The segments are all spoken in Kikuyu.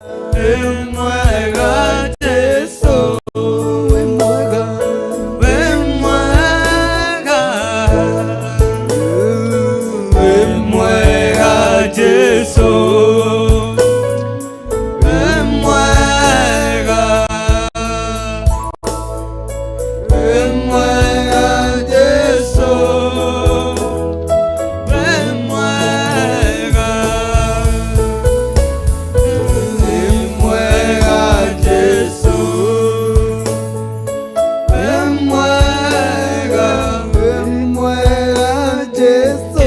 Wĩ mwega Jesu, Wĩ mwega. Wĩ mwega, wĩ mwega Jesu, wĩ mwega, wĩ mwega Jesu, wĩ mwega, wĩ mwega Jesu, wĩ mwega. Wĩ mwega Jesu.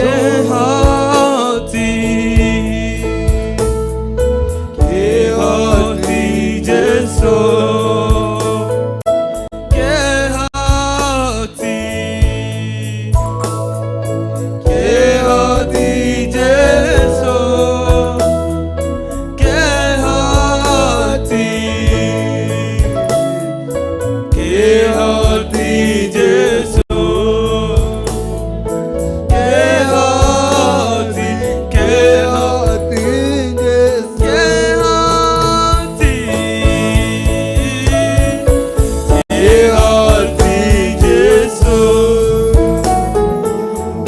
Kĩhoti, Kĩhoti Jesu, Kĩhoti, Kĩhoti Jesu, Kĩhoti, Kĩhoti Jesu. Kĩhoti, Kĩhoti, Kĩhoti Jesu.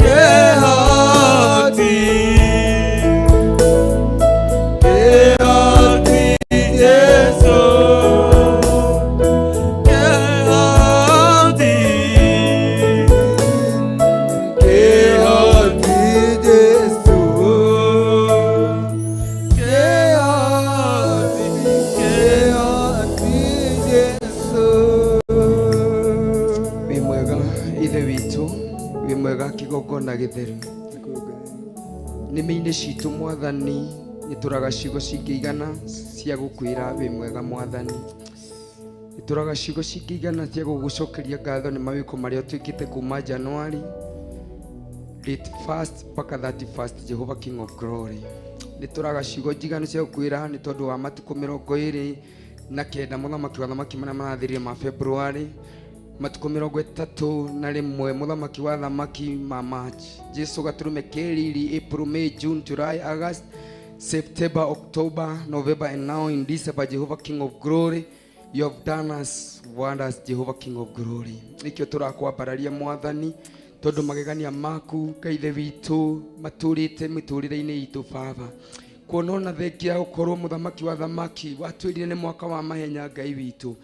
Kĩhoti, Kĩhoti Jesu, Kĩhoti, Kĩhoti Jesu, Kĩhoti, Kĩhoti Jesu. Kĩhoti, Kĩhoti Jesu. Wĩ mwega Ithe witũ, wĩ mwega kĩgongona gĩtheru. Nĩmĩ-inĩ citũ, Mwathani, nĩ tũraga ciugo cingĩigana cia gũkwĩra wĩ mwega, Mwathani. Nĩ tũraga ciugo cingĩigana cia gũgũcokeria ngatho nĩ mawĩko marĩa ũtwĩkĩte kuma January date first mpaka 31st, Jehovah King of Glory. Nĩ tũraga ciugo njiganu cia gũkwĩra nĩ tondũ wa matukũ 29, Mũthamaki wa thamaki, marĩa marathirire ma February, matukũ 31, Mũthamaki wa thamaki, ma March, Jesu gatũrũme keriri, April, May, June, July, August, September, October, November and now in December. Jehovah King of Glory, you have done us wonders, Jehovah King of Glory. Nikĩo tũrakwambararia, Mwathani, tondũ magegania maku, Ngai Ithe witũ, matũrĩte mĩtũrĩre-inĩ itũ, Baba. Kuona ona thengia gũkorwo, Mũthamaki wa thamaki, watwĩrire nĩ mwaka wa mahenya, Ngai witũ,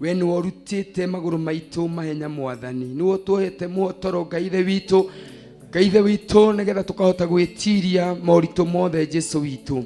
we nĩwe ũrutĩte magũrũ maitũ mahenya. Mwathani, nĩwe ũtũhete muhotoro, Ngai Ithe witũ, Ngai Ithe witũ, nĩgetha tũkahota gwĩtiria moritũ mothe, Jesu witũ,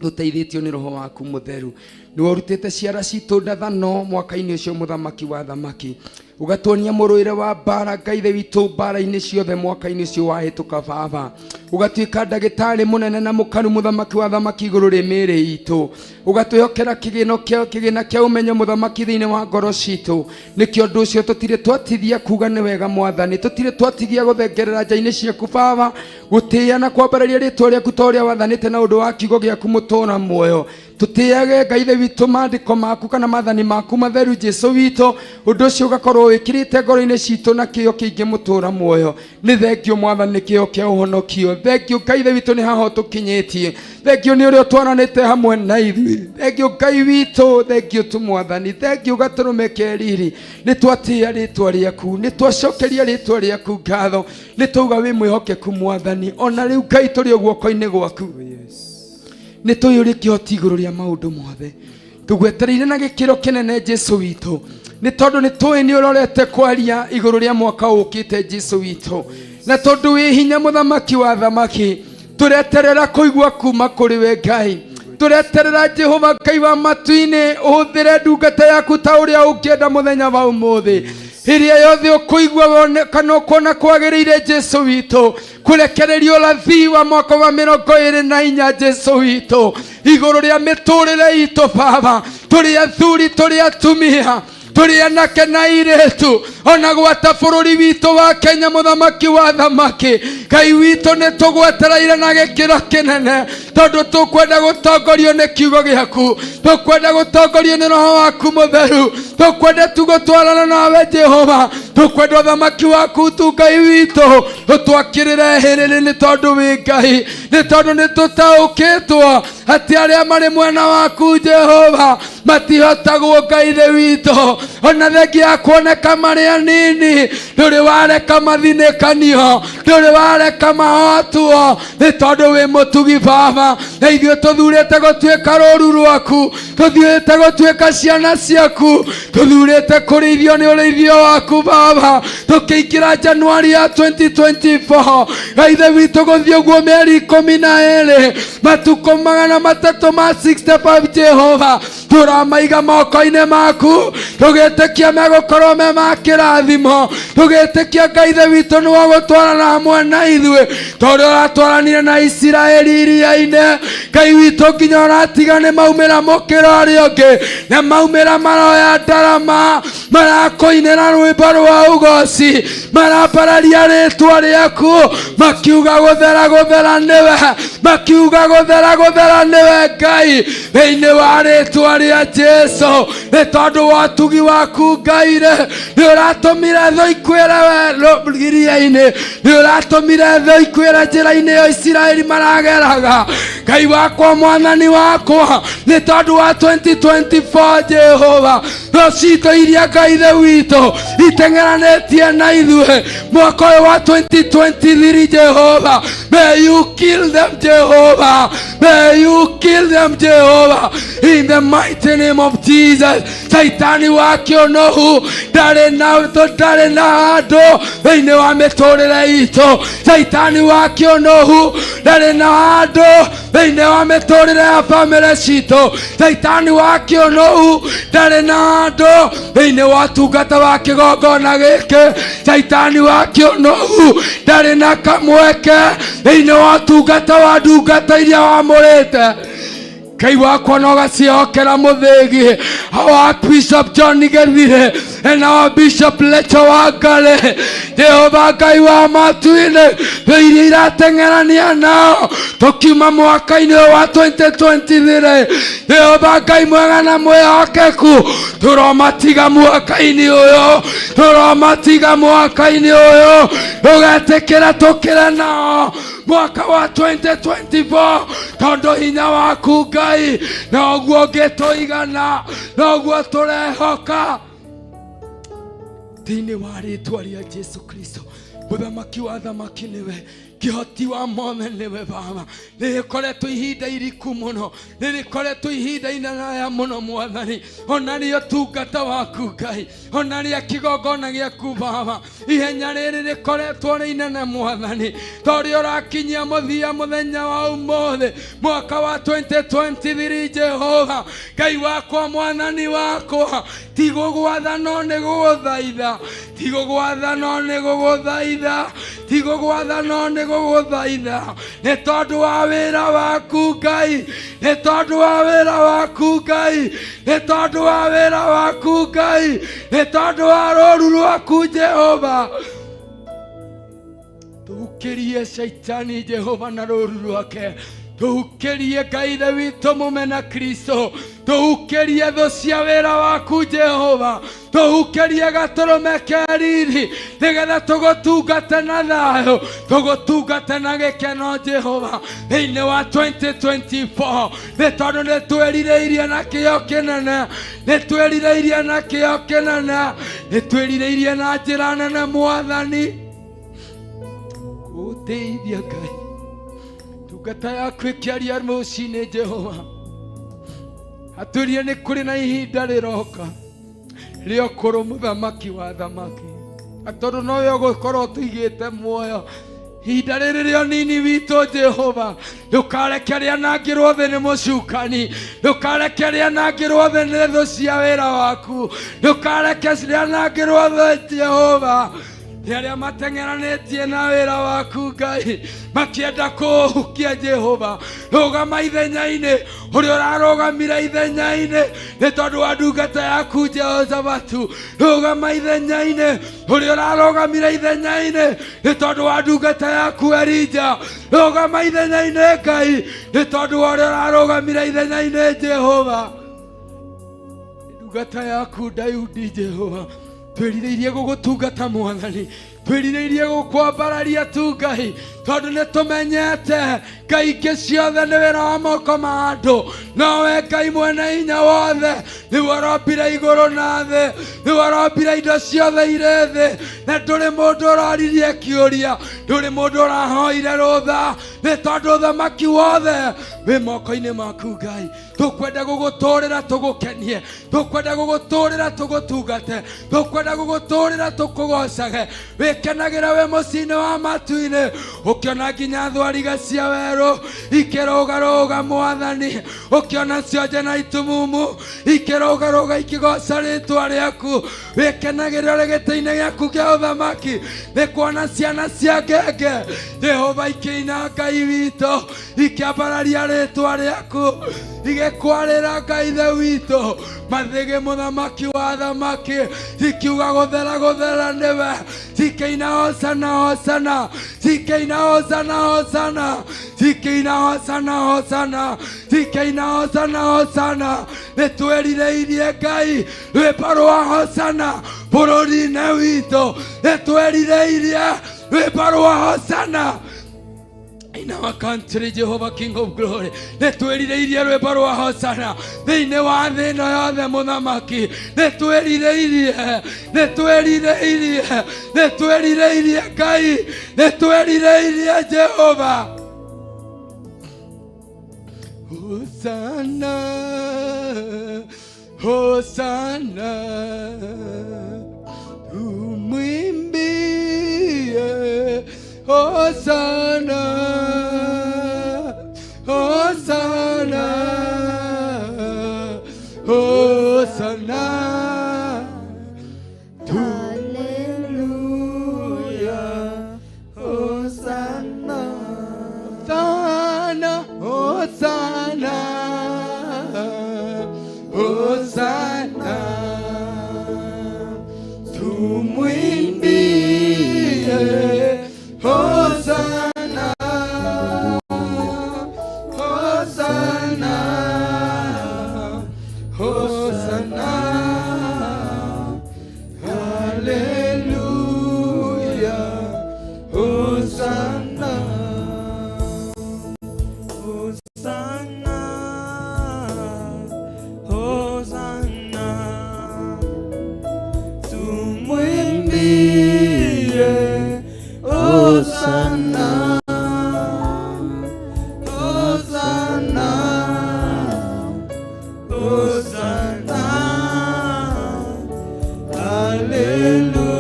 tũteithĩtio nĩ Roho waku Mũtheru. Nĩwe ũrutĩte ciara citũ ndathano mwaka-inĩ ũcio, Mũthamaki wa thamaki, ũgatuonia mũrũĩre wa mbara, Ngai Ithe witũ, mbara-inĩ ciothe mwaka-inĩ ũcio wahĩtũka. Baba, ũgatuĩka ndagĩtarĩ mũnene na mũkanu, Mũthamaki wa thamaki, igũrũ rĩ mĩĩrĩ itũ. Ũgatwĩhokera kĩgĩno kĩa kĩgĩna kĩa ũmenyo, Mũthamaki, thĩinĩ wa ngoro citũ. Nĩkĩo ũndũ ũcio tũtirĩ twatithia kuga nĩ wega, Mwathani. Tũtirĩ twatigia gũthengerera nja-inĩ ciaku, Baba, gũtĩĩa na kwambararia rĩtwa rĩaku ta ũrĩa wathanĩte na ũndũ wa kiugo gĩaku mũtũra muoyo. Tũtĩage, Ngai Ithe witũ, maandĩko maku kana maathani maku matheru, Jesu witũ. Ũndũ ũcio ũgakorwo wĩkĩrĩte ngoro-inĩ citũ na kĩo kĩingĩ, mũtũra muoyo. Nĩ thengio, Mwathani, nĩ kĩo kĩa ũhonokio. Thengio, Ngai Ithe witũ, nĩ haha ũtũkinyĩtie. Thengio nĩ ũrĩa ũtwaranĩte hamwe na ithuĩ. Thengio, Ngai witũ. Thengio tu, Mwathani. Thengio gatũrũme keriri. Nĩ twatĩĩa rĩtwa rĩaku, nĩ twacokeria rĩtwa rĩaku ngatho, nĩ twauga wĩ mwĩhokeku, Mwathani. Ona rĩu, Ngai, tũrĩ o guoko-inĩ gwaku. Nĩ tũĩ ũrĩ kĩhoti igũrũ rĩa maũndũ mothe. Tũgwetereire na gĩkĩro kĩnene, Jesu witũ, nĩ tondũ nĩ tũĩ nĩ ũrorete kwaria igũrũ rĩa mwaka ũkĩte, Jesu witũ, na tondũ wĩ hinya, Mũthamaki wa thamaki, tũreterera kũigua kuma kũrĩ we, Ngai. Tũreterera, Jehova Ngai wa matu-inĩ, ũhũthĩre ndungata yaku ta ũrĩa ũngĩenda mũthenya wa ũmũthĩ, ĩrĩa yothe ũkũigua wone kana ũkuona kwagĩrĩire, Jesu witũ, kũrekereria ũrathi wa mwaka wa 24, Jesu witũ, igũrũ rĩa mĩtũrĩre itũ. Baba, tũrĩ athuri, tũrĩ atumia. Tũrĩ anake na airĩtu ona gwata bũrũri witũ wa Kenya, mũthamaki wa thamaki, Ngai witũ, nĩ tũgwetereire na gĩkĩro kĩnene, tondũ tũkwenda gũtongorio nĩ kiugo gĩaku, tũkwenda gũtongorio nĩ roho waku mũtheru, tũkwenda tu gũtwarana nawe Jehova, tũkwenda ũthamaki waku tu Ngai witũ ũtwakĩrĩre hĩrĩrĩ, nĩ tondũ wĩ Ngai, nĩ tondũ nĩ tũtaũkĩtwo atĩ arĩa marĩ mwena waku Jehova matihotagwo. Ngai thĩ witũ, ona thengia ya kuoneka marĩ anini, ndũrĩ wareka mathinĩkanio, ndũrĩ wareka mahotwo, nĩ tondũ wĩ mũtugi Baba. Na ithuĩ tũthurĩte gũtuĩka rũru rwaku, tũthiĩte gũtuĩka ciana ciaku, tũthurĩte kũrĩithio nĩ ũrĩithio waku Baba. Tũkĩingĩra Januari ya 2024, Ngai ithe witũ, gũthiĩ ũguo mĩeri 12, matukũ 365 Jehova, tũramaiga moko-inĩ maku, tũgĩtĩkia megũkorwo me ma kĩrathimo, tũgĩtĩkia Ngai ithe witũ nĩ wagũtwarana hamwe na ithuĩ tondũ ũratwaranire na Isiraeli iria-inĩ, Ngai witũ, nginya ũratiga nĩ maumĩra mũkĩra ũrĩa ũngĩ, na maumĩra maroya ndarama, marakũinĩra rwĩmbo rwa ũgoci, marambararia rĩtwa rĩaku, makiuga gũthera gũthera nĩwe, makiuga gũthera gũthera nĩwe Ngai, thĩinĩ wa rĩtwa rĩa Jesu. Nĩ tondũ wa ũtugi waku Ngai rĩ, nĩ ũratũmire thũ ikuĩre iria-inĩ, nĩ ũratũmire thũ ikuĩre njĩra-inĩ ya Isiraeli marageraga. Ngai wakwa, mwathani wakwa, nĩ tondũ wa 2024 Jehova, thũ citũ iria Ngai ithe witũ iteng'eranĩtie na ithuĩ mwaka ũyũ wa 2023, Jehova, may you kill them. Jehova, may you kill them. Jehova, in the mighty name of Jesus, Saitani wa kĩũnũhu ndarĩ na ndarĩ na handũ thĩinĩ wa mĩtũrĩre itũ. Saitani wa kĩũnũhu ndarĩ na handũ thĩinĩ wa mĩtũrĩre ya bamĩrĩ citũ. Saitani wa kĩũnũhu ndarĩ na handũ thĩinĩ wa tungata wa kĩgongona gĩkĩ. Saitani wa kĩũnũhu ndarĩ na kamweke thĩinĩ wa tungata wa ndungata iria wamũrĩte. Ngai wakwa, no gaciĩhokera mũthĩgi wa Bishop John Gethire na wa Bishop Lecho wa Ngare. Jehova Ngai wa matu-inĩ, thũ iria irateng'erania nao tũkiuma mwaka-inĩ ũyũ wa 2023, Jehova Ngai mwega na mwĩhokeku, tũromatiga mwaka-inĩ ũyũ, tũromatiga mwaka-inĩ ũyũ, tũgetĩkĩra tũkĩre nao mwaka wa 2024, tondũ hinya waku Ngai noguo ũngĩtũigana, noguo tũrehoka thĩinĩ wa rĩtwa rĩa Jesu Kristo. Mũthamaki wa thamaki, nĩwe kĩhoti wa mothe, nĩwe Baba. Nĩrĩkoretwo ihinda iriku mũno, nĩrĩkoretwo ihinda inaraya mũno Mwathani, ona rĩo tungata waku Ngai, ona rĩa kĩgongona gĩaku Baba, ihenya rĩrĩ rĩkoretwo rĩ inene Mwathani, tondũ ũrakinyia mũthia mũthenya wa ũmũthĩ mwaka wa 2023. Jehova Ngai wakwa, mwathani wakwa, ti gũgwatha no nĩ gũgũthaitha, ti gũgwatha no nĩ gũgũthaitha, ti gũgwatha no nĩ gũgũthaitha, nĩ tondũ wa wĩra waku Ngai, nĩ tondũ wa wĩra waku Ngai, nĩ tondũ wa wĩra waku Ngai, nĩ tondũ wa rũru rwaku Jehova. Tũhukirie Shaitani Jehova na rũru rwake, tũhukirie Ngai ithe witũ mũmena Kristo, tũhukirie thũ cia wĩra waku Jehova, tũhukirie gatũrũme ke riri, nĩgetha tũgũtungate na thayũ, tũgũtungate na gĩkeno Jehova thĩinĩ wa 2024, nĩ tondũ nĩ twĩrirĩirie na kĩyo kĩnene, nĩ twĩrirĩirie na kĩyo kĩnene, nĩ twĩrirĩirie na njĩra nene Mwathani gũteithia. Ngai, ndungata yaku ĩkĩaria rũcinĩ Jehova, atwĩrire nĩ kũrĩ na ihinda rĩroka rĩa ũkũrũ, mũthamaki wa thamaki, na tondũ nowe ũgũkorwo tũigĩte muoyo ihinda rĩrĩ rĩa nini witũ Jehova, ndũkareke rĩanangĩrwo thĩ nĩ mũcukani, ndũkareke rĩanangĩrwo thĩ nĩ thũ cia wĩra waku, ndũkareke rĩanangĩrwo thĩ Jehova. Nĩ arĩa mateng'eranĩtie na wĩra waku Ngai, makĩenda kũũhukia. Jehova, rũgama ithenya-inĩ ũrĩa ũrarũgamire ithenya-inĩ nĩ tondũ wa ndungata yaku Jehoshafatu. Rũgama ithenya-inĩ ũrĩa ũrarũgamire ithenya-inĩ nĩ tondũ wa ndungata yaku Elija. Rũgama ithenya-inĩ, Ngai, nĩ tondũ wa ũrĩa ũrarũgamire ithenya-inĩ, Jehova, ndungata yaku Daudi. Jehova, twĩrirĩirie gũgũtungata. Mwathani, twĩrirĩirie gũkwambararia tu, Ngai, tondũ nĩ tũmenyete ngai ingĩ ciothe nĩ wĩra wa moko ma andũ, nowe Ngai mwene hinya wothe, nĩwe ũrombire igũrũ na thĩ, nĩwe ũrombire indo ciothe irĩ thĩ, na ndũrĩ mũndũ ũroririe kĩũria, ndũrĩ mũndũ ũrahoire rũtha, nĩ tondũ ũthamaki wothe wĩ moko-inĩ maku. Ngai, tũkwenda gũgũtũrĩra tũgũkenie, tũkwenda gũgũtũrĩra tũgũtungate, tũkwenda gũgũtũrĩra tũkũgocage. Wĩkenagĩra wĩ mũciĩ-inĩ wa matu-inĩ ũkĩona nginya thwariga cia werũ ikĩrũgarũga. Mwathani, ũkĩona cionje na itumumu ikĩrũgarũga ikĩgoca rĩtwa rĩaku. Wĩkenagĩra ũrĩ gĩtĩ-inĩ gĩaku kĩa ũthamaki nĩ kuona ciana cia ngenge, Jehova, ikĩina Ngai witũ, ikĩambararia rĩtwa rĩaku, igĩkwarĩra Ngai Ithe witũ mathĩgĩ, mũthamaki wa thamaki, ikiuga gũthera gũthera nĩwe, cikĩina hosana hosana, cikĩina hosana hosana, cikĩina hosana hosana, cikĩina hosana hosana. Nĩ twĩrirĩirie, Ngai, rwĩmbo rwa hosana bũrũri-inĩ witũ. Nĩ twĩrirĩirie rwĩmbo rwa hosana in our country, Jehovah King of Glory. Nĩ twĩrirĩirie rwĩmbo rwa hosana thĩinĩ wa thĩ ĩno yothe. Mũthamaki, nĩ twĩrirĩirie, nĩ twĩrirĩirie, nĩ twĩrirĩirie, Ngai, nĩ twĩrirĩirie, Jehova. Hosana, Hosana, tumwimbie Hosana, Hosana, Hosana. Hallelujah. Hosanna. Hosanna, Hosanna, Hosanna. Tumwimbie Hosanna, Hosanna, Hosanna. Hallelujah, Hosanna. Hosanna, Hosanna, tumwimbie Hosanna. Hosanna. Hosanna, Hallelujah.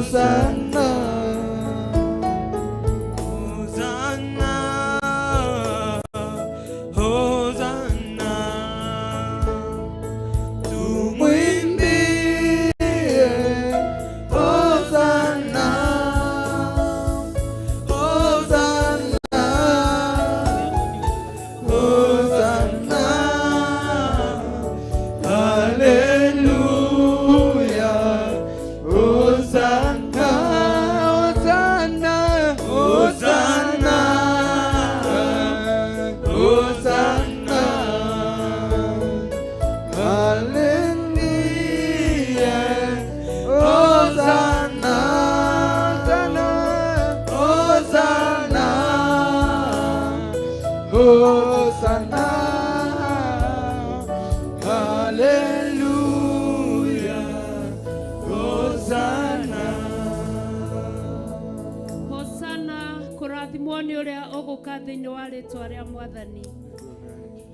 Hosanna. Hosanna, Hosanna, Tumwimbie Hosanna. Hosanna. Hosanna. Hallelujah. Hosanna. Hosanna, Hosanna. Hosanna. Hallelujah. Hosanna. Hosanna, Hosanna. Hosanna. Hallelujah, Hosanna. Hosana, kũrathimwo nĩ ũrĩa ũgũka thĩinĩ wa rĩtwa rĩa Mwathani.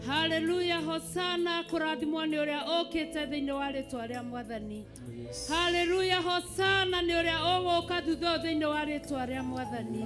Haleluya, hosana, kũrathimwo nĩ ũrĩa ũkĩte thĩinĩ wa rĩtwa rĩa Mwathani. Haleluya, hosana nĩ ũrĩa ũgũka thutha ũyũ thĩinĩ wa rĩtwa rĩa Mwathani.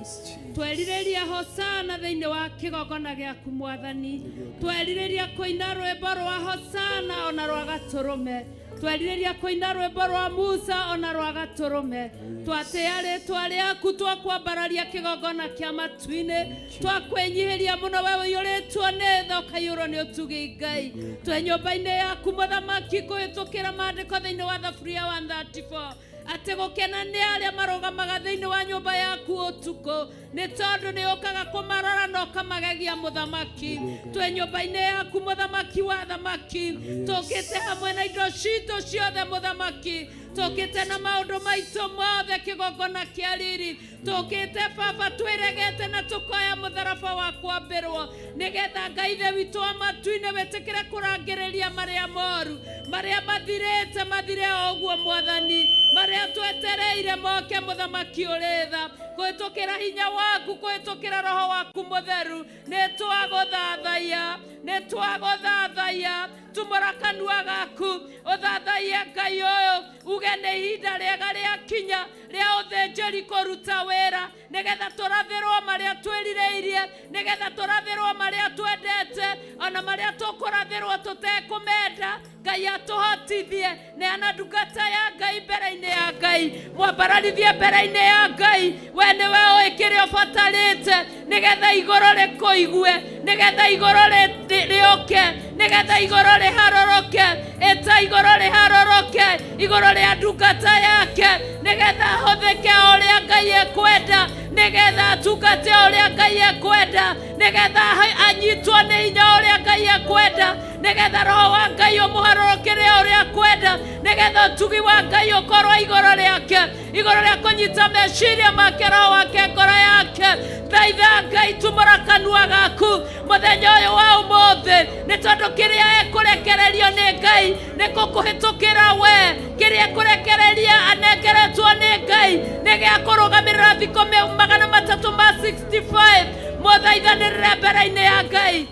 Twerirĩria hosana thĩinĩ wa kĩgongona gĩaku Mwathani. Twerirĩria kũina rwĩmbo rwa hosana ona rwa gatũrũme. Twerirĩria kũina rwĩmbo rwa Musa ona rwa gatũrũme. Twatĩa rĩtwa rĩaku, twakwambararia kĩgongona kĩa matu-inĩ, twakwĩnyihĩria mũno we ũiyũrĩtwo nĩ tha ũkaiyũrwo nĩ ũtugi Ngai. Twĩ nyũmba-inĩ yaku mũthamaki kũhĩtũkĩra maandĩko thĩinĩ wa Thaburia 134 atĩ gũkena nĩ arĩa marũgamaga thĩinĩ wa nyũmba yaku ũtukũ, nĩ tondũ nĩ ũkaga kũmarora na ũkamagegia mũthamaki. Twĩ nyũmba-inĩ yaku mũthamaki wa thamaki, tũkĩte hamwe na indo citũ ciothe mũthamaki, tũkĩte na maũndũ maitũ mothe kĩgongona kĩa riri, tũkĩte baba twĩregete na tũkoya mũtharaba wa kwambĩrwo, nĩgetha Ngai ithe witũ wa matu-inĩ wĩtĩkĩre kũrangĩrĩria marĩa moru, marĩa mathirĩte mathire o ũguo Mwathani, marĩa twetereire moke mũthamaki ũrĩ tha, kũhĩtũkĩra hinya waku, kũhĩtũkĩra roho waku mũtheru, nĩ twagũthathaiya, nĩ twagũthathaiya. Tumũra kanua gaku ũthathaiye Ngai ũyũ, uge nĩ ihinda rĩega rĩakinya rĩa ũthĩnjĩri kũruta wĩra, nĩgetha tũrathĩrwo marĩa twĩrirĩirie, nĩgetha tũrathĩrwo marĩa twendete, ona marĩa tũkũrathĩrwo tũtekũmenda. Ngai atũhotithie, neana ndungata ya Ngai mbere-inĩ ya Ngai, mwambararithie mbere-inĩ ya Ngai. We nĩwe ũĩ kĩrĩa ũbatarĩte, nĩgetha igũrũ rĩkũigue, nĩgetha igũrũ rĩũke, nĩgetha igũrũ rĩharũrũke. Ĩta igũrũ rĩharũrũke igũrũ rĩa ndungata yake, nĩgetha ahũthĩke o ũrĩa Ngai ekwenda, nĩgetha atungate o ũrĩa Ngai ekwenda, nĩgetha anyitwo nĩ hinya o ũrĩa Ngai ekwenda, nĩgetha roho wa Ngai ũmũharũrũkĩre o ũrĩa ekwenda, nĩgetha ũtugi wa Ngai ũkorwo igũrũ rĩake, igũrũ rĩa kũnyita meciria make, roho wake, ngoro yake. Thaitha Ngai, tumũra kanua gaku mũthenya ũyũ wa ũmũthĩ, nĩ tondũ kĩrĩa ekũrekererio nĩ Ngai nĩ gũkũhĩtũkĩra we, kĩrĩa ekũrekereria anengeretwo nĩ Ngai nĩ gĩa kũrũgamĩrĩra thikũ 365. Mũthaithanĩrĩre mbere-inĩ ya Ngai.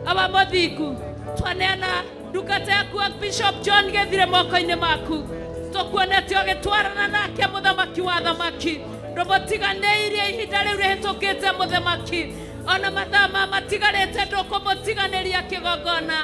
Awa mũthingu, twaneana ndungata yaku Bishop John Gĩthire moko-inĩ maku, tũkuonete ũgĩtwarana nake mũthamaki wa thamaki, ndũmũtiganĩirie ihinda rĩu rĩhĩtũkĩte mũthamaki, ona mathaa ma matigarĩte ndũkũmũtiganĩria kĩgongona,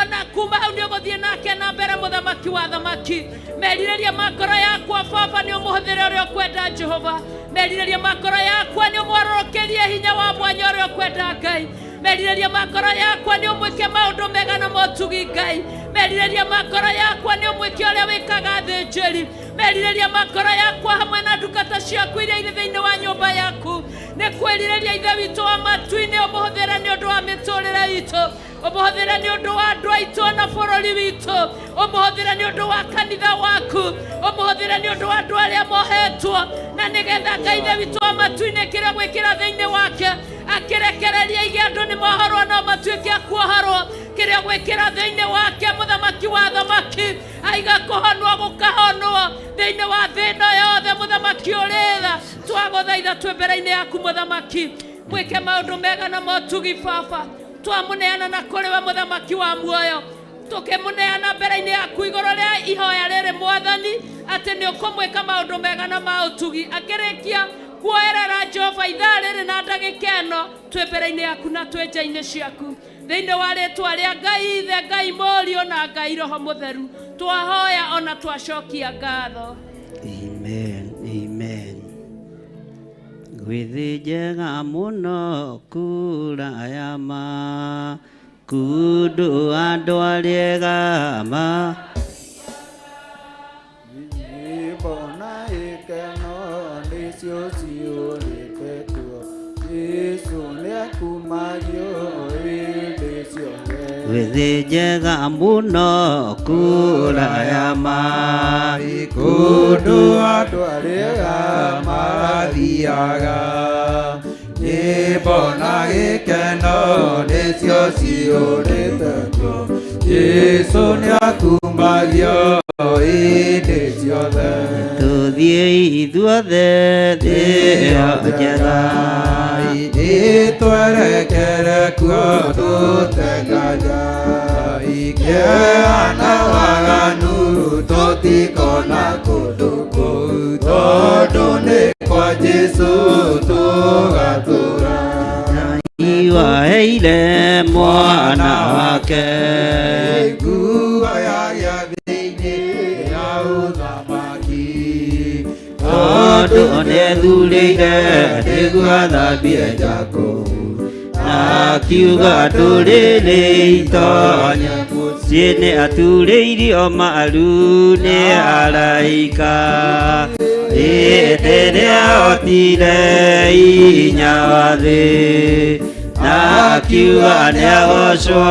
ona kuma hau nĩ ũgũthiĩ nake na mbere mũthamaki wa thamaki. Merirĩria ma ngoro yakwa baba nĩ ũmũhũthĩre ũrĩa ũkwenda Jehova, merirĩria ma ngoro yakwa nĩ ũmwarũrũkĩrie hinya wa mwanya ũrĩa ũkwenda Ngai, merirĩria ma ngoro yakwa nĩ ũmwĩke maũndũ mega na motugi Ngai, merirĩria ma ngoro yakwa nĩ ũmwĩke ũrĩa wĩkaga athĩnjĩri, merirĩria ma ngoro yakwa hamwe na ndungata ciaku iria irĩ thĩinĩ wa nyũmba yaku nĩ kwĩrirĩria ithe witũ wa matu-inĩ ũmũhũthĩre nĩ ũndũ wa mĩtũrĩre itũ, ũmũhũthĩre nĩ ũndũ wa andũ aitũ na bũrũri witũ, ũmũhũthĩre nĩ ũndũ wa kanitha waku, ũmũhũthĩre nĩ ũndũ wa andũ arĩa mohetwo, na nĩgetha Ngai ithe witũ wa matu-inĩ kĩrĩa gwĩkĩra thĩinĩ wake akĩrekereria ige andũ nĩ mohorwo no matuĩke a kuohorwo, kĩrĩa gwĩkĩra thĩinĩ wake mũthamaki wa thamaki aiga kũhonwo gũkahonwo thĩinĩ wa thĩ ĩno yothe mũthamaki ũrĩ tha. Twagũthaitha twĩ mbere-inĩ yaku mũthamaki, mwĩke maũndũ mega na motugi baba, twamũneana na kũrĩ we mũthamaki wa muoyo, tũkĩmũneana mbere-inĩ yaku igũrũ rĩa ihoya rĩrĩ Mwathani, atĩ nĩ ũkũmwĩka maũndũ mega na ma ũtugi. Akĩrĩkia kuoerera Jehova ithaa rĩrĩ na ndagĩka ĩno twĩ mbere-inĩ yaku na twĩ nja-inĩ ciaku, thĩinĩ wa rĩtwa rĩa Ngai Ithe, Ngai Mũriũ na Ngai Roho Mũtheru, twahoya ona twacokia ngatho. Amen, amen. Gwĩthĩ njega mũno kura ya ma kundu andũ arĩega ma Nyĩmbo na ikeno nĩcio ciũrĩte kuo, Jesũ nĩakumagio hĩndĩ ciothe. Gwĩthĩ njega mũno kura ya ma Kũndũ andũ arĩega mathiaga, nyĩmbo na gĩkeno nĩcio ciũrĩte kuo, Jesũ nĩakumagio hĩndĩ ciothe. Tũthiĩ ithuothe thĩ ĩyo njega Nĩtwerekere kuo tũtenganya, kĩeha na waganu tũtikona kũu. Jesu tũgatũra. Iwaheire mwana wake. Nguo ya gĩathĩ-inĩ ya ũthamaki. Tondũ nĩethurĩire nĩguo athambie Jakubu, na akiuga ndũrĩrĩ itonye mũciĩ. Nĩ aturĩirio maru nĩ araika hĩndĩ ĩrĩa otire inya wa thĩ, na akiuga nĩagocwo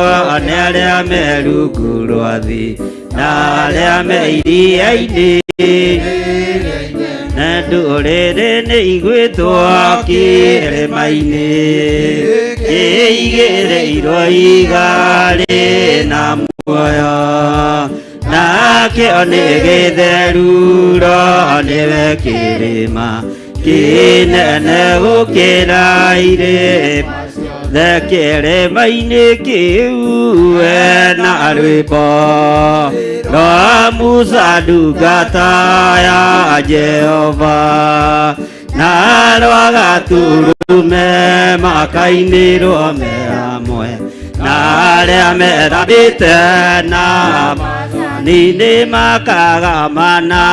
nĩ arĩa me rungu rwa thĩ na arĩa me iria-inĩ, na ndũrĩrĩ nĩ igwĩtwo kĩrĩma-inĩ kĩigĩrĩirwo iga rĩna muoyo, nakĩo nĩ gĩtheruro nĩwe kĩrĩma kĩnene gũkĩra irĩma ciothe. Kĩrĩma-inĩ kĩu na rwĩmbo rwa Musa ndungata ya Jehova, na rwa Gatũrũme, makainĩrwo me hamwe na arĩa methambĩte na nĩ makagamana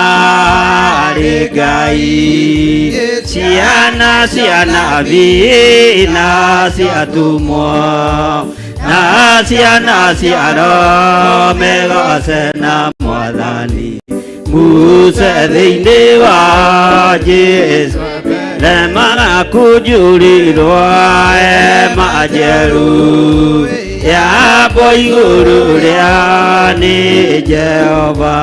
harĩ Ngai. Ciana cia nabii na cia atũmwo na ciana cia Roho megoce na Mwathani Musa thĩinĩ wa Jesu remaga kũnjũrĩrwo hema njerũ yambwo igũrũ rĩa nĩ Jehova,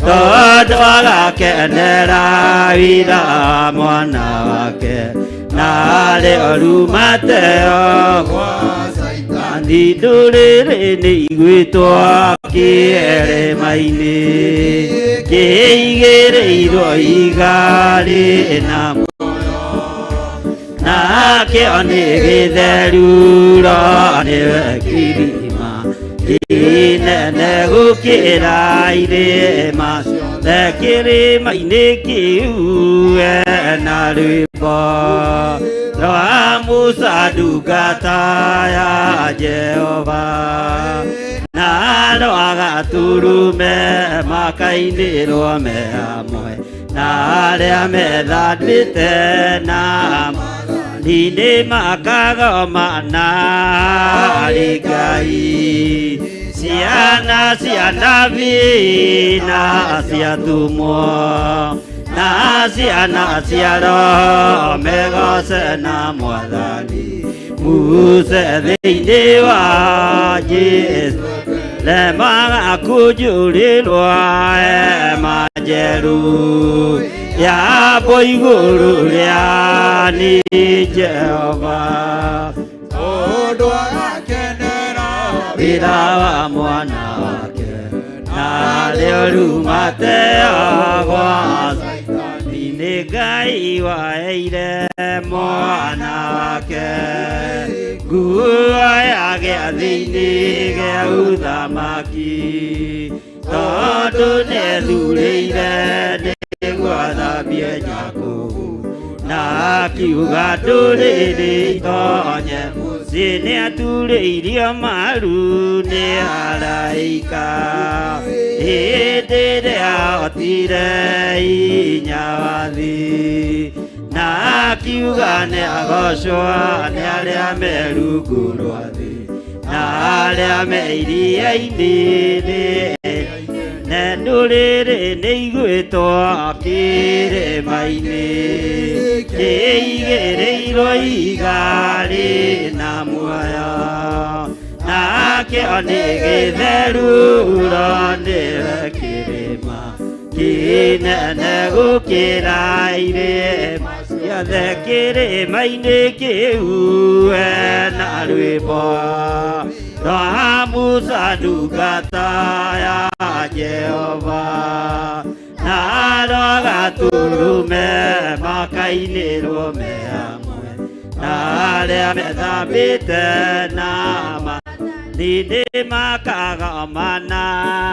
tondũ agakenera wĩra wa mwana wake narĩo rumateo Nathi ndũrĩrĩ nĩ igwĩtwo kĩrĩma-inĩ kĩigĩrĩirwo iga rĩna nakĩo nĩ gĩtheruro nĩwe kĩrima kĩnene gũkĩra irĩma ciothe. Kĩrĩma-inĩ kĩu na rwĩmbo rwa Musa ndungata ya Jehova na rwa Gatũrũme, makainĩrwo me hamwe na arĩa methambĩte na nĩ makagomana harĩ Ngai. Ciana cia nabii na cia atũmwo na ciana cia Roho megoce na Mwathani Musa thĩinĩ wa Jesu remaga kũnjũrĩrwo hema njerũ yambwo igũrũ rĩa nĩ Jehova. Tondũ agakenera wĩra wa mwana wake narĩo rumateo gwa nĩ Ngai waheire mwana wake nguo ya gĩathĩ-inĩ gĩa ũthamaki, tondũ nĩethurĩire nĩguo athambie Jakubu, na akiuga ndũrĩrĩ itonye mũciĩ. Nĩaturĩirio maru nĩ araika hĩndĩ ĩrĩa otire hinya wa thĩ, na akiuga nĩagocwo nĩ arĩa me rungu rwa thĩ na arĩa me iria-inĩ, na ndũrĩrĩ nĩ igwĩtwo kĩrĩma-inĩ kĩigĩrĩirwo iga rĩna muoyo, nakĩo nĩ gĩtheruro nĩwe kĩrĩma kĩnene gũkĩra irĩma ciothe. Kĩrĩma-inĩ kĩu na rwĩmbo rwa Musa ndungata ya Jehova na rwa Gatũrũme, makainĩrwo me hamwe na arĩa methambĩte na Thini makagomana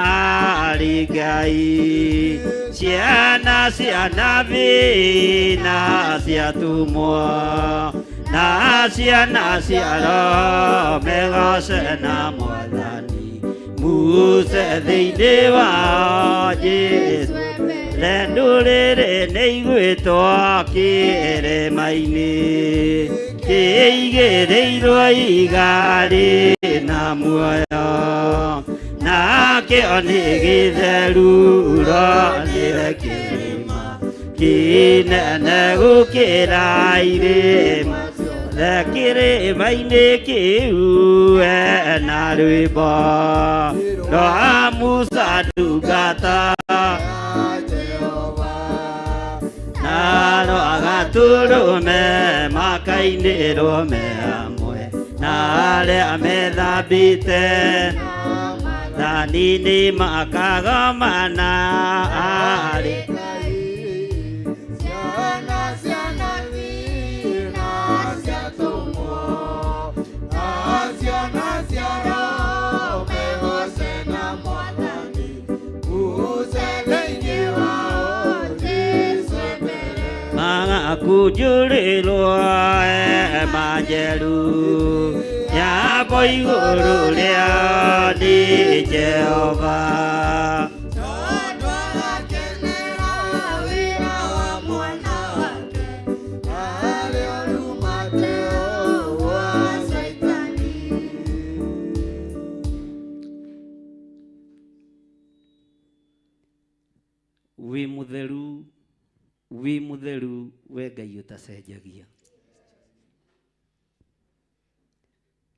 harĩ Ngai ciana cia nabii na cia atũmwo na ciana cia roho megoce na mwathani muse thĩinĩ wa Jesũ ndũrĩrĩ nĩ iguĩtwo kĩrĩma-inĩ kĩigĩrĩirwo ihiga rĩna muoyo nakĩo nĩ gĩtheru nĩwe kĩrĩma kĩnene gũkĩra irĩma ciothe kĩrĩma-inĩ kĩu na rwĩmbo rwa Musa ndungata na agatũrũme makainĩrwo me hamwe na arĩa methambĩte thani-inĩ makagomana arĩ magakujũrĩrwo hema njerũ yambo igũrũ rĩao nĩ Jehova Tondũ agakenera wĩra wa mwana wake, arĩa ũrumate wa Caitani. Wĩ mũtheru wĩ mũtheru we Ngai ũtacenjagia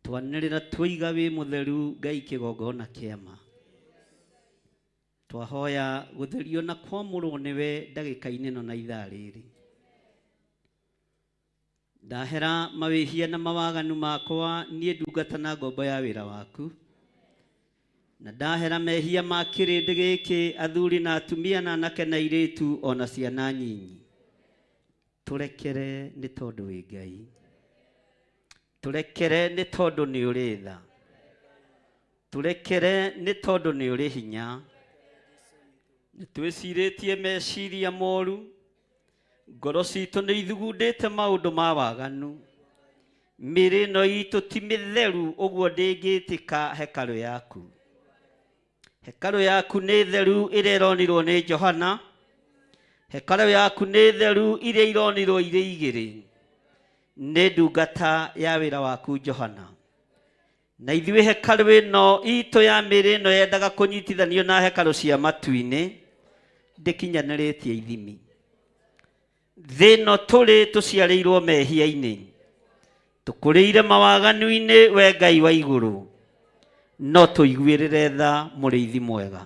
twanĩrĩra twoiga wĩ mũtheru Ngai kĩgongona kĩama twahoya gũtherio na kwamũrwo nĩwe ndagĩka-inĩ ĩno na ithaa rĩrĩ ndahera mawĩhia na mawaganu makwa niĩ ndungata na ngombo ya wĩra waku na ndahera mehia ma kĩrĩndĩ gĩkĩ athuri na atumia na anake na airĩtu ona ciana nyinyi tũrekere nĩ tondũ wĩ Ngai tũrekere nĩ tondũ nĩ ũrĩ tha tũrekere nĩ tondũ nĩ ũrĩ hinya nĩ twĩcirĩtie meciria moru ngoro citũ nĩ ithugundĩte maũndũ ma waganu mĩĩrĩ ĩno itũ ti mĩtheru ũguo ndĩngĩtĩka hekarũ yaku hekarũ yaku nĩ theru ĩrĩa ĩronirwo nĩ Johana hekarũ yaku nĩ theru iria ironirwo irĩ igĩrĩ nĩ ndungata ya wĩra waku Johana na ithuĩ hekarũ ĩno itũ ya mĩĩrĩ ĩno yendaga kũnyitithanio na hekarũ cia matu-inĩ ndĩkinyanĩrĩtie ithimi thĩ ĩno tũrĩ tũciarĩirwo mehia-inĩ tũkũrĩire mawaganu-inĩ we Ngai wa igũrũ no tũiguĩrĩre tha mũrĩithi mwega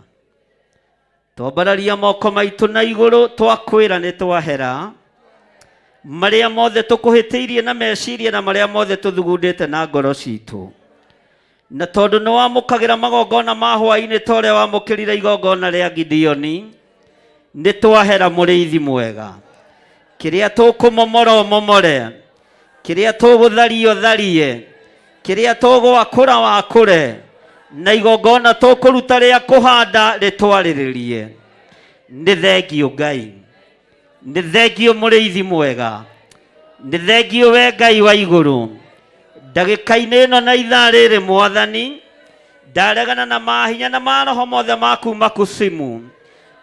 twambararia moko maitũ na igũrũ twakwĩra nĩ twahera marĩa mothe tũkũhĩtĩirie na meciria na marĩa mothe tũthugundĩte na ngoro citũ na tondũ nĩ wamũkagĩra magongona ma hwaĩ-inĩ ta ũrĩa wamũkĩrire igongona rĩa Gideoni nĩ twahera mũrĩithi mwega kĩrĩa tũkũmomora ũmomore kĩrĩa tũgũtharia ũtharie kĩrĩa tũgwakũra wakũre na igongona tũkũruta rĩa kũhanda rĩtwarĩrĩrie nĩ thengio Ngai nĩ thengio mũrĩithi mwega nĩ thengio we Ngai wa igũrũ ndagĩka-inĩ ĩno na ithaa rĩrĩ mwathani ndaregana na mahinya na maroho mothe ma kuma kusimu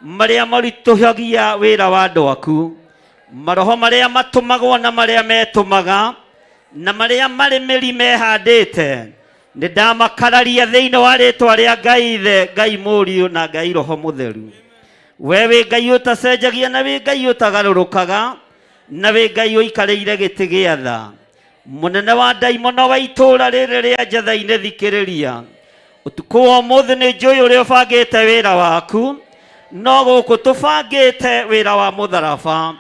marĩa maritũhagia wĩra wa andũ aku maroho marĩa matũmagwo na marĩa metũmaga na marĩa marĩ mĩri mehandĩte nĩ ndamakararia thĩinĩ wa rĩtwa rĩa Ngai Ithe Ngai Mũriũ na Ngai Roho Mũtheru we wĩ Ngai ũtacenjagia na wĩ Ngai ũtagarũrũkaga na wĩ Ngai ũikarĩire gĩtĩ gĩa tha mũnene wa ndaimono wa itũũra rĩrĩ rĩa njatha-inĩ thikĩrĩria ũtukũ wa ũmũthĩ nĩ njũĩ ũrĩa ũbangĩte wĩra waku no gũkũ tũbangĩte wĩra wa mũtharaba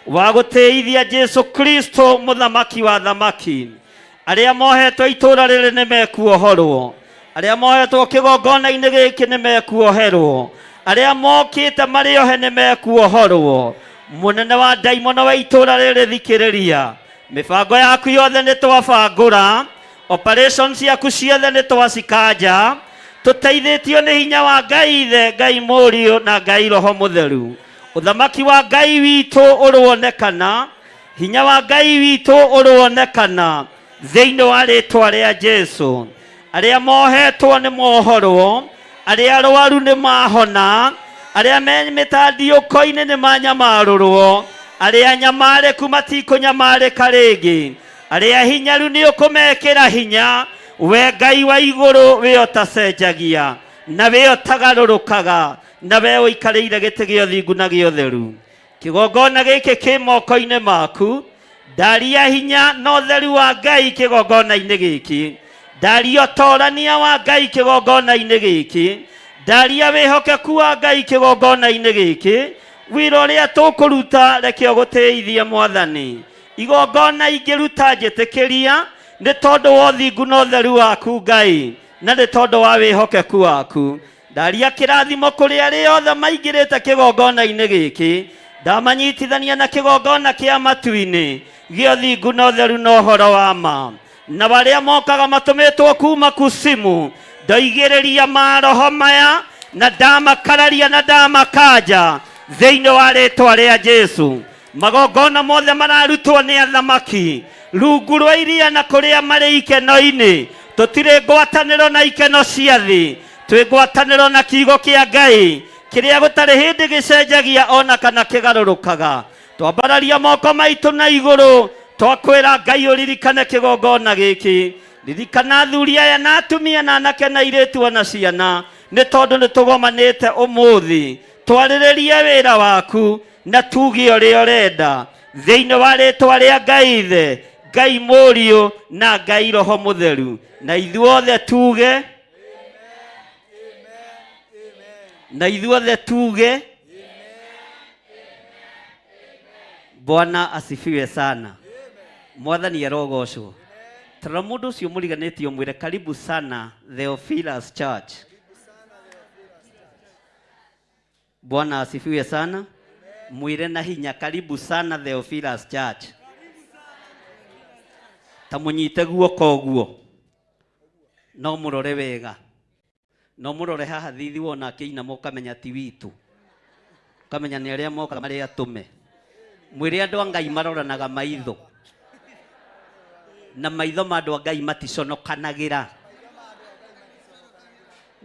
wa gũtĩithia Jesu Kristo mũthamaki wa thamaki arĩa mohetwo itũũra rĩrĩ nĩ mekuohorwo arĩa mohetwo kĩgongona-inĩ gĩkĩ nĩ mekuoherwo arĩa mokĩte marĩ ohe nĩ mekuohorwo mũnene wa ndaimono wa itũũra rĩrĩ thikĩrĩria mĩbango yaku yothe nĩ twabangũra Operation ciaku ciothe nĩ twacikanja tũteithĩtio nĩ hinya wa Ngai Ithe, Ngai Mũriũ na Ngai Roho Mũtheru. Ũthamaki wa Ngai witũ ũrũonekana, hinya wa Ngai witũ ũrũonekana thĩinĩ wa rĩtwa rĩa Jesu. Arĩa mohetwo nĩ mohorwo, arĩa arwaru nĩ mahona, arĩa me mĩtandiũko-inĩ nĩ manyamarũrwo, arĩa nyamarĩku matikũnyamarĩka rĩngĩ, arĩa hinyaru nĩ ũkũmekĩra hinya. We Ngai wa igũrũ, we ũtacenjagia na we ũtagarũrũkaga, na we ũikarĩire gĩtĩ gĩa ũthingu na gĩa ũtheru. Kĩgongona gĩkĩ kĩ moko-inĩ maku, ndaria hinya na ũtheru wa Ngai kĩgongona-inĩ gĩkĩ, ndaria ũtorania wa Ngai kĩgongona-inĩ gĩkĩ, ndaria wĩhokeku wa Ngai kĩgongona-inĩ gĩkĩ. Wĩra ũrĩa tũkũruta reke ũgũtĩithie Mwathani. Igongona ingĩruta njĩtĩkĩria nĩ tondũ wa ũthingu na ũtheru waku Ngai, na nĩ tondũ wa wĩhokeku waku. Ndaria kĩrathimo kũrĩ arĩa othe maingĩrĩte kĩgongona-inĩ gĩkĩ, ndamanyitithania na kĩgongona kĩa matu-inĩ gĩa ũthingu na ũtheru na ũhoro wa ma. Na arĩa mokaga matũmĩtwo kuma kusimu, ndoigĩrĩria maroho maya na ndamakararia na ndamakanja thĩinĩ wa rĩtwa rĩa Jesu. Magongona mothe mararutwo nĩ athamaki rungu rwa iria na kũrĩa marĩ ikeno-inĩ, tũtirĩ ngwatanĩro na ikeno cia thĩ, twĩ ngwatanĩro na kiugo kĩa Ngai kĩrĩa gũtarĩ hĩndĩ gĩcenjagia ona kana kĩgarũrũkaga. Twambararia moko maitũ na igũrũ, twakwĩra Ngai ũririkane kĩgongona gĩkĩ. Ririkana athuri aya na atumia na anake na airĩtu ona ciana, nĩ tondũ nĩ tũgomanĩte ũmũthĩ twarĩrĩrie wĩra waku na tuge ũrĩa ũrenda thĩinĩ wa rĩtwa rĩa Ngai Ithe, Ngai Mũriũ na Ngai Roho Mũtheru. Na ithuothe tuge, na ithuothe tuge, Bwana asifiwe sana. Mwathani arogocwo. Tara mũndũ ũcio mũriganĩtie ũmwĩre karibu sana Theophilus Church. Bwana asifiwe sana. Mwĩre na hinya karibu sana Theophilus Church. Ta mũnyite guoko ũguo, no mũrore wega, no mũrore haha thithi wona akĩinama ũkamenya ti witũ, ũkamenya nĩ arĩa mokaga marĩ atũme. Mwĩre andũ a Ngai maroranaga maitho, na maitho ma andũ a Ngai maticonokanagĩra.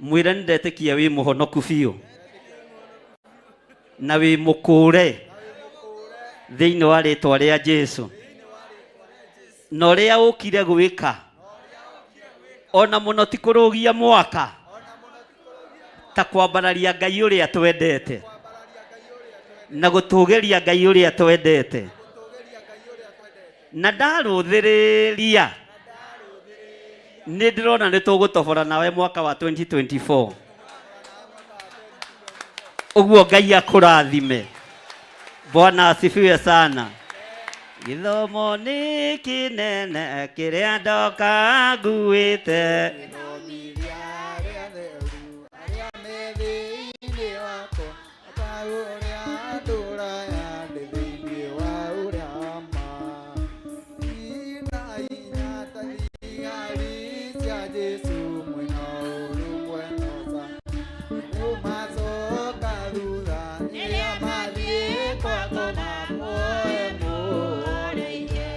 Mwĩre nĩ ndetĩkia wĩ mũhonoku biũ na wĩ mũkũre thĩinĩ wa rĩtwa rĩa Jesu, na ũrĩa ũkire gwĩka ona mũno ti kũrũgia mwaka ta kwambararia Ngai ũrĩa twendete na gũtũgĩria Ngai ũrĩa twendete. Na ndarũthĩrĩria nĩ ndĩrona nĩ tũgũtobora nawe mwaka wa 2024. Ũguo Ngai akũrathime. Bwana asifiwe sana. Gĩthomo nĩ kĩnene kĩrĩa ndoka nguĩte, Gĩthomithia arĩa atheru arĩa me thĩinĩ wakwa, ta ũrĩa ndũraga ndĩ thĩinĩ wa ũrĩa wa ma. Ina hinya ta thigari cia Jesũ, mwĩna ũrũmwe na ũca. Nĩũmacoka thutha rĩrĩa mathiĩ kwakwa mamuoe mũrĩirie.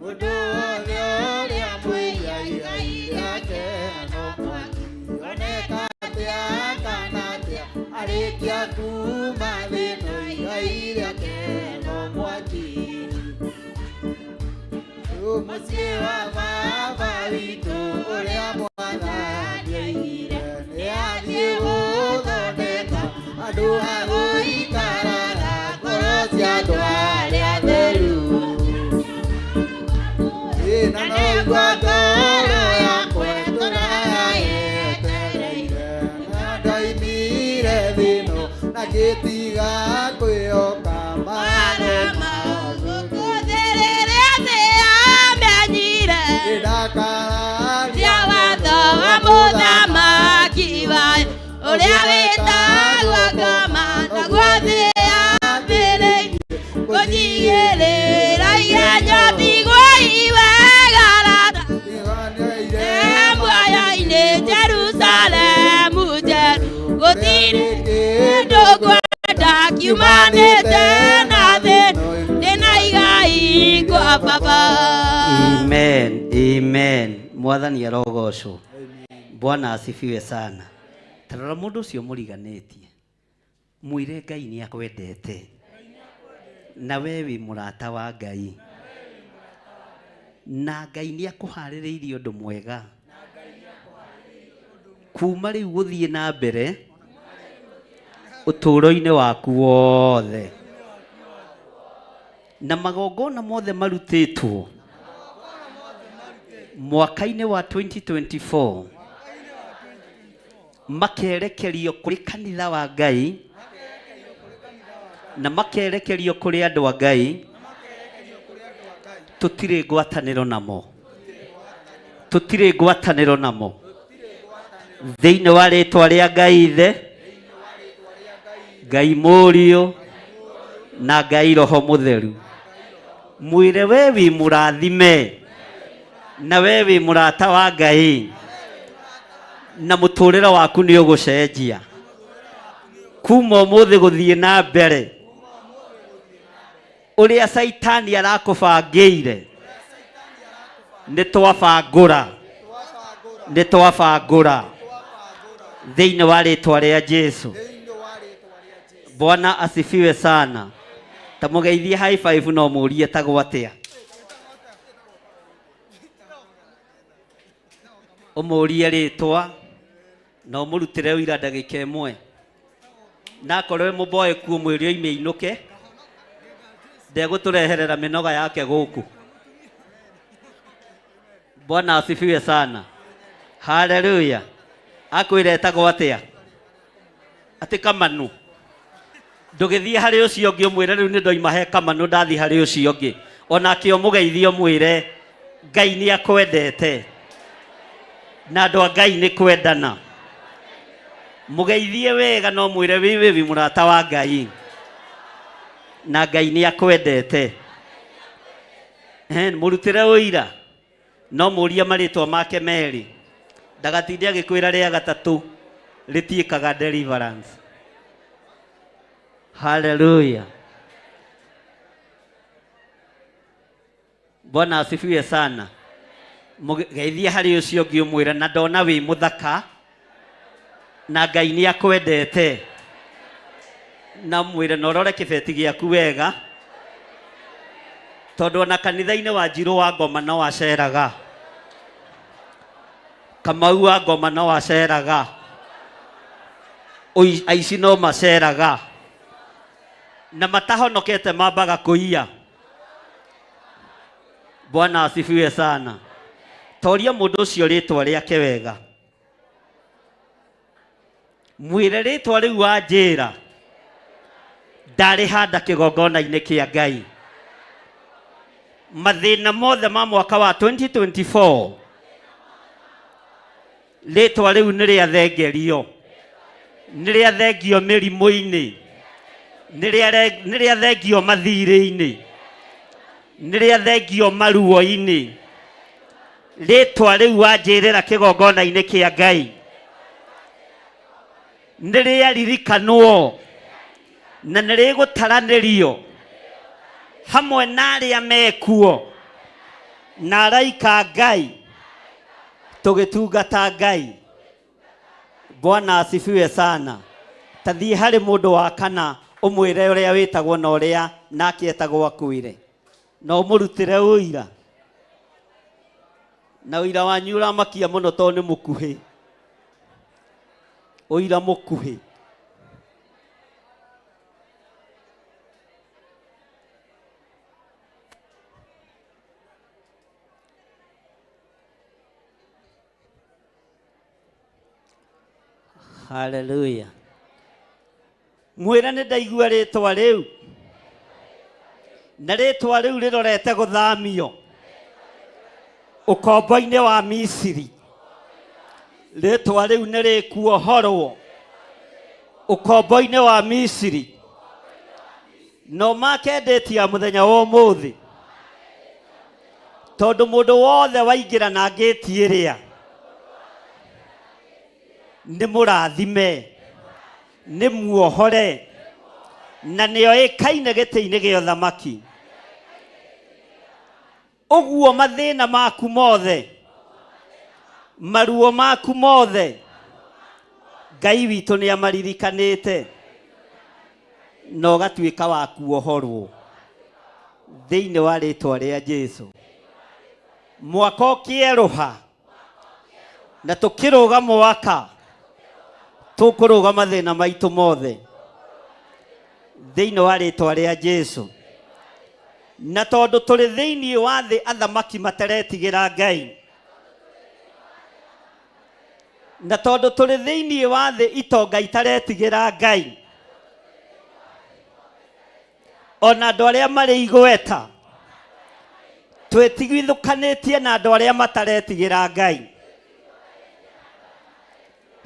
Mũndũ wothe ũrĩa mwĩhia igai rĩake no mwaki, oneka atĩa kana atĩa, arĩkia kuma thĩ no igai rĩake no mwaki. Rĩu mũciĩ wa baba witũ ũrĩa Mwathani aigire, nĩ athiĩ gũthondeka andũ a gũikaraga ngoro cia andũ arĩa atheru. Na noguo ngoro yakwa ĩtũraga yetereire, na ndoimire thĩ ĩno na ngĩtiga kwĩhoka matho ma Gũkũthĩrĩria thĩ yamenyire Ndakararia cia watho wa mũthamaki wayo ũrĩa wĩtagwo ngoma, naguo thĩ yambĩrĩirie kũnjigĩrĩra igenyo ndigwo iwe. Gũtirĩ kĩndũ ngwenda kiumanĩte na thĩ, ndĩna igai kwa baba. Amen, amen. Mwathani arogocwo. Bwana asifiwe sana. Tarora mũndũ ũcio mũriganĩtie, mwĩre Ngai nĩ akwendete na we wĩ mũrata wa Ngai, na Ngai nĩ akũharĩrĩirie ũndũ mwega kuma rĩu gũthiĩ na mbere ũtũũro-inĩ waku wothe, na magongona mothe marutĩtwo mwaka-inĩ wa 2024 makerekerio kũrĩ kanitha wa Ngai na makerekerio kũrĩ andũ a Ngai, tũtirĩ ngwatanĩro namo, tũtirĩ ngwatanĩro namo thĩinĩ wa rĩtwa rĩa Ngai Ithe, Ngai Mũriũ na Ngai Roho Mũtheru. Mwĩre we wĩ mũrathime na we wĩ mũrata wa Ngai na mũtũrĩre waku nĩ ũgũcenjia kuma ũmũthĩ gũthiĩ na mbere. Ũrĩa Caitani arakũbangĩire nĩ twabangũra, nĩ twabangũra thĩinĩ wa rĩtwa rĩa Jesu. Bwana asifiwe sana. Ta mũgeithie high five no mũrie tagwo atĩa, ũmũrie rĩtwa na ũmũrutĩre ũira ndagĩka ĩmwe, na akorwo wĩ mũboe kuo mwĩre oime ainũke, ndegũtũreherera mĩnoga yake gũkũ. Bwana asifiwe sana. Haleluya. Akwĩra etagwo atĩa? Atĩ Kamanu. Ndũgĩthiĩ harĩ ũcio ũngĩ ũmwĩre rĩu nĩ ndoima he Kamanu ndathiĩ harĩ ũcio ũngĩ. Onake ũmũgeithie ũmwĩre Ngai nĩ akwendete na andũ a Ngai nĩ kwendana. Mũgeithie wega no mwĩre wĩ wĩ mũrata wa Ngai na Ngai nĩ akwendete. Mũrutĩre ũira no mũrie marĩtwa make merĩ, ndagatinde agĩkwĩra rĩa gatatũ rĩtiĩkaga deliverance. Haleluya. Bwana asifiwe sana. Mũgeithie harĩ ũcio ũngĩ ũmwĩre na ndona wĩ mũthaka na Ngai nĩ akwendete, na mwĩre na ũrore kĩbeti gĩaku wega, tondũ ona kanitha-inĩ wa Njirũ wa Ngoma no aceraga, Kamau wa Ngoma no aceraga, aici no maceraga, na matahonokete mambaga kũiya. Bwana asifiwe sana. Toria mũndũ ũcio rĩtwa rĩake wega, mwĩre rĩtwa rĩu wanjĩra ndarĩhanda kĩgongona-inĩ kĩa Ngai. Mathĩna mothe ma mwaka wa 2024 rĩtwa rĩu nĩ rĩathengerio, nĩ rĩathengio mĩrimũ-inĩ, nĩ rĩathengio mathirĩ-inĩ, nĩ rĩathengio maruo-inĩ. Rĩtwa rĩu wanjĩrĩra kĩgongona-inĩ kĩa Ngai nĩ rĩaririkanwo na nĩ rĩgũtaranĩrio hamwe na arĩa mekuo na araika a Ngai tũgĩtungata Ngai. Bwana asifiwe sana. Ta thiĩ harĩ mũndũ wa kana ũmwĩre ũrĩa wĩtagwo na ũrĩa nake etagwo akwĩre, na ũmũrutĩre ũira, na ũira wanyu ũramakia mũno tondũ nĩ mũkuhĩ, ũira mũkuhĩ. Haleluya. Mwĩre nĩ ndaigua rĩtwa rĩu, na rĩtwa rĩu rĩrorete gũthamio ũkombo-inĩ wa Misiri. Rĩtwa rĩu nĩ rĩkuohorwo ũkombo-inĩ wa Misiri, no make ndĩti ya mũthenya wa ũmũthĩ, tondũ mũndũ wothe waingĩra na ngĩti ĩrĩa nĩ mũrathime. Nĩ muohore na nĩoĩkaine gĩtĩ-inĩ gĩa ũthamaki. Ũguo mathĩna maku mothe, maruo maku mothe, Ngai witũ nĩ amaririkanĩte na ũgatuĩka wa kuohorwo thĩinĩ wa rĩtwa rĩa Jesu. Mwaka ũkĩerũha na tũkĩrũga mwaka, tũkũrũga mathĩna maitũ mothe thĩinĩ wa rĩtwa rĩa Jesu. Na tondũ tũrĩ thĩinĩ wa thĩ athamaki materetigĩra Ngai, na tondũ tũrĩ thĩinĩ wa thĩ itonga itaretigĩra Ngai, ona andũ arĩa marĩ igweta twĩtigithũkanĩtie na andũ arĩa mataretigĩra Ngai,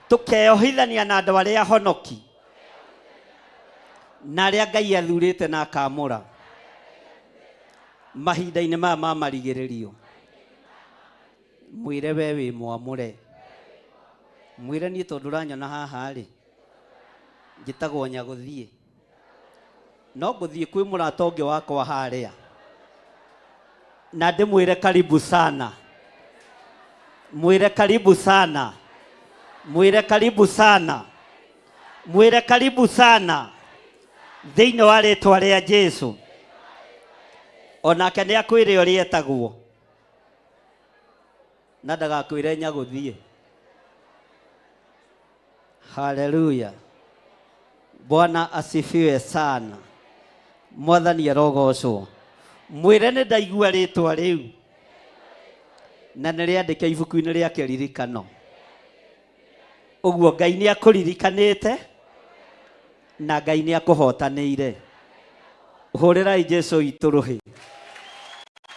tũkeyohithania na andũ arĩa honoki na arĩa Ngai athurĩte na akamũra mahinda-inĩ maya ma marigĩrĩrio. Mwĩre we wĩ mwamũre, mwĩre niĩ tondũ ũranyona haha rĩ, njĩtagwo Nyagũthiĩ, no ngũthiĩ kwĩ mũrata ũngĩ wakwa harĩa na ndĩmwĩre karibu sana, mwĩre karibu sana, mwĩre karibu sana, mwĩre karibu sana thĩinĩ wa rĩtwa rĩa Jesu. Onake nĩ akwĩre ũrĩa etagwo na ndagakwĩre Nyagũthiĩ. Haleluya, Bwana asifiwe sana. Mwathani arogocwo. Mwĩre nĩ ndaigua rĩtwa rĩu na nĩ rĩandĩke ibuku-inĩ rĩa kĩririkano. Ũguo Ngai nĩ akũririkanĩte na Ngai nĩ akũhotanĩire. Hũrĩrai Jesu witũ rũhĩ.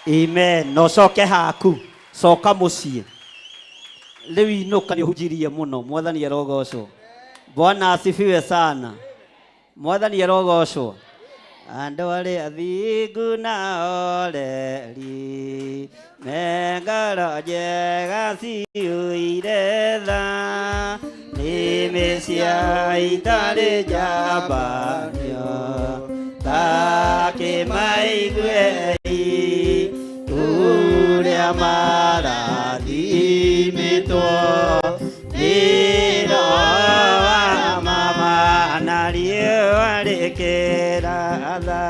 Amen. Na ũcoke haku, coka mũciĩ. Rĩu inũka nĩ ũhunjirie mũno. Mwathani arogocwo. Bwana asifiwe sana. Mwathani arogocwo. Andũ arĩa athingu na oreri me ngoro njega ciyũire tha, nĩmĩ cia itarĩ njambanio takĩmaiguei ũrĩa marathimĩtwo nĩ Roho wa mama na riũa rĩkĩratha.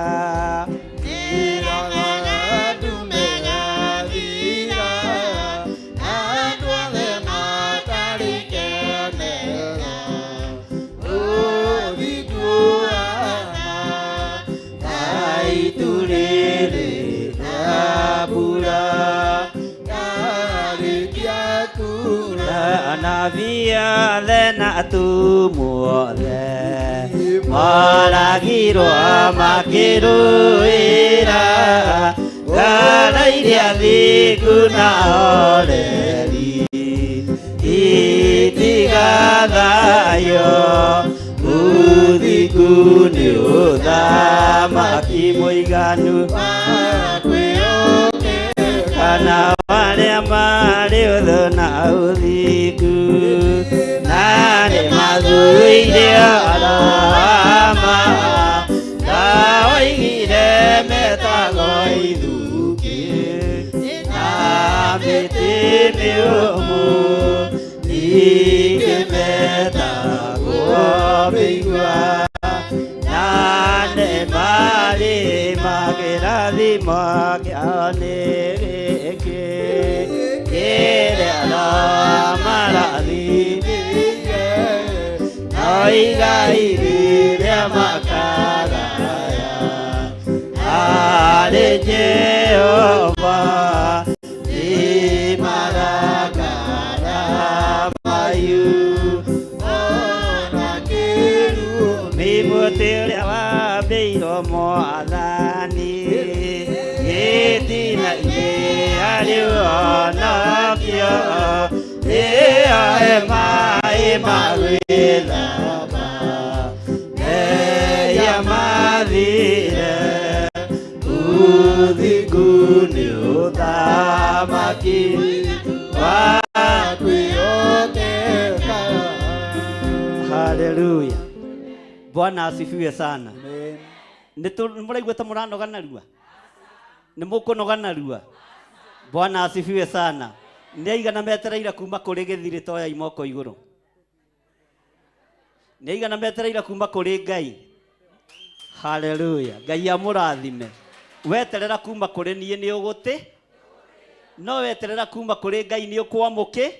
Anabii othe na atumwo othe moragirwo makĩrũĩra ngoro iria thingu na oreri itigathayo. Ũthingu nĩ ũthamaki mũiganu kana arĩa marĩ ũthũ na ũthingu na nĩ mathuire arama ndaoigire metagwo ithukĩ na mĩtĩ mĩũmũ, ningĩ metagwo mĩigua na nĩ marĩ makĩrathimo kĩao nĩ gĩkĩ kĩrĩa marathimire no igai rĩrĩa makagaya harĩ Jehova nĩ marakara mahiũ mũtĩ ũrĩa wambĩirwo Mwathani gĩtina-inĩ harĩ ũhonokio ĩyo hema ma gwĩthamba mehia mathire. Ũthingu nĩ ũthamaki wa kwĩhokeka. Haleluya. Bwana asifiwe sana. Amen. Nĩ mũraigua ta mũranoga narua? Nĩ mũkũnoga narua? Bwana asifiwe sana. Nĩ aigana metereire kuma kũrĩ gĩthirĩ toyai moko igũrũ? Nĩ aigana metereire kuma kũrĩ Ngai? Haleluya. Ngai amũrathime. Weterera kuma kũrĩ niĩ nĩ ũgũtĩ, no weterera kuma kũrĩ Ngai nĩ ũkwamũkĩ.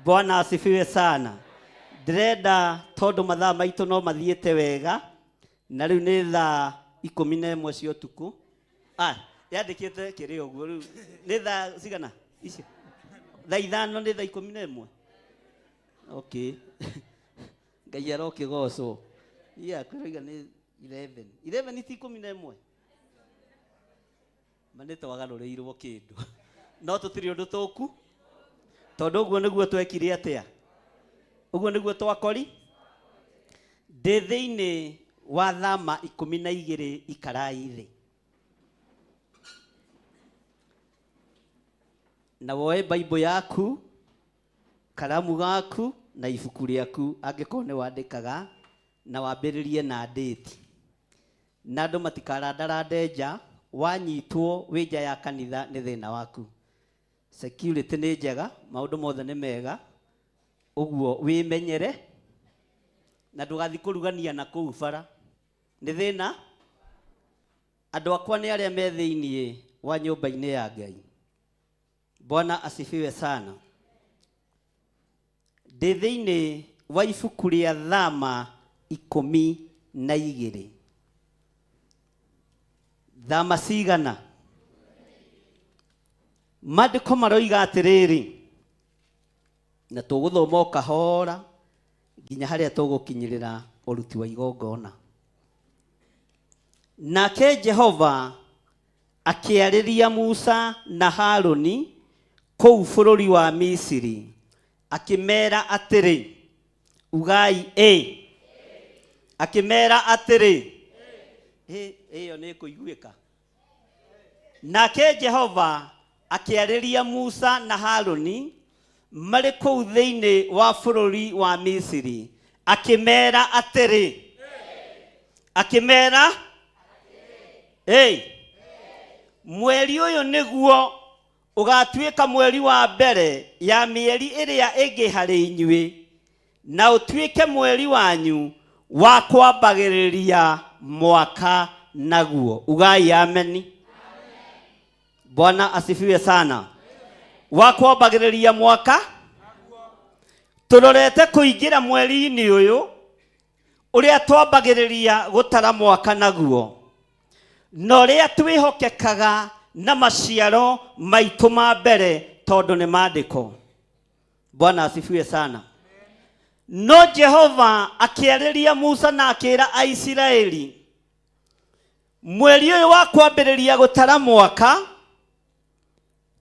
Bwana asifiwe sana. Ndĩrenda tondũ mathaa maitũ no mathiĩte wega, na rĩu nĩ thaa 11 cia ũtukũ. Yandĩkĩte kĩrĩ ũguo rĩu nĩ thaa cigana icio? Thaa 5 nĩ thaa 11. Okay. Ngai arokĩgocwo. Yeah, kwĩroiga nĩ 11. 11 ti 11. Ma nĩ twagarũrĩirwo kĩndũ. No tũtirĩ ũndũ tũku, tondũ ũguo nĩguo twekire atĩa? Ũguo nĩguo twakori. Ndĩ thĩinĩ wa thama 12 ikarai thĩ. Na woe Bible yaku, karamu gaku na ibuku rĩaku angĩkorwo nĩ wandĩkaga, na wambĩrĩrie na date. Na andũ matikarandarande nja, wanyitwo wĩ nja ya kanitha nĩ thĩna waku. Security nĩ njega, maũndũ mothe nĩ mega, ũguo wĩmenyere na ndũgathiĩ kũrugania na kũu bara. Nĩ thĩna. Andũ akwa nĩ arĩa me thĩinĩ wa nyũmba-inĩ ya Ngai. Bwana asifiwe sana. Ndĩ thĩinĩ wa ibuku rĩa Thama 12. Thama cigana? Maandĩko maroiga atĩrĩrĩ, na tũgũthoma o kahora nginya harĩa tũgũkinyĩrĩra ũruti wa igongona. Nake Jehova akĩarĩria Musa na Harũni kũu bũrũri wa Misiri, akĩmera atĩrĩ, ugai ĩ. Akĩmera atĩrĩ, ĩyo nĩ ĩkũiguĩka. Nake Jehova akĩarĩria Musa na Harũni marĩ kũu thĩinĩ wa bũrũri wa Misiri, akĩmera atĩrĩ, akĩmera ĩ, mweri ũyũ nĩguo ũgatuĩka mweri wa mbere ya mĩeri ĩrĩa ĩngĩ harĩ inyuĩ, na ũtuĩke mweri wanyu wa kwambagĩrĩria mwaka naguo. Ugai ameni. Bwana asifiwe sana. Wa kwambagĩrĩria mwaka, tũrorete kũingĩra mweri-inĩ ũyũ ũrĩa twambagĩrĩria gũtara mwaka naguo, na ũrĩa twĩhokekaga na maciaro maitũ ma mbere tondũ nĩ maandĩko. Bwana asifiwe sana. No Jehova akĩarĩria Musa na akĩra Aisiraeli, mweri ũyũ wa kwambĩrĩria gũtara mwaka,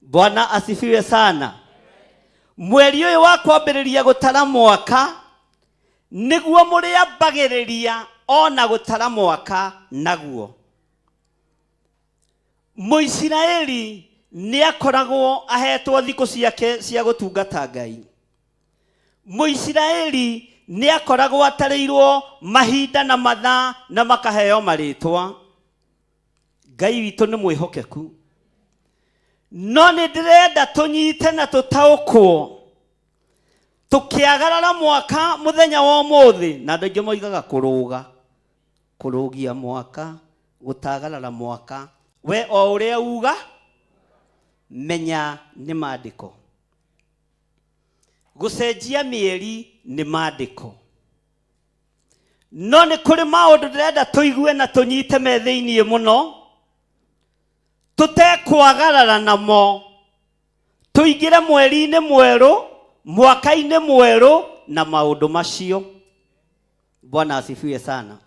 Bwana asifiwe sana. Mweri ũyũ wa kwambĩrĩria gũtara mwaka nĩguo mũrĩambagĩrĩria ona gũtara mwaka naguo. Mũisiraeli nĩakoragwo ahetwo thikũ ciake cia gũtungata Ngai. Mũisiraeli nĩakoragwo atarĩirwo mahinda na mathaa na makaheo marĩtwa. Ngai witũ nĩ mwĩhokeku. No nĩ ndĩrenda tũnyite na tũtaũkwo tũkĩagarara mwaka mũthenya wa ũmũthĩ, na andũ aingĩ moigaga kũrũga, kũrũgia mwaka, gũtagarara mwaka. We o ũrĩa uga, menya nĩ maandĩko. Gũcenjia mĩeri nĩ maandĩko. No nĩ kũrĩ maũndũ ndĩrenda tũigue na tũnyite me thĩiniĩ mũno, tũtekwagarara namo, tũingĩre mweri-inĩ mwerũ, mwaka-inĩ mwerũ na maũndũ macio. Bwana asifiwe sana.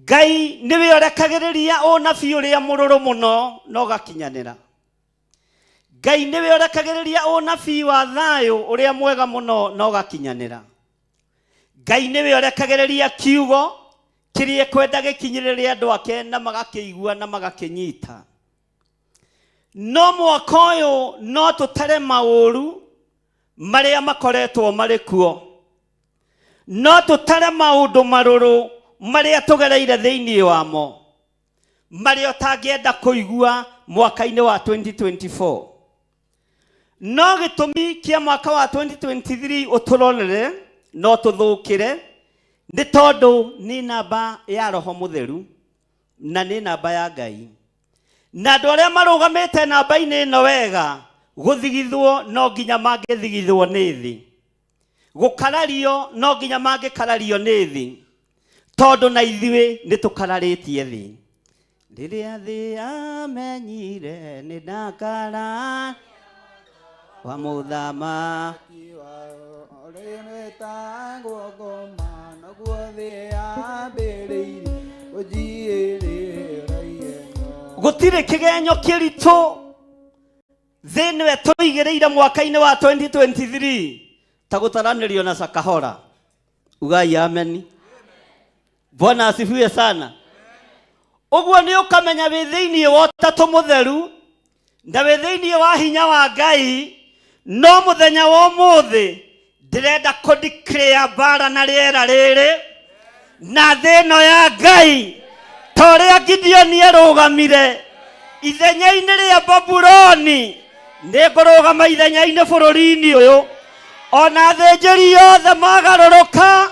Ngai nĩwe ũrekagĩrĩria ũnabii ũrĩa mũrũrũ mũno na ũgakinyanĩra. Ngai nĩwe ũrekagĩrĩria ũnabii wa thayũ ũrĩa mwega mũno na ũgakinyanĩra. Ngai nĩwe ũrekagĩrĩria kiugo kĩrĩa ekwenda gĩkinyĩrĩre andũ ake na magakĩigua na magakĩnyita. No mwaka ũyũ no tũtare maũru marĩa makoretwo marĩ kuo. No tũtare maũndũ marũrũ marĩa tũgereire thĩinĩ wamo, marĩa ũtangĩenda kũigua mwaka-inĩ wa 2024. No gĩtũmi kĩa mwaka wa 2023 ũtũrorere no tũthũkĩre nĩ tondũ nĩ namba ya Roho Mũtheru na nĩ namba ya Ngai. Na andũ arĩa marũgamĩte namba-inĩ ĩno wega, gũthigithwo no nginya mangĩthigithwo nĩ thĩ, gũkarario no nginya mangĩkarario nĩ thĩ, tondũ na ithuĩ nĩ tũkararĩtie thĩ. Rĩrĩa thĩ yamenyire nĩ ndakara wa mũthama Wĩtagwo ngoma noguo thĩ yambĩrĩirie kũnjiyĩrĩra ihenya. Gũtirĩ kĩgenyo kĩritũ thĩ ĩno ĩtũigĩrĩire mwaka-inĩ wa 2023 ta gũtaranĩrio na Shakahola. Ugai ameni. Bwana asifiwe sana. Ũguo nĩ ũkamenya wĩ thĩinĩ wa ũtatũ mũtheru na wĩ thĩinĩ wa hinya wa Ngai. No mũthenya wa ũmũthĩ ndĩrenda kũ declare mbara na rĩera rĩrĩ na thĩ ĩno ya Ngai, ta ũrĩa Gideoni arũgamire ithenya-inĩ rĩa Babuloni, nĩ ngũrũgama ithenya-inĩ bũrũri-inĩ ũyũ. Ona athĩnjĩri othe magarũrũka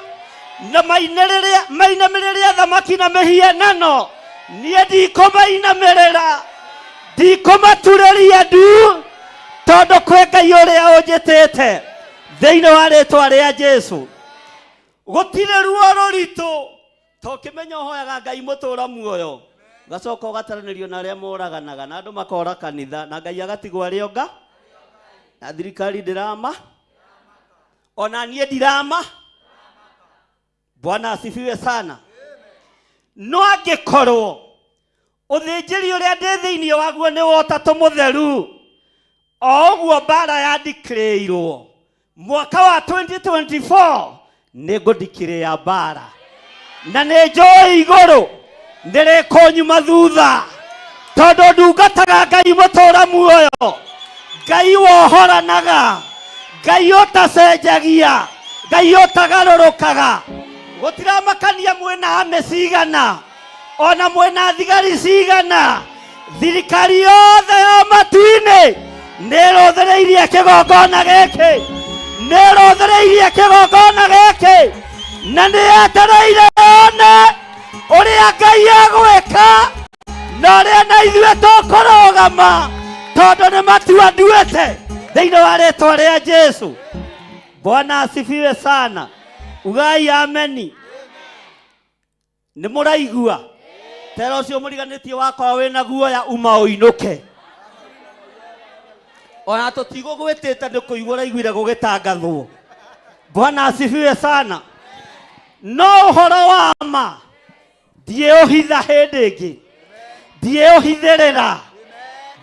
na mainamĩrĩre athamaki na mĩhianano, niĩ ndikũmainamĩrĩra, ndikũmaturĩria ndu, tondũ kwĩ Ngai ũrĩa ũnjĩtĩte thĩinĩ wa rĩtwa rĩa Jesu. Gũtirĩ ruo rũritũ ta ũkĩmenya ũhoyaga Ngai mũtũra muoyo, ũgacoka ũgataranĩrio na arĩa moraganaga na andũ makora kanitha na Ngai agatigwo arĩ onga na thirikari ndĩrama, ona niĩ ndirama. Bwana asifiwe sana. No angĩkorwo ũthĩnjĩri ũrĩa ndĩ thĩinĩ waguo nĩ wa ũtatũ mũtheru, o ũguo mbara yandikĩrĩirwo mwaka wa 2024, nĩ ngũndikĩrĩa mbara na nĩ njũĩ igũrũ nĩrĩkũnyuma thutha, tondũ ndungataga Ngai mũtũra muoyo, Ngai wohoranaga, Ngai ũtacenjagia, Ngai ũtagarũrũkaga. Gũtiramakania mwĩna ame cigana, ona mwĩna thigari cigana, thirikari yothe ya matu-inĩ nĩrũthĩrĩirie kĩgongona gĩkĩ, nĩrũthĩrĩirie kĩgongona gĩkĩ, na nĩyetereire yone ũrĩa Ngai egwĩka na ũrĩa na ithuĩ tũkũrũgama, tondũ nĩ matua nduĩte thĩinĩ wa rĩtwa rĩa Jesu. Bwana asifiwe sana. Ugai ameni. Nĩ mũraigua tera ũcio mũriganĩtie wakwa wĩna guoya, uma ũinũke, ona tũtigũgwĩtĩte nĩ kũigua ũraiguire gũgĩtangathwo. Bwana asifiwe sana. No ũhoro wa ma ndiĩũhitha hĩndĩ ĩngĩ, ndiĩũhithĩrĩra,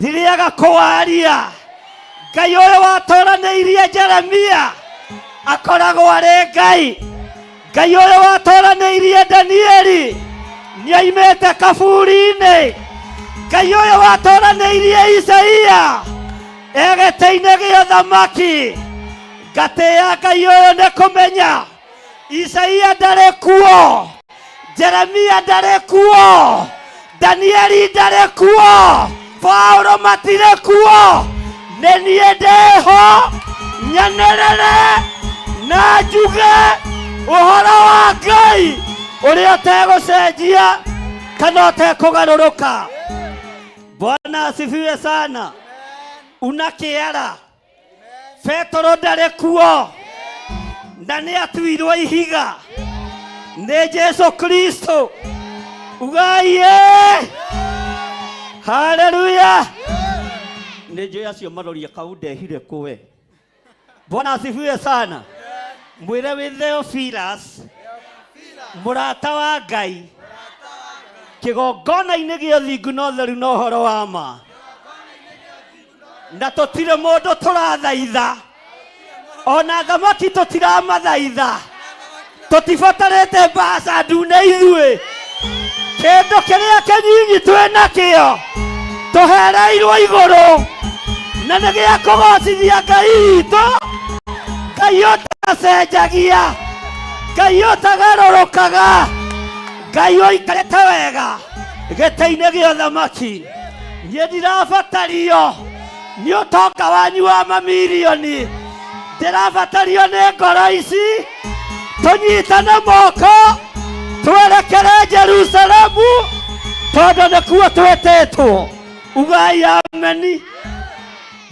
ndirĩaga kũwaria. Ngai ũyũ watoranĩirie Jeremia akoragwo arĩ Ngai. Ngai ũyũ watoranĩirie Danieli nĩoimĩte kaburi-inĩ. Ngai ũyũ watoranĩirie Isaia egĩtĩ-inĩ gĩa ũthamaki. Ngatĩĩa Ngai ũyũ nĩ kũmenya Isaia ndarĩ kuo, Jeremia ndarĩ kuo, Danieli ndarĩ kuo, Paulo matirĩ kuo, nĩ niĩ ndĩho nyanĩrĩre na njuge ũhoro wa Ngai ũrĩa ũtegũcenjia kana ũtekũgarũrũka. Bwana asifiwe sana. Una kĩara Petero ndarĩ kuo na nĩ atuirwo ihiga nĩ Jesu Kristo. Ugai ĩ haleluya. Nĩ njũĩ acio maroria kau ndehire kũwe. Bwana asifiwe sana. Mwĩre wĩ Theophilus, mũrata wa Ngai, kĩgongona-inĩ gĩa ũthingu na ũtheru na ũhoro wa ma, na tũtirĩ mũndũ tũrathaitha, ona thamaki tũtiramathaitha, tũtibatarĩte mbaca ndune ithuĩ. Kĩndũ kĩrĩa kĩnyinyi twĩ nakĩo tũhereirwo igũrũ na nĩ gĩa kũgocithia Ngai witũ, Ngai ũtacenjagia. Ngai ũtagarũrũkaga, Ngai ũikarĩte wega gĩtĩ-inĩ gĩa ũthamaki. Niĩ ndirabatario nĩ ũtonga wanyu wa mamirioni, ndĩrabatario nĩ ngoro ici. Tũnyitane moko twerekere Jerusalemu, tondũ nĩkuo twĩtĩtwo. Ugai ameni.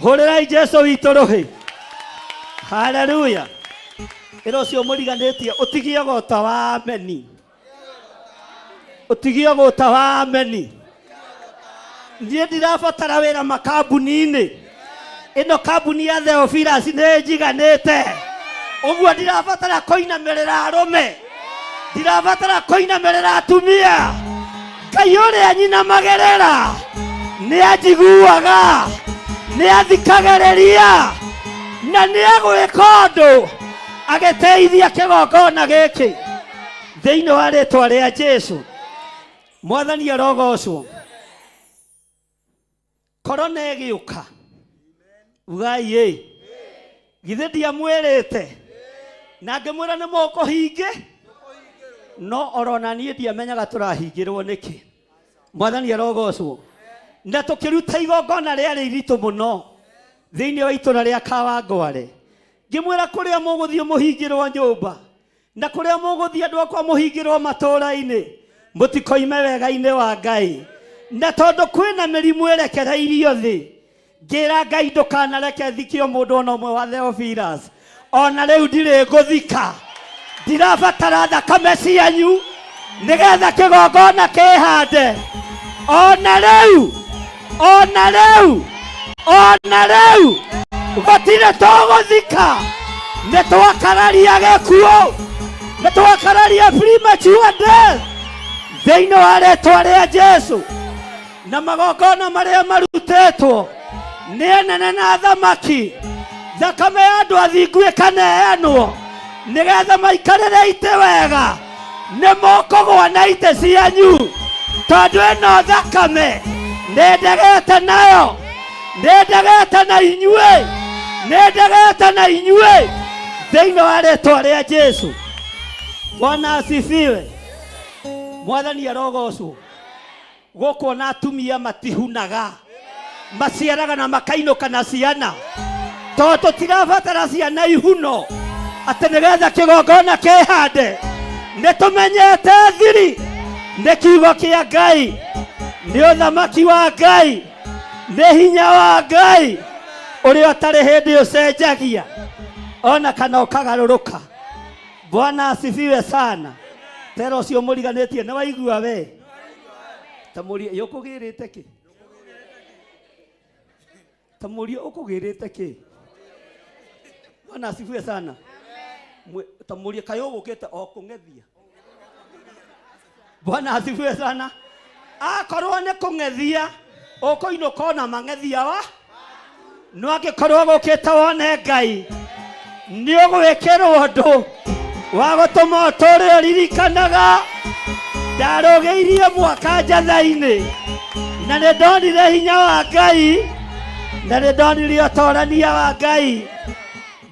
Hũrĩrai Jesu witũ rũhĩ. Haleluya. Ĩra ũcio mũriganĩtie ũtigie gũta wa ameni, ũtigie gũta wa ameni. Niĩ ndirabatara wĩra makambuni-inĩ, ĩno kambuni ya Theophilus nĩ njiganĩte. Ũguo ndirabatara kũinamĩrĩra arũme, ndirabatara kũinamĩrĩra atumia. Ngai ũrĩa nyinamagĩrĩra nĩ anjiguaga, nĩ athikagĩrĩria, na nĩ agwĩka ũndũ agĩteithia kĩgongona gĩkĩ thĩinĩ wa rĩtwa rĩa Jesu. Mwathani arogocwo. Korona ĩgĩũka, ugai ĩ, githĩ ndiamwĩrĩte na ngĩmwĩra nĩ mũkũhingĩ? No orona niĩ ndiamenyaga tũrahingĩrwo nĩkĩ. Mwathani arogocwo. Na tũkĩruta igongona rĩarĩ iritũ mũno thĩinĩ wa itũra rĩa Kawangware, ngĩmwĩra kũrĩa mũgũthiĩ mũhingĩrwo nyũmba, na kũrĩa mũgũthiĩ andũ akwa mũhingĩrwo matũũra-inĩ, mũtikoime wega-inĩ wa Ngai. Na tondũ kwĩna mĩrimũ ĩrekereirio thĩ, ngĩra Ngai ndũkanareke thikio mũndũ ona ũmwe wa Theophilus. Ona rĩu ndirĩ ngũthika, ndirabatara thakame cianyu nĩgetha kĩgongona kĩhande. Ona rĩu, ona rĩu, ona rĩu gũtirĩ tũgũthika. Nĩ twakararia gĩkuũ, nĩ twakararia premature death thĩinĩ wa rĩtwa rĩa Jesu. Na magongona marĩa marutĩtwo nĩ anene na athamaki, thakame ya andũ athingu ĩkaneanwo nĩgetha maikarĩre itĩ wega, nĩ mũkũgwa na itĩ cianyu, tondũ ĩno thakame nĩ ndegete nayo, nĩ ndegete na inyuĩ, nĩ ndegete na inyuĩ thĩinĩ wa rĩtwa rĩa Jesu. Bwana asifiwe. Mwathani arogocwo. Gũkũ ona atumia matihunaga, maciaraga na makainũka na ciana, tondũ tũtirabatara ciana ihuno atĩ nĩgetha kĩgongona kĩhande. Nĩ tũmenyete thiri nĩ kiugo kĩa Ngai, nĩ ũthamaki wa Ngai, nĩ hinya wa Ngai ũrĩa ũtarĩ hĩndĩ ũcenjagia ona kana ũkagarũrũka. Bwana asifiwe sana. Tera ũcio mũriganĩtie nĩ waigua we ta mũrie yũkũgĩrĩte kĩ, ta mũrie ũkũgĩrĩte kĩ. Bwana asifiwe sana. Ta mũrie kaĩ ũgũkĩte o kũng'ethia. Bwana asifiwe sana. Akorwo nĩ kũng'ethia ũkũinũka ona mang'ethia wa no angĩkorwo gũkĩte wone Ngai nĩ ũgwĩkĩrwo ũndũ wa gũtũma ũtũũre ũririkanaga ndarũgĩirie mwaka njatha-inĩ, na nĩ ndonire hinya wa Ngai, na nĩ ndonire ũtorania wa Ngai.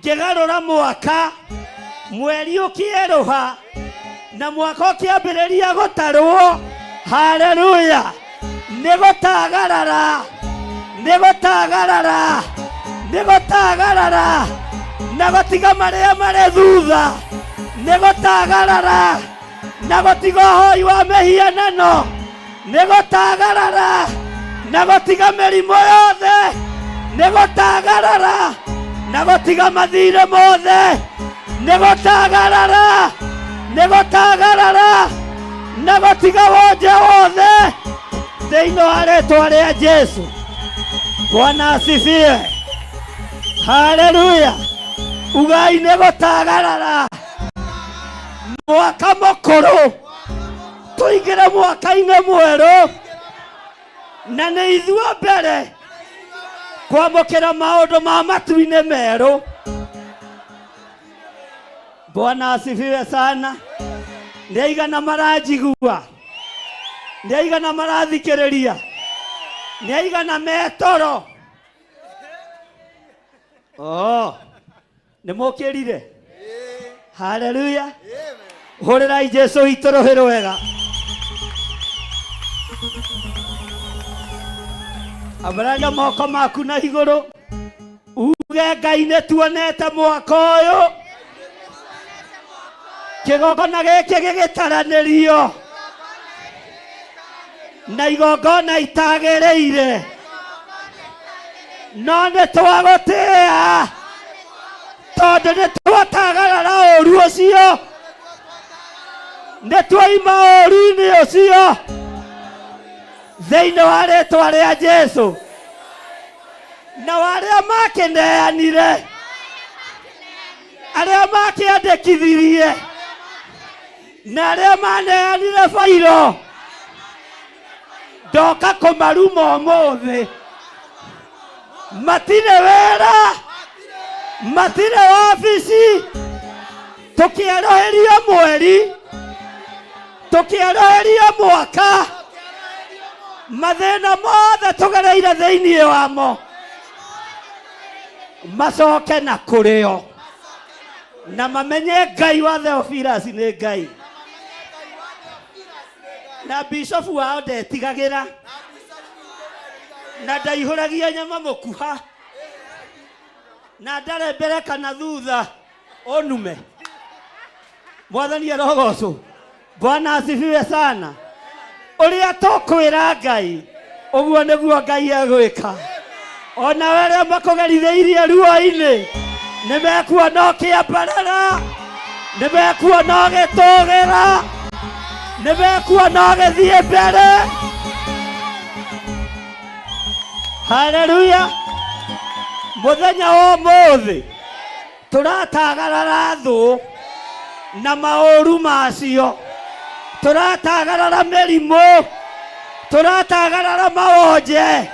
Ngĩgarũra mwaka, mweri ũkĩerũha na mwaka ũkĩambĩrĩria gũtarwo. Haleluya. Nĩ gũtagarara, nĩ gũtagarara, nĩ gũtagarara na gũtiga marĩa marĩ thutha, nĩ gũtagarara na gũtiga ũhoi wa mĩhianano, nĩ gũtagarara na gũtiga mĩrimũ yothe, nĩ gũtagarara na gũtiga mathirĩ mothe, nĩ gũtagarara, nĩ gũtagarara na gũtiga wonje wothe thĩinĩ wa rĩtwa rĩa Jesu. Bwana asifiwe. Haleluya. Ugai nĩ gũtagarara mwaka mũkũrũ tũingĩre mwaka-inĩ mwerũ, na nĩ ithuĩ mbere kwamũkĩra maũndũ ma matu-inĩ merũ. Bwana asifiwe sana. Nĩ aigana maranjigua? Nĩ aigana marathikĩrĩria? Nĩ aigana metoro? Oh, nĩ mũkĩrire? Haleluya. Hũrĩrai Jesu witũ rũhĩ rwega. Ambararia moko maku na igũrũ uge Ngai nĩ tuonete mwaka ũyũ kĩgongona gĩkĩ gĩgĩtaranĩrio na igongona itagĩrĩire no nĩ twagũtĩĩa tondũ nĩ twatagarara ũru ũcio nĩ twaima ũru-inĩ ũcio thĩinĩ wa rĩtwa rĩa Jesu na arĩa makĩneanire arĩa makĩandĩkithirie na arĩa maneanire bairo ndoka kũmaruma ũmũthĩ matirĩ wĩra matirĩ wabici tũkĩerũhĩrio mweri tũkĩerũhĩrio mwaka mathĩna mothe tũgereire thĩinĩ wamo macoke na kũrĩo na mamenye Ngai wa Theophilus nĩ Ngai na bishofu wao ndetigagĩra na ndaihũragia nyama mũkuha na ndarĩ mbere kana thutha ũnume. Mwathani arogocwo. Bwana asifiwe sana. Ũrĩa tũkwĩra Ngai ũguo nĩguo Ngai egwĩka. Ona arĩa makũgerithĩirie ruo-inĩ nĩ mekuona ũkĩambarara, nĩ mekuona ũgĩtũgĩra, nĩ mekuona ũgĩthiĩ mbere. Haleluya. Mũthenya wa ũmũthĩ tũratagarara thũ na maũru macio, tũratagarara mĩrimũ, tũratagarara mawonje,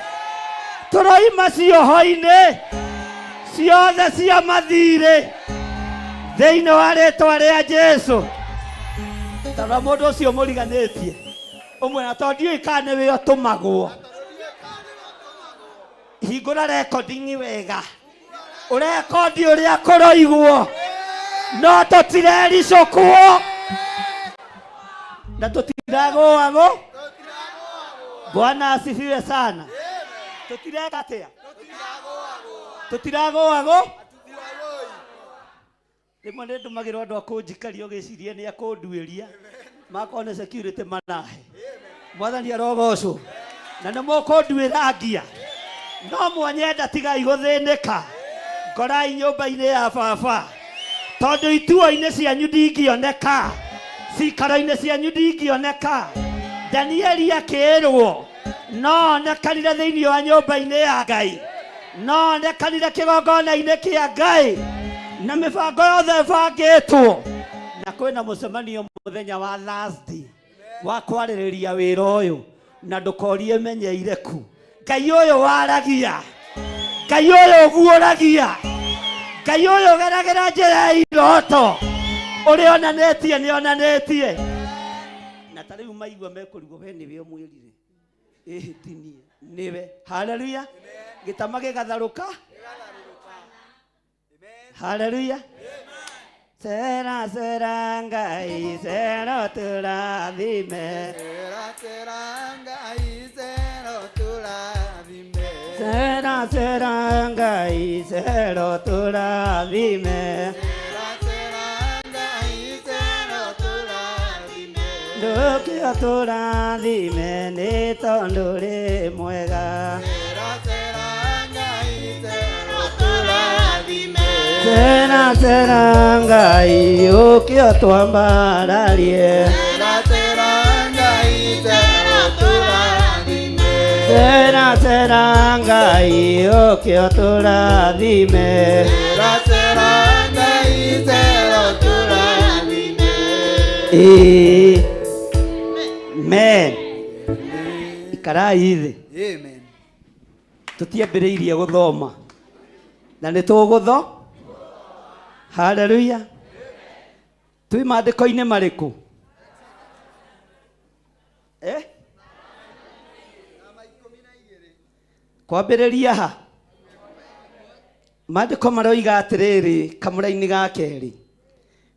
tũroima cioho-inĩ ciothe cia mathirĩ thĩinĩ wa rĩtwa rĩa Jesu. Tondũ mũndũ ũcio mũriganĩtie ũmwe na tondũ ndiũĩ kana nĩwe ũtũmagwo, hingũra recording wega ũrekondi ũrĩa kũroigwo no tũtirericũkwo na tũtiragũagwo. Bwana asifiwe sana. Tũtireka atĩa? Tũtiragũagwo. Rĩmwe nĩ ndũmagĩrwo andũ a kũnjikaria ũgĩciria nĩ akũnduĩria makorwo nĩ security marahe. Mwathani arogocwo. Na nĩ mũkũnduĩra ngia no mwanyenda tigai gũthĩnĩka, ngorai nyũmba-inĩ ya baba tondũ ituo-inĩ cianyu ndingĩoneka, cikaro-inĩ cianyu ndingĩoneka. Danieli akĩĩrwo no onekanire thĩinĩ wa nyũmba-inĩ ya Ngai, no onekanire kĩgongona-inĩ kĩa Ngai na mĩbango yothe ĩbangĩtwo, na kwĩna mũcemanio mũthenya wa Thursday wa kwarĩrĩria wĩra ũyũ, na ndũkorie menyeire ku. Ngai ũyũ waragia, Ngai ũyũ ũguũragia, Ngai ũyũ ũgeragĩra njĩra ya iroto, ũrĩa onanĩtie nĩ onanĩtie. Na ta rĩu maigua mekũrigwo we nĩwe ũmwĩrire, ĩhĩ ti niĩ nĩwe. Haleluya. Gĩtama gĩgatharũka. Haleluya. Sera sera Ngai sera tũrathime. Sera sera Ngai sera tũrathime. Sera sera Ngai sera tũrathime. Sera sera Ngai sera tũrathime. Ndũkĩo tũrathime nĩ tondũ rĩ mwega. Sera sera Ngai sera tũrathime. Sera sera Ngai ũkĩo twambararie. Sera sera Ngai sera tũrathime. Sera sera Ngai ũkĩo tũrathime. Sera sera Ngai sera tũrathime. Amen. Ikarai thĩ. Amen. Tũtiambĩrĩirie gũthoma na nĩ tũgũtho. Haleluya. Twĩ maandĩko-inĩ marĩkũ? Eh? Kwambĩrĩria ha? Maandĩko maroiga atĩrĩrĩ kamũra-inĩ ga kerĩ,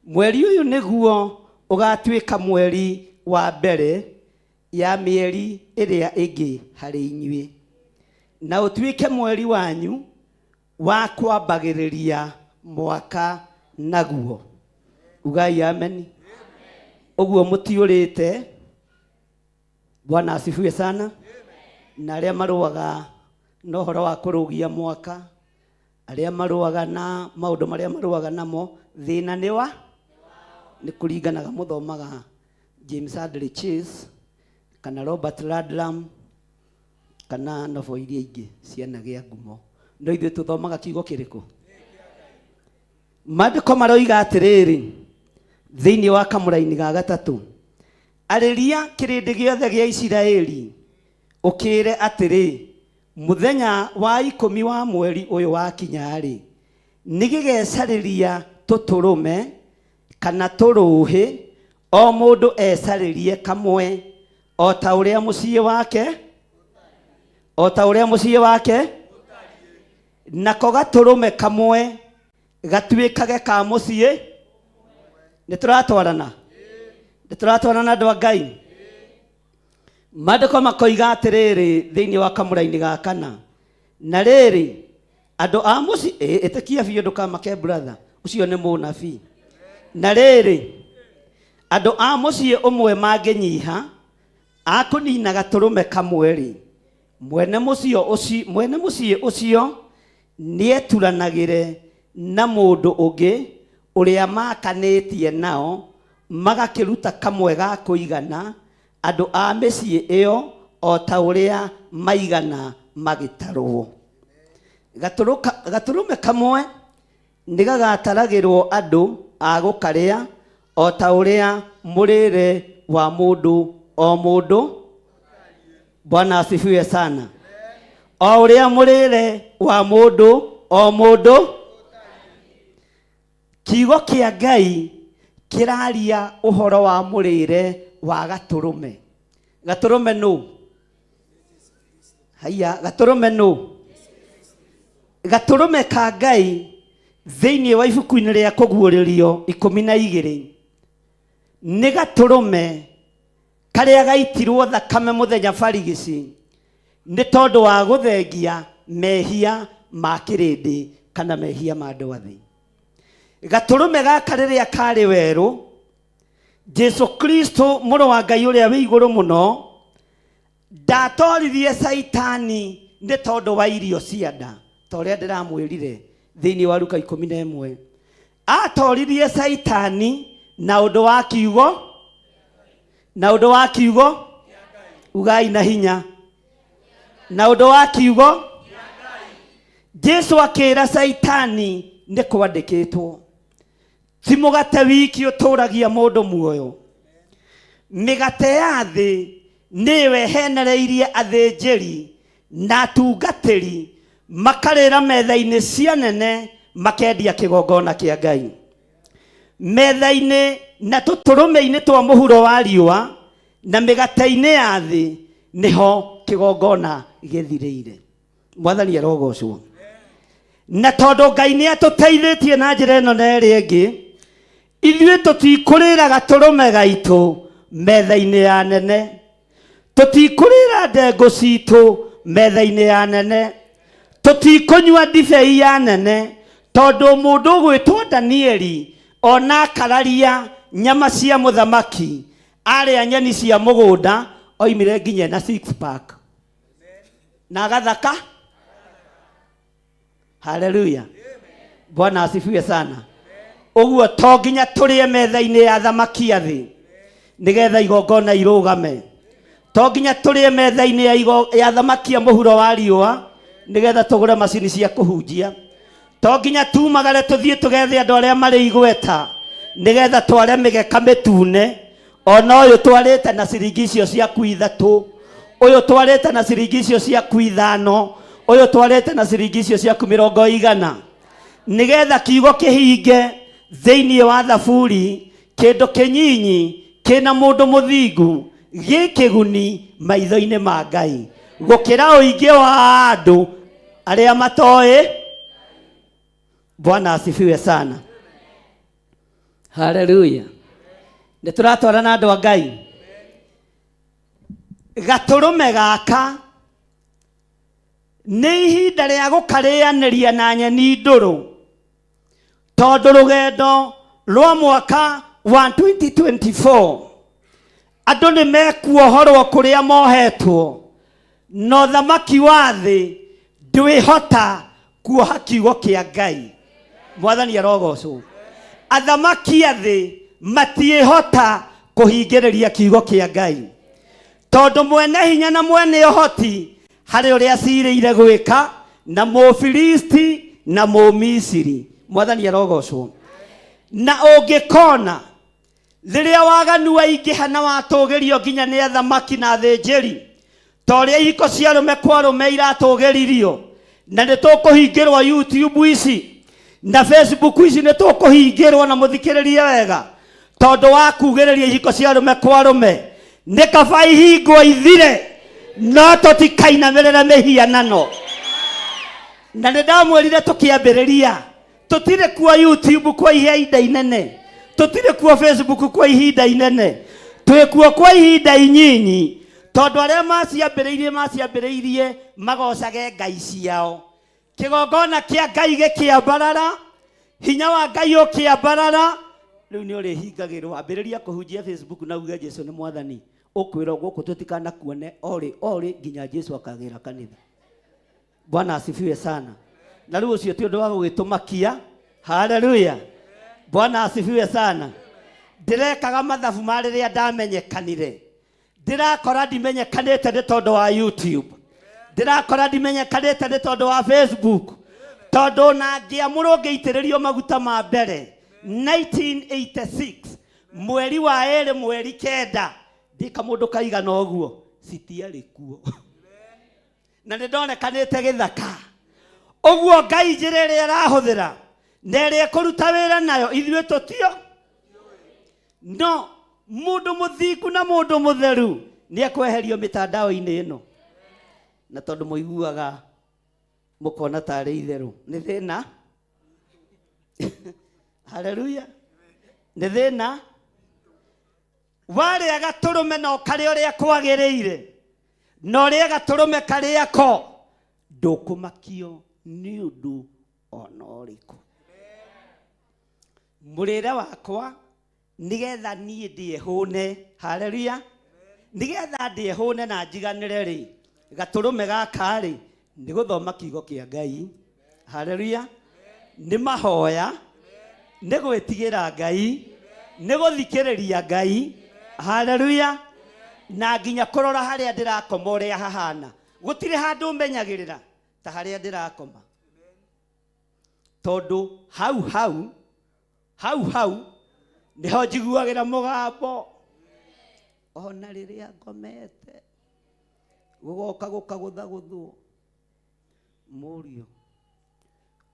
mweri ũyũ nĩguo Ũgatuĩka mweri wa mbere ya mĩeri ĩrĩa ĩngĩ harĩ inyuĩ, na ũtuĩke mweri wanyu wa kwambagĩrĩria mwaka naguo. Ugai ameni. Ũguo mũtiũrĩte. Bwana asifiwe sana. Na arĩa marũaga na ũhoro wa kũrũgia mwaka, arĩa marũaga na maũndũ marĩa marũaga namo, thĩna nĩ wa nĩ kũringanaga mũthomaga James Hadley Chase kana Robert Ludlum kana nobo iria ingĩ cianagĩa ngumo, no ithuĩ tũthomaga kiugo kĩrĩkũ? Maandĩko maroiga atĩrĩrĩ thĩinĩ wa kamũraini ga gatatũ, arĩria kĩrĩndĩ gĩothe gĩa Isiraeli ũkĩĩre atĩrĩ, mũthenya wa 10 wa mweri ũyũ wakinya-rĩ, nĩgĩgecarĩria tũtũrũme kana tũrũhĩ, o mũndũ ecarĩrie kamwe o ta ũrĩa mũciĩ wake, o ta ũrĩa mũciĩ wake, nako gatũrũme kamwe gatuĩkage ka mũciĩ. Nĩ tũratwarana, nĩ tũratwarana andũ a Ngai. Maandĩko makoiga atĩrĩrĩ thĩinĩ wa kamũraini ga kana, na rĩrĩ andũ a mũciĩ, ĩtĩkia biũ ndũkamake brother, ũcio nĩ mũnabii. Na rĩrĩ andũ a mũciĩ ũmwe mangĩnyiha akũnina gatũrũme kamwe rĩ, mwene mũciĩ ũcio nĩeturanagĩre na mũndũ ũngĩ ũrĩa makanĩtie nao, magakĩruta kamwe ga kũigana andũ a mĩciĩ ĩyo o ta ũrĩa maigana magĩtarwo. Gatũrũme kamwe nĩgagataragĩrwo andũ a gũkarĩa o ta ũrĩa mũrĩre wa mũndũ o mũndũ. Bwana asifiwe sana. O ũrĩa mũrĩre wa mũndũ o mũndũ. Kiugo kĩa Ngai kĩraria ũhoro wa mũrĩre wa gatũrũme. Gatũrũme nũ? Haiya, gatũrũme nũ? Gatũrũme ka Ngai thĩinĩ wa ibuku-inĩ rĩa kũguũrĩrio 12 nĩ gatũrũme karĩa gaitirwo thakame mũthenya barigici nĩ tondũ wa gũthengia mehia ma kĩrĩndĩ kana mehia ma andũ a thĩ. Gatũrũme gaka rĩrĩa karĩ werũ, Jesu Kristo mũrũ wa Ngai ũrĩa wĩ igũrũ mũno ndatoririe Saitani nĩ tondũ wa irio cia nda, ta ũrĩa ndĩramwĩrire thĩinĩ wa Luka 11. Atoririe Saitani na ũndũ wa kiugo, na ũndũ wa kiugo, ugai na hinya, na ũndũ wa kiugo. Jesu akĩra Saitani nĩ kwandĩkĩtwo, ti mũgate wiki ũtũragia mũndũ muoyo, mĩgate ya thĩ nĩyo ĩhenereirie athĩnjĩri na atungatĩri makarĩra metha-inĩ cia nene makendia kĩgongona kĩa Ngai. Metha-inĩ na tũtũrũme-inĩ twa mũhuro wa riũa na mĩgate-inĩ ya thĩ nĩho kĩgongona gĩthirĩire. Mwathani arogocwo. Na tondũ Ngai nĩ atũteithĩtie na njĩra ĩno na ĩrĩa ĩngĩ, ithuĩ tũtikũrĩra gatũrũme gaitũ metha-inĩ ya nene, tũtikũrĩra ndengũ citũ metha-inĩ ya nene, tũtikũnyua ndibei ya nene, tondũ mũndũ ũgwĩtwo Danieli ona akararia nyama cia mũthamaki arĩa nyeni cia mũgũnda oimire nginya na six pack na agathaka. Haleluya, Bwana asifiwe sana. Ũguo to nginya tũrĩe metha-inĩ ya thamaki a thĩ nĩgetha igongona irũgame, to nginya tũrĩe metha-inĩ ya thamaki a mũhuro wa riũa nĩgetha tũgũre macini cia kũhunjia, to nginya tumagare tũthiĩ tũgethe andũ arĩa marĩ igweta nĩgetha tware mĩgeka mĩtune, ona ũyũ twarĩte na ciringi icio ciaku 3, ũyũ twarĩte na ciringi icio ciaku 5, ũyũ twarĩte na ciringi icio ciaku 100, nĩgetha kiugo kĩhinge thĩinĩ wa Thaburi, kĩndũ kĩnyinyi kĩna mũndũ mũthingu gĩ kĩguni maitho-inĩ ma Ngai gũkĩra ũingĩ wa andũ arĩa matoĩ. Bwana asifiwe sana. Haleluya. Nĩ tũratwarana andũ a Ngai. Gatũrũme gaka nĩ ihinda rĩa gũkarĩanĩria na nyeni ndũrũ, tondũ rũgendo rwa mwaka wa 2024 andũ nĩ mekuohorwo kũrĩa mohetwo, na ũthamaki wa thĩ ndwĩhota kuoha kiugo kĩa Ngai. Mwathani arogocwo. Athamaki a thĩ matiĩhota kũhingĩrĩria kiugo kĩa Ngai, tondũ mwene hinya na mwene ũhoti harĩ ũrĩa acirĩire gwĩka na Mũfilisti na Mũmisiri. Mwathani arogocwo. Na ũngĩkona rĩrĩa waganu waingĩha na watũgĩrio nginya nĩ athamaki na athĩnjĩri, ta ũrĩa ihiko cia arũme kwa arũme iratũgĩririo, na nĩ tũkũhingĩrwo YouTube ici na Facebook ici, nĩ tũkũhingĩrwo, na mũthikĩrĩrie wega, tondũ wa kugĩrĩria ihiko cia arũme kwa arũme, nĩ kaba ihingwo ithire, no tũtikainamĩrĩre mĩhianano. Na nĩ ndamwĩrire tũkĩambĩrĩria, tũtirĩ kuo YouTube kwa ihinda inene, tũtirĩ kuo Facebook kwa ihinda inene, twĩ kuo kwa ihinda inyinyi, tondũ arĩa maciambĩrĩirie magocage ngai ciao. Kĩgongona kĩa Ngai gĩkĩambarara, hinya wa Ngai ũkĩambarara, rĩu nĩ ũrĩhingagĩrwo. Ambĩrĩria kũhunjia Facebook na uge Jesu nĩ Mwathani, ũkwĩrwo gũkũ tũtikanakuone orĩ orĩ nginya Jesu akagĩra kanitha. Bwana asifiwe sana. Na rĩu ũcio ti ũndũ wa gũgĩtũmakia. Haleluya, Bwana asifiwe sana. Ndĩrekaga mathabu ma rĩrĩa ndamenyekanire, ndĩrakora ndimenyekanĩte nĩ tondũ wa YouTube, ndĩrakora ndimenyekanĩte nĩ tondũ wa Facebook, tondũ na ngĩamũrwo ngĩitĩrĩrio maguta ma mbere 1986 mweri wa 2 mweri 9, ndĩ kamũndũ kaigana ũguo, citiarĩ kuo, na nĩ ndonekanĩte gĩthaka ũguo. Ngai njĩra ĩrĩa ĩrahũthĩra na ĩrĩa ĩkũruta wĩra nayo ithuĩ tũtio, no mũndũ mũthingu na mũndũ mũtheru nĩ ekweherio mĩtandao-inĩ ĩno, na tondũ mũiguaga mũkona tarĩ itherũ, nĩ thĩna. Haleluya, nĩ thĩna. Warĩa gatũrũme na ũkarĩa ũrĩa kwagĩrĩire, na ũrĩe gatũrũme karĩa ko, ndũkũmakio nĩ ũndũ ona ũrĩkũ. Mũrĩre wakwa nĩgetha niĩ ndĩe hũne, haleluya, nĩgetha ndĩe hũne na njiganĩre rĩ, gatũrũme gaka rĩ, nĩ gũthoma kiugo kĩa Ngai, haleluya, nĩ mahoya, nĩ gwĩtigĩra Ngai, nĩ gũthikĩrĩria Ngai, haleluya, na nginya kũrora harĩa ndĩrakoma ũrĩa hahana. Gũtirĩ handũ menyagĩrĩra ta harĩa ndĩrakoma, tondũ hau hau hau hau nĩho njiguagĩra mũgambo. Ona rĩrĩa ngomete, gũgoka gũkagũthagũthwo, mũriũ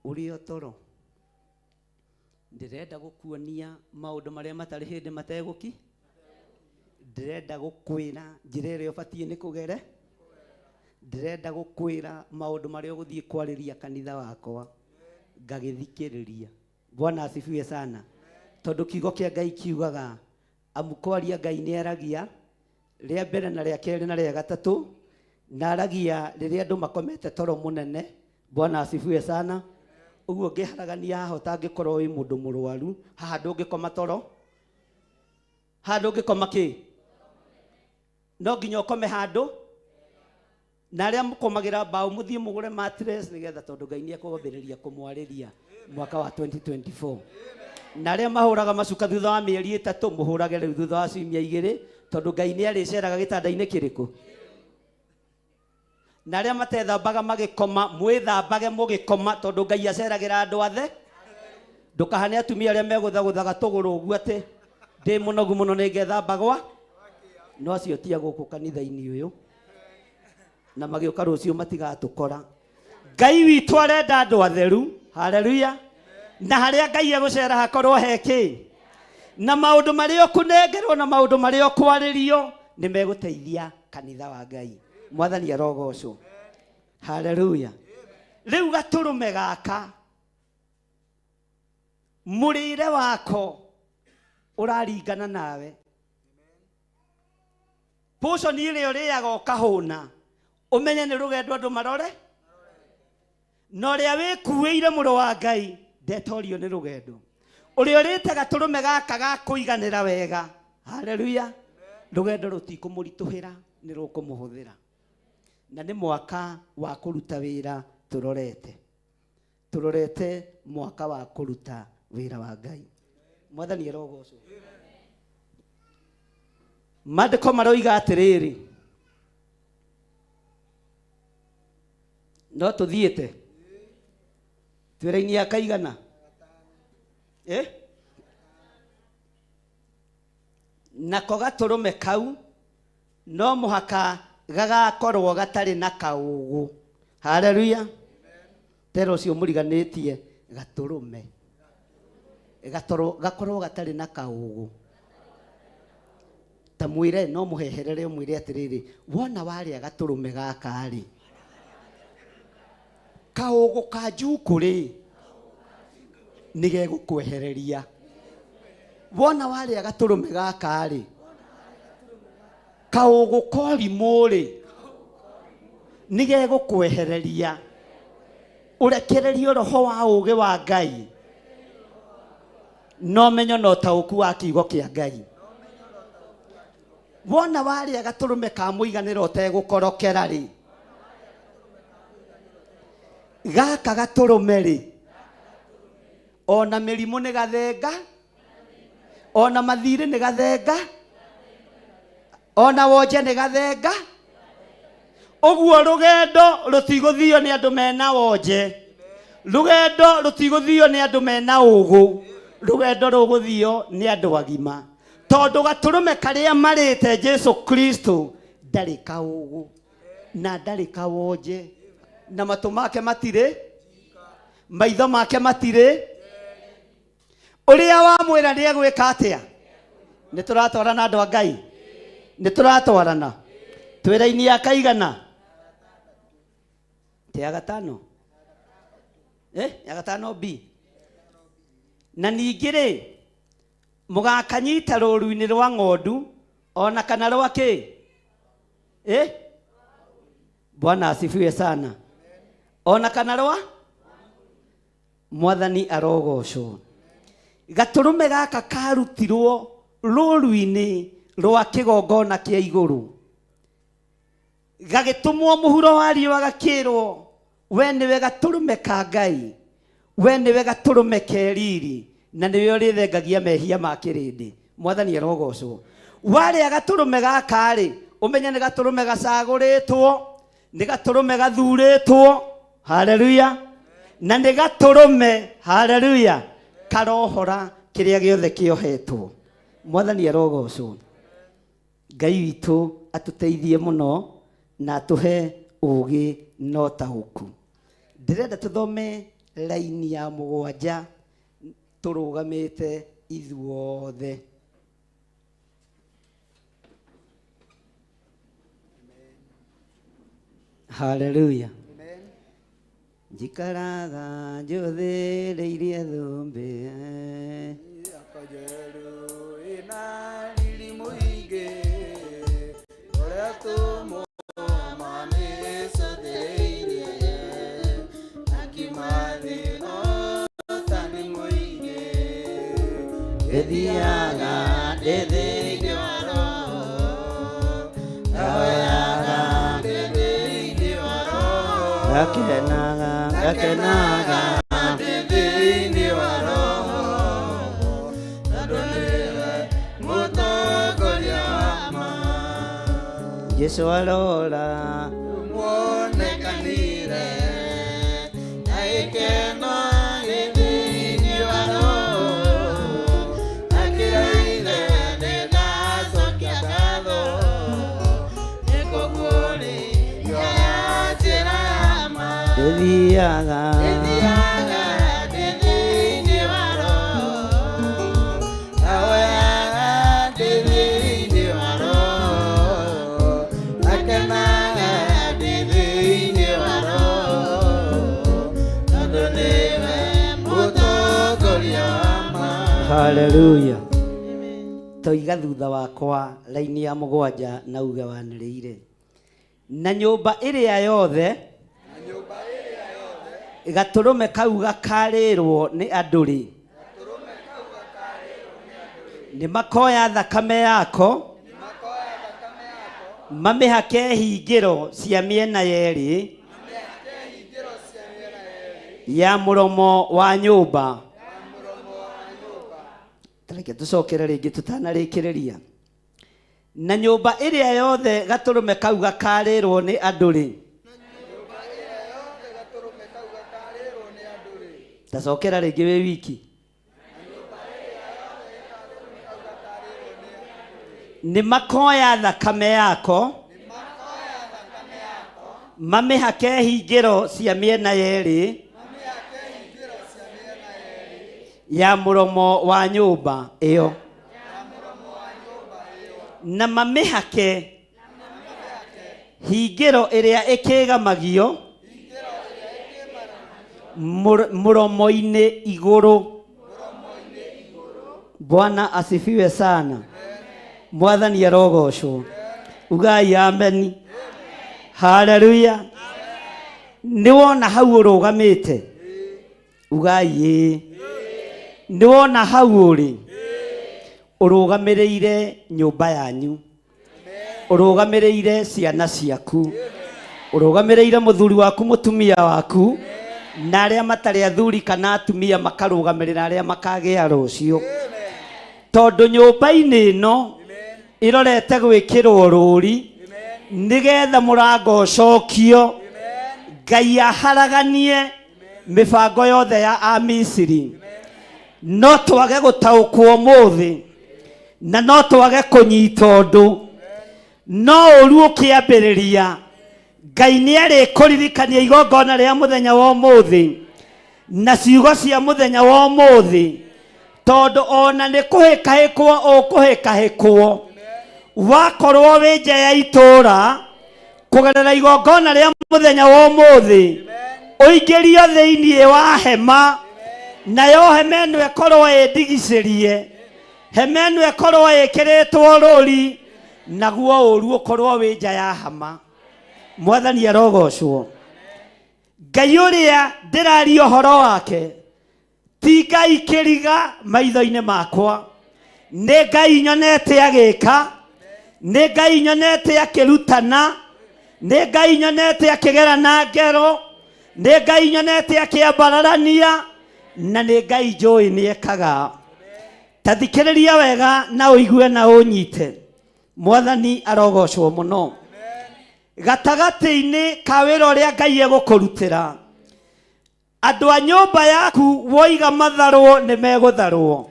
ũrĩ o toro, ndĩrenda gũkuonia maũndũ marĩa matarĩ hĩndĩ mategũki, ndĩrenda gũkwĩra njĩra ĩrĩa ũbatiĩ nĩ kũgere, ndĩrenda gũkwĩra maũndũ marĩa ũgũthiĩ kwarĩria kanitha wakwa. Ngagĩthikĩrĩria. Bwana asifiwe sana. Tondũ kiugo kĩa Ngai kiugaga, amu kwaria Ngai nĩ aragia rĩa mbere na rĩa kerĩ na rĩa gatatũ, na aragia rĩrĩa andũ makomete toro mũnene. Bwana asifiwe sana. Ũguo ngĩharagania haha, ũtangĩkorwo wĩ mũndũ mũrwaru, haha ndũngĩkoma toro, haha ndũngĩkoma kĩ, no nginya ũkome handũ. Na arĩa mũkomagĩra mbaũ, mũthiĩ mũgũre mattress, nĩgetha tondũ Ngai nĩ ekwambĩrĩria kũmwarĩria mwaka wa 2024. Na arĩa mahũraga macuka thutha wa mĩeri 3, mũhũrage rĩu thutha wa ciumia 2, tondũ Ngai nĩ arĩceraga gĩtanda-inĩ kĩrĩkũ. Na arĩa matethambaga magĩkoma, mwĩthambage mũgĩkoma, tondũ Ngai aceragĩra andũ athe. Ndũkahane atumia arĩa megũthagũthaga tũgũrũ ũguo atĩ ndĩ mũnogu mũno nĩ ngethambagwa, no acio tia gũkũ kanitha-inĩ ũyũ, na magĩũka rũciũ matigatũkora. Ngai witũ arenda andũ atheru, haleluya. Na harĩa Ngai egũcera hakorwo he kĩ, na maũndũ marĩa ũkũnengerwo na maũndũ marĩa ũkwarĩrio nĩ megũteithia kanitha wa Ngai. Mwathani arogocwo, haleluya. Rĩu gatũrũme gaka, mũrĩre wako Ũraringana nawe portion ĩrĩa ũrĩaga ũkahũna ũmenye nĩ rũgendo andũ marore na ũrĩa wĩkuĩire mũrũ wa Ngai ndetorio nĩ rũgendo ũrĩa ũrĩte gatũrũme gaka ga kũiganĩra wega haleluya rũgendo rũtikũmũritũhĩra nĩ rũkũmũhũthĩra na nĩ mwaka wa kũruta wĩra tũrorete tũrorete mwaka wa kũruta wĩra wa Ngai mwathani arogocwo maandĩko maroiga atĩrĩrĩ no tũthiĩte twĩra-inĩ ya kaigana eh? Nako gatũrũme kau no mũhaka gagakorwo gatarĩ na kaũgũ haleluya tera ũcio mũriganĩtie gatũrũme gakorwo gatarĩ na kaũgũ ta mwĩre no mũheherere ũmwĩre atĩrĩrĩ wona warĩa gatũrũme gaka rĩ kaũgũ ka njukũ rĩ nĩ gegũkwehereria wona warĩa gatũrũme gaka rĩ kaũgũ korimũ rĩ nĩ gegũkwehereria ũrekererio roho wa ũũgĩ wa Ngai na ũmenyo na ũtaũku wa kiugo kĩa Ngai wona warĩa gatũrũme ka mũiganĩro ũtegũkorokera rĩ gaka gatũrũme rĩ ona mĩrimũ nĩ gathenga ona mathirĩ nĩ gathenga ona wonje nĩ gathenga ũguo rũgendo rũtigũthio nĩ andũ mena wonje rũgendo rũtigũthio nĩ andũ mena ũgũ rũgendo rũgũthio nĩ andũ agima tondũ gatũrũme karĩa marĩte Jesu Kristo ndarĩ kaũgũ na ndarĩ kawonje na matũ make matirĩ maitho make matirĩ ũrĩa wamwĩra nĩ egwĩka atĩa nĩ tũratwarana andũ a Ngai nĩ tũratwarana twĩra-inĩ ya kaigana te ya gatano ya gatano B na ningĩ rĩ mũgakanyita rũru-inĩ rwa ng'ondu ona kana rwa kĩ Bwana asifiwe sana ona kana rwa mwathani arogocwo gatũrũme gaka karutirwo rũru-inĩ rwa kĩgongona kĩa igũrũ gagĩtũmwo mũhuro wa riũa gakĩrwo we nĩwe gatũrũme ka Ngai we nĩwe gatũrũme ke riri na nĩwe ũrĩthengagia mehia ma kĩrĩndĩ mwathani arogocwo warĩa gatũrũme gaka rĩ ũmenye nĩ gatũrũme gacagũrĩtwo nĩ gatũrũme gathurĩtwo haleluya na nĩ gatũrũme haleluya karohora kĩrĩa gĩothe kĩohetwo mwathani arogocwo Ngai witũ atũteithie mũno na atũhe ũũgĩ na ũtaũku ndĩrenda tũthome raini ya mũgwanja tũrũgamĩte ithuothe haleluya njikaraga njũthĩrĩirie thũmbĩ Akojeru ina riri mũingĩ ũrĩa tũmũmanĩcũthĩrĩirie akimathĩno ta nĩ mũingĩ Ĩthiaga ndĩ thĩinĩ wa roho ngahoyaga ndĩ thĩinĩ wa roho ngakenaga ngakenaga ndĩ thĩinĩ wa roho tondũ nĩwe mũtongoria wa ma Jesu arora muonekanire na gĩkeno gĩthĩinĩ wa roho akĩraire nĩndacokia ngatho nĩkũguũrĩrio njĩra ya ma Ndĩthiaga Ndĩthiaga ndĩ thĩinĩ wa roho ngahoyaga ndĩ thĩinĩ wa roho ngakenaga ndĩ thĩinĩ wa roho tondũ nĩwe mũtongoria wa ma. Haleluya. Toiga thutha wakwa raini ya mũgwanja na uge wanĩrĩire. Na nyũmba ĩrĩa yothe gatũrũme kau gakarĩrwo nĩ andũ rĩ, nĩ makoya thakame yako mamĩhake hingĩro cia mĩena yerĩ ya mũromo wa nyũmba. Tareke tũcokere rĩngĩ tũtanarĩkĩrĩria. Na nyũmba ĩrĩa yothe gatũrũme kau gakarĩrwo nĩ andũ rĩ, tacokera rĩngĩ wĩ wiki. Nĩ makoya thakame yako mamĩhake hingĩro cia mĩena yerĩ ya mũromo wa nyũmba ĩyo, na mamĩhake hingĩro ĩrĩa ĩkĩgamagio mũromo-inĩ igũrũ. Bwana asifiwe sana. Mwathani arogocwo. Ugai ameni. Haleluya. Nĩ wona hau ũrũgamĩte? Ugai ĩĩ. Nĩ wona hau ũrĩ? Ũrũgamĩrĩire nyũmba yanyu, ũrũgamĩrĩire ciana ciaku, ũrũgamĩrĩire mũthuri waku, mũtumia waku, na arĩa matarĩ athuri kana atumia makarũgamĩrĩra arĩa makagĩa rũciũ. Tondũ nyũmba-inĩ ĩno ĩrorete gwĩkĩrwo rũri nĩgetha mũrango ũcokio, Ngai aharaganie mĩbango yothe ya Amisiri. No twage gũtaũkwo ũmũthĩ na no twage kũnyita ũndũ, no ũru ũkĩambĩrĩria Ngai nĩ arĩkũririkania igongona rĩa mũthenya wa ũmũthĩ na ciugo cia mũthenya wa ũmũthĩ, tondũ ona nĩ kũhĩkahĩkwo ũkũhĩkahĩkwo wakorwo wĩ nja ya itũũra kũgerera igongona rĩa mũthenya wa ũmũthĩ, ũingĩrio thĩinĩ wa hema, nayo hema ĩno ĩkorwo ĩndigicĩrie, hema ĩno ĩkorwo ĩkĩrĩtwo rũri, naguo ũru ũkorwo wĩ nja ya hama. Mwathani arogocwo. Ngai ũrĩa ndĩraria ũhoro wake ti Ngai kĩriga maitho-inĩ makwa, nĩ Ngai nyonete agĩka, nĩ Ngai nyonete akĩrutana, nĩ Ngai nyonete akĩgera na ngero, nĩ Ngai nyonete akĩambararania, na nĩ Ngai njũĩ nĩ ekaga. Ta thikĩrĩria wega na ũigue na ũnyite. Mwathani arogocwo mũno. Gatagatĩ-inĩ ka wĩra ũrĩa Ngai egũkũrutĩra, andũ a nyũmba yaku woiga matharwo nĩ megũtharwo,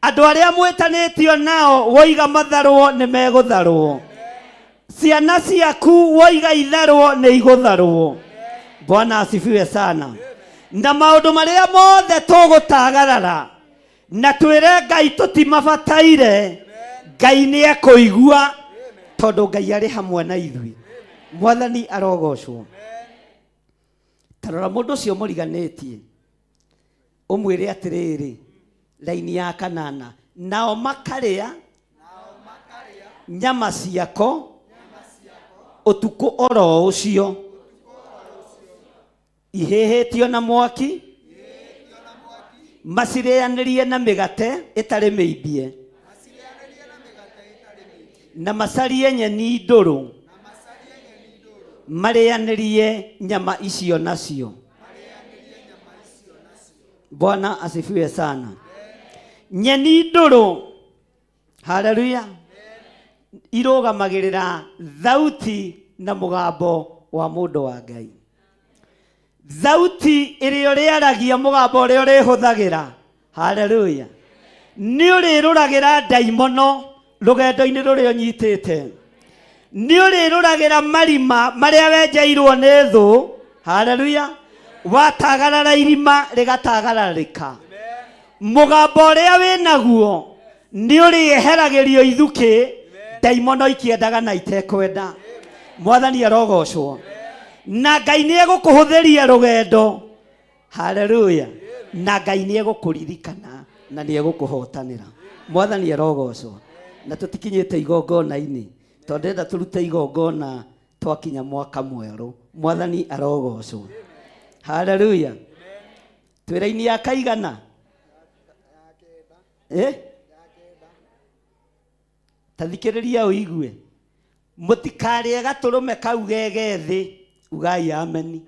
andũ arĩa mwĩtanĩtio nao woiga matharwo nĩ megũtharwo, ciana ciaku woiga itharwo nĩ igũtharwo. Bwana asifiwe sana. Na maũndũ marĩa mothe tũgũtagarara na twĩre Ngai tũtimabataire, Ngai nĩ ekũigua, tondũ Ngai arĩ hamwe na ithuĩ. Mwathani arogocwo. Ta rora mũndũ ũcio mũriganĩtie, ũmwĩre atĩrĩrĩ, raini ya kanana, nao makarĩa nyama ciako ũtukũ oro ũcio, ihĩhĩtio na mwaki, macirĩanĩrie na mĩgate ĩtarĩ mĩimbie, na macarie nyeni ndũrũ marĩanĩrie nyama icio nacio. Bwana asifiwe sana. Nyeni ndũrũ, haleluya, irũgamagĩrĩra thauti na mũgambo wa mũndũ wa Ngai. Thauti ĩrĩa ũrĩaragia, mũgambo ũrĩa ũrĩhũthagĩra, haleluya, nĩ ũrĩrũragĩra ndaimono rũgendo-inĩ rũrĩa ũnyitĩte, nĩ ũrĩrũragĩra marima marĩa wenjeirwo nĩ thũ, haleluya, watagarara irima rĩgatagararĩka. Mũgambo ũrĩa wĩ naguo nĩ ũrĩeheragĩrio ithukĩ ndaimono ikĩendaga na itekwenda. Mwathani arogocwo. Na Ngai nĩ egũkũhũthĩria rũgendo, haleluya, na Ngai nĩ egũkũririkana Na nĩ egũkũhotanĩra. Mwathani arogocwo. Na tũtikinyĩte igongona-inĩ, tondũ ndĩrenda tũrute igongona twakinya mwaka mwerũ. Mwathani arogocwo. Haleluya. Twĩra-inĩ ya kaigana? Eh? Ta thikĩrĩria ũigue. Mũtikarĩe gatũrũme kau ge gethĩ, ugai ameni.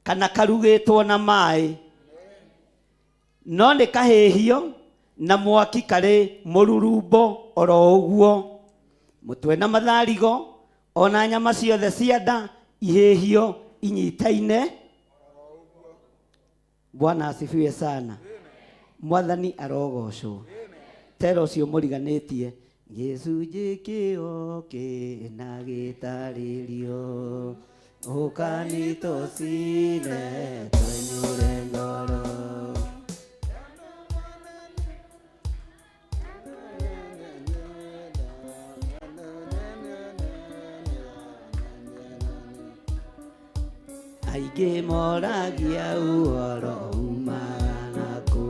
Kana karugĩtwo na maĩ. No nĩ kahĩhio na mwaki karĩ mũrurumbo oro ũguo. Mũtwe na matharigo ona nyama ciothe cia nda ihĩhio inyitaine. Bwana asifiwe sana. Mwathani arogocwo. Tera ũcio mũriganĩtie gĩcunjĩ kĩo kĩna gĩtarĩrio ũkanitũcine twenyũre ngoro. Aingĩ moragia ũhoro umaga nakũ.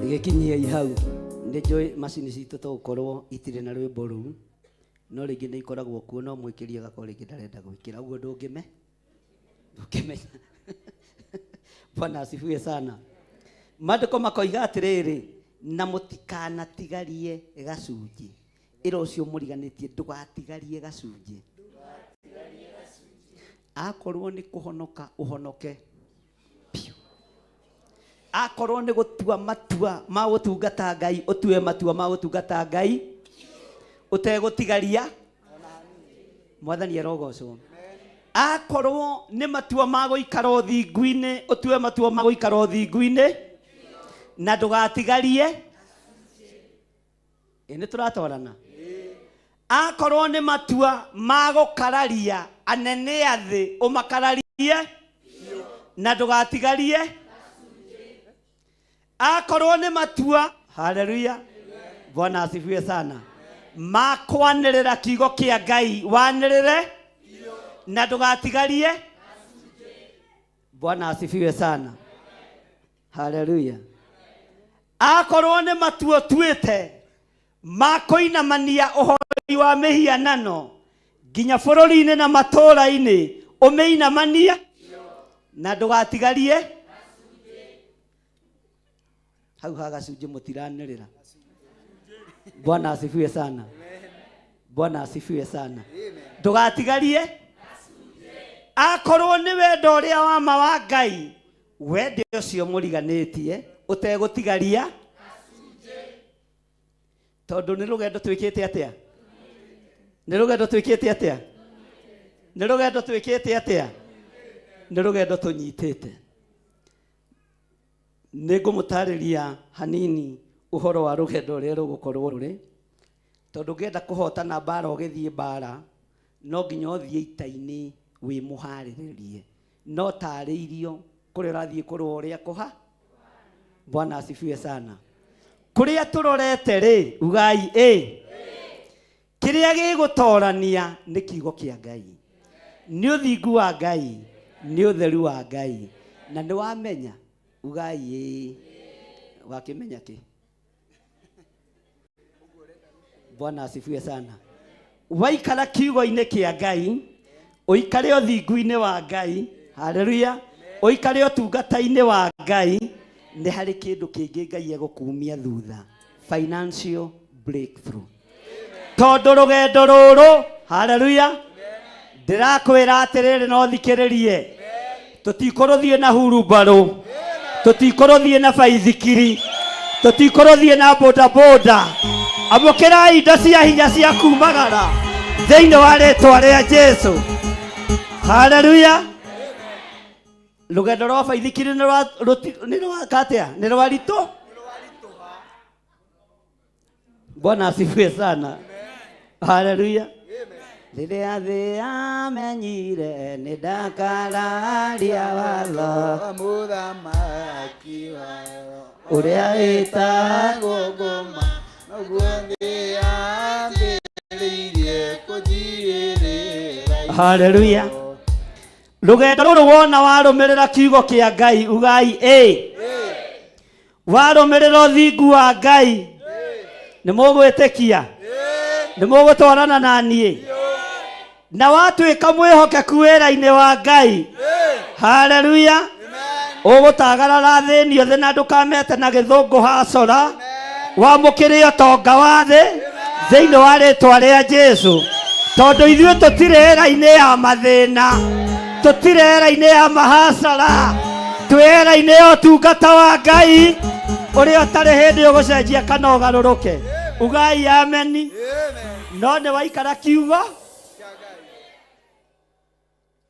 Gĩkinyiei hau. Nĩ njũĩ macini citũ to gũkorwo itirĩ na rwĩmbo rũu, no rĩngĩ nĩ ikoragwo kuo, no mwĩkĩri agakorwo rĩngĩ ndarenda gwĩkĩra, ũguo ndũngĩmenya. Bwana asifiwe sana. Maandĩko makoiga atĩrĩrĩ, na mũtikanatigarie gacunjĩ. Ĩra ũcio mũriganĩtie ndũgatigarie gacunjĩ. Akorwo nĩ kũhonoka ũhonoke biũ. Akorwo nĩ gũtua matua ma gũtungata Ngai, ũtue matua ma gũtungata Ngai ũtegũtigaria. Mwathani arogocwo. Akorwo nĩ matua ma gũikara ũthingu-inĩ, ũtue matua ma gũikara ũthingu-inĩ na ndũgatigarie. Ĩ nĩ tũratwarana. Akorwo nĩ matua ma gũkararia anene a thĩ, ũmakararie na ndũgatigarie. Akorwo nĩ matua, haleluya, Bwana asifiwe sana, ma kwanĩrĩra kiugo kĩa Ngai, wanĩrĩre na ndũgatigarie. Bwana asifiwe sana. Haleluya. Akorwo nĩ matua ũtuĩte ma kũinamania ũhoi wa mĩhianano nginya bũrũri-inĩ na matũũra-inĩ, ũmĩinamanie na ndũgatigarie. Hau ha gacunjĩ mũtiranĩrĩra. Bwana asifiwe sana. Bwana asifiwe sana. Ndũgatigarie. Akorwo nĩ wendo ũrĩa wa ma wa Ngai, wende ũcio mũriganĩtie ũtegũtigaria, tondũ nĩ rũgendo twĩkĩte atĩa? Nĩ rũgendo twĩkĩte atĩa? Nĩ rũgendo twĩkĩte atĩa? Nĩ rũgendo tũnyitĩte. Nĩ ngũmũtarĩria hanini ũhoro wa rũgendo ũrĩa rũgũkorwo rũrĩ, tondũ ũngĩenda kũhotana mbara ũgĩthiĩ mbara, no nginya ũthiĩ ita-inĩ wĩ mũharĩrĩrie, no tarĩirio kũrĩa ũrathiĩ kũrũa ũrĩa kũha. Bwana asifiwe sana. Kũrĩa tũrorete rĩ, ugai ĩ, kĩrĩa gĩgũtorania nĩ kiugo kĩa Ngai, nĩ ũthingu wa Ngai, nĩ ũtheru wa Ngai. Na nĩ wamenya, ugai ĩ, wakĩmenya kĩ? Bwana asifiwe sana. Waikara kiugo-inĩ kĩa Ngai, ũikare ũthingu-inĩ wa Ngai, haleluya, ũikare ũtungata-inĩ wa Ngai, nĩ harĩ kĩndũ kĩngĩ Ngai egũkumia thutha, financial breakthrough. Tondũ rũgendo rũrũ, haleluya, ndĩrakwĩra atĩrĩrĩ, no thikĩrĩrie, tũtikũrũthiĩ na hurumbarũ, tũtikũrũthiĩ na baithikiri, tũtikũrũthiĩ na bodaboda. Amũkĩrai indo cia hinya cia kumagara thĩinĩ wa rĩtwa rĩa Jesu. Haleluya. Rũgendo rwa baithikiri nĩ rwa nĩ rwa katia, nĩ rwa ritũ. Bwana asifiwe sana. Haleluya. Rĩrĩa thĩ yamenyire nĩ ndakararia watho Mũthamaki wayo. Ũrĩa wĩtagwo ngoma noguo thĩ yambĩrĩirie kũnjiyĩrĩra. Haleluya. Rũgendo rũrũ wona warũmĩrĩra kiugo kĩa Ngai, ugai ĩ warũmĩrĩra ũthingu wa Ngai, nĩ mũgwĩtĩkia, nĩ mũgũtwarana na niĩ, na watuĩka mwĩhokeku wĩra-inĩ wa Ngai. Haleluya. Ũgũtagarara thĩinĩ thĩ na ndũkamete na gĩthũngũ hacora, wamũkĩre ũtonga wa thĩ thĩinĩ wa rĩtwa rĩa Jesu, tondũ ithuĩ tũtirĩ era-inĩ ya mathĩna, tũtirĩ era-inĩ ya mahacara, twĩ era-inĩ ya ũtungata wa Ngai ũrĩa ũtarĩ hĩndĩ ũgũcenjia kana ũgarũrũke. Ugai ameni. No nĩ waikara kiugo,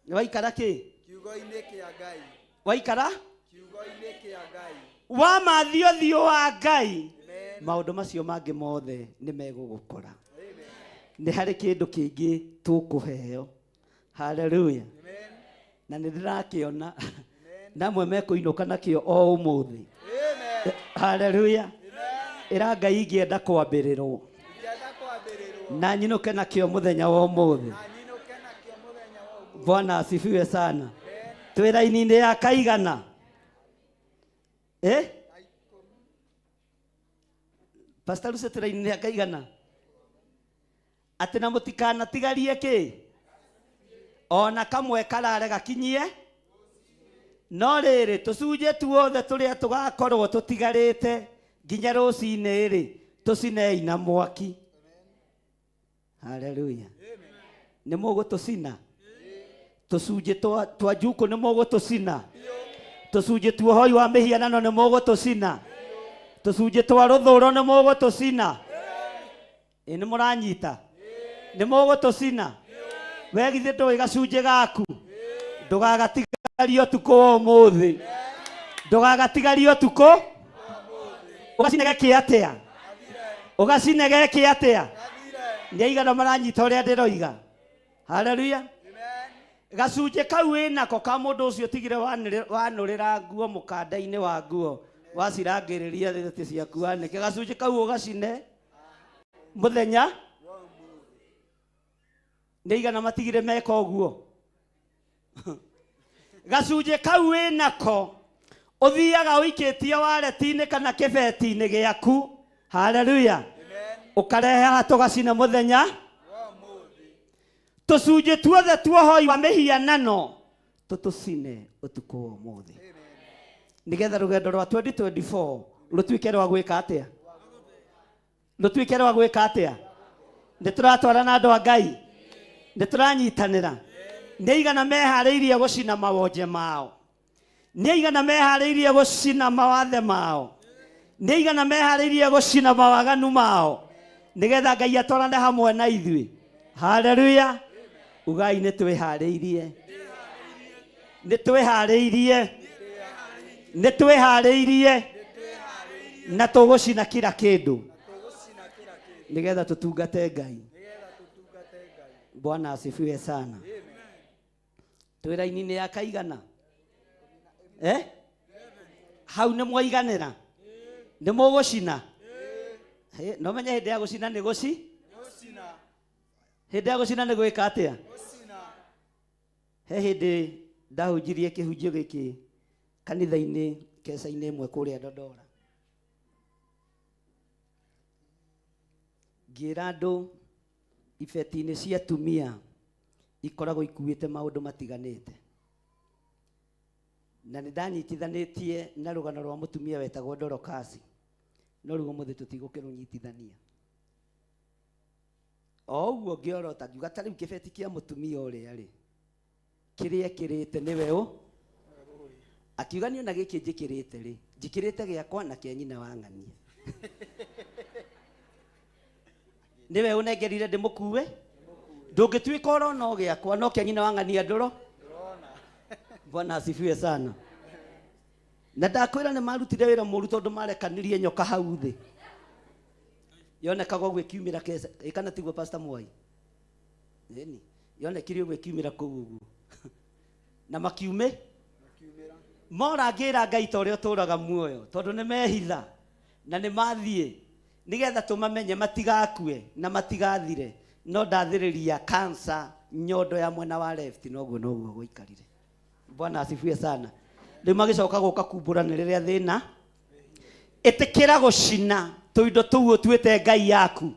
nĩ waikara kĩ? Kiugo-inĩ kĩa Ngai. Waikara Kiugo-inĩ kĩa Ngai. wamathi ũthiũ wa Ngai, maũndũ macio mangĩ mothe nĩ megũgũkora. Nĩ harĩ kĩndũ kĩngĩ tũkũheo. Haleluya. Na nĩ ndĩrakĩona namwe mekũinũka nakĩo o ũmũthĩ. Haleluya. Ĩra Ngai ingĩenda kwambĩrĩrwo Ingĩenda kwambĩrĩrwo na nyinũke nakĩo mũthenya wa ũmũthĩ. Na nyinũke nakĩo mũthenya wa ũmũthĩ. Bwana asifiwe sana. Twĩ raini-inĩ ya kaigana eh? Pastor Lucy, twĩ raini-inĩ ya kaigana atĩ na mũtikanatigarie kĩ ona kamwe karare gakinyie, no rĩrĩ tũcunjĩ tuothe tũrĩa tũgakorwo tũtigarĩte nginya rũcinĩ rĩ, tũcinei na mwaki. Haleluya. Nĩ mũgũtũcina tũcunjĩ twa njukũ, nĩ mũgũtũcina tũcunjĩ tuohoi wa mĩhianano, nĩ mũgũtũcina tũcunjĩ twa rũthũro, nĩ mũgũtũcina. Ĩ nĩ mũranyita? Nĩ mũgũtũcina. We githĩ ndũĩ gacunjĩ gaku ndũgagatigarie ũtukũ wa ũmũthĩ, ndũgagatigarie ũtukũ. Ũgacine geke atĩa? Ũgacine geke atĩa? Nĩ aigana maranyita ũrĩa ndĩroiga? Haleluya. Gacunjĩ kau wĩnako ka mũndũ ũcio tigire wanũrĩra nguo mũkanda-inĩ wa nguo, wacirangĩrĩria thĩtĩ ciaku, wanĩke gacunjĩ kau ũgacine mũthenya. Nĩ igana matigire meka ũguo? Gacunjĩ kau wĩnako ũthiaga ũikĩtie wareti-inĩ kana kĩbeti-inĩ gĩaku. Haleluya. Ũkarehe haha tũgacine mũthenya. Tũcunjĩ tuothe tuohoi wa mĩhianano tũtũcine ũtukũ wa ũmũthĩ, nĩgetha rũgendo rwa 2024 rũtuĩke rwa gwĩka atĩa? Rũtuĩke rwa gwĩka atĩa? Nĩ tũratwarana, andũ a Ngai? Nĩ tũranyitanĩra? Nĩ aigana meharĩirie gũcina mawonje mao? Nĩ aigana meharĩirie gũcina mawathe mao? Nĩ aigana meharĩirie gũcina mawaganu mao, nĩgetha Ngai atwarane hamwe na ithuĩ? Haleluya. Ugai nĩ twĩharĩirie, nĩ twĩharĩirie, nĩ twĩharĩirie, na tũgũcina kila kĩndũ nĩgetha tũtungate Ngai. Bwana asifiwe sana. Twĩ raini-inĩ ya kaigana eh? Hau nĩ mwaiganĩra? Nĩ mũgũcina? No menye hĩndĩ ya gũcina nĩ gũci hĩndĩ ya gũcina nĩ gwĩka atĩa? He hĩndĩ ndahunjirie kĩhunjio gĩkĩ kanitha-inĩ keca-inĩ ĩmwe kũrĩa Dodora, ngĩra andũ ibeti-inĩ cia atumia ikoragwo ikuĩte maũndũ matiganĩte, na nĩ ndanyitithanĩtie na rũgano rwa mũtumia wetagwo Dorokasi, no rĩu ũmũthĩ tũtigũkĩrũnyitithania o ũguo. Ngĩorota ngiuga ta rĩu kĩbeti kĩa mũtumia ũrĩa rĩ, kĩrĩa ekĩrĩte nĩwe ũ akiuga niĩ ona gĩkĩ njĩkĩrĩte rĩ, njĩkĩrĩte gĩakwa na kĩa nyina wa ng'ania, nĩwe ũnengerire ndĩmũkue. Ndũngĩtuĩka ũrona o gĩakwa no kĩa nyina wa ng'ania ndũro. Bwana asifiwe sana. Na ndakwĩra nĩ marutire wĩra mũru, tondũ marekanirie nyoka hau thĩ yonekaga ũguo ĩkiumĩra kesa ĩ, kana tiguo, Pastor Mwai? Ĩni yonekire ũguo ĩkiumĩra kũu ũguo na makiume. Mora ngĩra Ngai ta ũrĩa ũtũũraga muoyo, tondũ nĩ mehitha na nĩ mathiĩ nĩgetha tũmamenye matigakue na matigathire, no ndathĩrĩria kansa nyondo ya mwena wa left, noguo noguo gũikarire. Bwana asifiwe sana. Rĩu magĩcoka gũka kumbũra nĩ rĩrĩa thĩna ĩtĩkĩra gũcina tũindo tũu ũtuĩte ngai yaku,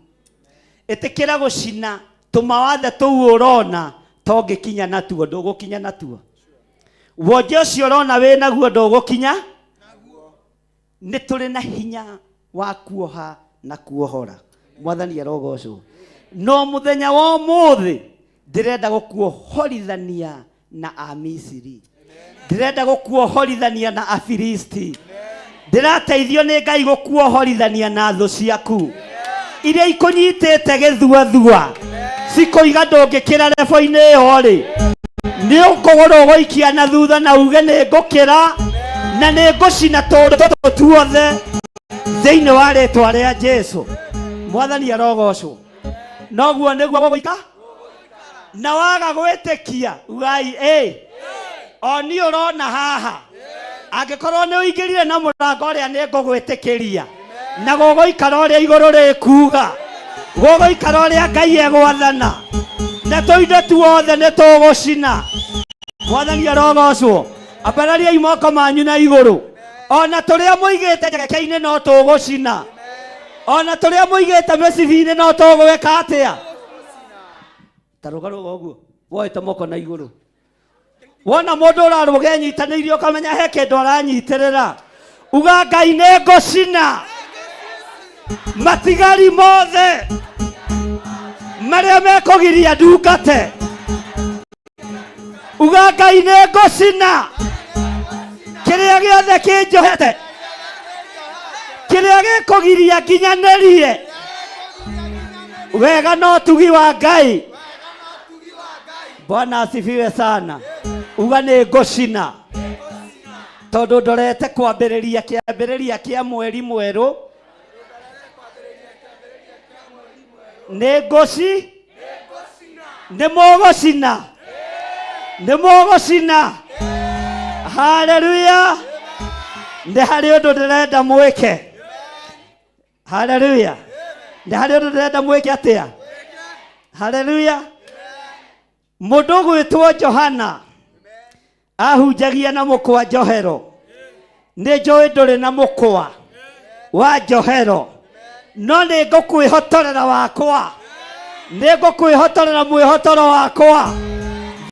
ĩtĩkĩra gũcina tũmawathe tũu ũrona tongĩkinya natuo, ndũgũkinya natuo. Wonje ũcio ũrona wĩ naguo ndũgũkinya. Nĩ tũrĩ na hinya wa kuoha na kuohora. Mwathani arogocwo. No mũthenya wa ũmũthĩ ndĩrenda gũkuohorithania na Amisiri, ndĩrenda gũkuohorithania na Afilisti, ndĩrateithio nĩ Ngai gũkuohorithania na thũ ciaku iria ikũnyitĩte gĩthuathua, cikũiga ndũngĩkĩra rebo-inĩ ĩyo rĩ, nĩ ũkũgũrũ ũgũikia na thutha na uge nĩ ngũkĩra na nĩ ngũcina tũndũ tũtũ tuothe thĩinĩ wa rĩtwa rĩa Jesu. Mwathani arogocwo. Noguo nĩguo gũgũika na waga gwĩtĩkia ugai ĩ o niĩ ũrona haha, angĩkorwo nĩ ũingĩrire na mũrango ũrĩa nĩ ngũgwĩtĩkĩria na gũgũikara ũrĩa igũrũ rĩkuga, gũgũikara ũrĩa Ngai egwathana, na tũindo tuothe nĩ tũgũcina. Mwathani arogocwo. Ambarariai moko manyu na igũrũ. Ona tũrĩa mũigĩte njegeke-inĩ no tũgũcina, ona tũrĩa mũigĩte mĩcibi-inĩ no tũgwĩka atĩa? Ta rũgarũga ũguo woete moko na igũrũ, wona mũndũ ũrarũga enyitanĩirie ũkamenya he kĩndũ aranyitĩrĩra, uga Ngai nĩ ngũcina matigari mothe marĩa mekũgiria ndungate. Uga Ngai nĩ ngũcina kĩrĩa gĩothe kĩnjohete, kĩrĩa gĩkũgiria nginyanĩrie wega no tugi wa Ngai. Bwana asifiwe sana. Uga nĩ ngũcina tondũ ndorete kwambĩrĩria kĩambĩrĩria kĩa mweri mwerũ, nĩ ngũci nĩ mũgũcina, nĩ mũgũcina. Haleluya. Nĩ harĩ ũndũ ndĩrenda mwĩke. Haleluya. Nĩ harĩ ũndũ ndĩrenda mwĩke atĩa? Haleluya. Mũndũ ũgwĩtwo Johana ahunjagia na mũkwa njohero. Nĩ njũĩ ndũrĩ na mũkwa wa njohero, no nĩ ngũkwĩhotorera wakwa, nĩ ngũkwĩhotorera mwĩhotoro wakwa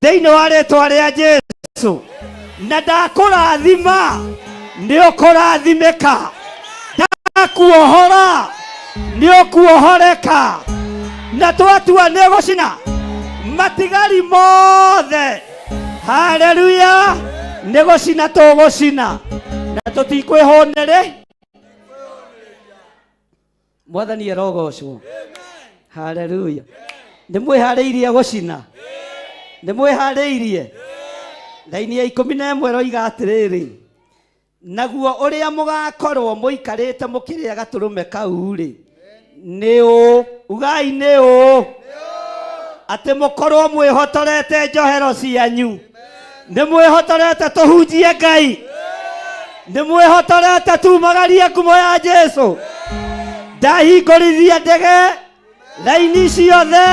thĩinĩ wa rĩtwa rĩa Jesu, na ndakũrathima nĩ ũkũrathimĩka, ndakuohora nĩ ũkuohoreka, na twatua nĩ gũcina matigari mothe. Haleluya. Nĩ gũcina tũgũcina na tũtikwĩhũnĩrĩ. Mwathani arogocwo. Haleluya. Nĩ mwĩharĩirie gũcina? Nĩ mwĩharĩirie? Raini ya 11 ĩroiga atĩrĩrĩ, naguo ũrĩa mũgakorwo mũikarĩte mũkĩrĩa gatũrũme kau rĩ nĩ ũũ, ugai nĩ ũũ, atĩ mũkorwo mwĩhotorete njohero cianyu. Nĩ mwĩhotorete tũhunjie Ngai, nĩ mwĩhotorete tumagarie ngumo ya Jesu. Ndahingũrithia ndege raini ciothe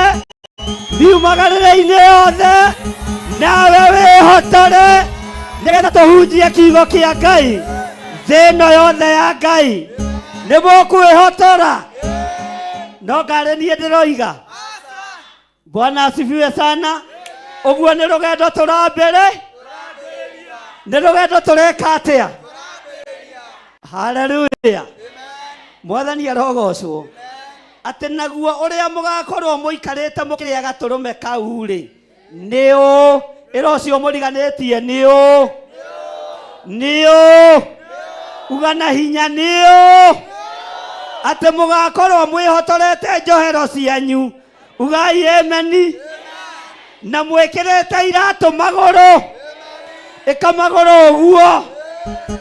miumagarĩre-inĩ yothe, nawe wĩhotore nĩgetha tũhunjie kiugo kĩa Ngai thĩ ĩno yothe ya Ngai. Nĩ mũkwĩhotora? No ngarĩ niĩ ndĩroiga. Bwana asifiwe sana. Ũguo nĩ rũgendo tũrambĩrĩ, nĩ rũgendo tũreka atĩa? Haleluya. Mwathani arogocwo. Atĩ naguo ũrĩa mũgakorwo mũikarĩte mũkĩrĩa gatũrũme kau rĩ nĩ ũũ, ĩra ũcio mũriganĩtie nĩ ũũ, nĩ ũũ, uga na hinya nĩ ũũ, atĩ mũgakorwo mwĩhotorete njohero cianyu, ugai ameni, na mwĩkĩrĩte iratũ magũrũ, ĩka magũrũ ũguo.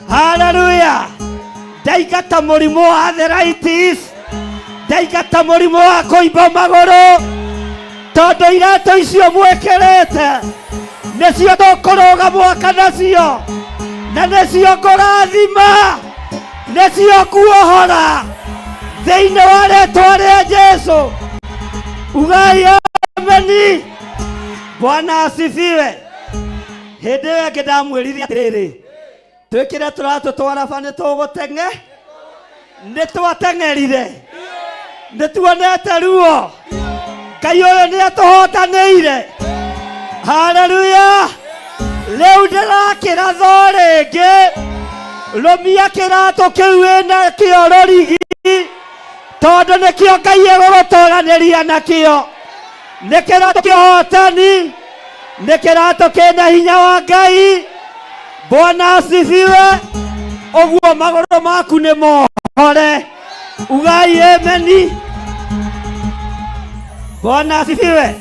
Haleluya. Ndaingata mũrimũ wa arthritis, ndaingata mũrimũ wa kũimba magũrũ, tondũ iratũ icio mwĩkĩrĩte nĩcio tũkũrũga mwaka nacio, Na nĩcio ngũrathima, nĩcio nguohora thĩinĩ wa rĩtwa rĩa Jesu. Ugai ameni. Bwana asifiwe. Hĩndĩ ĩyo ĩngĩ ndamwĩrire atĩrĩrĩ, twĩkĩre tũratũ twaraba nĩ tũgũteng'e, nĩ twateng'erire, nĩ tuonete ruo. Ngai ũyũ nĩ atũhotanĩire. Haleluya. Rĩu ndĩrakĩra tho rĩngĩ, rũmia kĩratũ kĩu wĩnakĩo rũrigi, tondũ nĩkĩo Ngai egũgũtũranĩria nakĩo. Nĩ kĩratũ kĩa ũhotani, nĩ kĩratũ kĩna hinya wa Ngai. Bwana asifiwe. Ũguo magũrũ maku nĩ mohore. Ugai ameni. Bwana asifiwe.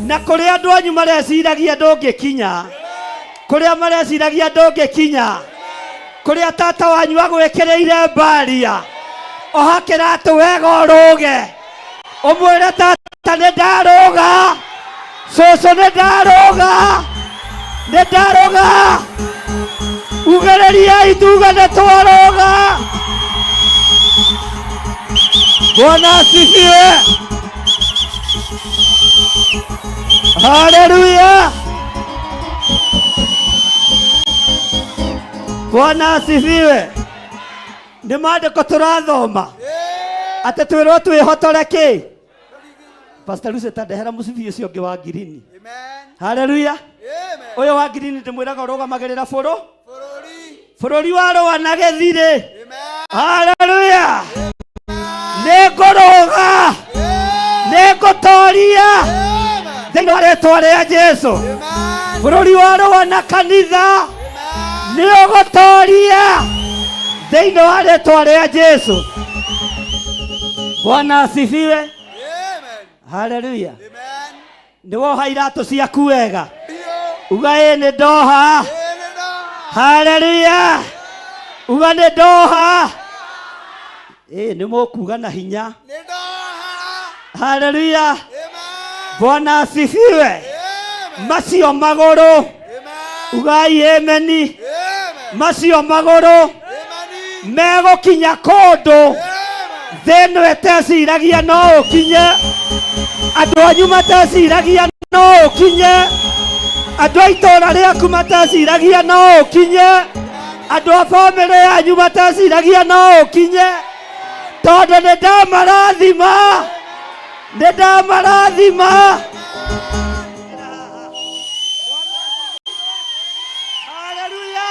Na kũrĩ andũ anyu mareciragia ndũngĩkinya, kũrĩa mareciragia ndũngĩkinya, kũrĩa tata wanyu agwĩkĩrĩire mbaria, oha kĩratũ wega ũrũge, ũmwĩre tata nĩ ndarũga, cũcũ nĩ ndarũga, nĩ ndarũga, ugĩrĩriai tuge nĩ twarũga. Bwana asifiwe. Haleluya. Bwana asifiwe. Nĩ maandĩko tũrathoma atĩ twĩrwo twĩhotore kĩ? Pastor Lucy ta ndehera mũcibi ũcio ũngĩ wa ngirini. Amen. Haleluya. Amen. Ũyũ wa ngirini ndĩmwĩraga ũrũgamagĩrĩra bũrũ Bũrũri. bũrũri wa rũa na gĩthirĩ. Amen. Haleluya. Nĩ ngũrũga, nĩ ngũtoria Amen. thĩinĩ wa rĩtwa rĩa Jesu. Amen. Bũrũri wa rũa na kanitha Amen. nĩ ũgũtoria thĩinĩ wa rĩtwa rĩa Jesu. Bwana asifiwe. Amen. Haleluya. Amen. Nĩ woha iratũ ciaku wega, Ndio. uga ĩ nĩ ndoha. Ĩĩ nĩ ndoha. Haleluya. Uga nĩ ndoha. Ĩ nĩ mũkuga na hinya. Nĩ ndoha. Haleluya. Amen. Bwana asifiwe. Amen. Macio magũrũ, Amen. ugai ameni. Amen. Macio magũrũ Amen. megũkinya kũndũ Amen. thĩ ĩno ĩteciragia no ũkinye, andũ anyu mateciragia no ũkinye, andũ a itũũra rĩaku mateciragia no ũkinye, andũ a bamĩrĩ yanyu mateciragia no ũkinye, tondũ nĩ ndamarathima, nĩ ndamarathima. Haleluya.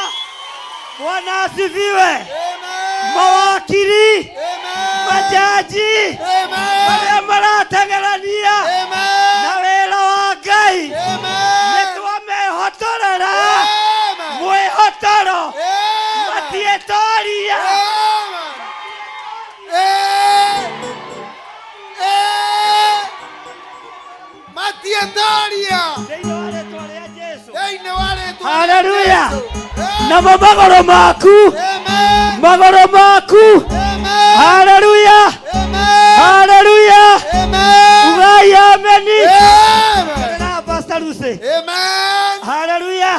Bwana asifiwe. Amen. Mawakiri, Amen. majaji, Amen. arĩa marateng'erania Amen. na wĩra wa Ngai, Amen. nĩ twamehotorera Amen. mwĩhotoro, Amen. matiĩtoria. Matietoria Thĩinĩ wa rĩtwa rĩa Jesu. thĩinĩ wa rĩtwa rĩa Haleluya. Jesu. Amen. Namo magũrũ maku, Amen. magũrũ maku. Amen. Haleluya. Amen. Haleluya. Amen. Ugai ameni. Amen. Na Pastor Lucy. Amen. Haleluya.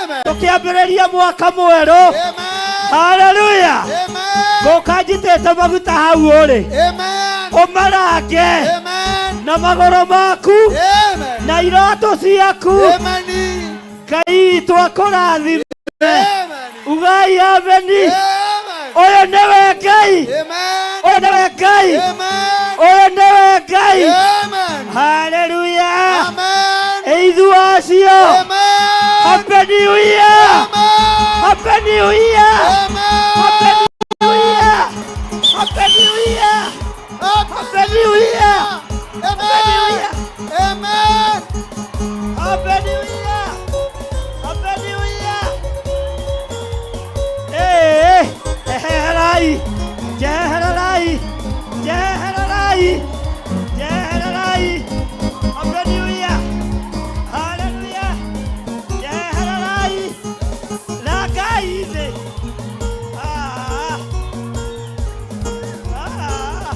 Amen. Tũkĩambĩrĩria mwaka mwerũ. Amen. Haleluya. Amen. Ngũka njitĩte maguta hau ũrĩ, Amen. ũmarange Amen. na magũrũ maku Amen. na iratũ ciaku. Amen. Ngai witũ akũrathime. Amen. Ugai ameni. Amen. Ũyũ nĩwe Ngai, Amen. ũyũ nĩwe Ngai, Amen. ũyũ nĩwe Ngai. Amen. Haleluya. Amen. Ithuĩ acio. Amen. Happy New Year. Amen. Happy New Year. Amen. Happy New Year. Happy New Year. Happy New Year. Happy New Year. Amen. Happy New Year. Happy New Year. Eh, eherai. Jeherai. Jeherai. Jeherai. Happy New Year. Hallelujah. Jeherai. Ragai thĩ. Ah. Ah.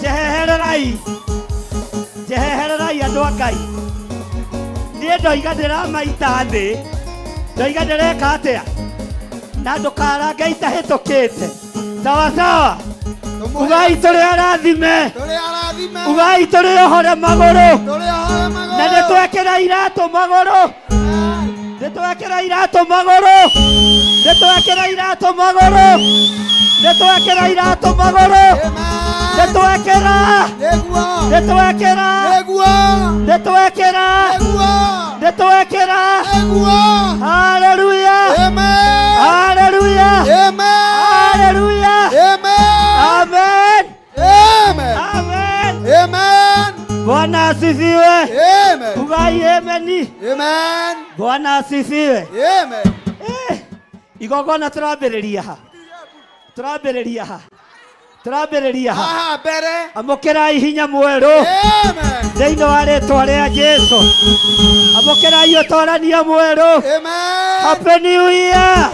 Jeherai. Jeherai. Ngai. Niĩ ndoiga ndĩramaita thĩ, ndoiga ndĩreka atĩa, na ndũkarange itahĩtũkĩte. Sawa sawa, ugai tũrĩ arathime, Tũrĩ arathime. ugai tũrĩ ohore magũrũ, Tũrĩ ohore magũrũ. na nĩ twekĩra iratũ magũrũ, nĩ twekĩra iratũ magũrũ, nĩ twekĩra iratũ magũrũ, nĩ twekĩra iratũ magũrũ, nĩ twekĩra, Nĩguo. nĩ twekĩra, Nĩguo. nĩ twekĩra, Nĩguo. nĩ twekĩra. Nĩguo. Haleluya, Amen. haleluya, Amen. haleluya. Amen. Amen, Amen. amen. Amen. Bwana asifiwe. Amen. Ugai ameni. Amen. Bwana asifiwe. Amen. Igongona tũrambĩrĩria ha? Tũrambĩrĩria ha? Tũrambĩrĩria ha? Haha mbere. Amũkĩrai hinya mwerũ Amen. thĩinĩ wa rĩtwa rĩa Jesũ. Amũkĩrai ũtorania mwerũ. Amen. Happy New Year.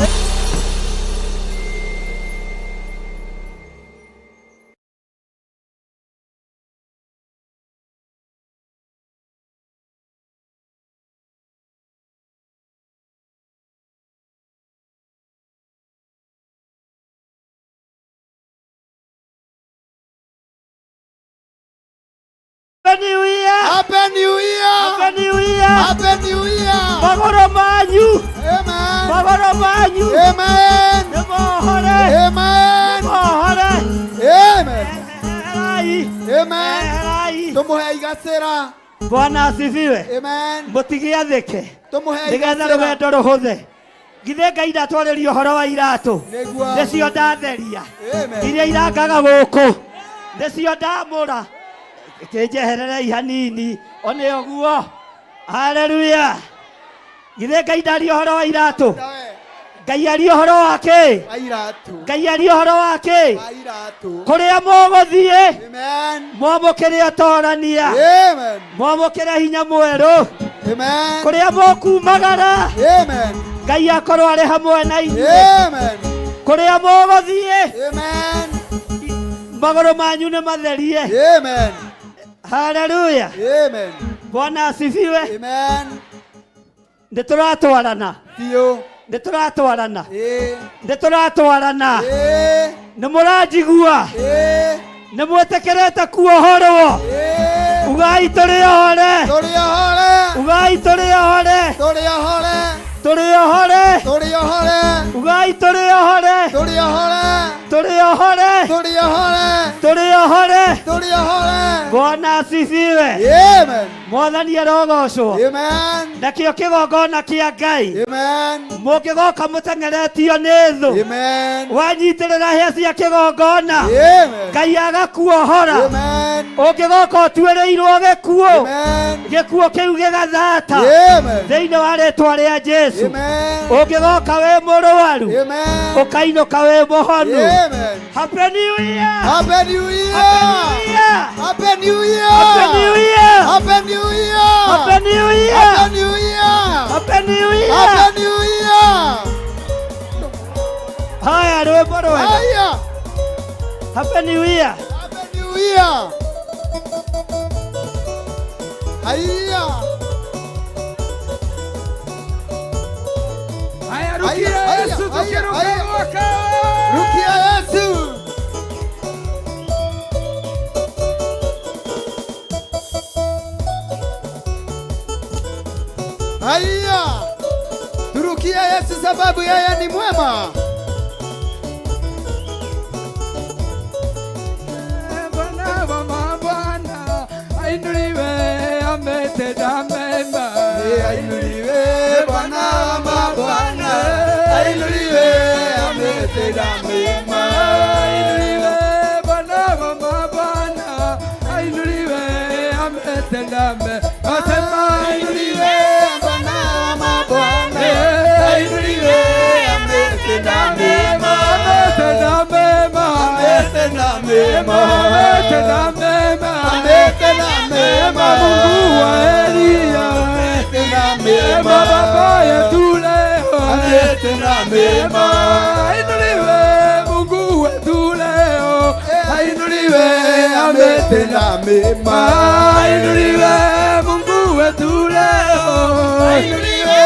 Happy New Year. Happy New Year. Happy New Year. Happy New Year. Magũrũ manyu, Amen. magũrũ manyu Amen. nĩ mohore, Amen. nĩ mohore. Amen. Eherai, Amen. eherai. Tũmũhe igacĩra. Bwana asifiwe. Amen. Mũtigĩathĩke Tũmũhe nĩgetha igacĩra. rũgendo rũhũthe. Githĩ Ngai ndatwarĩria ũhoro wa iratũ? Nĩguo. Nĩcio ndatheria Amen. iria irangaga gũkũ, nĩcio ndamũra. Kĩnjehererei hanini, o nĩ ũguo. Haleluya. Githĩ Ngai ndaria ũhoro wa iratũ? Ngai aria ũhoro wa kĩ? Wa iratũ. Ngai aria ũhoro wa kĩ? Wa iratũ. Kũrĩa mũgũthiĩ Amen. mwamũkĩre ũtorania, Amen. mwamũkĩre hinya mwerũ. Amen. Kũrĩa mũkumagara Amen. Ngai akorwo arĩ hamwe na inyuĩ. Amen. Kũrĩa mũgũthiĩ Amen. magũrũ manyu nĩ matherie. Amen. Haleluya. Amen. Bwana asifiwe. Amen. Nĩ tũratwarana, Biũ. nĩ tũratwarana, Ĩĩ. nĩ tũratwarana. Ĩĩ. Nĩ mũranjigua? Ĩĩ. Nĩ mwĩtĩkĩrĩte kuohorwo? Ĩĩ. Ugai tũrĩ ohore, Tũrĩ ohore. ugai tũrĩ ohore, Tũrĩ ohore. tũrĩ ohore, Tũrĩ ohore. ugai tũrĩ ohore, Tũrĩ ohore. tũrĩ ohore, Tũrĩ ohore. tũrĩ ohore. Tũrĩ ohore. Bwana asifiwe. Amen. Mwathani arogocwo. Amen. Nakĩo kĩgongona kĩa Ngai Amen. mũngĩgoka mũteng'eretio nĩ thũ, Amen. wanyitĩrĩra hĩa cia kĩgongona, Amen. Ngai agakuohora. Amen. Ũngĩgoka ũtuĩrĩirwo gĩkuũ, Amen. gĩkuũ kĩu gĩgathata Amen. thĩinĩ wa rĩtwa rĩa Jesũ. Amen. Ũngĩgoka wĩ mũrwaru, Amen. ũkainũka wĩ mũhonu. Amen. Happy New Year! Happy New Year. Happy New Year! Happy New Year. Happy New Year! Happy New Year. Happy New Year! Happy New Year. Happy New Year! Happy New Year. Haya, rwĩmbo rwega. Haya. Happy New Year! Happy New Year. Haya. Haya, rukia Haya, Yesu haya, tukiruka haya. mwaka. Rukia Yesu. Haya. Turukie Yesu sababu yeye ni mwema. Bwana wa mabwana ainuliwe, ametenda mema. Ainuliwe Bwana wa mabwana, ainuliwe ametenda mema. Ainuliwe Bwana wa mabwana, ainuliwe ametenda mema. Asema Ainuliwe Bwana wa mabwana, ainuliwe ametenda mema. Ametenda mema. Ametenda mema. Ametenda mema. Ametenda mema. Mungu wa Eliya, Ametenda mema mema. baba yetu leo, Ametenda mema. Ainuliwe Mungu wetu leo, ainuliwe ametenda Ametenda mema. ainuliwe Mungu wetu leo. Ainuliwe,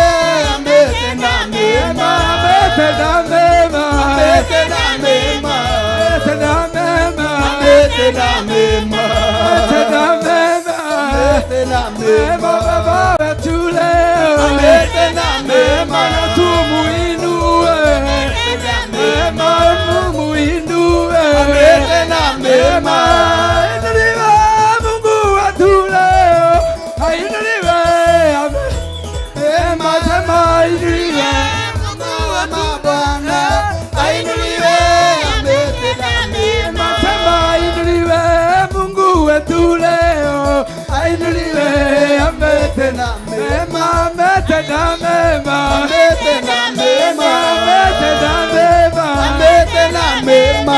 ametenda mema, Ametenda mema, ametenda mema, ametenda mema, ametenda mema, ametenda mema, ametenda mema mema, Baba wetu leo. ametenda mema, Mema na tumuinue, mema tumuinue, ametenda mema mema, ainuliwe Mungu wetu leo, ainuliwe, mema sema ainuliwe. Mungu wa mabwana, ainuliwe, ametenda mema, Sema ainuliwe Mungu wetu leo, ainuliwe, ametenda mema, ametenda mema, ametenda mema, ametenda mema, ametenda mema.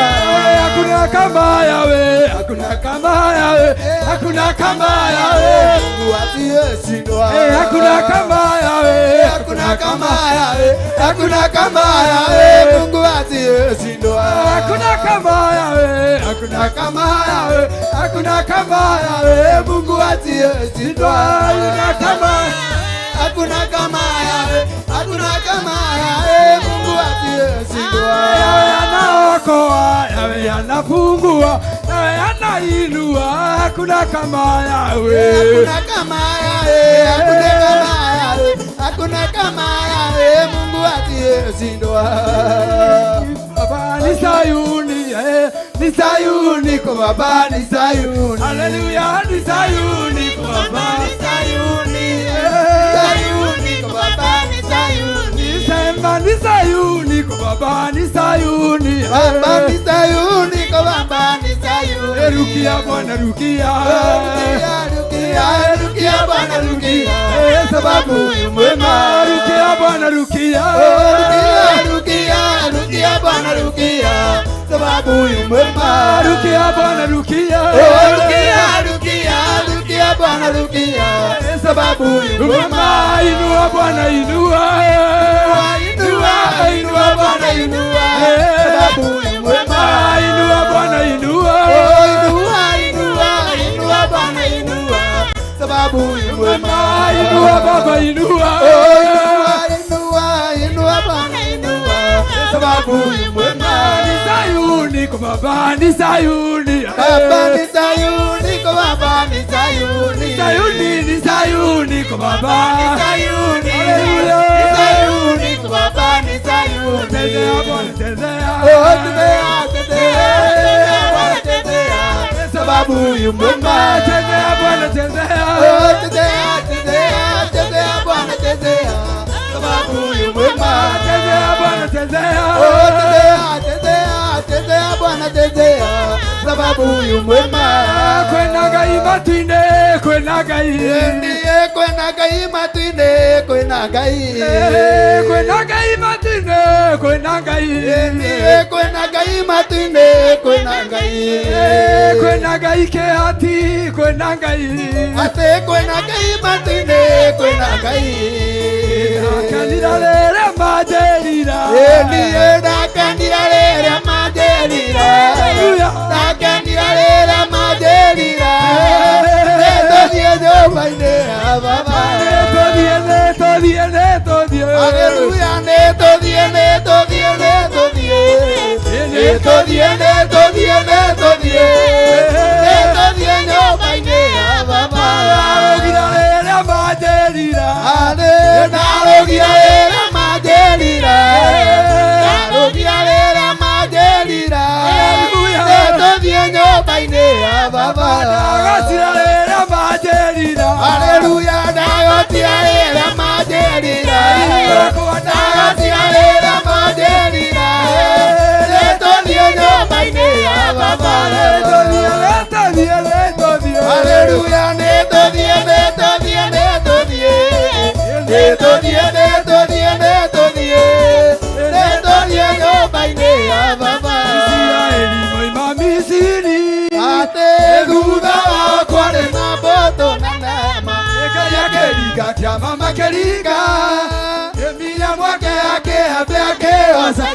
Hakuna kama yawe, hakuna kama yawe, hakuna kama yawe, Mungu asiyeshindwa. Eh, hakuna kama yawe, Hakuna kama yawe, hakuna kama yawe, Mungu asiyeshindwa. Hakuna kama yawe, hakuna kama yawe, hakuna kama yawe, Mungu asiyeshindwa, hakuna kama Hakuna kama yawe, hakuna kama yawe, Mungu asiyeshindwa. Yawe anaokoa, yawe anafungua, yawe anainua, hakuna kama yawe. Hakuna kama yawe, hakuna kama yawe, hakuna kama yawe, Mungu asiyeshindwa. Baba ni Sayuni, eh, ni Sayuni kwa Baba ni Sayuni. Haleluya, ni Sayuni kwa Baba Ni Sayuni, Eh. Sayuni kwa Baba ni Sayuni. Sema ni Sayuni kwa Baba ni Sayuni. eh. Baba ni Sayuni, kwa Baba ni Sayuni. Eh, Rukia Bwana rukia. Rukia, rukia, rukia Bwana rukia. Eh, sababu yu mwema. Rukia Bwana rukia. Rukia, rukia, rukia Bwana rukia. Sababu yu mwema. Rukia Bwana rukia. Rukia, rukia, rukia Bwana rukia. Sababu yu mwema. Mwema, inua Bwana inua. Inua, inua Bwana inua. Sababu yu mwema. Inua Bwana inua. Inua, inua, inua Bwana inua. Sababu yu mwema. Inua Baba inua. Inua, inua, inua Bwana inua. Sababu yu mwema. Ni Sayuni kwa Baba ni Sayuni. Baba ni Sayuni, kwa Baba ni Sayuni. Sayuni ni Sayuni kwa Baba. Sayuni, Haleluya. ni Sayuni, kwa Baba ni Sayuni. Tezea Bwana tezea. Oh, tetea, tetea, tetea, Bwana tetea. Sababu yu mwema. Tezea Bwana tezea. Oh, tetea, tetea, tetea, Bwana tetea. Sababu yu mwema. Tezea Bwana tezea. Oh, tetea, tetea, tetea, Bwana tetea. Sababu yu mwema. Kwena Ngai matu-inĩ, kwĩna Ngai. Ndiye kwena Ngai matu-inĩ, kwĩna Ngai. Eh, kwĩna Ngai matu-inĩ, kwĩna Ngai. Ndiye kwena Ngai matu-inĩ, kwĩna Ngai. Eh, kwĩna Ngai kĩhati, kwĩna Ngai. Atĩ kwĩna Ngai matu-inĩ, kwĩna Ngai. Ndakenire rĩrĩa manjĩrire. Ndiye ndakenire rĩrĩa manjĩrire. Hallelujah. Ndakenire rĩrĩa manjĩrire. Nĩtũthiĩ nyũmba-inĩ ya Baba. Nĩtũthiĩ, nĩtũthiĩ, nĩtũthiĩ. Haleluya, nĩtũthiĩ, nĩtũthiĩ, nĩtũthiĩ. Nĩtũthiĩ, nĩtũthiĩ, nĩtũthiĩ. Nĩtũthiĩ nyũmba-inĩ ya Baba. Ndarũgire rĩrĩa manjĩrire. Arĩ, ndarũgire rĩrĩa manjĩrire. Ndarũgire rĩrĩa manjĩrire. Haleluya. Nĩtũthiĩ nyũmba-inĩ ya Baba. Ndagocire rĩrĩa manjĩrire. Haleluya, ndagocire rĩrĩa manjĩrire. Ndagocire rĩrĩa manjĩrire. Nĩtũthiĩ nyũmba-inĩ ya Baba. Nĩtũthiĩ, nĩtũthiĩ, nĩtũthiĩ. Haleluya, nĩtũthiĩ, nĩtũthiĩ, nĩtũthiĩ. Nĩtũthiĩ, nĩtũthiĩ, nĩtũthiĩ. Nĩtũthiĩ nyũmba-inĩ ya Baba. Isiraeli moima Misiri. Atĩ thutha wakwa nĩ na mbũtũ na nema. Ngai akĩringa kĩama makĩringa. Emilia mwake akĩhambe akĩoca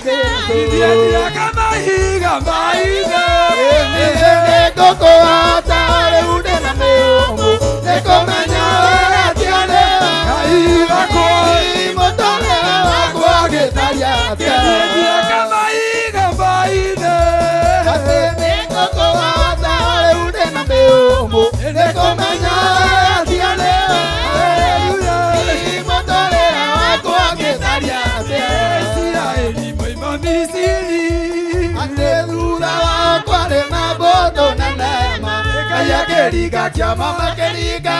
Ithiĩ kamahiga maithe. Nĩngũkũhota rĩu ndĩna mĩhũmũ, nĩngũmenya wega Makĩringa kĩama makĩringa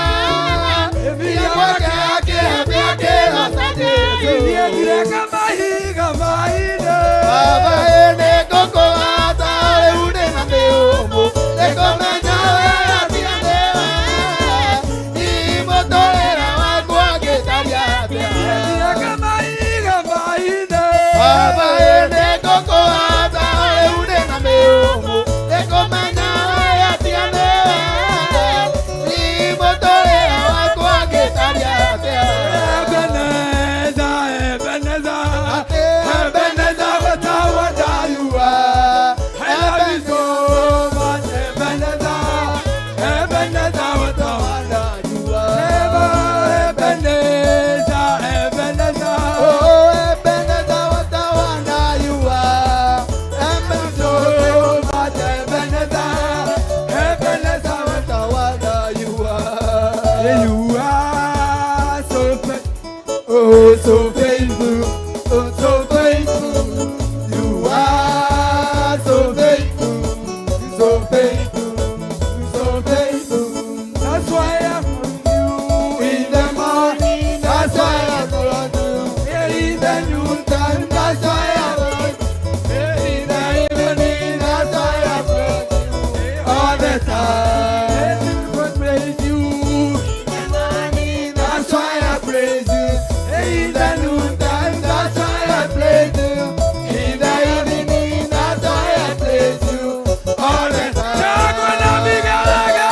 Ndireka mahiga maine. Baba ene koko atare une na meumu Nĩkũmenya we atiganĩwe Imũtũrĩre wakwa ngĩcaria atĩa. Ndireka mahiga maine. Baba ene koko atare une na meumu Nĩkũmenya we atiganĩwe Imũtũrĩre wakwa ngĩcaria atĩa. Ebenezer, Ebenezer, Ebenezer, what a wonder you are. I love you so much, Ebenezer, Ebenezer, what a wonder you are. Ebenezer, Ebenezer, Oh, Ebenezer, what a wonder you are. so much, Ebenezer, Ebenezer, What a wonder you are. you are so faithful. Oh, so faithful, oh, so faithful. You are so faithful, so faithful, so faithful. That's why I'm you In the morning, that's why I follow you. in the noontime. That's why I follow you. In the evening, that's why I follow you. All the time. Praise you. That's why I praise you. In the noontime, that's why I praise you. In the evening, that's why I praise you. All the time. Chagua na vigelegele.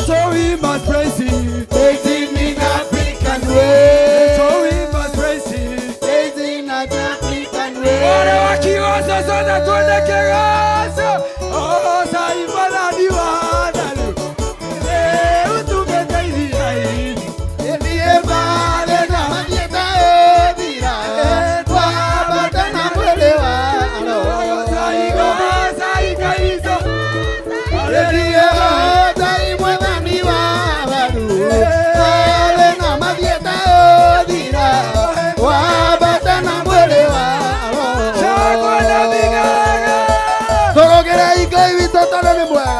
So we must praise him. Praising in African way. So we must praise him. Praising in African Wale way. wakioza sana twende kegaso. Oh, saimana diwana. Eh, utugeteithia. Ndiye pale na madieta ebira. Twabata na mwele wa Tũrũgĩrei Ngai witũ tondũ nĩ mwega.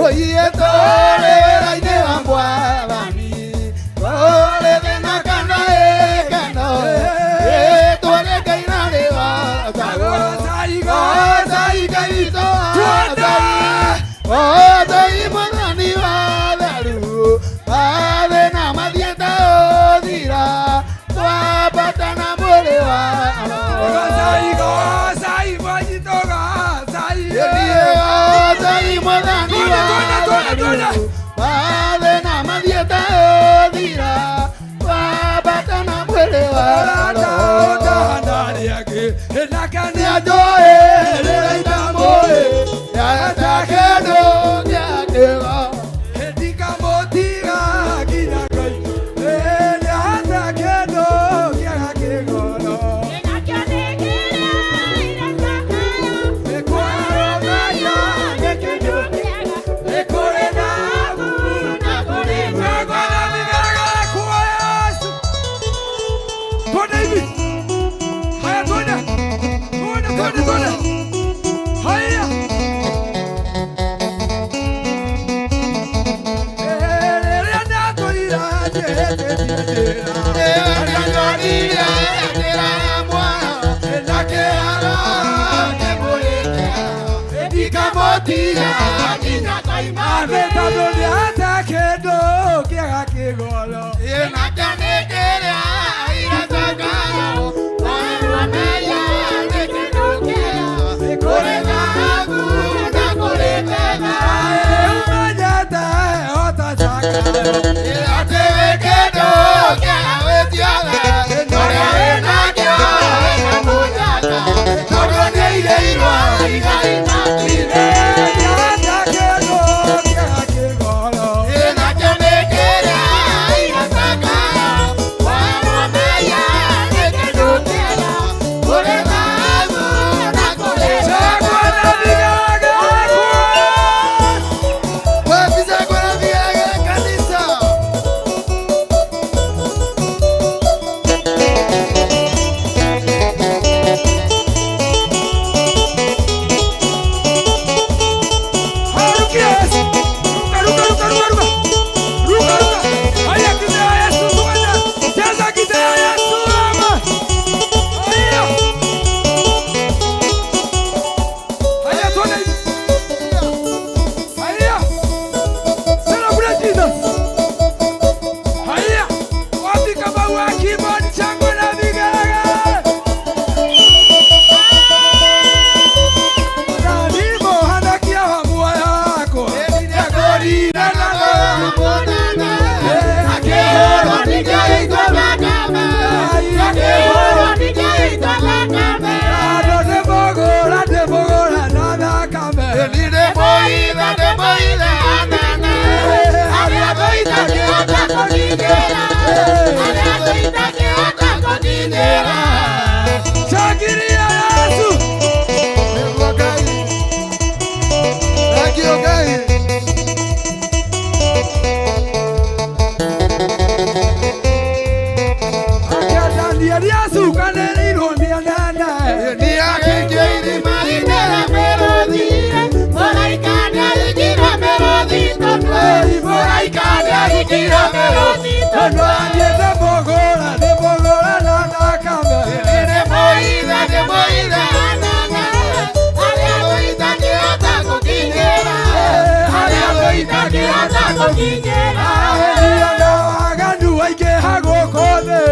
Oiye tũrĩ wĩra-inĩ wa Mwathani, tũrĩ thĩna kana gĩkeno, rĩĩtwa rĩa Ngai na rĩgocagwo. Goocai Ngai witũ, goocai. Goocai Mwathani wa theru, mathĩna mathiĩte gũthira, twambata na mwĩrĩ wa Roho. Goocai Mwathani wa theru, mathĩna mathiĩte gũthira, twambata na mwĩrĩ wa Roho. Nĩanjũĩ rĩrĩa itamũĩ, nĩaheta kĩndũ gĩa kĩgo. Thank you. Shangilia Yesu. Nĩguo Ngai. Thank you, Ngai. Akĩandania acukanĩrĩirwo nĩ anene. Nĩakĩtie irima-inĩ rĩa mĩrũthi. Mũraika nĩaringire mĩrũthi tũnua. Mũraika nĩaringire mĩrũthi tũnua. Niĩ ndĩmũgũra, ndĩmũgũra na thakame. Ndĩmũithe, ndĩmũithe anene. Arĩa tũitangĩhota gũkinyĩra. Arĩa tũitangĩhota gũkinyĩra. Ahenia na waganu aingĩha gũkũ thĩ.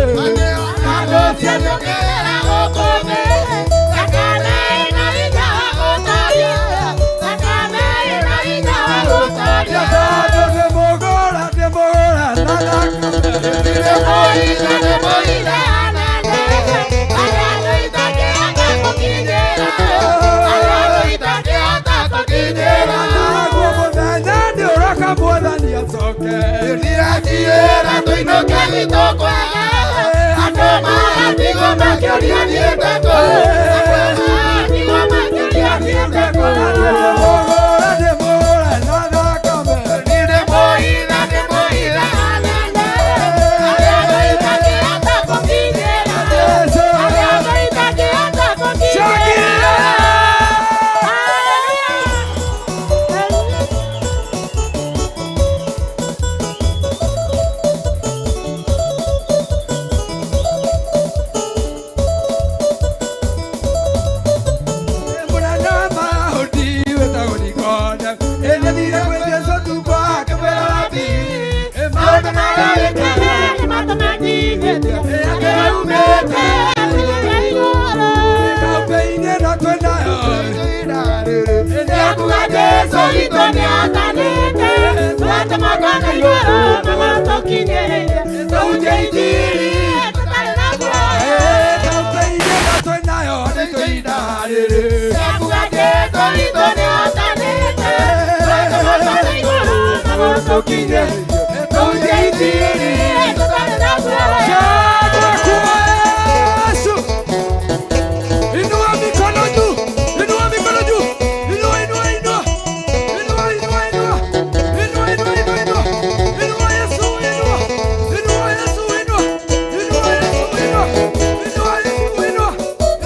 Andũ cianũkĩra gũkũ thĩ. Thakame ĩna hinya wa gũtooria. Thakame ĩna hinya wa gũtooria. Tondũ ndĩmũgũra, ndĩmũgũra na thakame. Ndĩmũithe, ndĩmũithe anene. Arĩa tũitangĩhota gũkinyĩra. Arĩa tũitangĩhota gũkinyĩra. Naguo mũthenya nĩũroka Mwathani acoke. Nĩakiĩra tũinũke gwitũ kwega. Andũ magatigwo makĩũria thiĩte kũ. Andũ magatigwo makĩũria thiĩte kũ. Ndĩmũgũra, ndĩmũgũra na thakame. Ndĩmũithe, ndĩmũithe anene. Arĩa tũitangĩhota gũkinyĩra. Arĩa tũitangĩhota gũkinyĩra. Shangilia! Maũndũ marĩa wĩkaga nĩ maũndũ manyiihĩtie. Akĩraumĩte Nĩakuga Jesũ witũ nĩathanĩte. Twatũmagwo na igũrũ magatũkinyĩria. Tũhunjie injiri tũtarĩ na guoya. Nĩakuga Jesũ witũ nĩathanĩte. Twatũmagwo na igũrũ magatũkinyĩria. Tũhunjie injiri tũtarĩ na guoya. Inua mikono juu, inua mikono juu, inua, inua, inua, inua, inua, inua, inua, inua, inua, inua, inua Yesu, inua, inua Yesu, inua, inua Yesu, inua, inua Yesu, inua,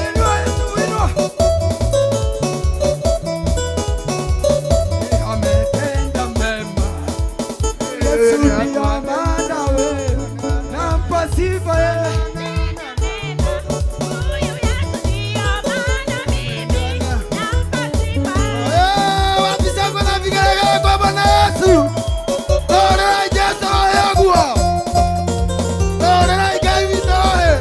inua Yesu, inua. Ametenda mema, Yesu ndiye maana wewe, nampa sifa yeye. Wapi shangwe na vigelegele kwa Bwana Yesu. Torerai Jesũ ohe ũguo. Torerai Ngai witũ ohe.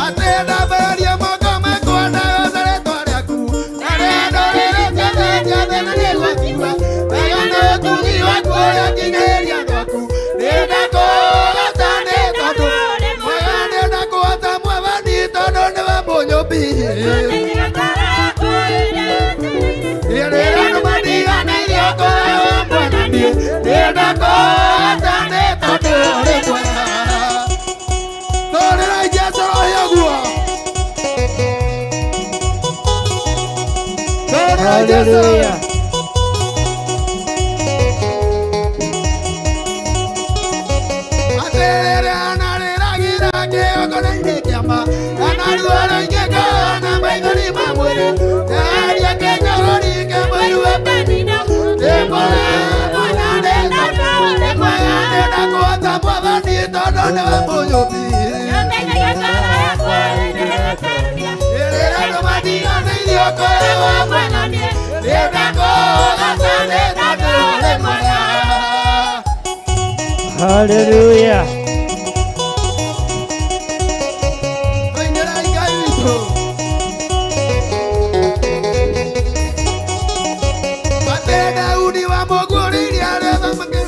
Atĩ ndambararia moko makwa ndagoca rĩĩtwa rĩaku. Na rĩrĩa ndũrĩrĩ ciothe ciothe na nĩgwakiuga, wega na ũtugi waku ũrĩa ũkinyĩirie andũ aku. Nĩndakũgooca nĩ tondũ mwega, nĩndakũgooca Mwathani tondũ nĩwe mũnyũmbi. Rĩrĩa andũ matiganĩirio kũrĩ Mwathani, nĩndakũgooca nĩ tondũ ũrĩ mwega. Tũrĩrai Jesũ roho ũguo. Tũrĩrai Jesũ. Hallelujah. Atĩrĩrĩ anarĩragĩra kĩgongona-inĩ kĩama, anaruo rũingĩ ngoro na maithori ma mwĩrĩ. Ndeheria kĩnyũrũri kĩmũigue Penina. Ndĩmũre mwana nĩ tondũ nĩ mwega, nĩndakũgooca Mwathani tondũ nĩwe mũnyũmbi. Rĩrĩa andũ matiganĩirio kũrĩ we Mwathani, nĩndakũgooca nĩ tondũ ũrĩ mwega. Hallelujah. Tũinĩrai Ngai witũ. Atĩ Daudi wa mũguũrĩirie arĩa thamaki.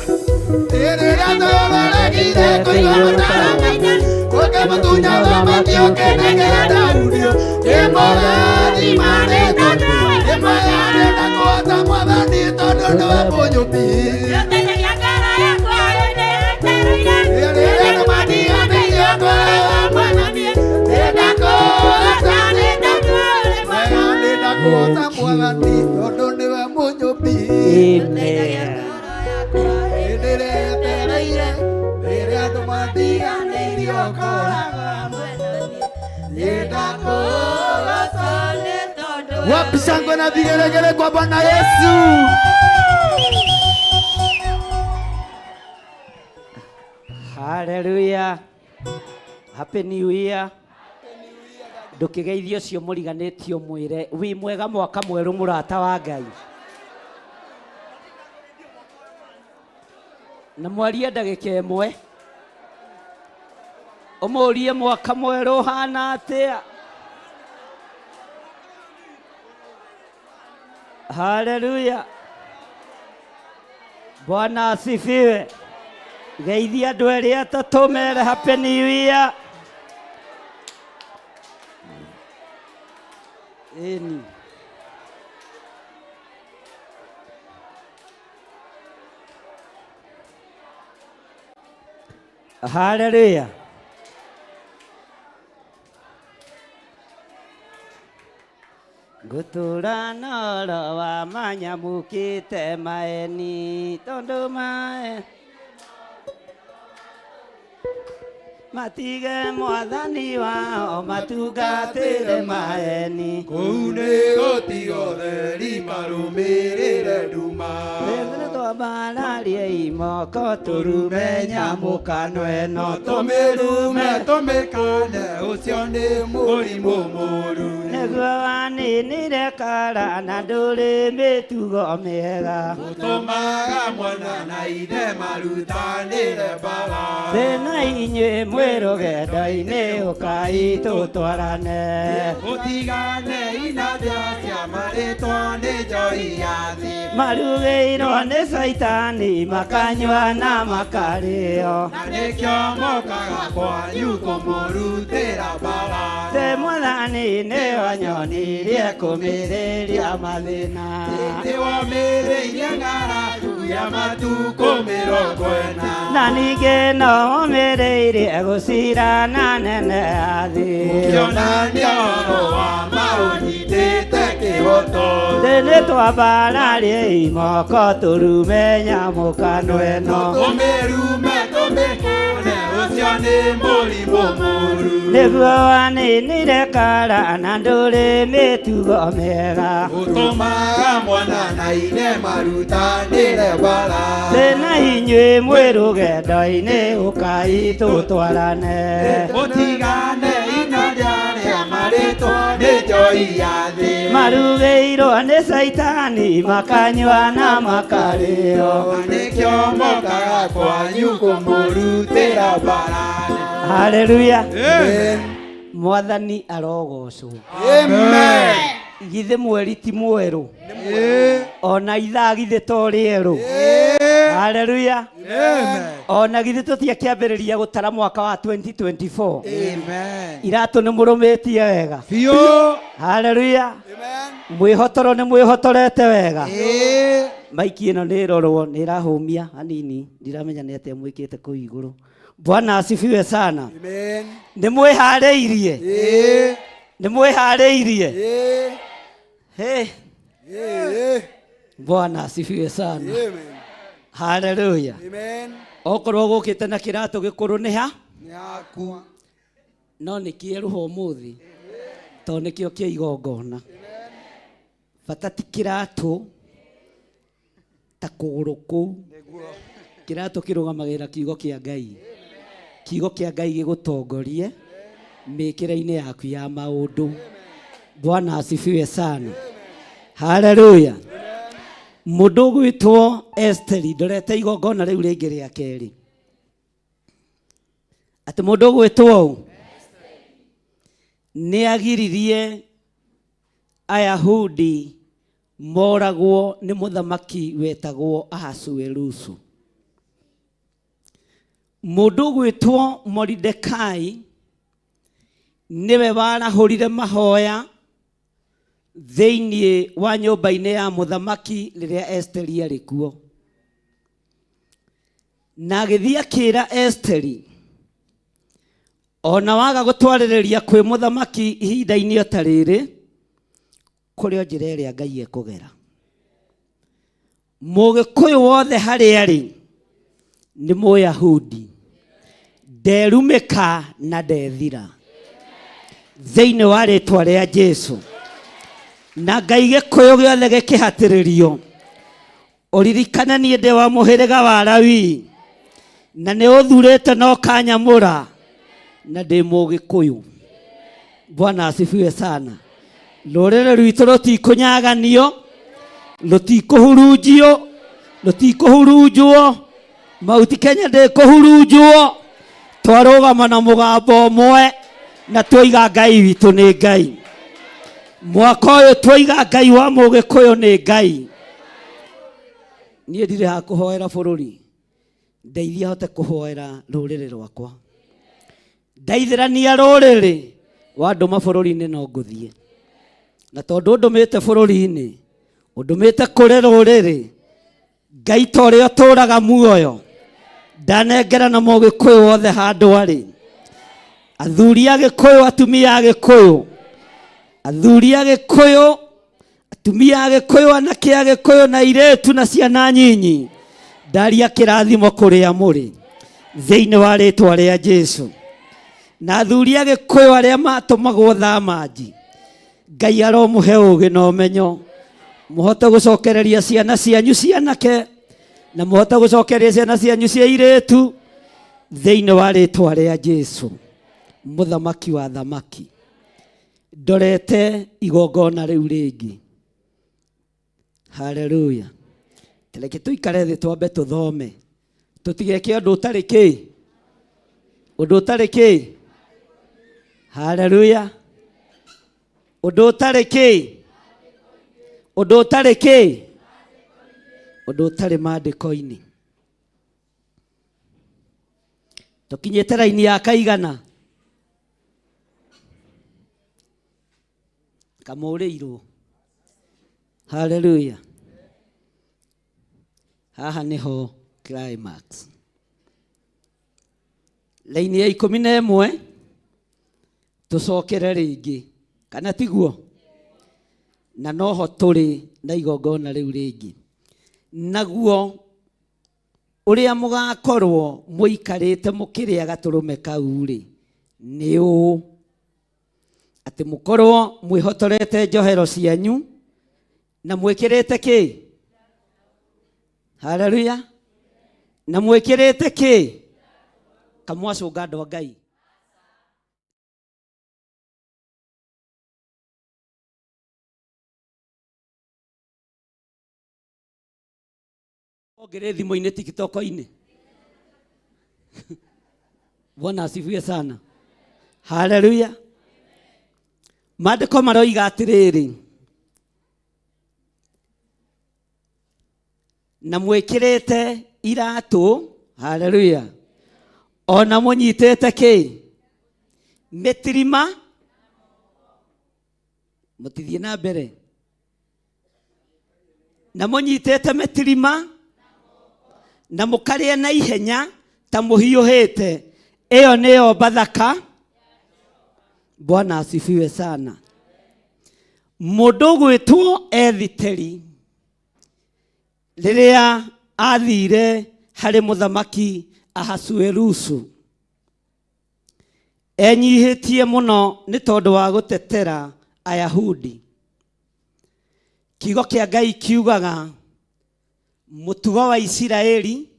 Rĩrĩa tũroregire kũigua mũtaratara, ũkĩmũtunya thamaki ũkĩnengera Daudi. Ndĩmũĩ Ũrathima nĩ tondũ nĩ mwega nĩndakũhota mwathani tondũ nĩwe mũnyũmbi. Rĩrĩa nĩmandiganĩirie ngoragwo mwathani, nĩndakũhota nĩ tondũ nĩ mwega nĩndakũhota mwathani tondũ nĩwe mũnyũmbi. Amen. Nĩndĩretereire rĩrĩa andũ mandiganĩirie ũkoragwo nĩndakũhota. Wapi shangwe na vigelegele kwa Bwana Yesu? Hallelujah. Happy New Year. Ndũkĩgeithie ũcio mũriganĩtio mwĩre wĩ mwega mwaka mwerũ mũrata wa Ngai. Na mwarie ndagĩka ĩmwe ũmũrie mwaka mwerũ ũhana atĩa. Haleluya. Bwana asifiwe. Geithia andũ erĩ atatũ mere happy new year. Ĩni. Haleluya. Ngũtũra noro wa manyamũkĩte maeni tondũ mae matige mwathani wao matungatĩre maeni. Kũu nĩ gũtiga ũtheri marũmĩrĩre nduma. Rĩrĩ twambararie imoko tũrume nyamũkano ĩno. Tũmĩrume tũmĩkane ũcio nĩ mũrimũ mũru. Nĩguo waninire kara na ndũrĩ mĩtugo mĩega. Ũtũmaga mwana na ithe marutanĩre mbara. Thĩna inyuĩ mwĩ rũgendo-inĩ ũkai tũtwarane. Ũtigane inanda cia marĩtwa nĩ njoi ya thĩ. Marugĩirwo nĩ caitani makanyua na makarĩo. Na nĩkĩo mokaga kwanyu kũmũrutĩra mbara. Te mwathani nĩwanyonirie kũmĩrĩria mathĩna. Nĩwomĩrĩirie ng'aragu ya matukũ 40. Na ningĩ no ũmĩrĩirie gũcirana nene ya thĩ. Ũkĩonania ũhoro wa ma ũnyitĩte kĩhoto. Thĩ nĩ twambararie imoko tũrume nyamũkano ĩno. Tũmĩrume tũmĩkane ũcio nĩ mũrimũ mũru. Nĩguo waninire kara na ndũrĩ mĩtugo mĩega. Ũtũmaga mwana na ithe marutanĩre mbara. Thĩna inyuĩ mwĩ rũgendo-inĩ ũkai tũtwarane. Ũtigane inanda rĩa marĩtwa nĩ njoi ya thĩ. Marugĩirwo nĩ caitani makanyua na makarĩo. Na nĩkĩo mokaga kwanyu kũmũrutĩra mbara. Haleluya. Amen. Mwathani arogocwo. Amen. Githĩ mweri ti mwerũ ona ithaa githĩ to rĩerũ. Haleluya. Amen. Ona githĩ tũtiakĩambĩrĩria gũtara mwaka wa 2024. Amen. Iratũ nĩ mũrũmĩtie wega. Biũ. Haleluya. Mwĩhotoro nĩ mwĩhotorete wega. Ĩĩ. Maiki ĩno nĩ ĩrorwo nĩ ĩrahũmia hanini ndiramenya nĩ atĩa mwĩkĩte kũu igũrũ. Bwana asifiwe sana. Amen. Nĩ mwĩharĩirie. Ĩĩ. Nĩ mwĩharĩirie. Ĩĩ. Hey. Ĩĩ. Bwana asifiwe sana. Amen. Haleluya. Amen. Okorwo gũkĩte na kĩratũ gĩkũrũ nĩ ha Nĩ haku. no nĩ kĩerũha ũmũthĩ tondũ nĩkĩo kĩa igongona. Bata ti kĩratũ ta kũgũrũ kũu. Kĩratũ kĩrũgamagĩrĩra kiugo kĩa Ngai. Kiugo kĩa Ngai gĩgũtongorie mĩkĩre-inĩ yaku ya maũndũ. Bwana asifiwe sana. Haleluya. Mũndũ ũgwĩtwo Esteri ndorete igongona rĩu rĩngĩ rĩa kerĩ. Atĩ mũndũ ũgwĩtwo ũũ nĩ agiririe Ayahudi moragwo nĩ mũthamaki wetagwo Ahasuerusu. Mũndũ ũgwĩtwo Moridekai nĩwe warahũrire mahoya Thĩinĩ wa nyũmba-inĩ ya mũthamaki rĩrĩa Esteri arĩ kuo. Na agĩthiĩ akĩra Esteri, ona waga gũtwarĩrĩria kwĩ mũthamaki ihinda-inĩ o ta rĩrĩ, kũrĩ o njĩra ĩrĩa Ngai ekũgera. Mũgĩkũyũ wothe harĩa arĩ nĩ Mũyahudi, nderumĩka na ndethira thĩinĩ wa rĩtwa rĩa Jesu. Na Ngai gĩkũyũ gĩothe gĩkĩhatĩrĩrio, ũririkane niĩ ndĩ wa mũhĩrĩga wa Lawi, na nĩ ũthurĩte na ũkanyamũra, na ndĩ Mũgĩkũyũ. Bwana asifiwe sana. Rũrĩrĩ rwitũ rũtikũnyaganio, rũtikũhurunjio, rũtikũhurunjwo. Mauti Kenya ndĩkũhurunjwo. Twarũgama na mũgambo ũmwe na twoiga Ngai witũ nĩ Ngai. Mwaka ũyũ twoiga Ngai wa Mũgĩkũyũ nĩ Ngai. Niĩ ndirĩ ha kũhoera bũrũri, ndeithia hote kũhoera rũrĩrĩ rwakwa. Ndeithĩrania rũrĩrĩ, wandũma bũrũri-inĩ no ngũthiĩ. Na tondũ ũndũmĩte bũrũri-inĩ, ũndũmĩte kũrĩ rũrĩrĩ, Ngai ta ũrĩa ũtũũraga muoyo, ndanengerana Mũgĩkũyũ wothe handũ arĩ. Athuri a Gĩkũyũ, atumia a Gĩkũyũ, athuri a Gĩkũyũ, atumia a Gĩkũyũ, anake a Gĩkũyũ na airĩtu na ciana nyinyi, ndaria kĩrathimo kũrĩa mũrĩ thĩinĩ wa rĩtwa rĩa Jesu. Na athuri a Gĩkũyũ arĩa matũmagwo thamanji, Ngai aromũhe ũũgĩ na ũmenyo, mũhote gũcokereria ciana cianyu cianake na mũhote gũcokereria ciana cianyu cia airĩtu thĩinĩ wa rĩtwa rĩa Jesu, mũthamaki wa thamaki. Ndorete igongona rĩu rĩngĩ. Haleluya. Reke tũikare thĩ twambe tũthome, tũtigeke ũndũ ũtarĩ kĩ, ũndũ ũtarĩ kĩ. Haleluya. Ũndũ ũtarĩ kĩ, ũndũ ũtarĩ kĩ, ũndũ ũtarĩ maandĩko-inĩ. Tũkinyĩte raini ya kaigana kamũrĩirwo. Haleluya. Haha nĩho climax. Raini ya 11 tũcokere rĩngĩ, kana tiguo? Na noho tũrĩ na igongona rĩu rĩngĩ. Naguo ũrĩa mũgakorwo mũikarĩte mũkĩrĩa gatũrũme kau-rĩ, nĩ ũũ, atĩ mũkorwo mwĩhotorete njohero cianyu na mwĩkĩrĩte kĩ? Haleluya. Na mwĩkĩrĩte kĩ? Kamwacũnga andũ a Ngai. Ongere thimũ-inĩ TikTok-inĩ. Bwana asifiwe sana. Haleluya. Maandĩko maroiga atĩrĩrĩ, na mwĩkĩrĩte iratũ, haleluya, ona mũnyitĩte kĩ? Mĩtirima. Mũtithiĩ na mbere. Na mũnyitĩte mĩtirima na mũkarĩa na ihenya ta mũhiũhĩte. Ĩyo nĩyo Bathaka. Bwana asifiwe sana. Mũndũ ũgwĩtwo Ethiteri rĩrĩa athire harĩ mũthamaki Ahasuerusu, enyihĩtie mũno nĩ tondũ wa gũtetera Ayahudi. Kiugo kĩa Ngai kiugaga mũtugo wa Isiraeli,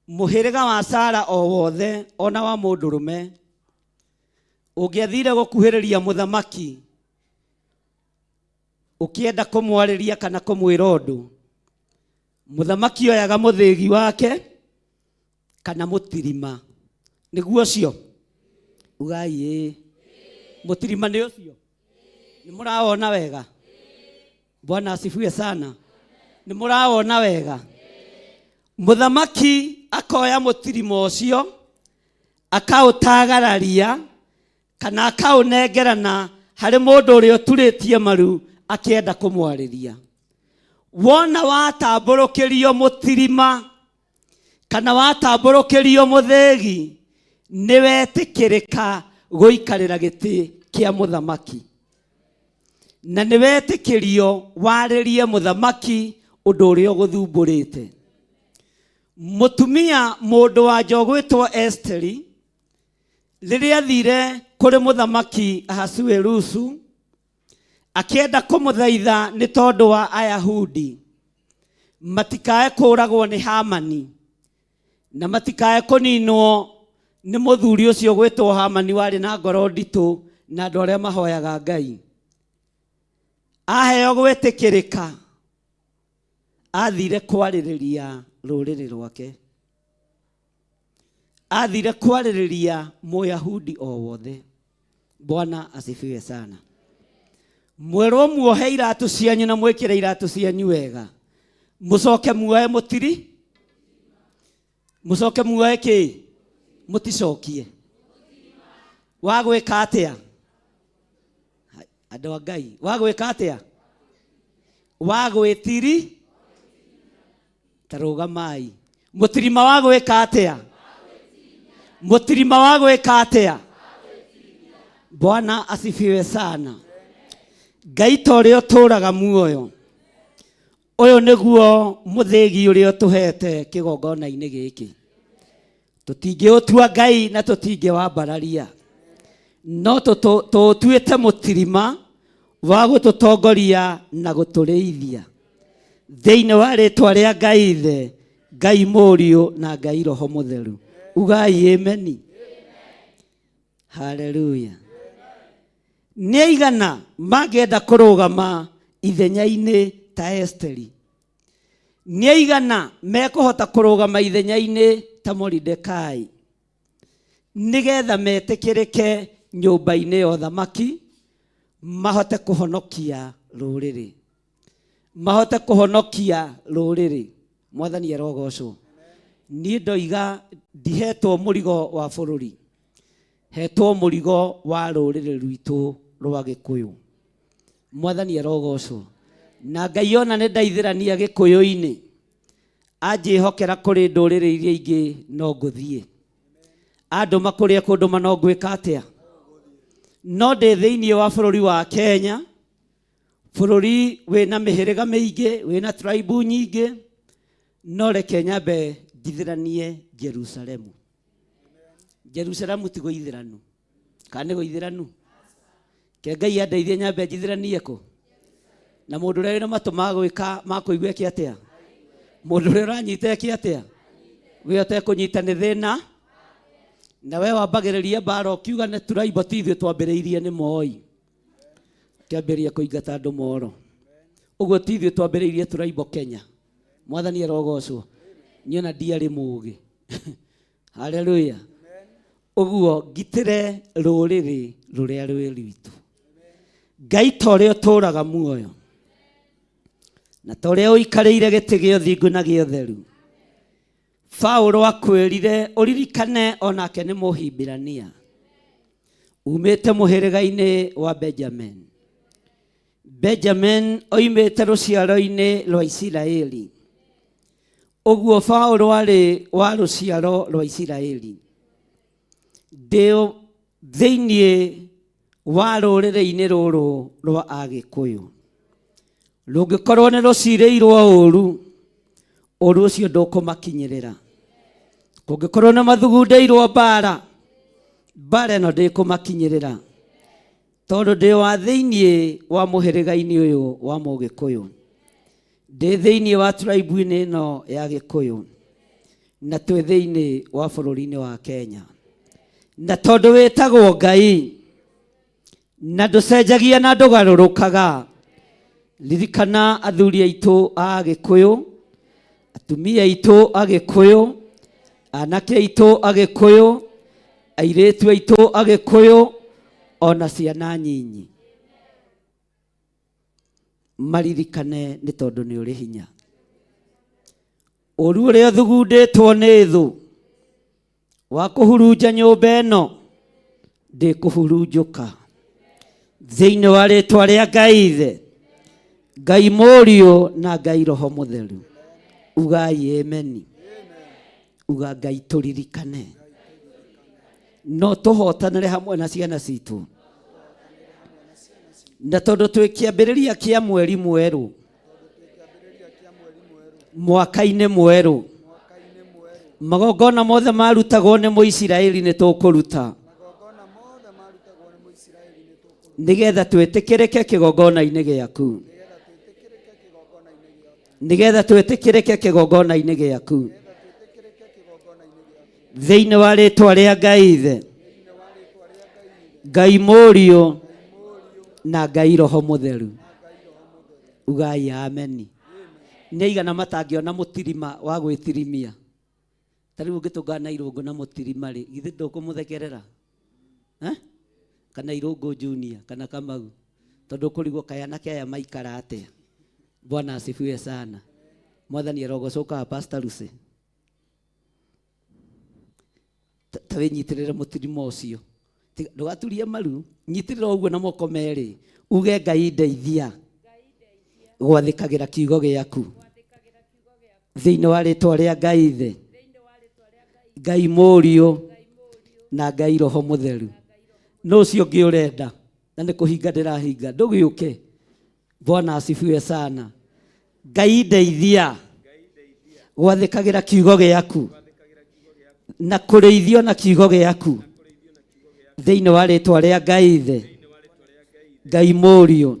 mũhĩrĩga wa Sara o wothe ona wa mũndũrũme ũngĩathire gũkuhĩrĩria mũthamaki ũkĩenda kũmwarĩria kana kũmwĩra ũndũ, mũthamaki oyaga mũthĩgi wake kana mũtirima. Nĩguo ũcio? Ugai ĩĩ. Mũtirima nĩ ũcio? Nĩ mũrawona wega? Bwana asifiwe sana. Nĩ mũrawona wega? Mũthamaki akoya mũtirima ũcio akaũtagararia kana akaũnengerana Harĩ mũndũ ũrĩa ũturĩtie maru akĩenda kũmwarĩria. Wona watambũrũkĩrio mũtirima kana watambũrũkĩrio mũthĩgi, nĩ wetĩkĩrĩka gũikarĩra gĩtĩ kĩa mũthamaki, na nĩ wetĩkĩrio warĩrie mũthamaki ũndũ ũrĩa ũgũthumbũrĩte. Mũtumia mũndũ wa nja ũgwĩtwo Esteri, rĩrĩa athire kũrĩ mũthamaki Ahasuerusu akĩenda kũmũthaitha nĩ tondũ wa Ayahudi matikae kũũragwo nĩ Hamani na matikae kũninwo nĩ mũthuri ũcio gwĩtwo Hamani warĩ na ngoro nditũ na andũ arĩa mahoyaga Ngai, aheo gwĩtĩkĩrĩka athire kwarĩrĩria rũrĩrĩ rwake, athire kwarĩrĩria Mũyahudi o wothe. Bwana asifiwe sana. Mwerwo muohe iratũ cianyu na mwĩkĩre iratũ cianyu wega, mũcoke muoe mũtiri, mũcoke muoe kĩ, mũticokie wa gwĩka atĩa? Andũ a Ngai, wa gwĩka atĩa? Wa gwĩtiri. Ta rũgamai. Mũtirima wa gwĩka atĩa? Mũtirima wa gwĩka atĩa? Bwana asifiwe sana. Ngai ta ũrĩa ũtũũraga muoyo, ũyũ nĩguo mũthĩgi ũrĩa ũtũhete kĩgongona-inĩ gĩkĩ. Tũtingĩũtua Ngai na tũtingĩwambararia, no tũũtuĩte mũtirima wa gũtũtongoria na gũtũrĩithia thĩinĩ wa rĩtwa rĩa Ngai Ithe, Ngai Mũriũ na Ngai Roho Mũtheru. Ugai ameni. Haleluya. Nĩ aigana mangĩenda kũrũgama ithenya-inĩ ta Esteri? Nĩ aigana mekũhota kũrũgama ithenya-inĩ ta Moridekai nĩgetha metĩkĩrĩke nyũmba-inĩ ya ũthamaki, mahote kũhonokia rũrĩrĩ, mahote kũhonokia rũrĩrĩ? Mwathani arogocwo. Niĩ ndoiga ndihetwo mũrigo wa bũrũri, hetwo mũrigo wa rũrĩrĩ rwitũ rwa Gĩkũyũ. Mwathani arogocwo. Na Ngai ona nĩ ndaithĩrania Gĩkũyũ-inĩ, anjĩhokera kũrĩ ndũrĩrĩ iria ingĩ no ngũthiĩ, andũma kũrĩa kũndũma no ngwĩka atĩa, no ndĩ thĩinĩ wa bũrũri wa Kenya, bũrũri wĩna mĩhĩrĩga mĩingĩ, wĩna tribe nyingĩ, no reke nyambe njithĩranie Jerusalemu. Jerusalemu ti gũithĩranu, kana nĩ gũithĩranu? Ke Ngai andeithie nyambe njithĩranie kũ na mũndũ ũrĩa wĩna matũ ma gwĩka ma kũigua eke atĩa, mũndũ ũrĩa ũranyita eke atĩa, we ũtekũnyita nĩ thĩna, na we wambagĩrĩria mbara ũkiuga nĩ turaimbo, ti ithuĩ twambĩrĩirie, nĩ Moi kĩambĩrĩria kũingata andũ moro ũguo, ti ithuĩ twambĩrĩirie turaimbo Kenya. Mwathani arogocwo. Niĩ ona ndiarĩ mũgĩ. Haleluya. Ũguo ngitĩre rũrĩrĩ rũrĩa rwĩ rwitũ. Ngai ta ũrĩa ũtũũraga muoyo na ta ũrĩa ũikarĩire gĩtĩ gĩa ũthingu na gĩa ũtheru, Paulo akwĩrire ũririkane onake nĩ Mũhibirania umĩte mũhĩrĩga-inĩ wa Benjamin. Benjamin oimĩte rũciaro-inĩ rwa Isiraeli. Ũguo Paulo arĩ wa rũciaro rwa Isiraeli. Ndĩ thĩinĩ wa rũrĩrĩ-inĩ rũrũ rwa Agĩkũyũ, rũngĩkorwo nĩ rũcirĩirwo ũru, ũru ũcio ndũkũmakinyĩrĩra. Kũngĩkorwo nĩ mathugundĩirwo mbara, mbara ĩno ndĩkũmakinyĩrĩra, tondũ ndĩ wa thĩinĩ wa mũhĩrĩga-inĩ ũyũ wa Mũgĩkũyũ, ndĩ thĩinĩ wa tribe-inĩ ĩno ya Gĩkũyũ, na twĩ thĩinĩ wa bũrũri-inĩ wa Kenya. Na tondũ wĩtagwo Ngai na ndũcenjagia na ndũgarũrũkaga, ririkana athuri aitũ a Gĩkũyũ, atumia aitũ a Gĩkũyũ, anake aitũ a Gĩkũyũ, airĩtu aitũ a Gĩkũyũ, ona ciana nyinyi, maririkane nĩ tondũ nĩ ũrĩ hinya. Ũru ũrĩa ũthugundĩtwo nĩ thũ wa kũhurunja nyũmba ĩno ndĩkũhurunjũka. Thĩinĩ wa rĩtwa rĩa Ngai Ithe, Ngai Mũriũ na Ngai Roho Mũtheru, ugai ameni. Uga Ngai tũririkane, no tũhotanĩre hamwe na ciana citũ, na tondũ twĩ kĩambĩrĩria kĩa mweri mwerũ, mwaka-inĩ mwerũ, magongona mothe marutagwo nĩ Mũisiraeli nĩ tũkũruta nĩgetha twĩtĩkĩrĩke kĩgongona-inĩ gĩaku, nĩgetha twĩtĩkĩrĩke kĩgongona-inĩ gĩaku, thĩinĩ wa rĩtwa rĩa Ngai Ithe, Ngai Mũriũ na Ngai Roho Mũtheru. Ugai ameni. Nĩ aigana matangĩona mũtirima wa gwĩtirimia? Ta rĩu ũngĩtũngana na Irũngũ na mũtirima rĩ, githĩ ndũkũmũthekerera? Eh? Kana Irũngũ Junior kana Kamau, tondũ ũkũrigwo kaĩ anake aya maikara atĩa. Bwana asifiwe sana. Mwathani arogocwo. Kaga Pastor Lucy, ta wĩnyitĩrĩre mũtirima ũcio. Ndũgaturie maru, nyitĩrĩra ũguo na moko merĩ, uge Ngai ndeithia gwathĩkagĩra kiugo gĩaku, thĩinĩ wa rĩtwa rĩa Ngai Ithe, Ngai Mũriũ na Ngai Roho Mũtheru. No ũcio ũngĩ ũrenda na nĩ kũhinga ndĩrahinga, ndũgĩũke. Bwana asifiwe sana. Ngai ndeithia gwathĩkagĩra kiugo gĩaku na kũrĩithio na kiugo gĩaku, thĩinĩ wa rĩtwa rĩa Ngai Ithe, Ngai Mũriũ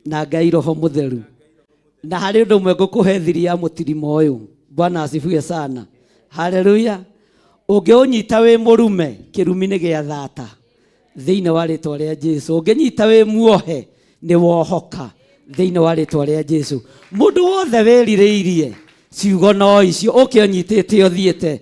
na Ngai Roho Mũtheru. Na harĩ ũndũ ũmwe ngũkũhe thiri ya mũtirima ũyũ. Bwana asifiwe sana. Haleluya. Ũngĩũnyita wĩ mũrume, kĩrumi nĩ gĩa thata, thĩinĩ wa rĩtwa rĩa Jesu. Ũngĩnyita wĩ muohe, nĩ wohoka, thĩinĩ wa rĩtwa rĩa Jesu. Mũndũ wothe wĩrirĩirie ciugo no icio, ũke ũnyitĩte ũthiĩte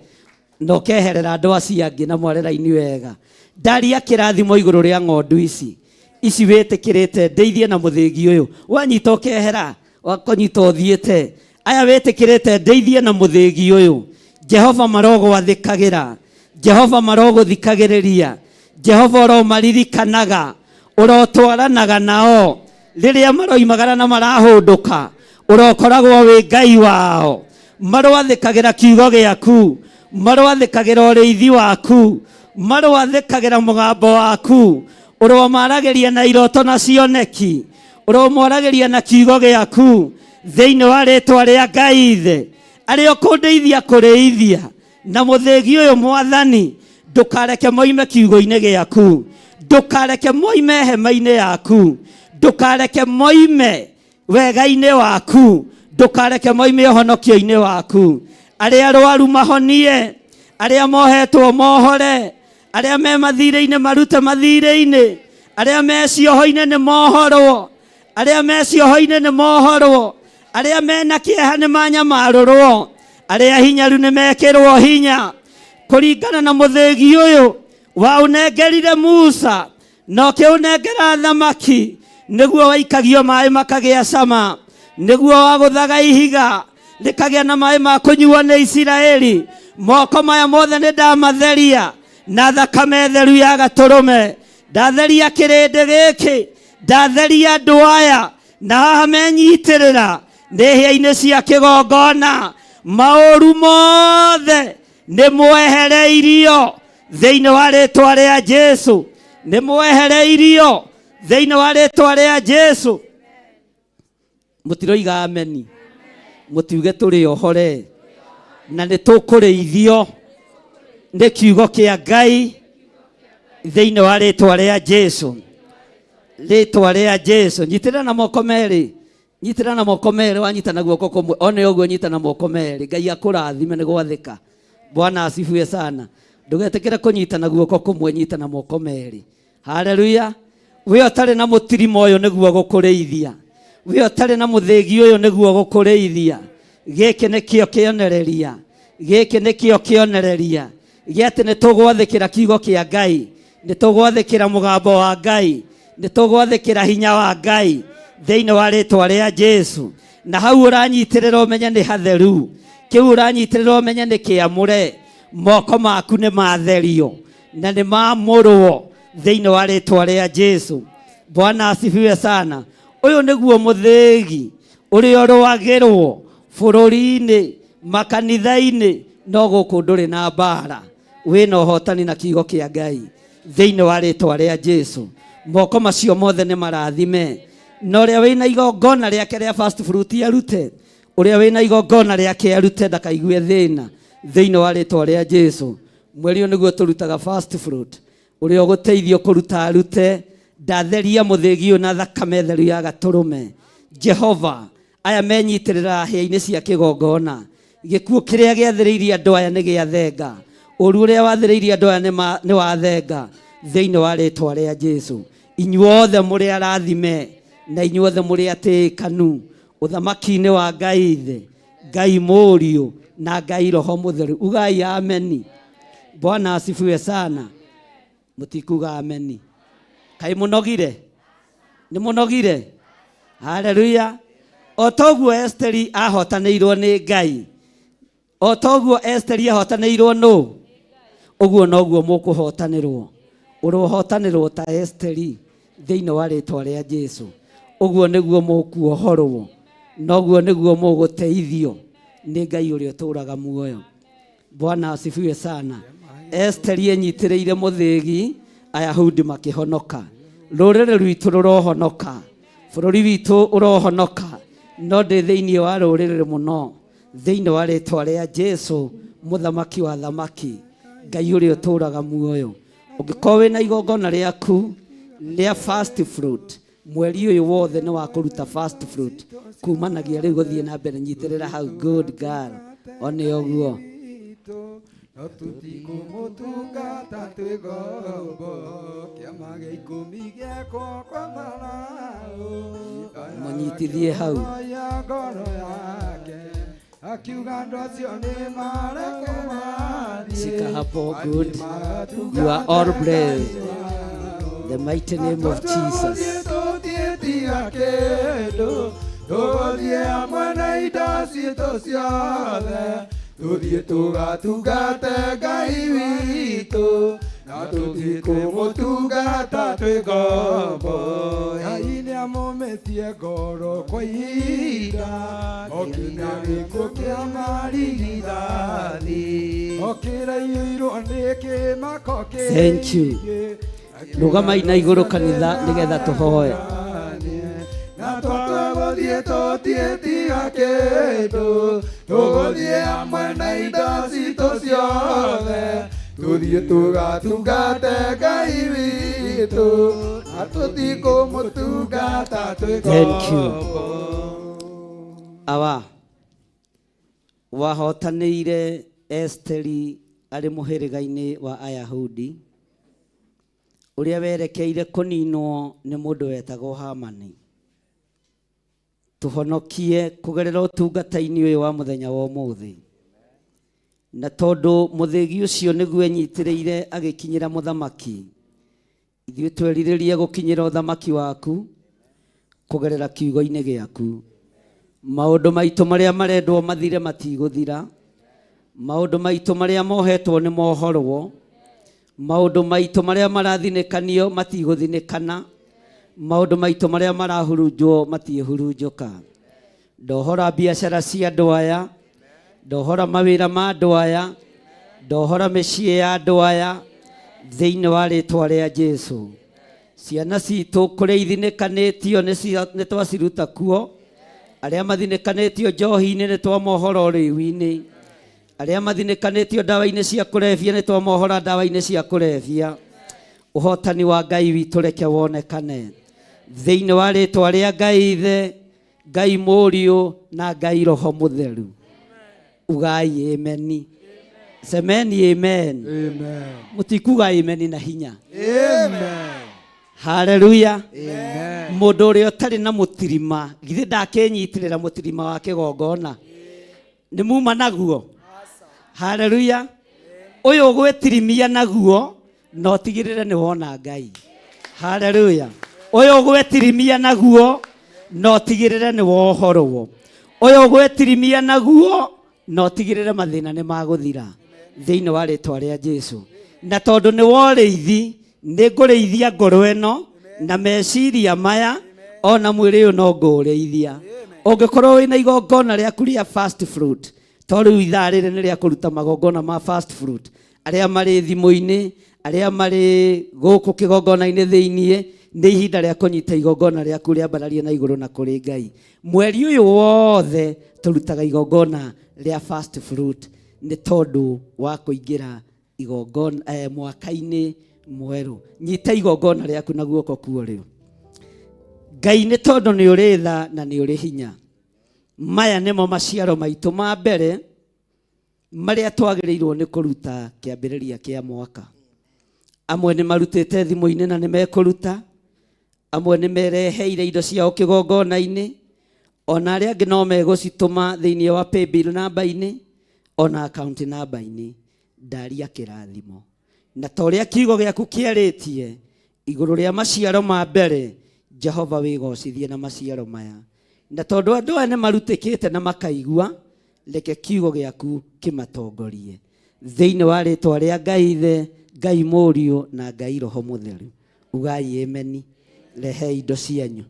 na ũkeherera andũ acio angĩ na mware raini wega. Ndaria kĩrathimo igũrũ rĩa ng'ondu ici ici wĩtĩkĩrĩte ndeithie na mũthĩgi ũyũ. Wanyita ũkehera, wakũnyita ũthiĩte. Aya wĩtĩkĩrĩte ndeithie na mũthĩgi ũyũ, Jehova marogwathĩkagĩra, Jehova marogũthikagĩrĩria, Jehova ũromaririkanaga, ũrotwaranaga nao rĩrĩa maroimagara na marahũndũka, ũrokoragwo wĩ Ngai wao. Marwathĩkagĩra kiugo gĩaku, marwathĩkagĩra ũrĩithi waku, marwathĩkagĩra mũgambo waku. Ũromaragĩria na iroto na cioneki, ũromwaragĩria na kiugo gĩaku, thĩinĩ wa rĩtwa rĩa Ngai Ithe. Arĩa ũkũndeithia kũrĩithia na mũthĩgi ũyũ, Mwathani, ndũkareke moime kiugo-inĩ gĩaku, ndũkareke moime hema-inĩ yaku, ndũkareke moime wega-inĩ waku, ndũkareke moime ũhonokio-inĩ waku. Arĩa arwaru mahonie, arĩa mohetwo mohore, arĩa me mathirĩ-inĩ marute mathirĩ-inĩ, arĩa me cioho-inĩ nĩ mohorwo, arĩa me cioho-inĩ nĩ mohorwo, arĩa mena kĩeha nĩ manyamarũrwo, arĩa hinyaru nĩ mekĩrwo hinya, kũringana na mũthĩgi ũyũ waũnengerire Musa na ũkĩũnengera thamaki, nĩguo waikagio maĩ makagĩa cama, nĩguo wagũthaga ihiga rĩkagĩa na maĩ ma kũnyuo nĩ Isiraeli. Moko maya mothe nĩ ndamatheria na thakame theru ya gatũrũme. Ndatheria kĩrĩndĩ gĩkĩ, ndatheria andũ aya, na haha menyitĩrĩra nĩ hĩa-inĩ cia kĩgongona. Maũru mothe nĩ mwehereirio thĩinĩ wa rĩtwa rĩa Jesu, nĩ mwehereirio thĩinĩ wa rĩtwa rĩa Jesu. Mũtiroiga ameni? Mũtiuge tũrĩ ohore na nĩ tũkũrĩithio nĩ kiugo kĩa Ngai, thĩinĩ wa rĩtwa rĩa Jesu. Rĩtwa rĩa Jesu. Nyitĩrĩra na moko merĩ, nyitĩrĩra na moko merĩ. Wanyita na guoko kũmwe one ũguo, nyita na moko merĩ. Ngai akũrathime nĩ gwathĩka. Bwana asifiwe sana. Ndũgetĩkĩre kũnyita na guoko kũmwe, nyita na moko merĩ. Haleluya. We ũtarĩ na mũtirima ũyũ nĩguo gũkũrĩithia, we ũtarĩ na mũthĩgi ũyũ nĩguo gũkũrĩithia, gĩkĩ nĩkĩo kĩonereria, gĩkĩ nĩkĩo kĩonereria gĩa atĩ nĩ tũgwathĩkĩra kiugo kĩa Ngai, nĩ tũgwathĩkĩra mũgambo wa Ngai, nĩ tũgwathĩkĩra hinya wa Ngai, thĩinĩ wa rĩtwa rĩa Jesu. Na hau ũranyitĩrĩra ũmenye nĩ hatheru, kĩu ũranyitĩrĩra ũmenye nĩ kĩamũre. Moko maku nĩ matherio na nĩ mamũrwo thĩinĩ wa rĩtwa rĩa Jesu. Bwana asifiwe sana. Ũyũ nĩguo mũthĩgi ũrĩa ũrũagĩrwo bũrũri-inĩ, makanitha-inĩ, no gũkũ ndũrĩ na mbara. Wĩna ũhotani na kiugo kĩa Ngai thĩinĩ wa rĩtwa rĩa Jesu. Moko macio mothe nĩ marathime, na ũrĩa wĩna igongona rĩake rĩa first fruit arute, ũrĩa wĩna igongona rĩake arute, ndakaigue thĩna thĩinĩ wa rĩtwa rĩa Jesu. Mweri ũyũ nĩguo tũrutaga first fruit. Ũrĩa ũgũteithio kũruta arute. Ndatheria mũthĩgi ũyũ na thakame theru ya gatũrũme. Jehova, aya menyitĩrĩra hĩa-inĩ cia kĩgongona, gĩkuũ kĩrĩa gĩathĩrĩirie andũ aya nĩ gĩathenga, ũru ũrĩa wathĩrĩirie andũ aya nĩ wathenga thĩinĩ wa rĩtwa rĩa Jesu. Inyuothe mũrĩ arathime na inyuothe mũrĩ atĩĩkanu ũthamaki-inĩ wa Ngai Ithe, Ngai Mũriũ na Ngai Roho Mũtheru. Ugai ameni. Bwana asifiwe sana. Mũtikuga ameni. Kaĩ mũnogire? Nĩ mũnogire? Haleluya. O toguo Esteri ahotanĩirwo nĩ Ngai, o toguo Esteri ahotanĩirwo nũ, ũguo noguo mũkũhotanĩrwo. Ũrohotanĩrwo ta Esteri thĩinĩ wa rĩtwa rĩa Jesu. Ũguo nĩguo mũkuohorwo, noguo nĩguo mũgũteithio nĩ Ngai ũrĩa ũtũũraga muoyo. Bwana asifiwe sana. Esteri enyitĩrĩire mũthĩgi, Ayahudi makĩhonoka. Rũrĩrĩ rwitũ rũrohonoka, bũrũri witũ ũrohonoka, no ndĩ thĩinĩ wa rũrĩrĩ mũno, thĩinĩ wa rĩtwa rĩa Jesu, mũthamaki wa thamaki, Ngai ũrĩa ũtũũraga muoyo. Ũngĩkorwo wĩna igongona rĩaku rĩa first fruit, mweri ũyũ wothe nĩ wa kũruta first fruit kumanagia rĩu gũthiĩ na mbere. Nyitĩrĩra hau, good girl, one ũguo. No tũtikũmũtungata twĩ ngombo, kĩama gĩa ikũmi gĩekwo kwa Farao. Mũnyitithie hau. Ya ngoro yake akiuga andũ acio nĩ mareke mathiĩ. Shika hapo, good. You are all blessed. The mighty name of Jesus. Tũthiĩtiga kĩndũ, tũgũthiĩ hamwe na indo citũ ciothe, tũthiĩ tũgatungate Ngai witũ, na tũtikũmũtungata twĩ ngombo. Ngai nĩamũmĩtie ngoro kwa ihinda, okinya gĩkuũ kĩa marigithathi, okĩraiyũirwo nĩ kĩmako. Thank you. Rũgamai na igũrũ kanitha nĩgetha tũhoe. Na tũgũthiĩ tũtiĩtiga kĩndũ, tũgũthiĩ hamwe na indo citũ ciothe, tũthiĩ tũgatungate Ngai witũ, na tũtikũmũtungata twĩ Thank you. ngombo. Awa wahotanĩire Esteri arĩ mũhĩrĩga-inĩ wa Ayahudi ũrĩa werekeire kũninwo nĩ mũndũ wetagwo Hamani. Tũhonokie kũgerera ũtungata-inĩ ũyũ wa mũthenya wa ũmũthĩ, na tondũ mũthĩgi ũcio nĩguo enyitĩrĩire agĩkinyĩra mũthamaki, ithuĩ twerirĩria gũkinyĩra ũthamaki waku kũgerera kiugo-inĩ gĩaku. Maũndũ maitũ marĩa marendwo mathire matigũthira, maũndũ maitũ marĩa mohetwo nĩ mohorwo, maũndũ maitũ marĩa marathinĩkanio matigũthinĩkana, maũndũ maitũ marĩa marahurunjwo matiĩhurunjũka. Ndohora biacara cia andũ aya, ndohora mawĩra ma andũ aya, ndohora mĩciĩ ya andũ aya thĩinĩ wa rĩtwa rĩa Jesu. Ciana citũ kũrĩa ithinĩkanĩtio nĩ twaciruta kuo, arĩa mathinĩkanĩtio njohi-inĩ nĩ twamohora ũrĩu-inĩ, arĩa mathinĩkanĩtio ndawa-inĩ cia kũrebia nĩ twamohora ndawa-inĩ cia kũrebia. Ũhotani wa Ngai witũ reke wonekane thĩinĩ wa rĩtwa rĩa Ngai Ithe, Ngai Mũriũ na Ngai Roho Mũtheru. Ugai ameni. Semeni amen. Amen. Mũtikuga ameni na hinya. Amen. Haleluya. Amen. Mũndũ ũrĩa ũtarĩ na mũtirima githĩ ndakĩnyitĩrĩra mũtirima wa kĩgongona nĩ muma naguo. Haleluya. Ũyũ ũgwĩtirimia naguo na ũtigĩrĩre nĩ wona Ngai. Haleluya. Ũyũ ũgwĩtirimia naguo na ũtigĩrĩre nĩ wohorwo. Ũyũ ũgwĩtirimia naguo na ũtigĩrĩre mathĩna nĩ magũthira thĩinĩ wa rĩtwa rĩa Jesu. Na tondũ nĩ worĩithi, nĩ ngũrĩithia ngoro ĩno Na meciria maya ona mwĩrĩ ũyũ no ngũũrĩithia. Ũngĩkorwo wĩna igongona rĩaku rĩa first fruit, to rĩu ithaa rĩrĩ nĩ rĩa kũruta magongona ma first fruit, arĩa marĩ thimũ-inĩ, arĩa marĩ gũkũ kĩgongona-inĩ thĩiniĩ, nĩ ihinda rĩa kũnyita igongona rĩaku rĩambararie na igũrũ na kũrĩ Ngai. Mweri ũyũ wothe tũrutaga igongona rĩa first fruit nĩ tondũ wa kũingĩra igongona mwaka-inĩ mwerũ. Nyita igongona rĩaku na guoko kuo rĩu. Ngai nĩ tondũ nĩ ũrĩ tha na nĩ ũrĩ hinya. Maya nĩmo maciaro maitũ ma mbere marĩa twagĩrĩirwo nĩ kũruta kĩambĩrĩria kĩa mwaka. Amwe nĩ marutĩte thimũ-inĩ na nĩ mekũruta, amwe nĩ mereheire indo ciao kĩgongona-inĩ, ona arĩa angĩ no megũcitũma thĩinĩ wa paybill namba-inĩ ona account namba-inĩ. Ndaria kĩrathimo. Na ta ũrĩa kiugo gĩaku kĩarĩtie igũrũ rĩa maciaro ma mbere, Jehova wĩgocithie na maciaro maya. Na tondũ andũ aya nĩ marutĩkĩte na makaigua, reke kiugo gĩaku kĩmatongorie. Thĩinĩ wa rĩtwa rĩa Ngai Ithe, Ngai Mũriũ na Ngai Roho Mũtheru. Ugai ameni. Rehei indo cianyu.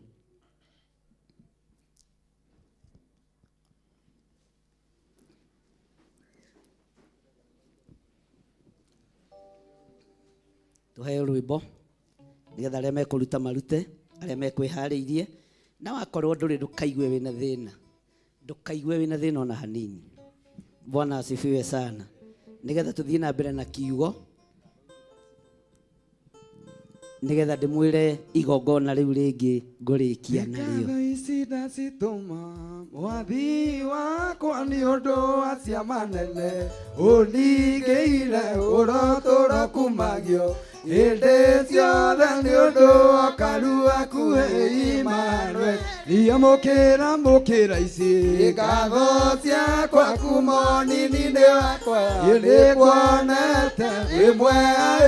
Tuheo rwĩmbo nĩgetha arĩa mekũruta marute, arĩa mekwĩharĩirie, na wakorwo ndũrĩ ndũkaigue wĩna thĩna, ndũkaigue wĩna thĩna ona hanini. Bwana asifiwe sana. Nĩgetha tũthiĩ na mbere na kiugo, nĩgetha ndĩmwĩre igongona rĩu rĩngĩ ngũrĩkia narĩo. Ngatho ici ndacitũma mwathi wakwa nĩ ũndũ wa ciama nene ũningĩire ũrotũro kumagio hĩndĩ ciothe nĩ ũndũ wa karu waku Emmanuel. Niamũkĩra mũkĩra ici ngatho ciakwa kuma ũnini-inĩ wakwa nĩkuonete ĩmwe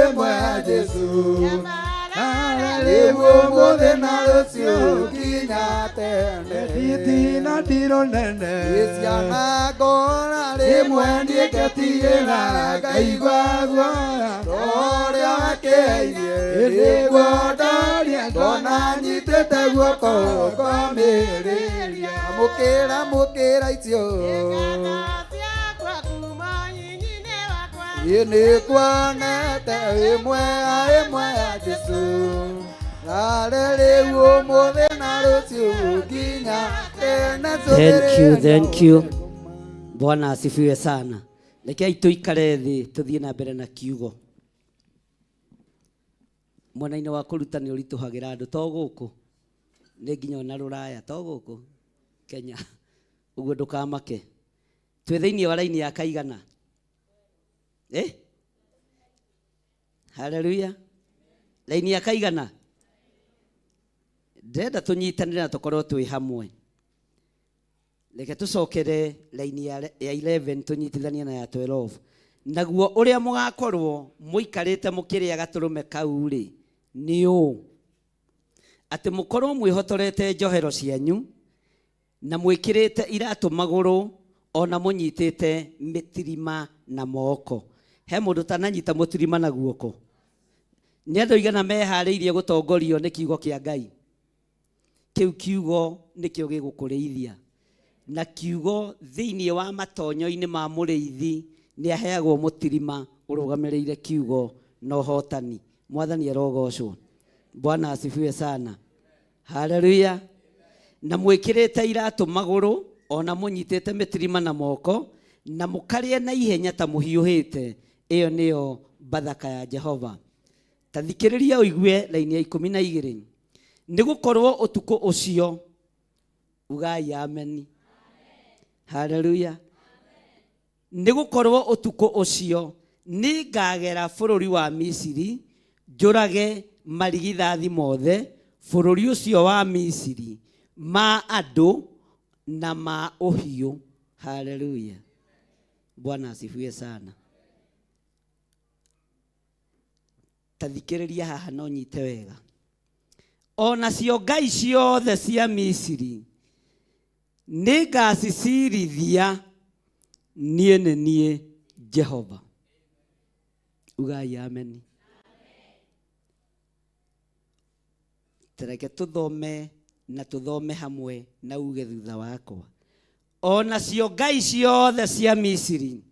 ĩmwe Jesu rĩu ũmũthĩ na rũciũ nginya tene thitina ndirũ nene ciana ngora rĩmwe niĩ ngetigĩra ngaigua guoya ũrĩa wakĩheirie nĩguo ndaria ngona nyitĩte guoko ngomĩrĩria mũkĩra mũkĩra icio nĩkuonete ĩmwe ĩmwe ya Jesu narĩ rĩu ũmũthĩ na rũciũ nginya tene. Thank you, thank you. Bwana asifiwe sana. Rekei tũikare thĩ tũthiĩ na mbere na kiugo. Mwena-inĩ wa kũruta nĩ ũritũhagĩra andũ to gũkũ, nĩ nginya ona rũraya, to gũkũ Kenya. Ũguo ndũkamake. Twĩ thĩinĩ wa raini ya kaigana? Haleluya. Raini ya kaigana? Ndĩrenda tũnyitanĩre na tũkorwo twĩ hamwe. Reke tũcokere raini ya 11 tũnyitithanie na ya 12. Naguo ũrĩa mũgakorwo mũikarĩte mũkĩrĩa gatũrũme kau rĩ, nĩ ũũ atĩ mũkorwo mwĩhotorete njohero cianyu na mwĩkĩrĩte iratũ magũrũ ona mũnyitĩte mĩtirima na moko. He mũndũ ũtananyita mũtirima na guoko? Nĩ andũ aigana meharĩirie gũtongorio nĩ kiugo kĩa Ngai? Kĩu kiugo nĩkĩo gĩgũkũrĩithia. Na kiugo thĩinĩ wa matonyo-inĩ ma mũrĩithi nĩ aheagwo mũtirima ũrũgamĩrĩire kiugo na ũhotani. Mwathani arogocwo. Bwana asifiwe sana. Haleluya. Na mwĩkĩrĩte iratũ magũrũ ona mũnyitĩte mĩtirima na moko na mũkarĩe na ihenya ta mũhiũhĩte. Ĩyo nĩyo Bathaka ya Jehova. Ta thikĩrĩria ũigue raini ya 12. Nĩ gũkorwo ũtukũ ũcio, ugai ameni. Haleluya. Nĩ gũkorwo ũtukũ ũcio nĩngagera bũrũri wa Misiri, njũrage marigithathi mothe bũrũri ũcio wa Misiri, ma andũ na ma ũhiũ. Haleluya. Bwana asifiwe sana. Ta thikĩrĩria haha no nyite wega. Onacio ngai ciothe cia Misiri nĩngacicirithia, niĩ nĩ niĩ Jehova. Ugai ameni. Tareke tũthome na tũthome hamwe na uge thutha wakwa. O nacio ngai ciothe cia Misiri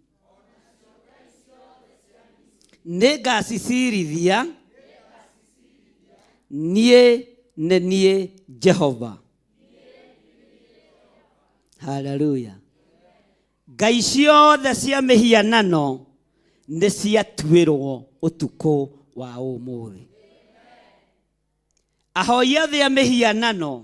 nĩ ngacicirithia, niĩ nĩ niĩ Jehova. Haleluya. Ngai ciothe cia mĩhianano nĩ ciatuĩrwo ũtukũ wa ũmũthĩ. Ahoi othe a mĩhianano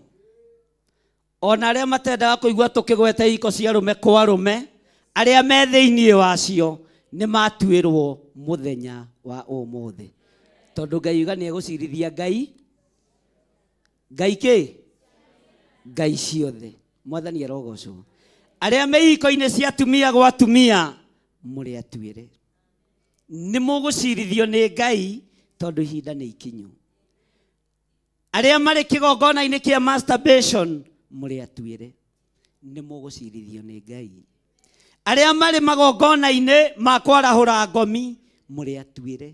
ona arĩa matendaga kũigua tũkĩgweta ihiko cia arũme kwa arũme, arĩa me thĩinĩ wacio nĩ matuĩrwo mũthenya wa ũmũthĩ, tondũ Ngai uga nĩ egũcirithia Ngai Ngai kĩ Ngai ciothe. Mwathani arogocwo. Arĩa me ihiko-inĩ cia atumia gwa atumia, mũrĩ atuĩre, nĩ mũgũcirithio nĩ Ngai, tondũ ihinda nĩ ikinyu. Arĩa marĩ kĩgongona-inĩ kĩa masturbation, mũrĩ atuĩre, nĩ mũgũcirithio nĩ Ngai. Arĩa marĩ magongona-inĩ ma kwarahũra ngomi, mũrĩ atuĩre,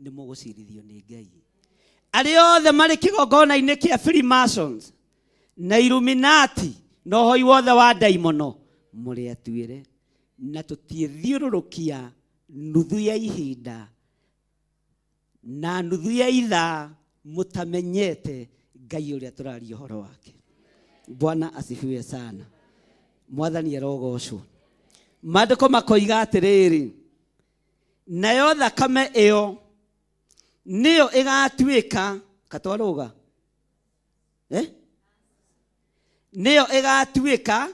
nĩ mũgũcirithio nĩ Ngai. Arĩa othe marĩ kĩgongona-inĩ kĩa Freemasons na Illuminati na ũhoi wothe wa ndaimono, mũrĩ atuĩre. Na tũtiĩthiũrũrũkia nuthu ya ihinda na nuthu ya ithaa mũtamenyete Ngai ũrĩa tũraria ũhoro wake. Bwana asifiwe sana. Mwathani arogocwo. Maandĩko makoiga atĩrĩrĩ, nayo thakame ĩyo nĩyo ĩgatuĩka katwarũga, eh? Nĩyo ĩgatuĩka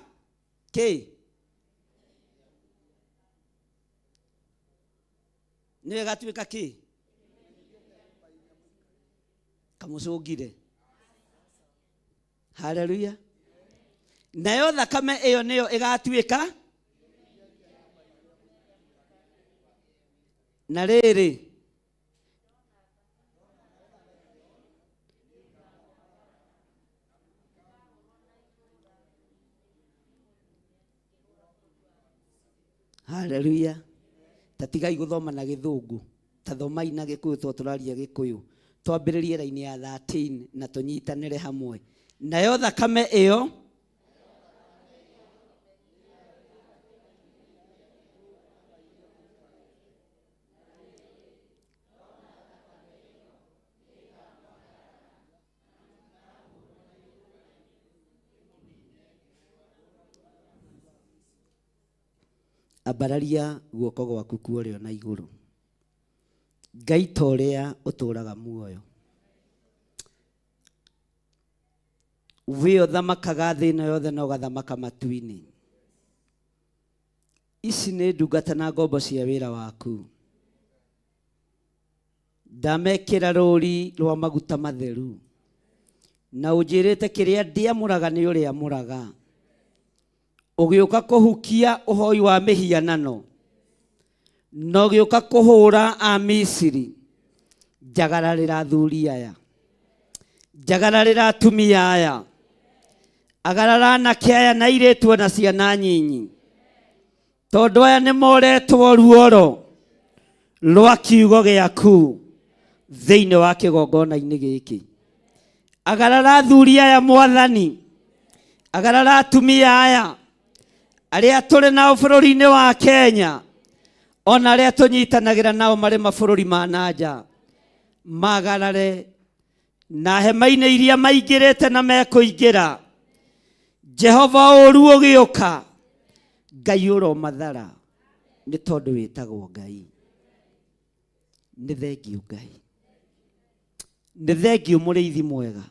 kĩ? Nĩyo ĩgatuĩka kĩ? Kamũcũngire. Haleluya. Nayo thakame ĩyo nĩyo ĩgatuĩka na rĩrĩ Haleluya. Tatigai gũthoma na gĩthũngũ, tathomai na gĩkũyũ tondũ tũraria gĩkũyũ. Twambĩrĩrie raini ya 13 na tũnyitanĩre hamwe. Nayo thakame ĩyo Ambararia guoko gwaku kwa ũrĩo na igũrũ. Ngai ta ũrĩa ũtũũraga muoyo. We ũthamakaga thĩ ĩno yothe na ũgathamaka matu-inĩ. Ici nĩ ndungata na ngombo cia wĩra waku. Ndamekĩra rũri rwa maguta matheru. Na ũnjĩrĩte kĩrĩa ndiamũraga nĩ ũrĩamũraga. Ũgĩũka kũhukia ũhoi wa mĩhianano, na ũgĩũka kũhũra Amisiri. Njagararĩra athuri aya, njagararĩra atumia aya, agarara anake aya na airĩtu ona ciana nyinyi, tondũ aya nĩ moretwo ruoro rwa kiugo gĩaku thĩinĩ wa kĩgongona-inĩ gĩkĩ. Agarara athuri aya Mwathani, agarara atumia aya arĩa tũrĩ nao bũrũri-inĩ wa Kenya, ona arĩa tũnyitanagĩra nao marĩ mabũrũri ma na nja, magarare na hema-inĩ iria maingĩrĩte na mekũingĩra. Jehova, ũru ũgĩũka, Ngai ũromathara, nĩ tondũ wĩtagwo Ngai. Nĩ thengiũ Ngai, nĩ thengiũ mũrĩithi mwega.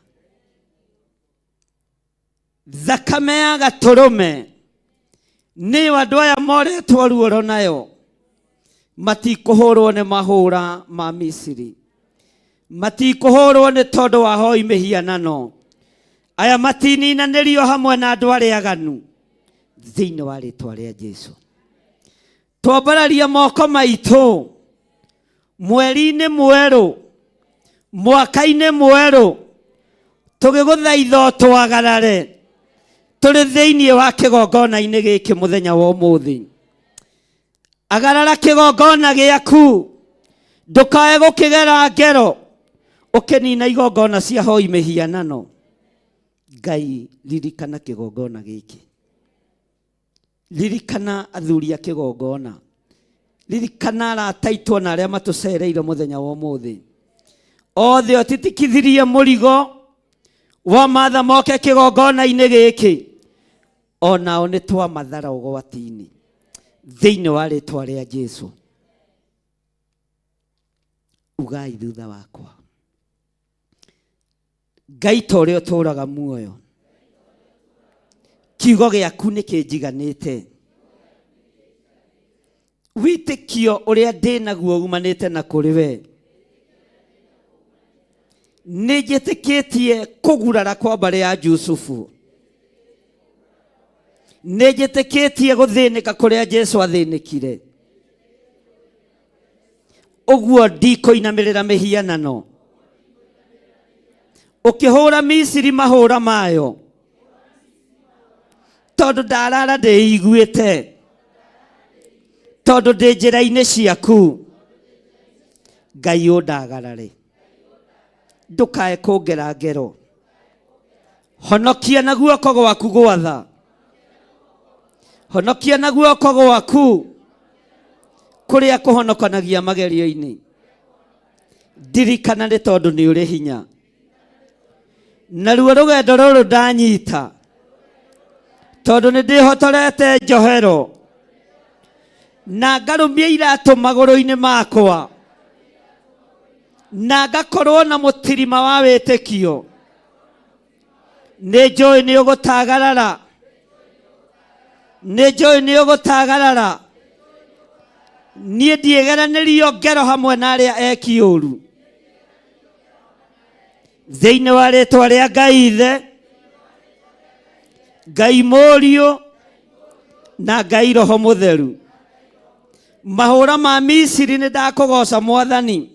Thakame ya gatũrũme nĩyo andũ aya moretwo ruoro nayo, matikũhũrwo nĩ mahũra ma Misiri, matikũhũrwo nĩ tondũ wa hoi mĩhianano. Aya matininanĩrio hamwe na andũ arĩa aganu, thĩinĩ wa rĩtwa rĩa Jesu. Twambararia moko maitũ mweri-inĩ mwerũ, mwaka-inĩ mwerũ, tũgĩgũthaitha ũtwagarare tũrĩ thĩinĩ wa kĩgongona-inĩ gĩkĩ mũthenya wa ũmũthĩ. Agarara kĩgongona gĩaku, ndũkae gũkĩgera ngero. Ũkĩnina igongona cia hoi mĩhianano. Ngai ririkana kĩgongona gĩkĩ. Ririkana athuri a kĩgongona. Ririkana arata aitũ ona arĩa matũcereire mũthenya wa ũmũthĩ. Othe ũtitikithirie mũrigo wa matha moke kĩgongona-inĩ gĩkĩ. Onao nĩ twamathara ũgwati-inĩ. Thĩinĩ wa rĩtwa rĩa Jesu. Ugai thutha wakwa. Ngai ta ũrĩa ũtũũraga muoyo. Kiugo gĩaku nĩ kĩnjiganĩte. Wĩtĩkio ũrĩa ndĩ naguo umanĩte na kũrĩ we. Nĩ njĩtĩkĩtie kũgurara kwa mbarĩ ya Jusufu. Nĩ njĩtĩkĩtie gũthĩnĩka kũrĩa Jesu athĩnĩkire. Ũguo ndikũinamĩrĩra mĩhianano. Ũkĩhũra Misiri mahũra mayo. Tondũ ndarara ndĩiguĩte. Tondũ ndĩ njĩra-inĩ ciaku. Ngai ũndagarare. Ndũkae kũngera ngero. Honokia na guoko gwaku gwatha. Honokia na guoko gwaku kũrĩa kũhonokanagia magerio-inĩ. Ndirikana nĩ tondũ nĩ ũrĩ hinya. Naruo rũgendo rũrũ ndanyita tondũ nĩ ndĩhotorete njohero na ngarũmia iratũ magũrũ-inĩ makwa na ngakorwo na mũtirima wa wĩtĩkio. Nĩ njũĩ nĩ ũgũtagarara. Nĩ njũĩ nĩ ũgũtagarara. Niĩ ndiĩgeranĩrio ngero hamwe na arĩa eki ũru. Thĩinĩ wa rĩtwa rĩa Ngai Ithe, Ngai Mũriũ na Ngai Roho Mũtheru. Mahũra ma Misiri nĩ ndakũgoca Mwathani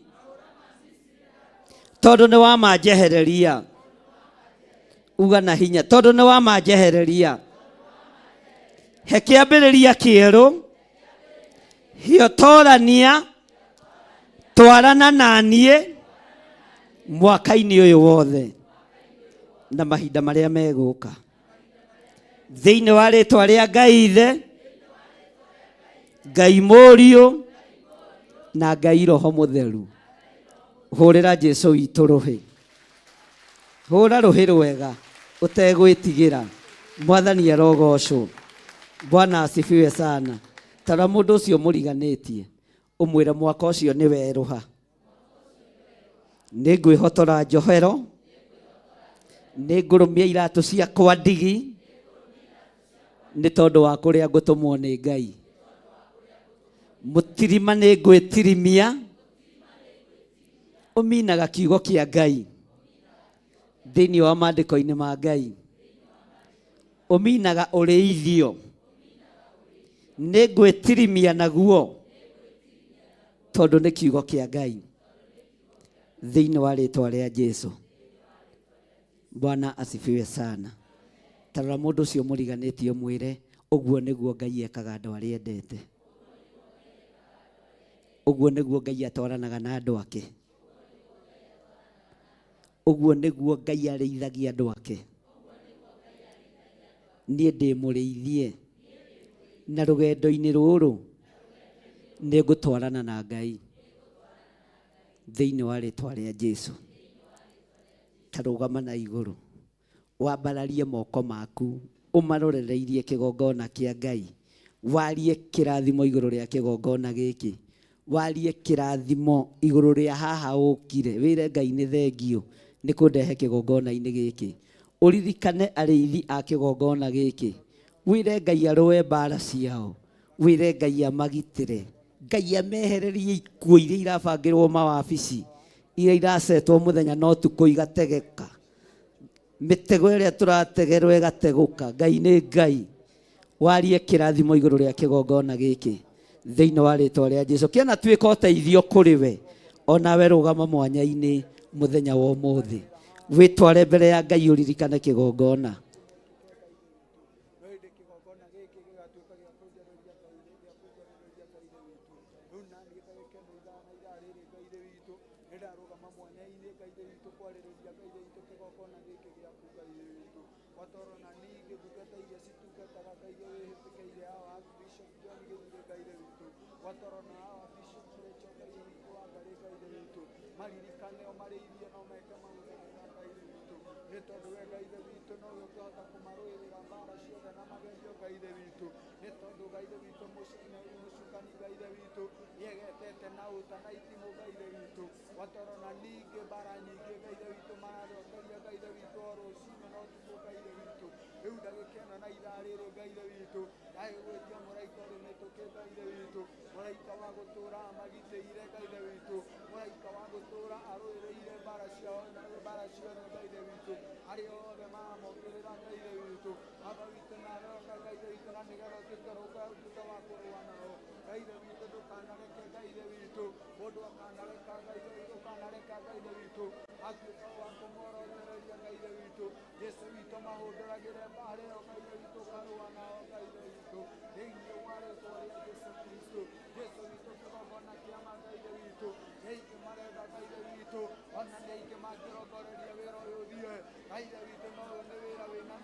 tondũ nĩ wamanjehereria. Uga na hinya tondũ nĩ wamanjehereria. He kĩambĩrĩria kĩerũ, hiotorania, twarana na niĩ mwaka-inĩ ũyũ wothe na mahinda marĩa megũka. Thĩinĩ wa rĩtwa rĩa Ngai Ithe, Ngai Mũriũ na Ngai Roho Mũtheru. Hũrĩra Jesu witũ rũhĩ. Hũra rũhĩ rwega ũtegwĩtigĩra. Mwathani arogocwo. Bwana asifiwe sana. Tara mũndũ ũcio mũriganĩtie ũmwĩre mwaka ũcio nĩ werũha. Nĩ ngwĩhotora njohero. Nĩ ngũrũmia iratũ ciakwa ndigi. Nĩ tondũ wa kũrĩa ngũtũmwo nĩ Ngai. Mũtirima nĩ ngwĩtirimia. Ũminaga kiugo kĩa Ngai thĩinĩ wa maandĩko-inĩ ma Ngai. Ũminaga ũrĩithio. Nĩ ngwĩtirimia naguo tondũ nĩ kiugo kĩa Ngai thĩinĩ wa rĩtwa rĩa Jesu. Bwana asifiwe sana. Tarora mũndũ ũcio mũriganĩtie ũmwĩre ũguo nĩguo Ngai ekaga andũ arĩa endete. Ũguo nĩguo Ngai atwaranaga na andũ ake. Ũguo nĩguo Ngai arĩithagia andũ ake. Niĩ ndĩ mũrĩithie na rũgendo-inĩ rũrũ nĩ ngũtwarana na Ngai thĩinĩ wa rĩtwa rĩa Jesu. Ta rũgama na igũrũ wambararie moko maku ũmarorereirie kĩgongona kĩa Ngai. Warie kĩrathimo igũrũ rĩa kĩgongona gĩkĩ. Warie kĩrathimo igũrũ rĩa haha ũkire. Wĩre Ngai nĩ thengio nĩ kũndehe kĩgongona-inĩ gĩkĩ. Ũririkane arĩithi a kĩgongona gĩkĩ. Wĩre Ngai arũe mbara ciao. Wĩre Ngai amagitĩre. Ngai amehererie ikuũ iria irabangĩrwo mawabici, iria iracetwo mũthenya na ũtukũ igategeka. Mĩtego ĩrĩa tũrategerwo ĩgategũka. Ngai nĩ Ngai. Warie kĩrathimo igũrũ rĩa kĩgongona gĩkĩ thĩinĩ wa rĩtwa rĩa Jesu. Kĩanatuĩka ũteithio kũrĩ we, onawe rũgama mwanya-inĩ mũthenya wa ũmũthĩ. Wĩtware mbere ya Ngai ũririkane kĩgongona. Kĩgongona gĩkĩ gĩgatuĩka gĩa kũnjarĩria Ngai gĩa kũnjarĩria Ngai witũ. Rĩu naniĩ ndagĩka ĩno ithaa na ithaa rĩrĩ Ngai witũ nĩndarũgama mwanya-inĩ Ngai witũ kwarĩrĩria Ngai witũ kĩgongona gĩkĩ gĩaku Ngai witũ. Gwatoro na ningĩ ndungata iria citungataga Ngai wĩhĩtũkĩire hawa Archbishop John Gĩthurĩ Ngai witũ. Gwatoro na hawa Bishop Rachel Ngai witũ wa Ngarĩ Ngai witũ. Maririkane o marĩithie no meke maũndũ mega Ngai witũ. Nĩ tondũ we Ngai witũ nowe ũngĩhota kũmarũĩrĩra mbara ciothe na magerio Ngai witũ. Nĩ tondũ Ngai witũ mũcukani Ngai witũ nĩegetete na ũta na itimũ Ngai witũ. Gwatoro na ningĩ mbara nyingĩ Ngai witũ mararokeria Ngai witũ o rũcinĩ na ũtukũ Ngai witũ. Rĩu ndagĩka ĩno na ithaa rĩrĩ Ngai witũ ndagĩgwĩtia mũraika ũrĩ mĩtũkĩ Ngai witũ, mũraika wa gũtũũra amagitĩire Ngai witũ, mũraika wa gũtũũra arũĩrĩire mbara ciao na mbara ciothe Ngai witũ, arĩa othe maramokĩrĩra Ngai witũ. Baba witũ nawe oka Ngai witũ na nĩgetha ũtuĩke wa kũrũa nao Ngai witũ. Ndũkanareke Ngai witũ mũndũ akanareka Ngai ũkanareka Ngai witũ atuĩka wa kũmworotereria Ngai witũ. Jesũ witũ mahũndũragĩre mbara ĩyo Ngai witũ ũkarũa nao Ngai witũ thĩinĩ wa rĩtwa rĩa Jesũ Kristo. Jesũ witũ kĩgongona kĩama Ngai witũ nĩ aingĩ marenda Ngai witũ ona nĩ aingĩ mangĩrongoreria wĩra ũyũ ũthiĩ Ngai witũ, no ũyũ nĩ wĩra wĩna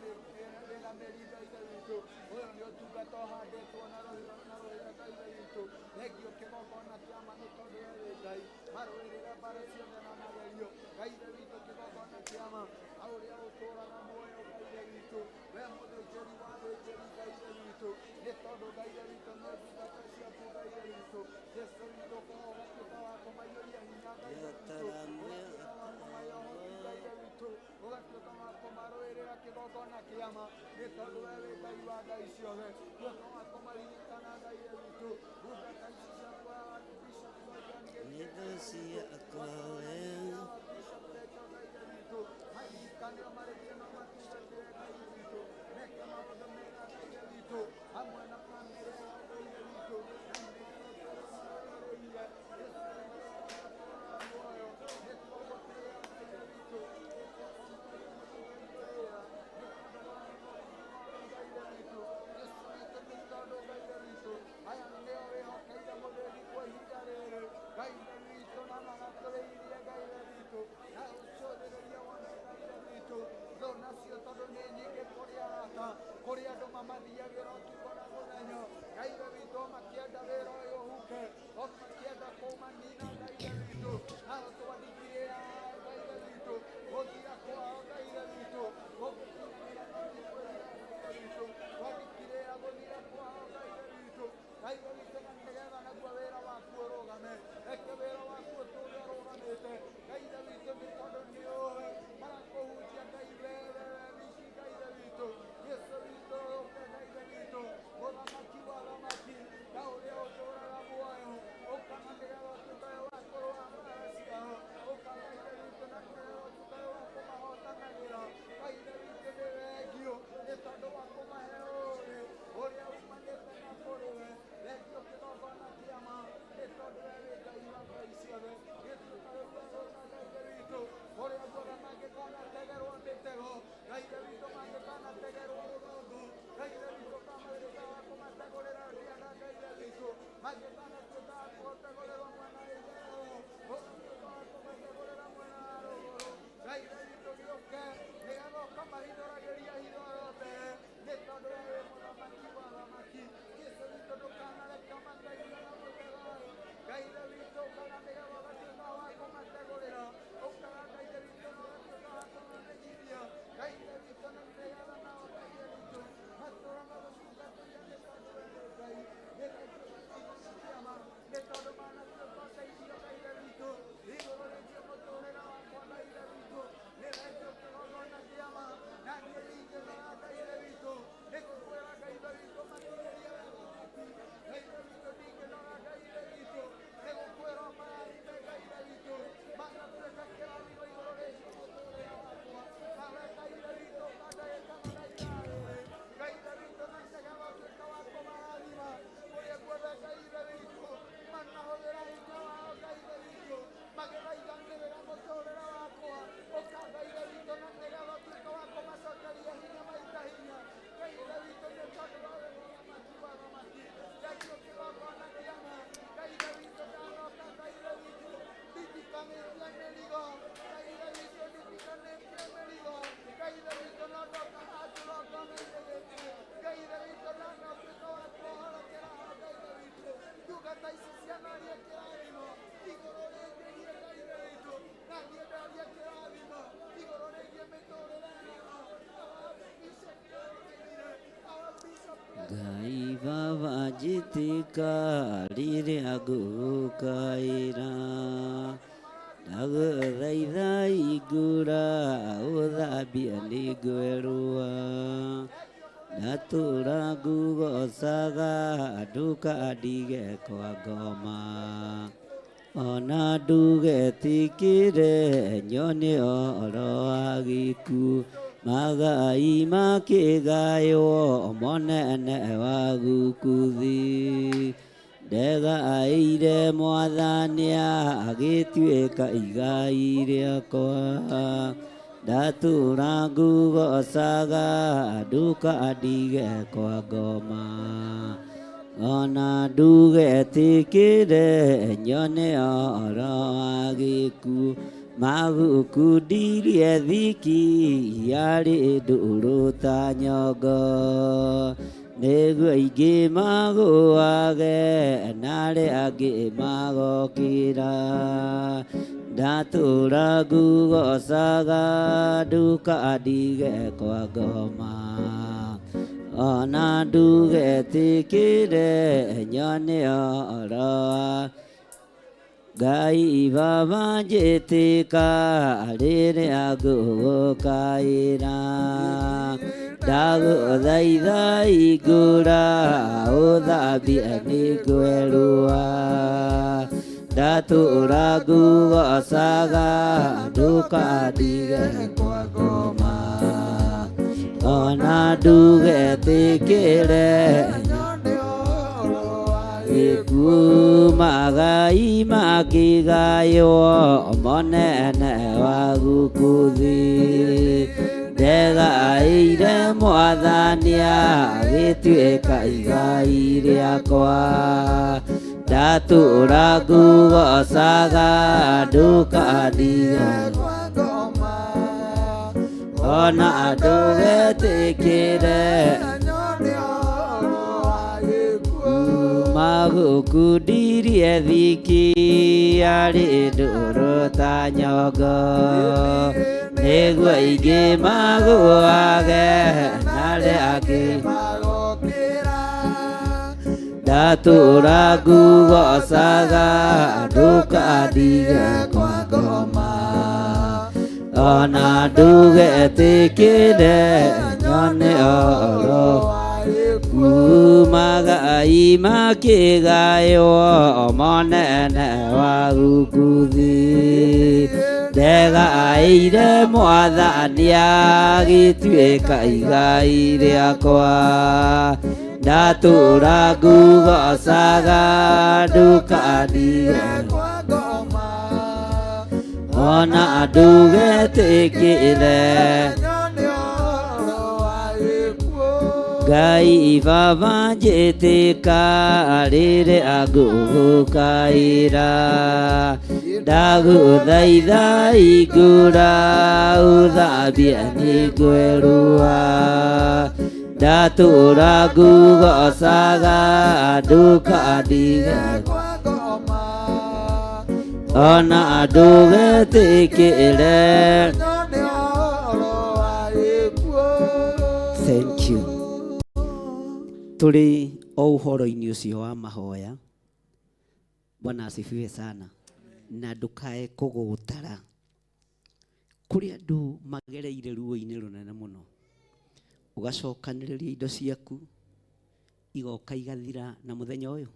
mĩri Ngai witũ. Ũyũ nĩ ũtungata ũhandĩtwo na rũhĩa Ngai witũ. Thengio kĩgongona kĩama nĩ tondũ we wĩ Ngai marũĩrĩre mbara ciothe na magerio Ngai witũ. Kĩgongona kĩama ũrĩa ũtũũraga muoyo Ngai witũ, we mũthĩnjĩri wa athĩnjĩri Ngai witũ, nĩ tondũ Ngai witũ no ndungata ciaku Ngai witũ. Jesũ witũ ũgatuĩka wa kũmaiyũria hinya Ngai witũ, ũgatuĩka wa kũmahe ũhoti Ngai witũ, ũgatuĩka wa kũmarũĩrĩra kĩgongona kĩama nĩ tondũ we wĩ Ngai wa ngai ciothe. Tuĩka wa kũmaririkana Ngai witũ, ndungata ici ciaku Archbishop John Bishop Rachel Ngai witũ, maririkane o marĩithie no matungatĩre Ngai witũ, meke maũndũ mega Ngai witũ hamwe na bamĩrĩ yao Ngai witũ, na nĩgetha ũtũũre ũmarũĩrĩire. Jesũ witũ ũgatũũra muoyo nĩ tũgũtĩĩa Ngai witũ, nĩ tũgũtĩĩa nĩ tondũ wa Ngai witũ. Jesũ witũ nĩ tondũ Ngai witũ aya nĩo wĩhokeire mũthĩgi kwa ihinda rĩrĩ Ngai witũ na magatũrĩirie Ngai witũ na ũcũthĩrĩrie wone Ngai witũ thũ Ngai baba njĩtĩka rĩrĩa ngũgũkaĩra ndagũthaitha ingũra ũthambia nĩngwerũa ndatũra ngugocaga ndũkandige kwa ngoma ona ndugetikire nyone ũhoro wa gĩkuũ magai makĩgaywo monene wa gukuthi ndegaĩire mwathani agĩtuĩka igai rĩakwa ndatũra ngugocaga ndũkandige kwa ngoma ona ndugetikire nyone ũhoro wa gĩkuũ magukundirie thiki yarĩ ndũrũ ta nyongo nĩguo aingĩ magũage na arĩa angĩ magokĩra ndatũra ngugocaga ndũkandige kwa ngoma ona ndugetikire nyone ũhoro wa Ngai baba njĩtĩka rĩrĩa ngũgũkaĩra ndagũthaitha ingũra ũthambie nĩngwerũa ndatũra ngugocaga ndũkandige kwa ngoma ona ndugetĩkĩre gĩkuũ magai makĩgaywo monene wa gũkũ thĩ ndegaĩire mwathani agĩtuĩka igai rĩakwa ndatũra ngugocaga ndũkandige ona ndũgetĩkĩre magukundirie thiki yarĩ ndũrũ ta nyongo nĩguo aingĩ magũage na arĩa angĩ ndatũra ngugocaga ndũkandige kwa ngoma ona ndũgetĩkĩre nyone ũhoro kumagai makĩgaywo monene wa gũkũ thĩ ndegaĩire mwathani agĩtuĩka igai rĩakwa ndatũra ngugocaga ndũkandige ona ndũgetĩkĩre Ngai baba njĩtĩka rĩrĩa ngũgũkaĩra ndagũthaitha ingũra ũthambie nĩngwerũa ndatũra ngugocaga ndũkandige ona ndũgetĩkĩre. Thank you. Tũrĩ o ũhoro-inĩ ũcio wa mahoya. Bwana asifiwe sana. Na ndũkae kũgũtara. Kũrĩ andũ magereire ruo-inĩ rũnene mũno. Ũgacokanĩrĩria indo ciaku igoka igathira na mũthenya ũyũ.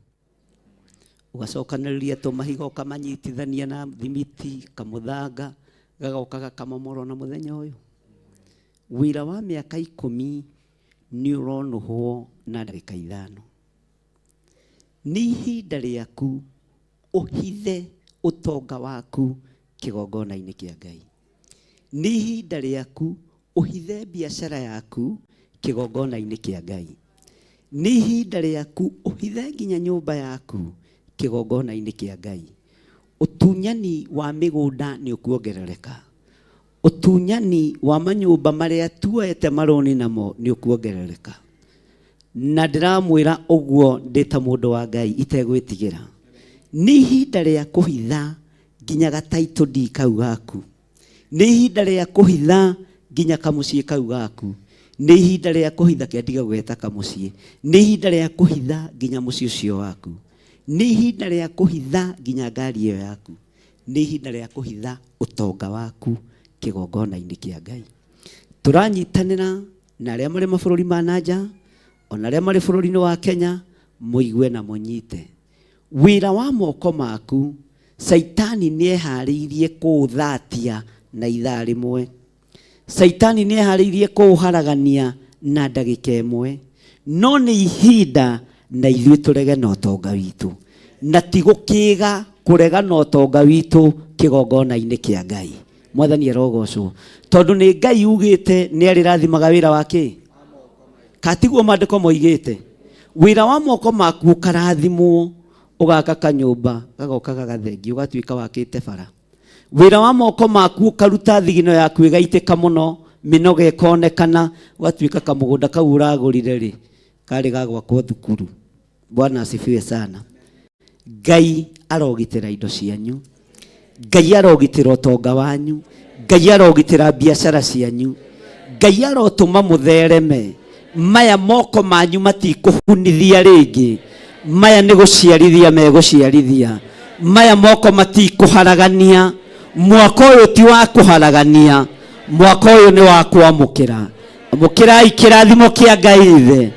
Ũgacokanĩrĩria tũmahiga ũkamanyitithania na thimiti kamũthanga gagoka gakamomorwo na mũthenya ũyũ. Wĩra wa mĩaka ikũmi nĩ ũronũhwo na ndagĩka ithano. Nĩ ihinda rĩaku ũhithe ũtonga waku kĩgongona-inĩ kĩa Ngai. Nĩ ihinda rĩaku ũhithe biacara yaku kĩgongona-inĩ kĩa Ngai. Nĩ ihinda rĩaku ũhithe nginya nyũmba yaku kĩgongona-inĩ kĩa Ngai. Ũtunyani wa mĩgũnda nĩ ũkuongerereka. Ũtunyani wa manyũmba marĩa tuoete marũni namo nĩ ũkuongerereka. Na ndĩramwĩra ũguo ndĩ ta mũndũ wa Ngai itegwĩtigĩra. Nĩ ihinda rĩa kũhitha nginya gataitũ ndi kau gaku. Nĩ ihinda rĩa kũhitha nginya kamũciĩ kau gaku. Nĩ ihinda rĩa kũhitha kĩandiga gweta kamũciĩ. Nĩ ihinda rĩa kũhitha nginya mũciĩ ũcio waku. Nĩ ihinda rĩa kũhitha nginya ngari ĩyo yaku. Nĩ ihinda rĩa kũhitha ũtonga waku kĩgongona-inĩ kĩa Ngai. Tũranyitanĩra na arĩa marĩ mabũrũri ma na nja, ona arĩa marĩ bũrũri-inĩ wa Kenya, mũigue na mũnyite. Wĩra wa moko maku, Caitani nĩeharĩirie kũũthatia na ithaa rĩmwe. Caitani nĩeharĩirie kũũharagania na ndagĩka ĩmwe. No nĩ ihinda na ithuĩ tũrege na ũtonga witũ. Na ti gũkĩga kũrega na ũtonga witũ kĩgongona-inĩ kĩa Ngai. Mwathani arogocwo. Tondũ nĩ Ngai ugĩte nĩ arĩrathimaga wĩra wa kĩ? Katiguo maandĩko moigĩte? Wĩra wa moko maku ũkarathimwo, ũgaka kanyũmba gagoka gagathengio, ũgatuĩka wakĩte bara. Wĩra wa moko maku ũkaruta thigino yaku ĩgaitĩka mũno, mĩnoga ĩkonekana, ũgatuĩka kamũgũnda kau ũragũrire rĩ, karĩ ga gwakwo thukuru. Bwana asifiwe sana. Ngai arogitĩra indo cianyu. Ngai arogitĩra ũtonga wanyu. Ngai arogitĩra biacara cianyu. Ngai arotũma mũthereme. Maya moko manyu matikũhunithia rĩngĩ. Maya nĩ gũciarithia megũciarithia. Maya moko matikũharagania. Mwaka ũyũ ti wa kũharagania. Mwaka ũyũ nĩ wa kwamũkĩra. Amũkĩrai kĩrathimo kĩa Ngai Ithe,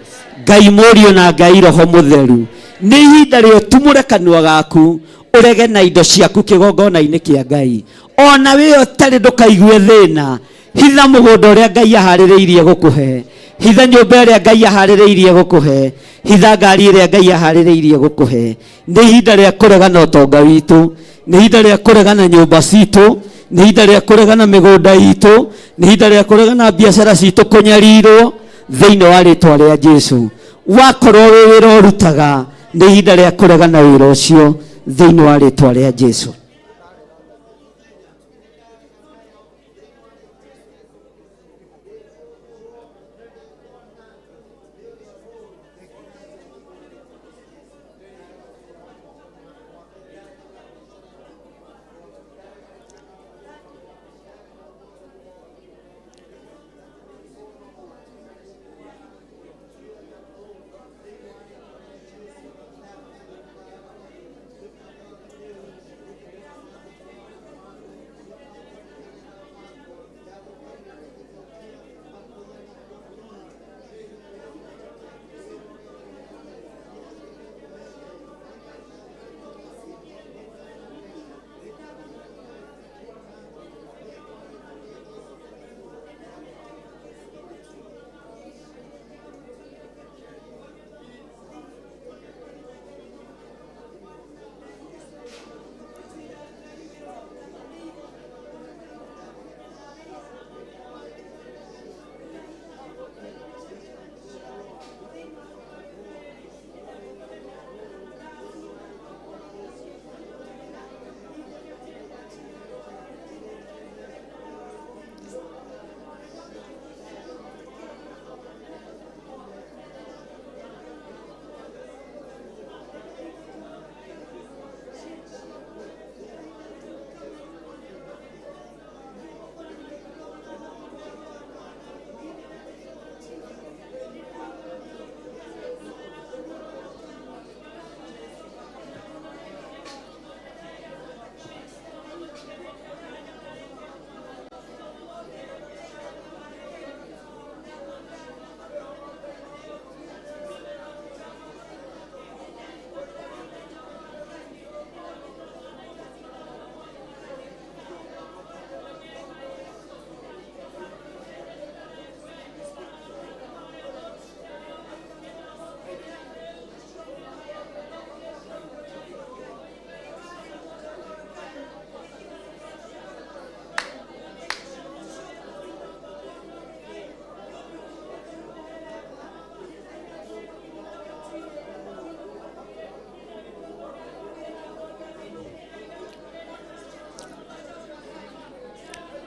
Ngai Mũriũ na Ngai Roho Mũtheru. Nĩ ihinda rĩa ũtumũre kanua gaku ũrege na indo ciaku kĩgongona-inĩ kĩa Ngai. Ona wĩ ũtarĩ ndũkaigue thĩna. Hitha mũgũnda ũrĩa Ngai aharĩrĩirie gũkũhe. Hitha nyũmba ĩrĩa Ngai aharĩrĩirie gũkũhe. Hitha ngari ĩrĩa Ngai aharĩrĩirie gũkũhe. Nĩ ihinda rĩa kũregana ũtonga witũ. Nĩ ihinda rĩa kũregana nyũmba citũ. Nĩ ihinda rĩa kũregana mĩgũnda itũ. Nĩ ihinda rĩa kũregana biacara citũ kũnyarirwo thĩinĩ wa rĩtwa rĩa Jesu. Wakorwo wĩ wĩra ũrutaga, nĩ ihinda rĩa kũregana wĩra ũcio thĩinĩ wa rĩtwa rĩa Jesu.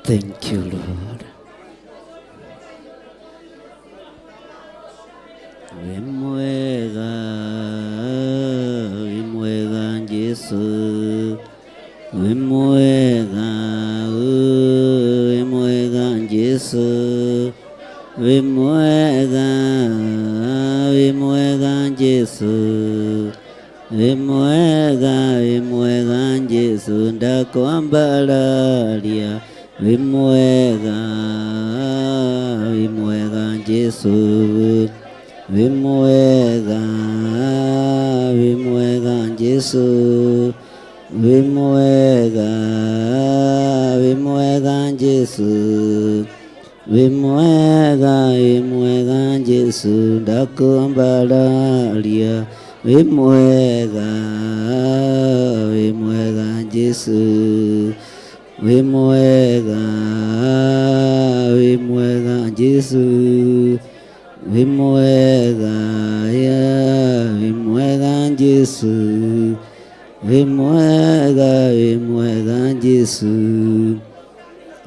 Thank you, Lord. Wĩ mwega, wĩ mwega Jesu, wĩ mwega, wĩ mwega Jesu, wĩ Wĩ mwega, wĩ mwega Jesu. Wĩ mwega, wĩ mwega Jesu, ndakwambararia. Wĩ mwega, wĩ mwega Jesu. Wĩ mwega, wĩ mwega Jesu. Wĩ mwega, wĩ mwega Jesu. Wĩ mwega, wĩ mwega Jesu, ndakwambararia. Wĩ mwega, wĩ mwega Jesu. Wĩ mwega, wĩ mwega Jesu. Wĩ mwega, yeah, wĩ mwega Jesu. Wĩ mwega, wĩ mwega Jesu.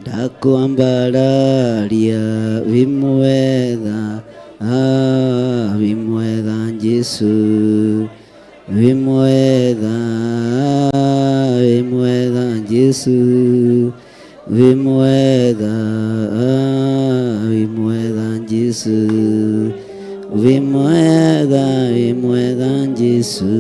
Ndakwambararia, wĩ mwega, ah, wĩ mwega Jesu. Wĩ mwega, wĩ mwega Jesu. Wĩ mwega, wĩ mwega Jesu. Wĩ mwega, wĩ mwega Jesu.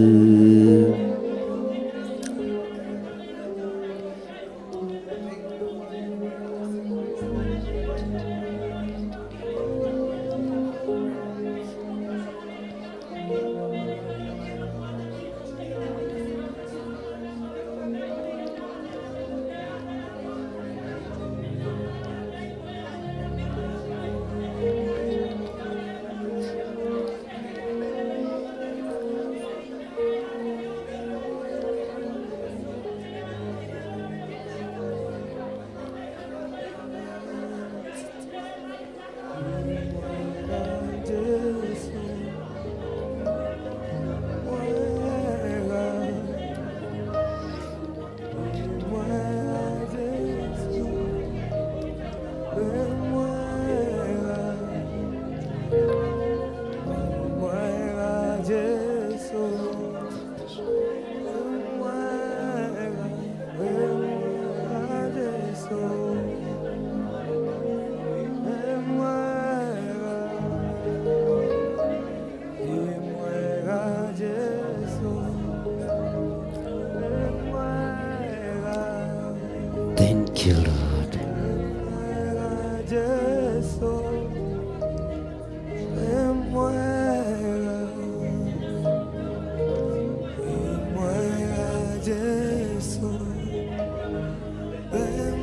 Thank you, Lord.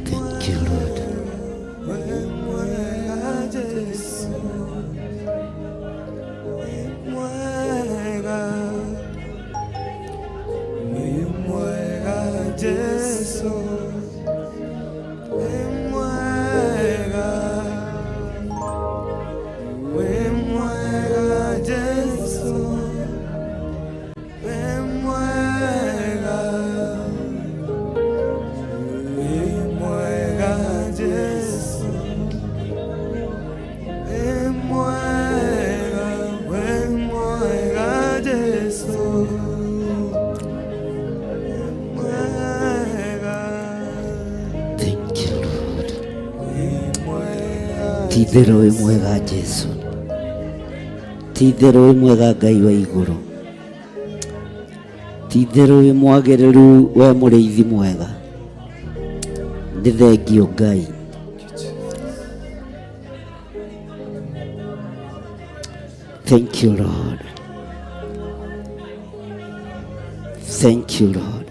Thank you, Lord. Thank you, Lord. Ti-itherũ wĩ mwega Jesu. Ti-itherũ wĩ mwega Ngai wa igũrũ. Ti-itherũ wĩ mwagĩrĩru we mũrĩithi mwega. Nĩ thengio Ngai. Thank you, Lord. Thank you, Lord.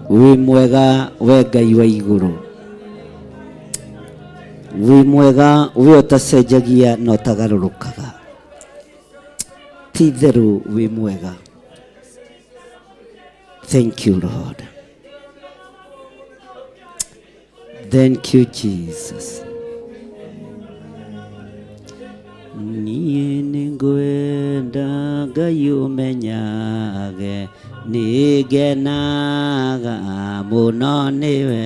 Wĩ mwega we Ngai wa igũrũ. Wĩ mwega we ũtacenjagia na ũtagarũrũkaga. Ti-itherũ wĩ mwega. Thank you, Lord. Thank you, Jesus. Niĩ nĩngwenda Ngai ũmenyage nĩngenaga mũno nĩwe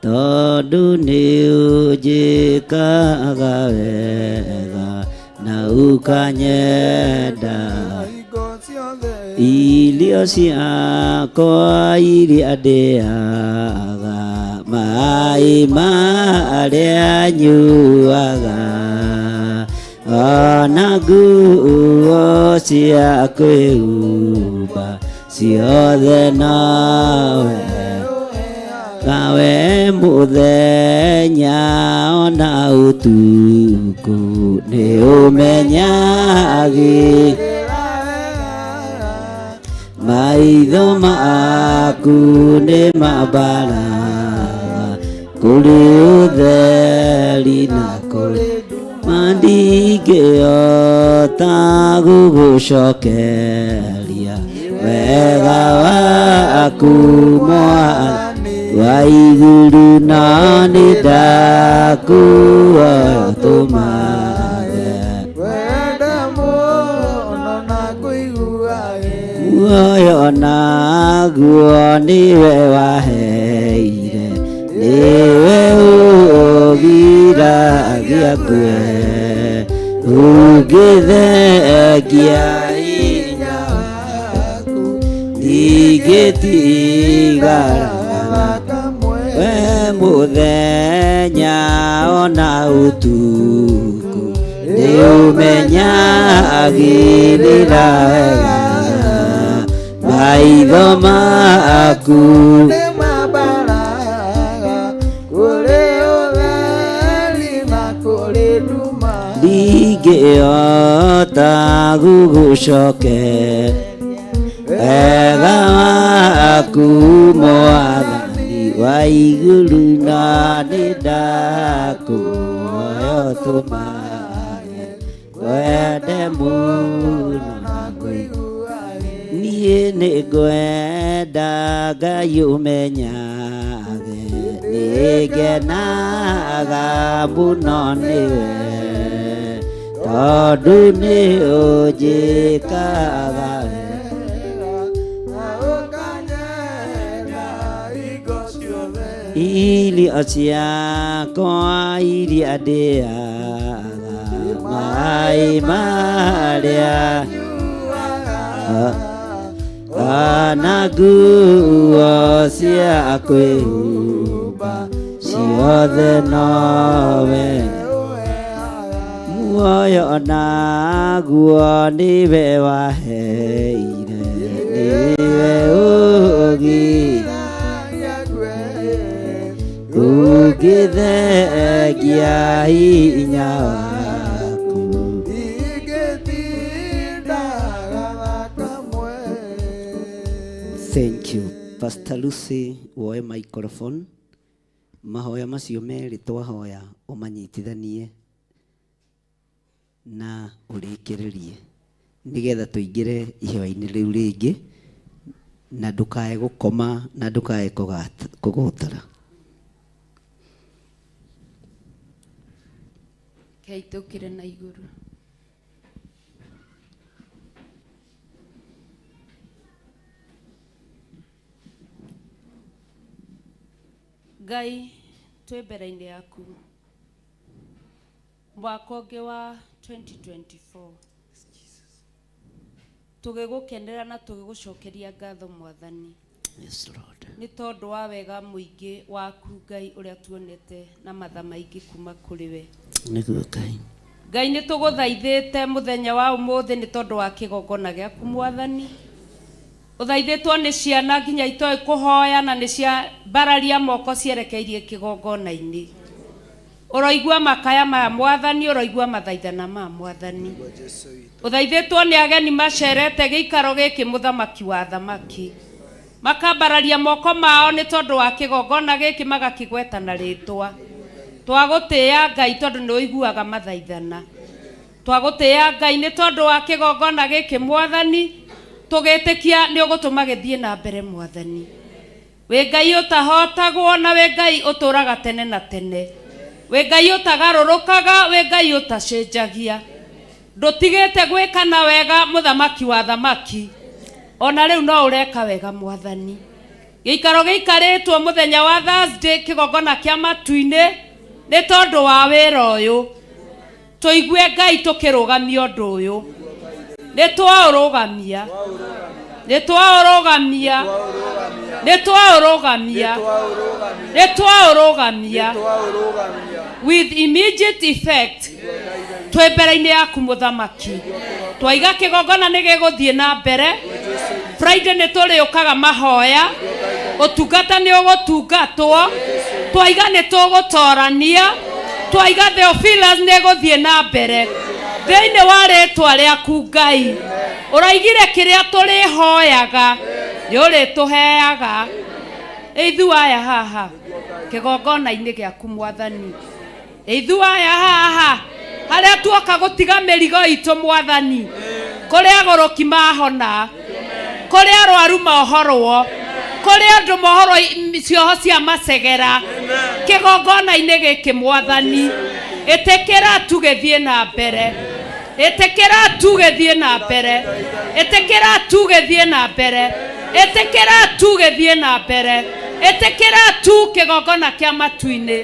tondũ nĩũnjĩkaga wega na ũkanyenda. Hingo ciothe. Irio ciakwa iria ndĩaga, maĩ marĩa nyuaga, ona nguo cia kwĩhumba ciothe nowe kawe mũthenya ona ũtukũ nĩ ũmenyagĩrĩra maitho maku nĩ mambaraga kũrĩ ũtheri na kũrĩ nduma ndingĩhota gũgũcokeria wega waku mwathani wa igũrũ na nĩ ndakuoya ũtũmage Wenda mũno na kũigua muoyo naguo nĩwe waheire nĩwe ũgiragia ngue ũngĩthengia hinya waku ndingĩtigara we mũthenya ona ũtukũ nĩ ũmenyagĩrĩra wega maitho maku nĩ mambaraga kũrĩ ũtheri na kũrĩ nduma ndingĩhota gũgũcokeria wega waku mwathani wa igũrũ na nĩ ndakuoya ũtũmage ngwende mũno na kũigua niĩ nĩ ngwenda Ngai ũmenyage nĩ ngenaga mũno nĩwe tondũ nĩ ũnjĩkaga wega na ũkanyenda hingo ciothe irio ciakwa iria ndĩaga maĩ marĩa kana nguo cia kwĩhumba ciothe nowe muoyo naguo nĩwe waheire nĩwe ũngĩthengia hinya waku Thank you. Pastor Lucy woe microphone mahoya macio merĩ twahoya ũmanyitithanie na ũrĩkĩrĩrie nĩgetha tũingĩre ihoya-inĩ rĩu rĩngĩ na ndũkae gũkoma na ndũkae kũgũtara. Rekei tũkĩre na igũrũ. Ngai twĩ mbere-inĩ yaku mwaka ũngĩ wa 2024 tũgĩgũkenera na tũgĩgũcokeria ngatho mwathani. Yes, Lord. Nĩ tondũ wa wega mũingĩ waku Ngai ũrĩa tuonete na matha maingĩ kuma kũrĩ we. Nĩguo Ngai. Ngai nĩ tũgũthaithĩte mũthenya wa ũmũthĩ nĩ tondũ wa kĩgongona gĩaku mwathani. Ũthaithĩtwo nĩ ciana nginya itoĩ kũhoya na nĩ cia mbararia moko cierekeirie kĩgongona-inĩ. Ũroigua makaya maya mwathani, ũroigua mathaithana ma mwathani. Ũthaithĩtwo nĩ ageni macerete gĩikaro gĩkĩ mũthamaki wa athamaki. Makambararia moko mao nĩ tondũ wa kĩgongona gĩkĩ magakĩgweta na rĩtwa. Twagũtĩĩa Ngai tondũ nĩ ũiguaga mathaithana. Twagũtĩĩa Ngai nĩ tondũ wa kĩgongona gĩkĩ mwathani, tũgĩtĩkia nĩ ũgũtũma gĩthiĩ na mbere mwathani. Wĩ Ngai ũtahotagwo na wĩ Ngai ũtũraga tene na tene. Wĩ Ngai ũtagarũrũkaga, wĩ Ngai ũtacenjagia. Ndũtigĩte gwĩka na wega mũthamaki wa athamaki. Ona rĩu no ũreka wega mwathani. Gĩikaro gĩikarĩtwo mũthenya wa Thursday kĩgongona kĩa matu-inĩ nĩ tondũ wa wĩra ũyũ. Tũigue Ngai tũkĩrũgamia ũndũ ũyũ. Nĩ twaũrũgamia. Nĩ twaũrũgamia. Nĩ twaũrũgamia. Nĩ twaũrũgamia. With immediate effect. Twĩ mbere-inĩ yaku mũthamaki. Twaiga kĩgongona nĩ gĩgũthiĩ na mbere. Friday nĩ tũrĩũkaga mahoya. Ũtungata nĩ ũgũtungatwo. Twaiga nĩ tũgũtorania. Twaiga Theophilus nĩ ĩgũthiĩ na mbere. Thĩinĩ wa rĩtwa rĩaku Ngai. Ũraigire kĩrĩa tũrĩhoyaga nĩ ũrĩtũheaga. Ithuĩ aya haha kĩgongona-inĩ gĩaku mwathani. Ithuĩ aya haha harĩa tuoka gũtiga mĩrigo itũ mwathani. Kũrĩ agũrũki mahona. Kũrĩ arwaru mohorwo. Kũrĩ andũ mohorwo cioho cia macegera. Kĩgongona-inĩ gĩkĩ mwathani. Ĩtĩkĩra tu gĩthiĩ na mbere. Ĩtĩkĩra tu gĩthiĩ na mbere. Ĩtĩkĩra tu gĩthiĩ na mbere. Ĩtĩkĩra tu gĩthiĩ na mbere. Ĩtĩkĩra tu kĩgongona kĩa matu-inĩ.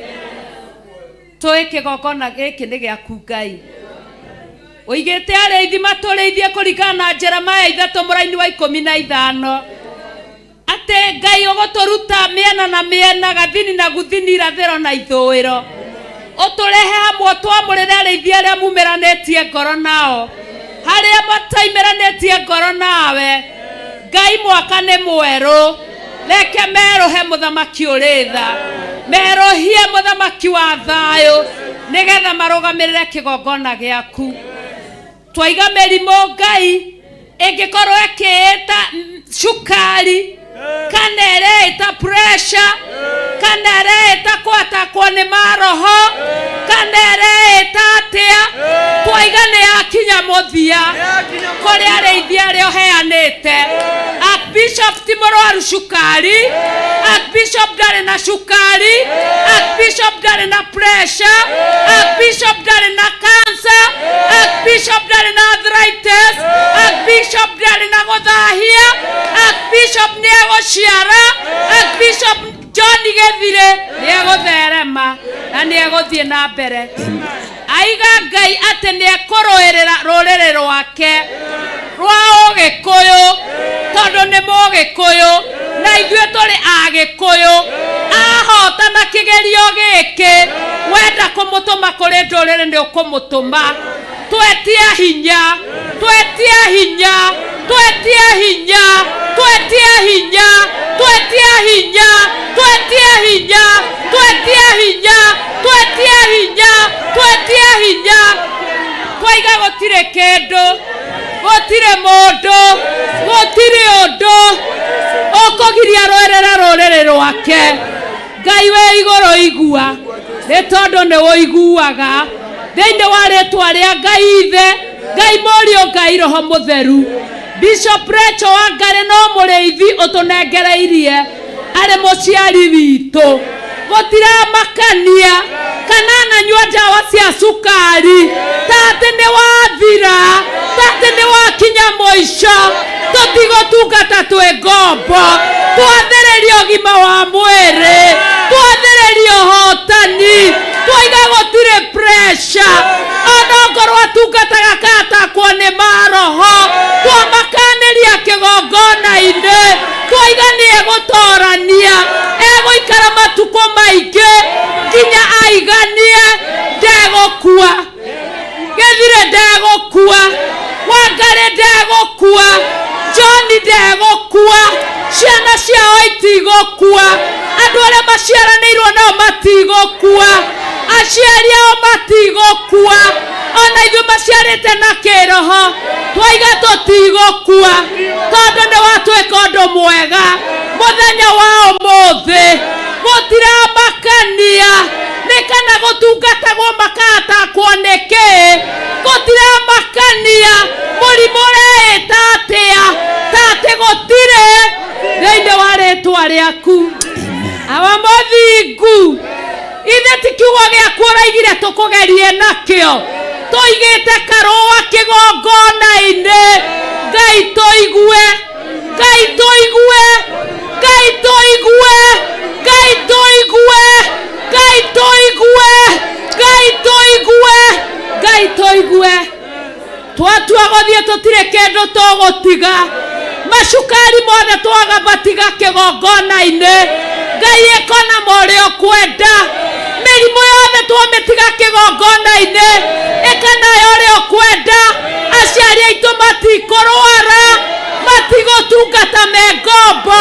Tũĩ kĩgongona gĩkĩ nĩ gĩaku Ngai. Ũigĩte arĩithi matũrĩithie kũringana na Jeremaya 3 mũraini wa 15. Atĩ Ngai ũgũtũruta mĩena na mĩena, gathini na guthini, irathĩro na ithũĩro. Ũtũrehe hamwe ũtwamũrĩre arĩithi arĩa mumĩranĩtie ngoro nao. Harĩa mataimĩranĩtie ngoro nawe. Ngai mwaka nĩ mwerũ. Reke merũhe mũthamaki ũrĩ tha. Merũhie mũthamaki wa thayũ. Nĩgetha marũgamĩrĩre kĩgongona gĩaku. Twaiga mĩrimũ Ngai ĩngĩkorwo ĩkĩĩta cukari kana ĩreĩta pressure kana ĩreĩta kwatakwo nĩ maroho kana ĩreĩta atĩa twaiga nĩ yakinya mũthia kũrĩ arĩithi arĩa ũheanĩte. Archbishop ti mũrwaru cukari, Archbishop ndarĩ na cukari, Archbishop ndarĩ na pressure, Archbishop ndarĩ na cancer, Archbishop ndarĩ na arthritis, Archbishop ndarĩ na gũthahia, Archbishop nĩ egũciara, Archbishop John Gĩthirĩ nĩ egũtherema na nĩ egũthiĩ na mbere. Aiga Ngai atĩ nĩ ekũrũĩrĩra rũrĩrĩ rwake rwa Ũgĩkũyũ tondũ nĩ Mũgĩkũyũ na ithuĩ tũrĩ Agĩkũyũ. Ahotana kĩgerio gĩkĩ, wenda kũmũtũma kũrĩ ndũrĩrĩ nĩ ũkũmũtũma. Twetie hinya, twetie hinya, twetie hinya, twetie hinya, twetie hinya, twetie hinya, twetie hinya, twetie hinya, twetie hinya. Twaiga gũtirĩ kĩndũ, gũtirĩ mũndũ, gũtirĩ ũndũ ũkũgiria rũĩrĩre rũrĩrĩ rwake. Ngai wĩ igũrũ igua, nĩ tondũ nĩ ũiguaga. Thĩinĩ wa rĩtwa rĩa Ngai Ithe, Ngai Mũriũ, Ngai Roho Mũtheru. Bishop Rachel Wangari no mũrĩithi ũtũnengereirie arĩ mũciari witũ. Gũtiramakania kana ananyua ndawa cia cukari ta atĩ nĩ wathira, ta atĩ nĩ wakinya mũico. Tũtigũtungata twĩ ngombo, twathĩrĩria ũgima wa mwĩrĩ, twathĩrĩria ũhotani, twaiga gũtirĩ pressure. Ona ongorwo atungataga katakwo nĩ maroho, twamakanĩria kĩgongona-inĩ, twaiga nĩ egũtorania, egũikara matukũ maingĩ nginya aiganie, ndegũkua. Gĩthirĩ ndegũkua, Wangari ndegũkua, John ndegũkua, ciana ciao itigũkua, andũ arĩa maciaranĩirwo nao matigũkua, aciari ao matigũkua, ona ithuĩ maciarĩte na kĩroho twaiga tũtigũkua, tondũ nĩ watwĩka ũndũ mwega mũthenya wa ũmũthĩ. Gũtiramakania nĩ kana gũtungatagwo makatakwo nĩkĩ, gũtiramakania mũrimũ ũreĩta atĩa, ta atĩ gũtirĩ thĩinĩ wa rĩtwa rĩaku. Awa mũthingu, ithe ti kiugo gĩaku ũraigire tũkũgerie nakĩo, tũigĩte karũa kĩgongona-inĩ. Ngai tũigue, Ngai tũigue, Ngai tũigue, Ngai tũigue, Ngai tũigue, Ngai tũigue, Ngai tũigue. Twatua gũthiĩ tũtirĩ kĩndũ tũgũtiga. Macukari mothe twagabatiga kĩgongona-inĩ. Ngai ĩko na ũrĩa ũkwenda. Mĩrimũ yothe twamĩtiga kĩgongona-inĩ. Ĩka nayo ũrĩa ũkwenda. Aciari aitũ matikũrwara, matigũtungata me ngombo.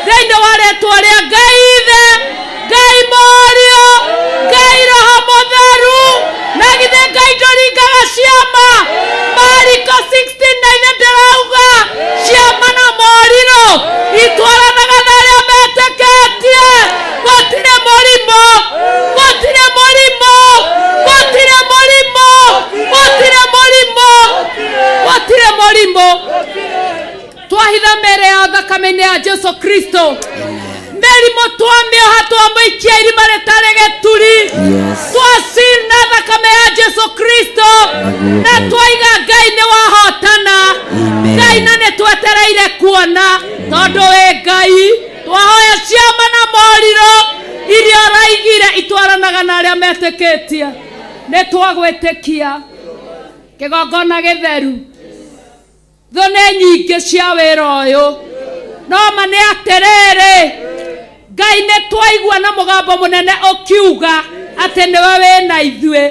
Thĩinĩ wa rĩtwa rĩa Ngai Ithe, Ngai Mũriũ, Ngai Roho Mũtheru. Na githĩ Ngai ndũringaga ciama? Mariko 16 na ithe ndĩrauga ciama na morirũ itwaranaga na arĩa metĩkĩtie. Gũtirĩ mũrimũ, gũtirĩ mũrimũ, gũtirĩ mũrimũ, gũtirĩ mũrimũ, gũtirĩ mũrimũ. Twahitha mĩĩrĩ yao thakame-inĩ ya Jesu Kristo. Mĩrimũ twamĩoha twamũikia irima rĩtarĩ gĩturi. Twasil na thakame ya Jesu Kristo. Na twaiga Ngai nĩ wahotana. Ngai na nĩ twetereire kuona tondũ wĩ Ngai. Twahoya ciama na morirũ iria ũraigire itwaranaga na arĩa metĩkĩtie. Nĩ twagwĩtĩkia kĩgongona gĩtheru. Thũ nĩ nyingĩ cia wĩra ũyũ, no ma nĩ atĩrĩrĩ, Ngai nĩ twaigua na mũgambo mũnene ũkiuga atĩ nĩwe wĩ na ithuĩ.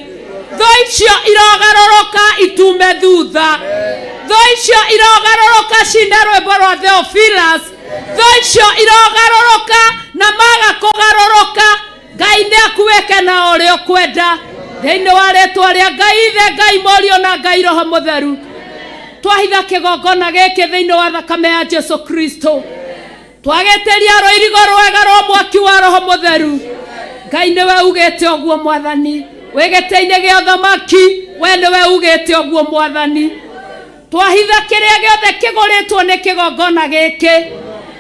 Thũ icio irogarũrũka itume thutha. Thũ icio irogarũrũka cine rwĩmbo rwa Theophilus. Thũ icio irogarũrũka na maga kũgarũrũka, Ngai nĩ akuĩke na ũrĩa ũkwenda. Thĩinĩ wa rĩtwa rĩa Ngai Ithe, Ngai Mũriũ na Ngai Roho Mũtheru, twahitha kĩgongona gĩkĩ thĩinĩ wa thakame ya Jesu Kristo. Twagĩtĩria rũirigo rwega rwa mwaki wa Roho Mũtheru. Ngai nĩwe ugĩte ũguo Mwathani. Wĩ gĩtĩ-inĩ gĩa ũthamaki, we nĩwe ugĩte ũguo Mwathani. Twahitha kĩrĩa gĩothe kĩgũrĩtwo nĩ kĩgongona gĩkĩ.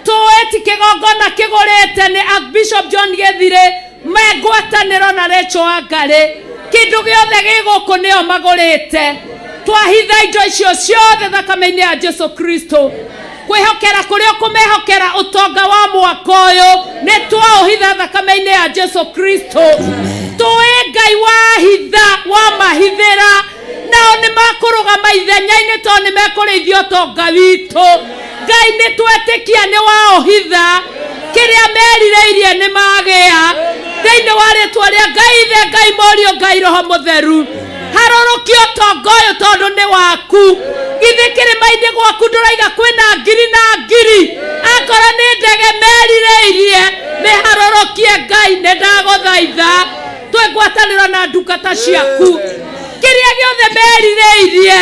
Tũĩ ti kĩgongona kĩgũrĩte nĩ Archbishop John Gĩthirĩ me ngwatanĩro na Rachel Wangarĩ. Kĩndũ gĩothe gĩ gũkũ nĩo magũrĩte. Twahitha indo icio ciothe thakame-inĩ ya Jesu Kristo. Kwĩhokera kũrĩa ũkũmehokera ũtonga wa mwaka ũyũ nĩ twaũhitha thakame-inĩ ya Jesu Kristo. Tũĩ Ngai wahitha wamahithĩra, nao nĩ makũrũgama ithenya-inĩ tondũ nĩ mekũrĩithia ũtonga witũ. Ngai nĩ twetĩkia nĩ waũhitha, kĩrĩa merirĩirie nĩ magĩa. Thĩinĩ wa rĩtwa rĩa Ngai Ithe, Ngai Mũriũ, Ngai Roho Mũtheru, harũrũkia ũtonga ũyũ tondũ nĩ waku. Githĩ kĩrĩma-inĩ gwaku ndũraiga kwĩna ngiri na ngiri? Akorwo nĩ ndege merirĩirie, mĩharũrũkie Ngai, nĩ ndagũthaitha. Twĩ ngwatanĩro na ndungata ciaku, kĩrĩa gĩothe merirĩirie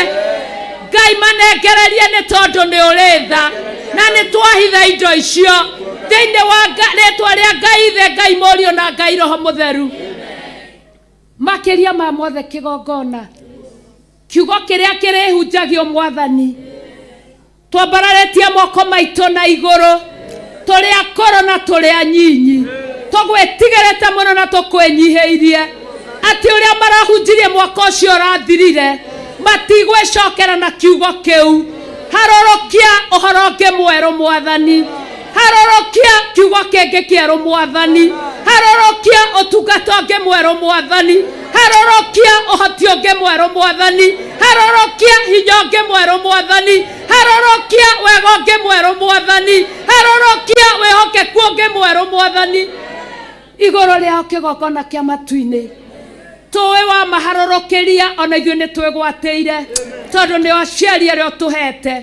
Ngai manengererie, nĩ tondũ nĩ ũrĩ tha na nĩ twahitha indo icio thĩinĩ wa rĩtwa rĩa Ngai Ithe, Ngai Mũriũ na Ngai Roho Mũtheru. Makĩria ma mothe kĩgongona, kiugo kĩrĩa kĩrĩhunjagio Mwathani, twambararĩtie moko maitũ na igũrũ, tũrĩ akũrũ na tũrĩ anyinyi, tũgwĩtigĩrĩte mũno na tũkwĩnyihĩirie atĩ ũrĩa marahunjirie mwaka ũcio ũrathirire matigwĩcokera na kiugo kĩu. Harũrũkia ũhoro ũngĩ mwerũ Mwathani, harũrũkia kiugo kĩngĩ kĩerũ Mwathani, harũrũkia ũtungata ũngĩ mwerũ Mwathani, harũrũkia ũhoti ũngĩ mwerũ Mwathani, harũrũkia hinya ũngĩ mwerũ Mwathani, harũrũkia wega ũngĩ mwerũ Mwathani, harũrũkia wĩhokeku ũngĩ mwerũ Mwathani. Igũrũ rĩao kĩgongona kĩa matu-inĩ tũĩ wa maharũrũkĩria, ona ithuĩ nĩ twĩgwatĩire tondũ nĩ aciari arĩa ũtũhete.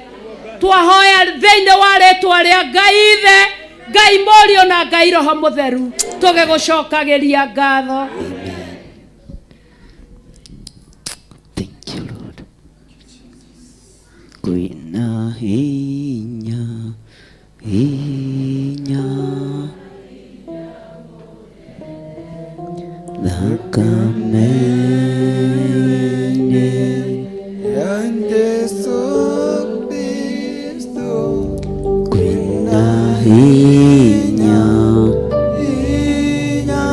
Twahoya thĩinĩ wa rĩtwa rĩa Ngai Ithe, Ngai Mũriũ na Ngai Roho Mũtheru, tũgĩgũcokagĩria ngatho. Thank you, Lord. Kwĩna hinya, hinya thakame-inĩ ya Jesu Kristo. Kwĩna hinya, hinya,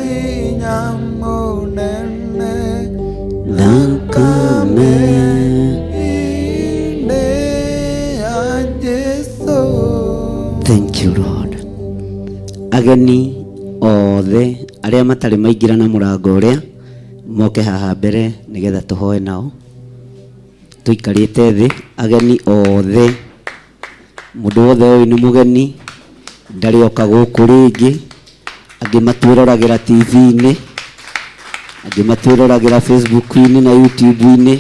hinya mũnene thakame-inĩ ya Jesu. Thank you, Lord. Ageni othe arĩa matarĩ maingĩra na mũrango ũrĩa moke haha mbere nĩgetha tũhoe nao tũikarĩte thĩ. Ageni othe. Mũndũ wothe ũyũ nĩ mũgeni, ndarĩ oka gũkũ rĩngĩ. Angĩ matwĩroragĩra TV-inĩ, angĩ matwĩroragĩra Facebook-inĩ na YouTube-inĩ.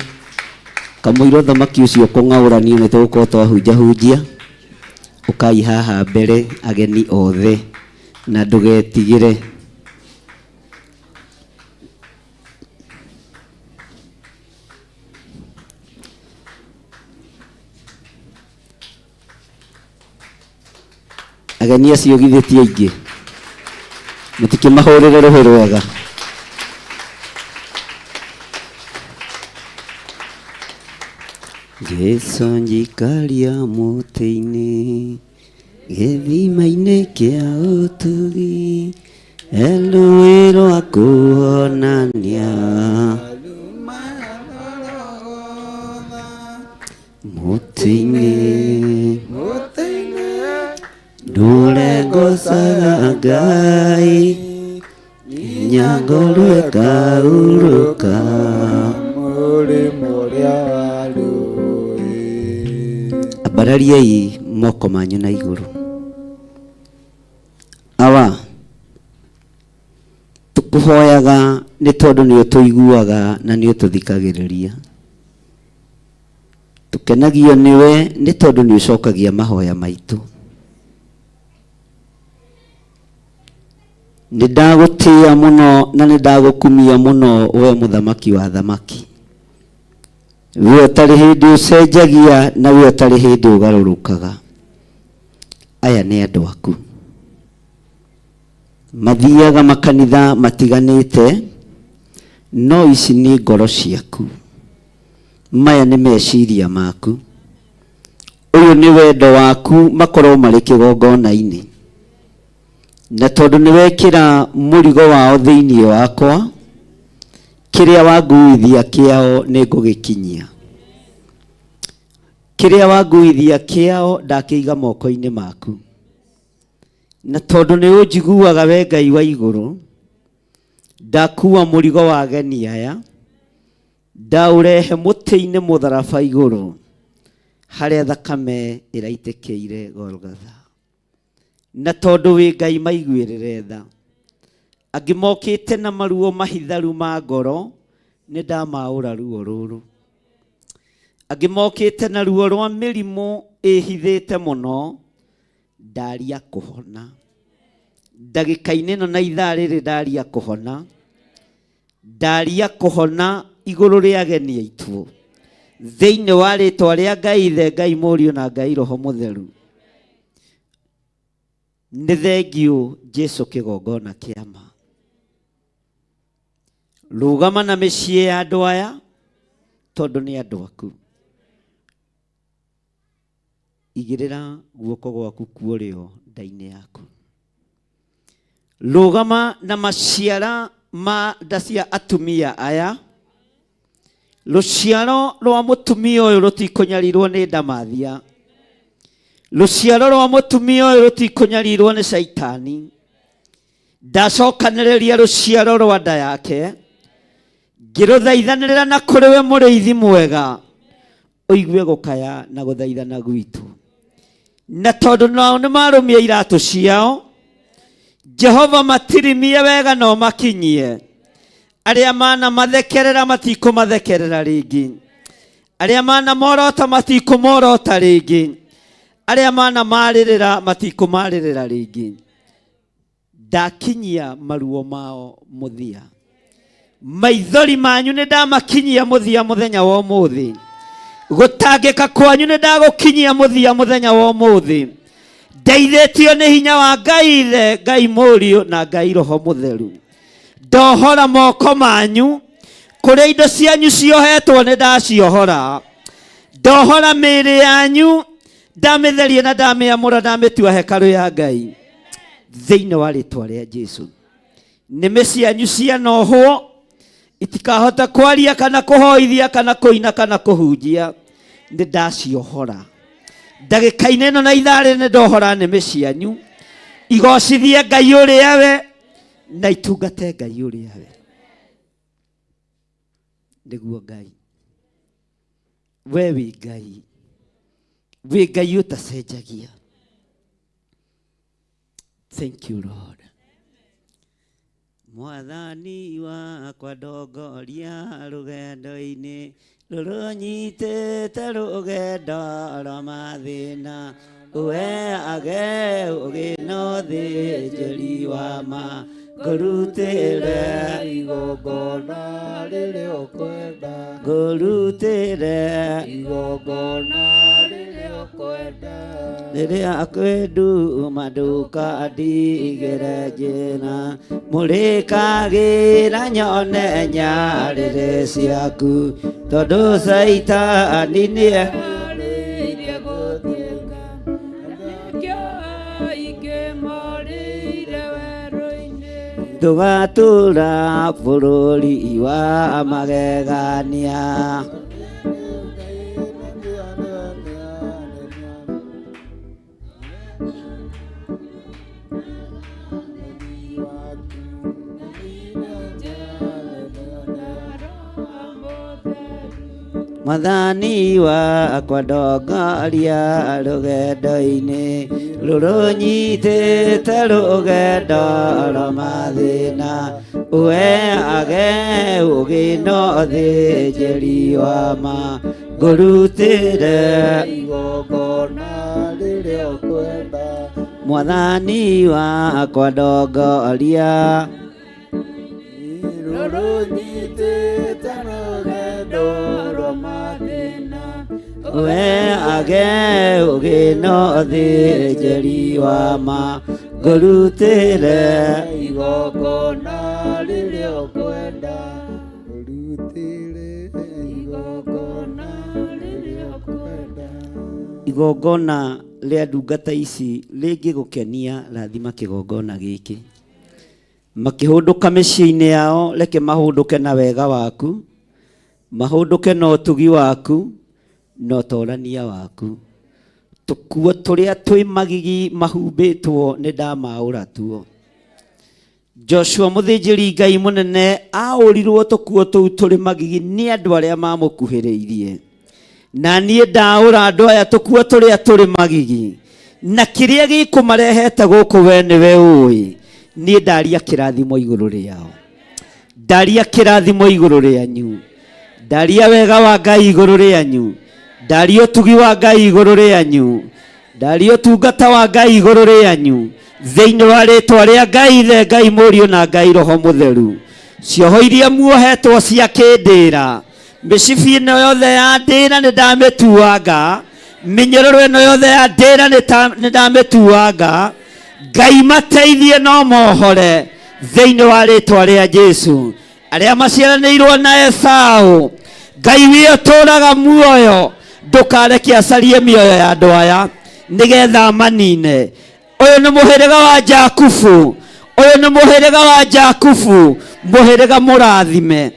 Kamũira ũthamaki ũcio kũng'aũranio nĩ tũgũkorwo twahunjahunjia. Ũkai haha mbere ageni othe na ndũgetigĩre. Ageni acio githĩ ti aingĩ? Mũtikĩmahũrĩre rũhĩ rwega. Jesu njikaria mũtĩ-inĩ gĩthima-inĩ kĩa ũtugi he rũĩ rwa kũhonania mũtĩ-inĩ ndũre ngocaga Ngai nginya ngorwo ĩkaurũka mũrĩmo ũrĩa wa rũĩ. Ambarariai moko manyu na igũrũ. Awa, tũkũhoyaga nĩ tondũ nĩ ũtũiguaga na nĩ ũtũthikagĩrĩria. Tũkenagio nĩwe nĩ tondũ nĩ ũcokagia mahoya maitũ. Nĩ ndagũtĩĩa mũno na nĩ ndagũkumia mũno we mũthamaki wa athamaki. We ũtarĩ hĩndĩ ũcenjagia na we ũtarĩ hĩndĩ ũgarũrũkaga. Aya nĩ andũ aku. Mathiaga makanitha matiganĩte, no ici nĩ ngoro ciaku. Maya nĩ meciria maku. Ũyũ nĩ wendo waku makorwo marĩ kĩgongona-inĩ. Na tondũ nĩ wekĩra mũrigo wao thĩinĩ wakwa, kĩrĩa wanguithia kĩao nĩ ngũgĩkinyia. Kĩrĩa wanguithia kĩao ndakĩiga moko-inĩ maku. Na tondũ nĩ ũnjiguaga we Ngai wa igũrũ, ndakua mũrigo wa ageni aya, ndaũrehe mũtĩ-inĩ mũtharaba igũrũ, harĩa thakame ĩraitĩkĩire Golgatha. Na tondũ wĩ Ngai maiguĩrĩre tha. Angĩ mokĩte na maruo mahitharu ma ngoro, nĩ ndamaũra ruo rũrũ. Angĩ mokĩte na ruo rwa mĩrimũ ĩhithĩte mũno, ndaria kũhona. Ndagĩka-inĩ ĩno na ithaa rĩrĩ ndaria kũhona. Ndaria kũhona igũrũ rĩa ageni aitũ. Thĩinĩ wa rĩtwa rĩa Ngai Ithe, Ngai Mũriũ na Ngai Roho Mũtheru. Nĩ thengiũ Jesu kĩgongona kĩa ma. Rũgama na mĩciĩ ya andũ aya tondũ nĩ andũ aku. Igĩrĩra guoko gwaku kuorĩo nda-inĩ yaku. Rũgama na maciara ma nda cia atumia aya. Rũciaro rwa mũtumia ũyũ rũtikũnyarirwo nĩ ndamathia. Rũciaro rwa mũtumia ũyũ rũtikũnyarirwo nĩ caitani. Ndacokanĩrĩria rũciaro rwa nda yake, ngĩrũthaithanĩrĩra na kũrĩ we mũrĩithi mwega, ũigue gũkaya na gũthaithana gwitũ. Na tondũ nao nĩ marũmia iratũ ciao, Jehova matirimie wega no makinyie. Arĩa manamathekerera matikũmathekerera rĩngĩ. Arĩa manamorota matikũmorota rĩngĩ. Arĩa manamarĩrĩra matikũmarĩrĩra rĩngĩ. Ndakinyia maruo mao mũthia. Maithori manyu nĩ ndamakinyia mũthia mũthenya wa ũmũthĩ. Gũtangĩka kwanyu nĩ ndagũkinyia mũthia mũthenya wa ũmũthĩ. Ndeithĩtio nĩ hinya wa Ngai Ithe, Ngai Mũriũ na Ngai Roho Mũtheru. Ndohora moko manyu, kũrĩa indo cianyu ciohetwo nĩ ndaciohora. Ndohora mĩĩrĩ yanyu, ndamĩtheria na ndamĩamũra, ndamĩtua hekarũ ya Ngai. Thĩinĩ wa rĩtwa rĩa Jesu. Nĩmĩ cianyu cianohwo, itikahota kwaria kana kũhoithia kana kũina kana kũhunjia, nĩ ndaciohora. Ndagĩka-inĩ ĩno na ithaa rĩrĩ nĩ ndohora nĩmĩ cianyu, igocithie Ngai ũrĩa we na itungate Ngai ũrĩa we. Nĩguo Ngai, we wĩ Ngai. Wĩ Ngai ũtacenjagia. Thank you Lord. Mwathani wakwa ndongoria rũgendo-inĩ rũrũnyitĩte rũgendo rwa mathĩna ũheage ũgĩ na ũthĩnjĩri wa ma ngũrutĩre igongona rĩrĩa ũkwenda ngũrutĩre igongona rĩrĩa ũkwenda rĩrĩa kwĩnduma ndũkandigĩre njĩra mũrĩkagĩra nyone nyarĩrĩ ciaku tondũ caitani nĩe Morĩire gũtuĩka, nĩkĩo aingĩ morĩire werũ-inĩ. tũgatũra bũrũri wa magegania Mwathani wakwa ndongoria rũgendo-inĩ rũrũnyitĩte rũgendo rwa mathĩna ũheage ũgĩ na ũthĩnjĩri wa ma ngũrutĩre igongona rĩrĩa ũkwenda Mwathani wakwa ndongoria rũrũnyitĩte rũgendo rwa mathĩna ũheage ũgĩ na ũthĩnjĩri wa ma ngũrutĩre igongona rĩrĩa ũkwenda rutĩre igongona rĩrĩa ũkwenda igongona rĩa ndungata ici rĩngĩgũkenia rathima kĩgongona gĩkĩ makĩhũndũka mĩciĩ-inĩ yao reke mahũndũke na wega waku mahũndũke na ũtugi waku na ũtorania waku tũkuo tũrĩa twĩ magigi mahumbĩtwo nĩ ndamaũra tuo Joshua mũthĩnjĩri Ngai mũnene aũrirwo tũkuo tũu tũrĩ magigi nĩ andũ arĩa mamũkuhĩrĩirie na niĩ ndaũra andũ aya tũkuo tũrĩa tũrĩ magigi na kĩrĩa gĩkũmarehete gũkũ we nĩwe ũĩ niĩ ndaria kĩrathimo igũrũ rĩao ndaria kĩrathimo igũrũ rĩanyu ndaria wega wa Ngai igũrũ rĩanyu ndaria ũtugi wa Ngai igũrũ rĩanyu ndaria ũtungata wa Ngai igũrũ rĩanyu thĩinĩ wa rĩtwa rĩa Ngai Ithe Ngai Mũriũ na Ngai Roho Mũtheru cioho iria muohetwo cia kĩndĩra mĩcibi ĩno yothe ya ndĩra nĩ ndamĩtuanga mĩnyororo ĩno yothe ya ndĩra nĩ ndamĩtuanga Ngai mateithie no mohore thĩinĩ wa rĩtwa rĩa Jesu arĩa maciaranĩirwo na Esau Ngai wĩ ũtũũraga muoyo ndũkareke acarie mĩoyo ya andũ aya nĩgetha manine ũyũ nĩ mũhĩrĩga wa Jakubu ũyũ nĩ mũhĩrĩga wa Jakubu mũhĩrĩga mũrathime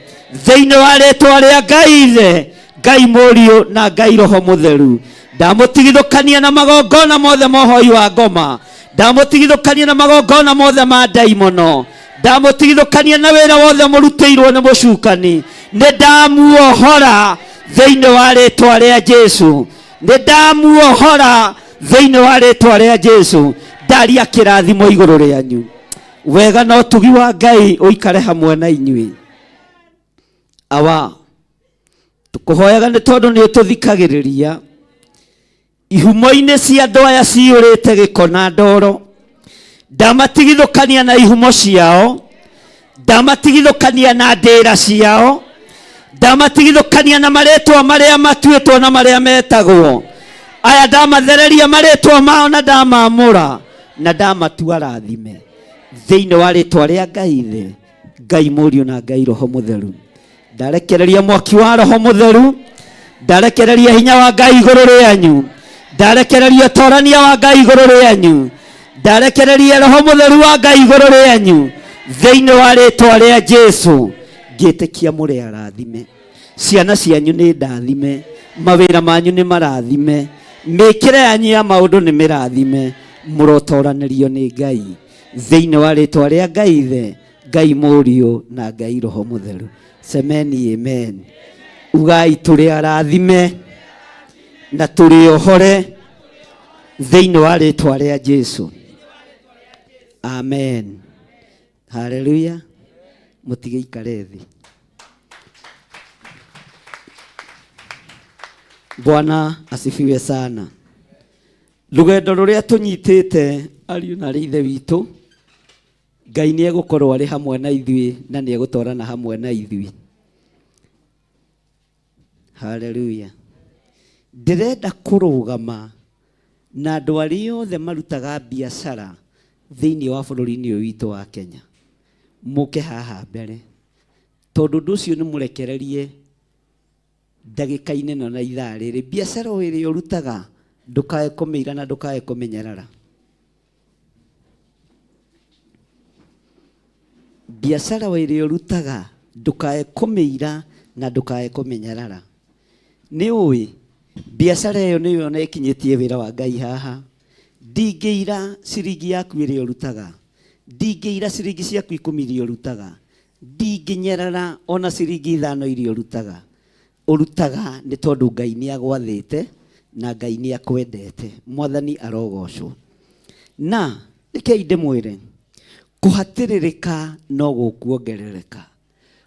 thĩinĩ wa rĩtwa rĩa Ngai Ithe Ngai Mũriũ na Ngai Roho Mũtheru ndamũtigithũkania na magongona mothe ma ũhoi wa ngoma ndamũtigithũkania na magongona mothe ma ndaimono ndamũtigithũkania na wĩra wothe mũrutĩirwo nĩ mũcukani nĩ ndamuohora thĩinĩ wa rĩtwa rĩa Jesu nĩ ndamuohora thĩinĩ wa rĩtwa rĩa Jesu ndaria kĩrathimo igũrũ rĩanyu wega na ũtugi wa Ngai ũikare hamwe na inyuĩ awa tũkũhoyaga nĩ tondũ nĩ ũtũthikagĩrĩria ihumo-inĩ cia andũ aya ciyũrĩte gĩko na ndoro ndamatigithũkania na ihumo ciao ndamatigithũkania na ndĩra ciao ndamatigithũkania na marĩtwa marĩa matuĩtwo na marĩa metagwo aya ndamathereria marĩtwa mao na ndamamũra na ndamatua rathime thĩinĩ wa rĩtwa rĩa Ngai Ithe Ngai Mũriũ na Ngai Roho Mũtheru ndarekereria mwaki wa Roho Mũtheru ndarekereria hinya wa Ngai igũrũ rĩanyu ndarekereria ũtorania wa Ngai igũrũ rĩanyu ndarekereria Roho Mũtheru wa Ngai igũrũ rĩanyu thĩinĩ wa rĩtwa rĩa Jesu ngĩtĩkia mũrĩ arathime ciana cianyu nĩ ndathime mawĩra manyu nĩ marathime mĩkĩre yanyu ya maũndũ nĩ mĩrathime mũrotoranĩrio nĩ Ngai thĩinĩ wa rĩtwa rĩa Ngai Ithe Ngai Mũriũ na Ngai Roho Mũtheru semeni amen ugai tũrĩ arathime na tũrĩ ohore. Thĩinĩ wa rĩtwa rĩa Jesu. Amen. Haleluya. Mũtigĩikare thĩ. Bwana asifiwe sana. Rũgendo rũrĩa tũnyitĩte ariũ na arĩ ithe witũ, Ngai nĩ egũkorwo arĩ hamwe na ithuĩ na nĩ egũtwarana hamwe na ithuĩ. Haleluya. Ndĩrenda kũrũgama na andũ arĩa othe marutaga biacara thĩinĩ wa bũrũri-inĩ ũyũ witũ wa Kenya. Mũke haha mbere, tondũ ũndũ ũcio nĩ mũrekererie ndagĩka-inĩ ĩno na ithaa rĩrĩ. Biacara o ĩrĩa ũrutaga ndũkae kũmĩira na ndũkae kũmĩnyarara. Biacara o ĩrĩa ũrutaga ndũkae kũmĩira na ndũkae kũmĩnyarara. Nĩ ũĩ biacara ĩyo nĩyo ona ĩkinyĩtie wĩra wa Ngai haha. Ndingĩira ciringi yaku ĩrĩa ũrutaga, ndingĩira ciringi ciaku 10 iria ũrutaga, ndingĩnyarara ona ciringi 5 iria ũrutaga. Ũrutaga nĩ tondũ Ngai nĩ agwathĩte na Ngai nĩ akwendete. Mwathani arogocwo. Na rekei ndĩmwĩre, kũhatĩrĩrĩka no gũkuongerereka.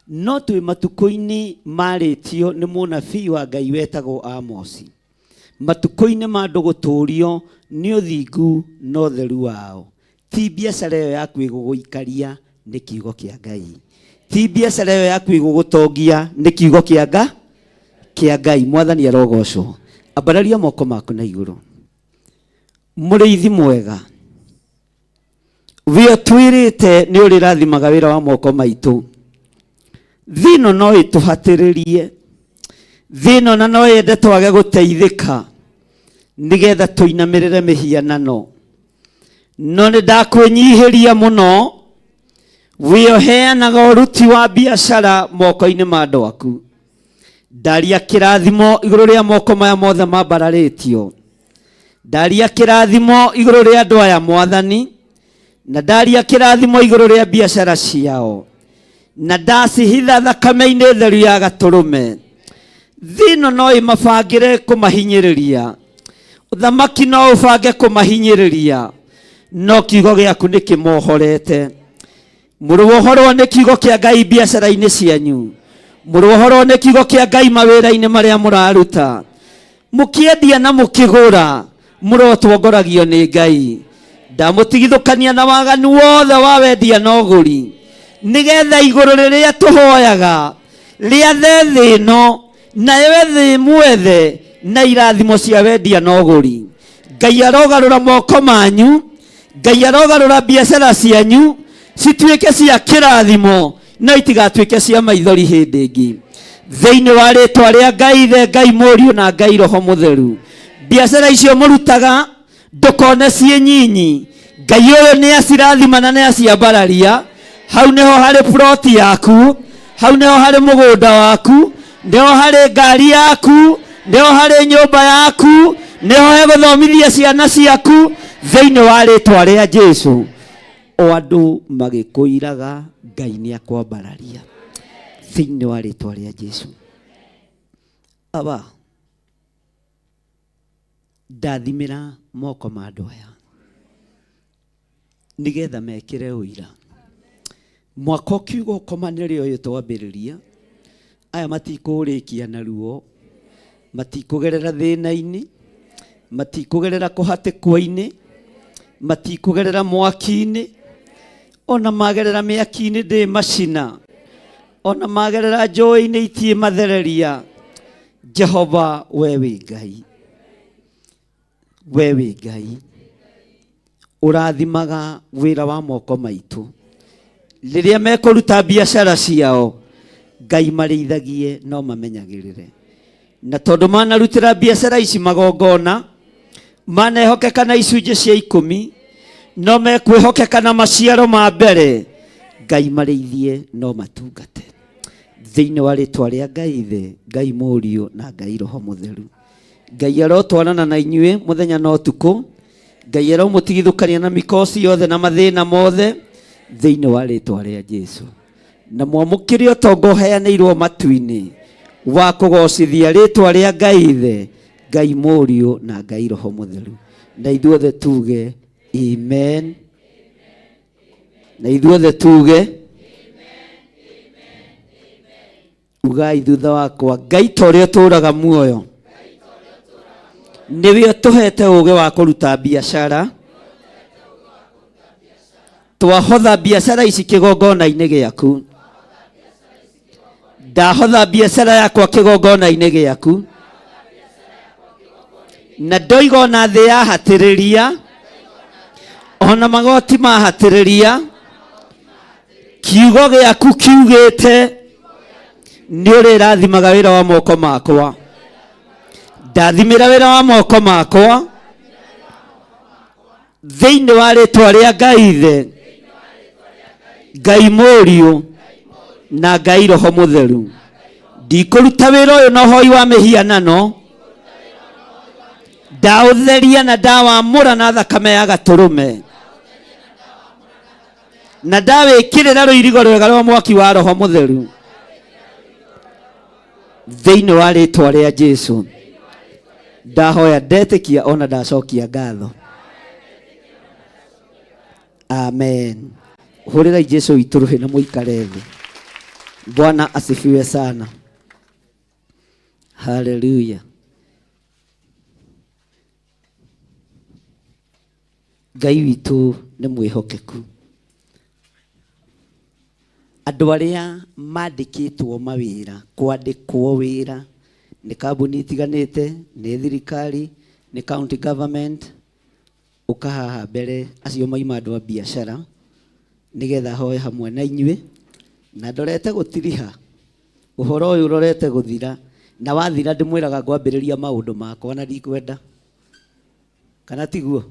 No twĩ matukũ-inĩ marĩtio nĩ mũnabii wa Ngai wetagwo Amosi. Matukũ-inĩ ma andũ gũtũũrio nĩ ũthingu na ũtheru wao. Ti biacara ĩyo yaku ĩgũgũikaria nĩ kiugo kĩa Ngai. Ti biacara ĩyo yaku ĩgũgũtongia nĩ kiugo kĩa Nga kĩa Ngai. Mwathani arogocwo. Ambararia moko maku na igũrũ. Mũrĩithi mwega, we ũtwĩrĩte nĩ ũrĩrathimaga wĩra wa moko maitũ. Thĩ ĩno no ĩtũhatĩrĩrie, thĩ ĩno na no yende twage gũteithĩka nĩgetha tũinamĩrĩre mĩhianano. No nĩ ndakwĩnyihĩria mũno, we ũheanaga ũruti wa biacara moko-inĩ ma andũ aku. Ndaria kĩrathimo igũrũ rĩa moko maya mothe mambararĩtio. Ndaria kĩrathimo igũrũ rĩa andũ aya Mwathani, na ndaria kĩrathimo igũrũ rĩa biacara ciao, na ndacihitha thakame-inĩ theru ya gatũrũme. Thĩ ĩno no ĩmabangĩre kũmahinyĩrĩria, ũthamaki no ũbange kũmahinyĩrĩria, no kiugo gĩaku nĩ kĩmohorete. Mũrũohorwo nĩ kiugo kĩa Ngai biacara-inĩ cianyu, mũrũohorwo nĩ kiugo kĩa Ngai mawĩra-inĩ marĩa mũraruta, mũkĩendia na mũkĩgũra, mũrotongoragio nĩ Ngai. Ndamũtigithũkania na waganu wothe wa wendia na ũgũri, nĩgetha igũrũ rĩrĩa tũhoyaga rĩathe thĩ ĩno, nayo thĩ mwethe na irathimo cia wendia na ũgũri. Ngai arogarũra moko manyu, Ngai arogarũra biacara cianyu cituĩke cia kĩrathimo no itigatuĩke cia maithori hĩndĩ ĩngĩ. Thĩinĩ wa rĩtwa rĩa Ngai Ithe, Ngai Mũriũ na Ngai Roho Mũtheru, biacara icio mũrutaga ndũkone ciĩ nyinyi. Ngai ũyũ nĩ acirathima na nĩ aciambararia. Hau nĩho harĩ ploti yaku, hau nĩho harĩ mũgũnda waku, nĩho harĩ ngari yaku, nĩho harĩ nyũmba yaku, nĩho hegũthomithia ciana ciaku thĩinĩ wa rĩtwa rĩa Jesu. O andũ magĩkũiraga, Ngai nĩ akwambararia thĩinĩ wa rĩtwa rĩa Jesu. Aba, ndathimĩra moko ma andũ aya nĩgetha mekĩre ũira. Mwaka ũkiuga ũkomanĩre ũyũ twambĩrĩria, aya matikũũrĩkia na ruo, matikũgerera thĩna-inĩ, matikũgerera kũhatĩkwo-inĩ, matikũgerera mwaki-inĩ, ona magerera mĩaki-inĩ ndĩ macina, ona magerera njũĩ-inĩ itiĩ mathereria. Jehova we wĩ Ngai, we wĩ Ngai ũrathimaga wĩra wa moko maitũ. Rĩrĩa mekũruta biacara ciao, Ngai marĩithagie no mamenyagĩrĩre. Na tondũ manarutĩra biacara ici magongona, manehokeka na icunjĩ cia 10, no mekwĩhokeka na maciaro ma mbere, Ngai marĩithie no matungate. Thĩinĩ wa rĩtwa rĩa Ngai Ithe, Ngai Mũriũ na Ngai Roho Mũtheru. Ngai arotwarana na inyuĩ mũthenya na ũtukũ. Ngai aromũtigithũkania na mikosi yothe na mathĩna mothe thĩinĩ wa rĩtwa rĩa Jesu. Na mwamũkĩre ũtonga ũheanĩirwo matu-inĩ wa kũgocithia rĩtwa rĩa Ngai Ithe, Ngai Mũriũ na Ngai Roho Mũtheru. Na ithuothe tuge amen. Na ithuothe tuge ugai thutha wakwa, Ngai ta ũrĩa ũtũũraga muoyo, nĩwe ũtũhete ũũgĩ wa kũruta biacara. Twahotha biacara ici kĩgongona-inĩ gĩaku. Ndahotha biacara yakwa kĩgongona-inĩ gĩaku, na ndoiga ona thĩ yahatĩrĩria, ona magoti mahatĩrĩria, kiugo gĩaku kiugĩte nĩ ũrĩrathimaga wĩra wa moko makwa. Ndathimĩra wĩra wa moko makwa thĩinĩ wa rĩtwa rĩa Ngai Ithe, Ngai Mũriũ na Ngai Roho Mũtheru. Ndikũruta wĩra ũyũ na ũhoi wa mĩhianano, ndaũtheria na ndawamũra na thakame ya gatũrũme, na ndawĩkĩrĩra rũirigo rwega rwa mwaki wa Roho Mũtheru thĩinĩ wa rĩtwa rĩa Jesu. Ndahoya ndetĩkia ona ndacokia ngatho. Amen. Hũrĩrai Jesu witũ rũhĩ na mũikare thĩ. Bwana asifiwe sana. Haleluya. Ngai witũ nĩ mwĩhokeku. Andũ arĩa mandĩkĩtwo mawĩra, kwandĩkwo wĩra nĩ kambuni itiganĩte, nĩ thirikari, nĩ county government, ũka haha mbere, acio maima andũ a biacara, nĩgetha hoe hamwe na inyuĩ, na ndorete gũtiriha, ũhoro ũyũ ũrorete gũthira, na wathira ndĩmwĩraga ngwambĩrĩria maũndũ makwa na ndikwenda. Kana tiguo?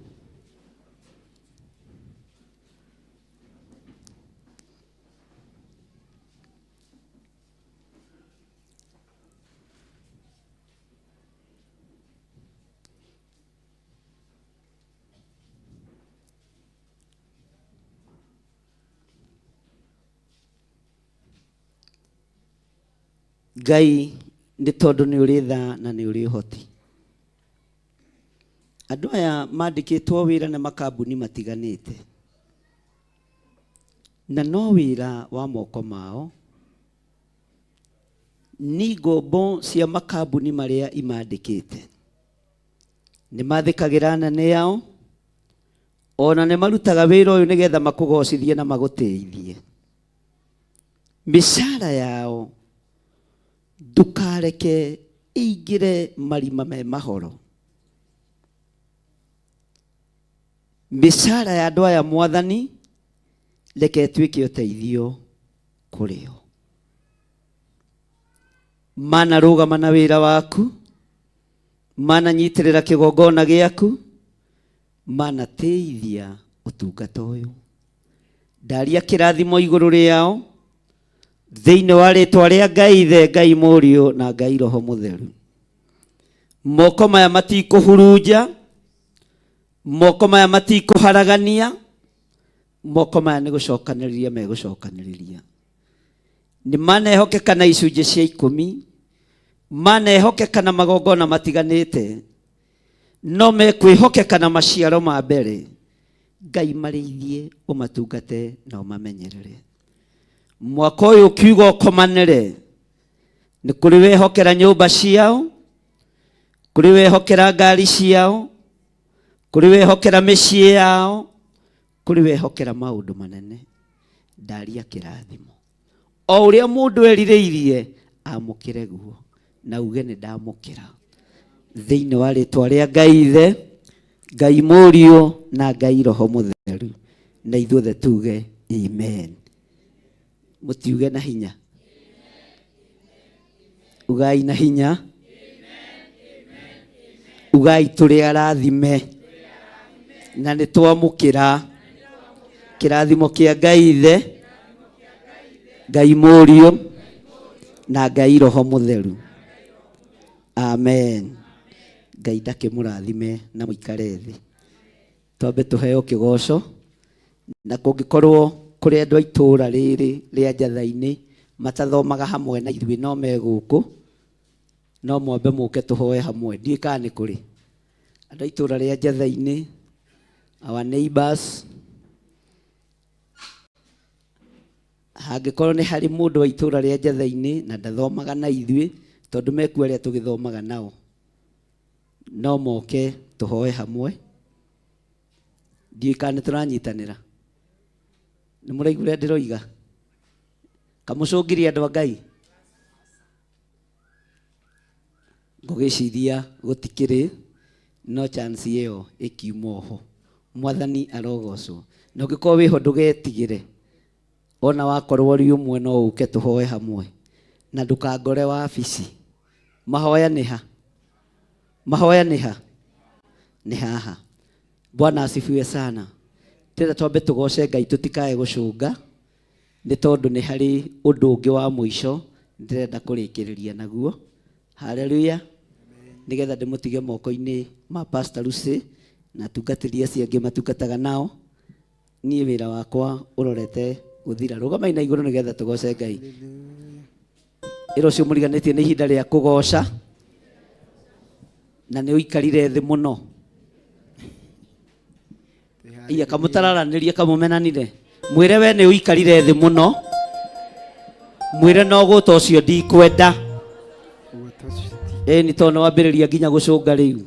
Ngai nĩ tondũ nĩ ũrĩ tha na nĩ ũrĩ ũhoti. Andũ aya mandĩkĩtwo wĩra nĩ makambuni matiganĩte, na no wĩra wa moko mao, nĩ ngombo cia makambuni marĩa imandĩkĩte. Nĩ mathĩkagĩra anene ao, ona nĩ marutaga wĩra ũyũ nĩgetha makũgocithie na magũtĩithie. Mĩcara yao ndũkareke ĩingĩre marima me mahoro. Mĩcara ya andũ aya Mwathani, reke ĩtuĩke ũteithio kũrĩ o. Manarũgama na wĩra waku, mananyitĩrĩra kĩgongona gĩaku, manatĩithia ũtungata ũyũ. Ndaria kĩrathimo igũrũ rĩao thĩinĩ wa rĩtwa rĩa Ngai Ithe, Ngai Mũriũ na Ngai Roho Mũtheru. Moko maya matikũhurunja, moko maya matikũharagania, moko maya nĩ gũcokanĩrĩria megũcokanĩrĩria. Nĩ manehokeka na icunjĩ cia ikũmi, manehokeka na magongona matiganĩte, no mekwĩhokeka na maciaro ma mbere. Ngai marĩithie, ũmatungate na ũmamenyerere. Mwaka ũyũ ũkiuga ũkomanĩre, nĩ kũrĩ wehokera nyũmba ciao, kũrĩ wehokera ngari ciao, kũrĩ wehokera mĩciĩ yao, kũrĩ wehokera maũndũ manene. Ndaria kĩrathimo. O ũrĩa mũndũ erirĩirie, amũkĩre guo, na uge nĩ ndamũkĩra. Thĩinĩ wa rĩtwa rĩa Ngai Ithe, Ngai Mũriũ na Ngai Roho Mũtheru, na ithuothe tuge amen. Mũtiuge na hinya. Ugai na hinya. Ugai tũrĩ arathime na nĩ twamũkĩra kĩrathimo kĩa Ngai Ithe, Ngai Mũriũ na Ngai Roho Mũtheru. Amen. Ngai ndakĩmũrathime na mũikare thĩ. Twambe tũheo kĩgoco, na kũngĩkorwo kũrĩ andũ a itũũra rĩrĩ rĩa Njatha-inĩ matathomaga hamwe na ithuĩ no me gũkũ, no mwambe mũke tũhoe hamwe. Ndiũĩ kana nĩ kũrĩ. Andũ a itũũra rĩa Njatha-inĩ, our neighbors, hangĩkorwo nĩ harĩ mũndũ wa itũũra rĩa Njatha-inĩ na ndathomaga na ithuĩ tondũ mekuo arĩa tũgĩthomaga nao, no moke tũhoe hamwe. Ndiũĩ kana nĩ tũranyitanĩra. Nĩ mũraigua ũrĩa ndĩroiga? Kamũcũngĩrie andũ a Ngai. Ngũgĩciria gũtikĩrĩ no chance ĩyo ĩkiuma oho. Mwathani arogocwo. Na ũngĩkorwo wĩho ndũgetigĩre. Ona wakorwo ũrĩ ũmwe no ũke tũhoe hamwe. Na ndũkangore wabici. Mahoya nĩ ha? Mahoya nĩ ha? Nĩ haha. Bwana asifiwe sana. Tĩra twambe tũgoce Ngai tũtikae gũcũnga nĩ tondũ nĩ harĩ ũndũ ũngĩ wa mũico ndĩrenda kũrĩkĩrĩria naguo. Haleluya. Nĩgetha ndĩmũtige moko-inĩ ma Pastor Lucy na atungatĩri acio angĩ matungataga nao. Niĩ wĩra wakwa ũrorete gũthira. Rũgamai na igũrũ nĩgetha tũgoce Ngai. Ĩra ũcio mũriganĩtie nĩ ihinda rĩa kũgoca na nĩ ũikarire thĩ mũno. Iya kamũtararanĩria kamũmenanire. Mwĩre we nĩ ũikarire thĩ mũno. Mwĩre no gũta ũcio ndikwenda. Ĩni tondũ nĩ wambĩrĩria nginya gũcũnga rĩu.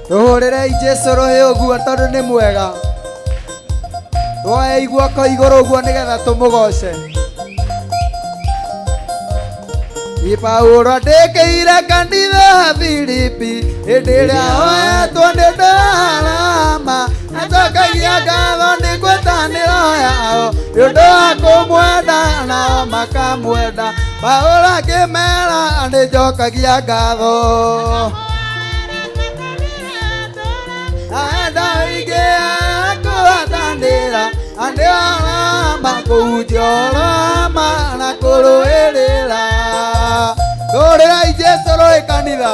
Tũhũrĩrei Jesu rũhĩ ũguo tondũ nĩ mwega. Tuoei guoko igũrũ ũguo nĩgetha tũmũgoce. Paulo andĩkĩire kanitha Filipi hĩndĩ ĩrĩa oetwo nĩ ndarama acokagia ngatho nĩ ngwatanĩro yao nĩ ũndũ wa kũmwenda nao makamwenda. Paulo akĩmera nĩ njokagia ngatho. Enda aingĩ a kũhatanĩra andĩ arama kũhunjia ũrama na kũrũĩrĩra. Tũrĩrai Jesu rũĩ kanitha.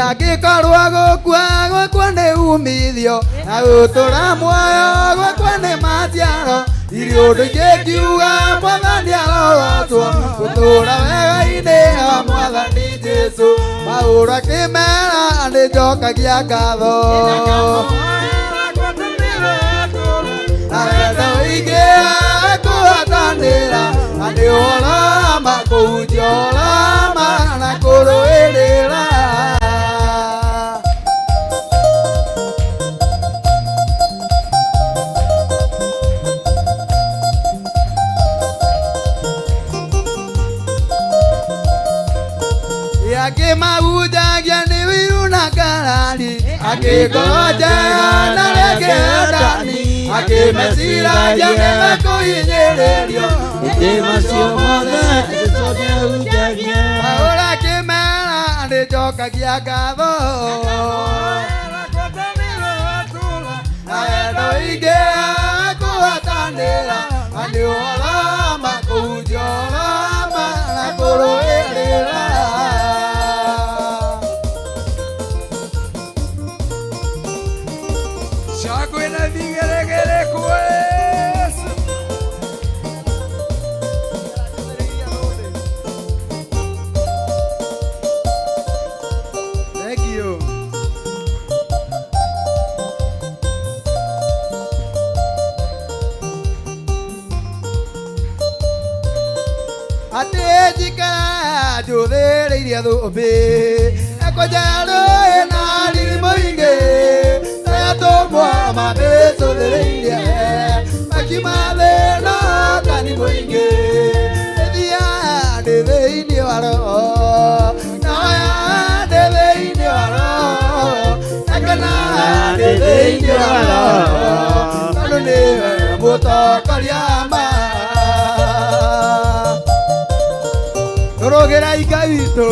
Angĩkorwo gũkua gwakwa nĩ umithio na gũtũra muoyo gwakwa nĩ maciaro irĩ ũndũ ingĩkiuga mwathani arogocwo gũtũra wega-inĩ wa mwathani Jesu. Paulo akĩmera nĩ njokagia ngatho na wendo ingĩ kũhatanĩra na nĩ ũrama kũhunjia ũrama na kũrũĩrĩra. Akĩmahunjagia nĩ wiru na ngarari, akĩngoro njega na rĩngĩ ndani, akĩmeciragia nĩ mekũhinyĩrĩrio. Ĩndĩ macio mothe Jesũ nĩahunjagia. Paulo akĩmera nĩ njokagia ngatho. Na wendo ingĩ kũhatanĩra na nĩ ũrama kũhunjia ũrama na kũrũĩrĩra. Shangwe na vigelegele kwa Yesu. Thank you. Atĩ njikara njũthĩrĩirie thũmbĩ ekũnja rũĩ na riri mũingĩ atũmwo mamĩcũthĩrĩirie makiuma thĩna tani mũingĩ ĩthiaga ndĩ thĩinĩ wa roho noya ndĩ thĩinĩ wa roho nakena ndĩ thĩinĩ wa roho tondũ nĩwe mũtongoria ma tũrũgĩrai Ngai witũ.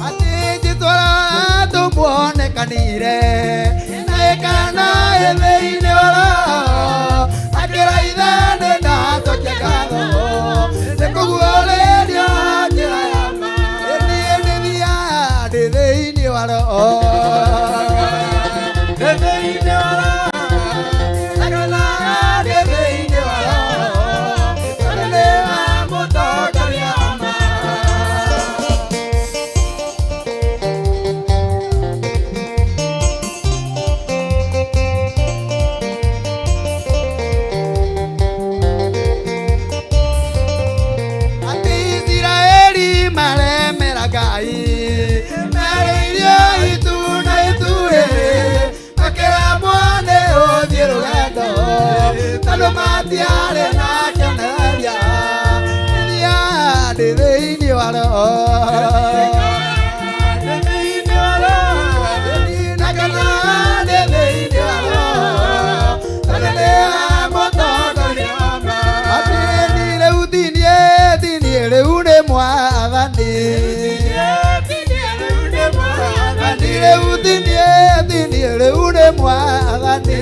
Atĩ njĩtwara tũmuonekanire na ĩkana ĩ thĩinĩ wa roho akĩra ithe nĩ ndacokia ngatho Andũ matiarĩ na kĩonereria rĩrĩa ndĩ thĩinĩ wa roho. Na kana ndĩ thĩinĩ wa roho, tondũ nĩwe mũtongoria wakwa. Atĩ niĩ rĩu tinie, tinie rĩu nĩ mwathani. Ni rĩu tinie, tinie rĩu nĩ mwathani.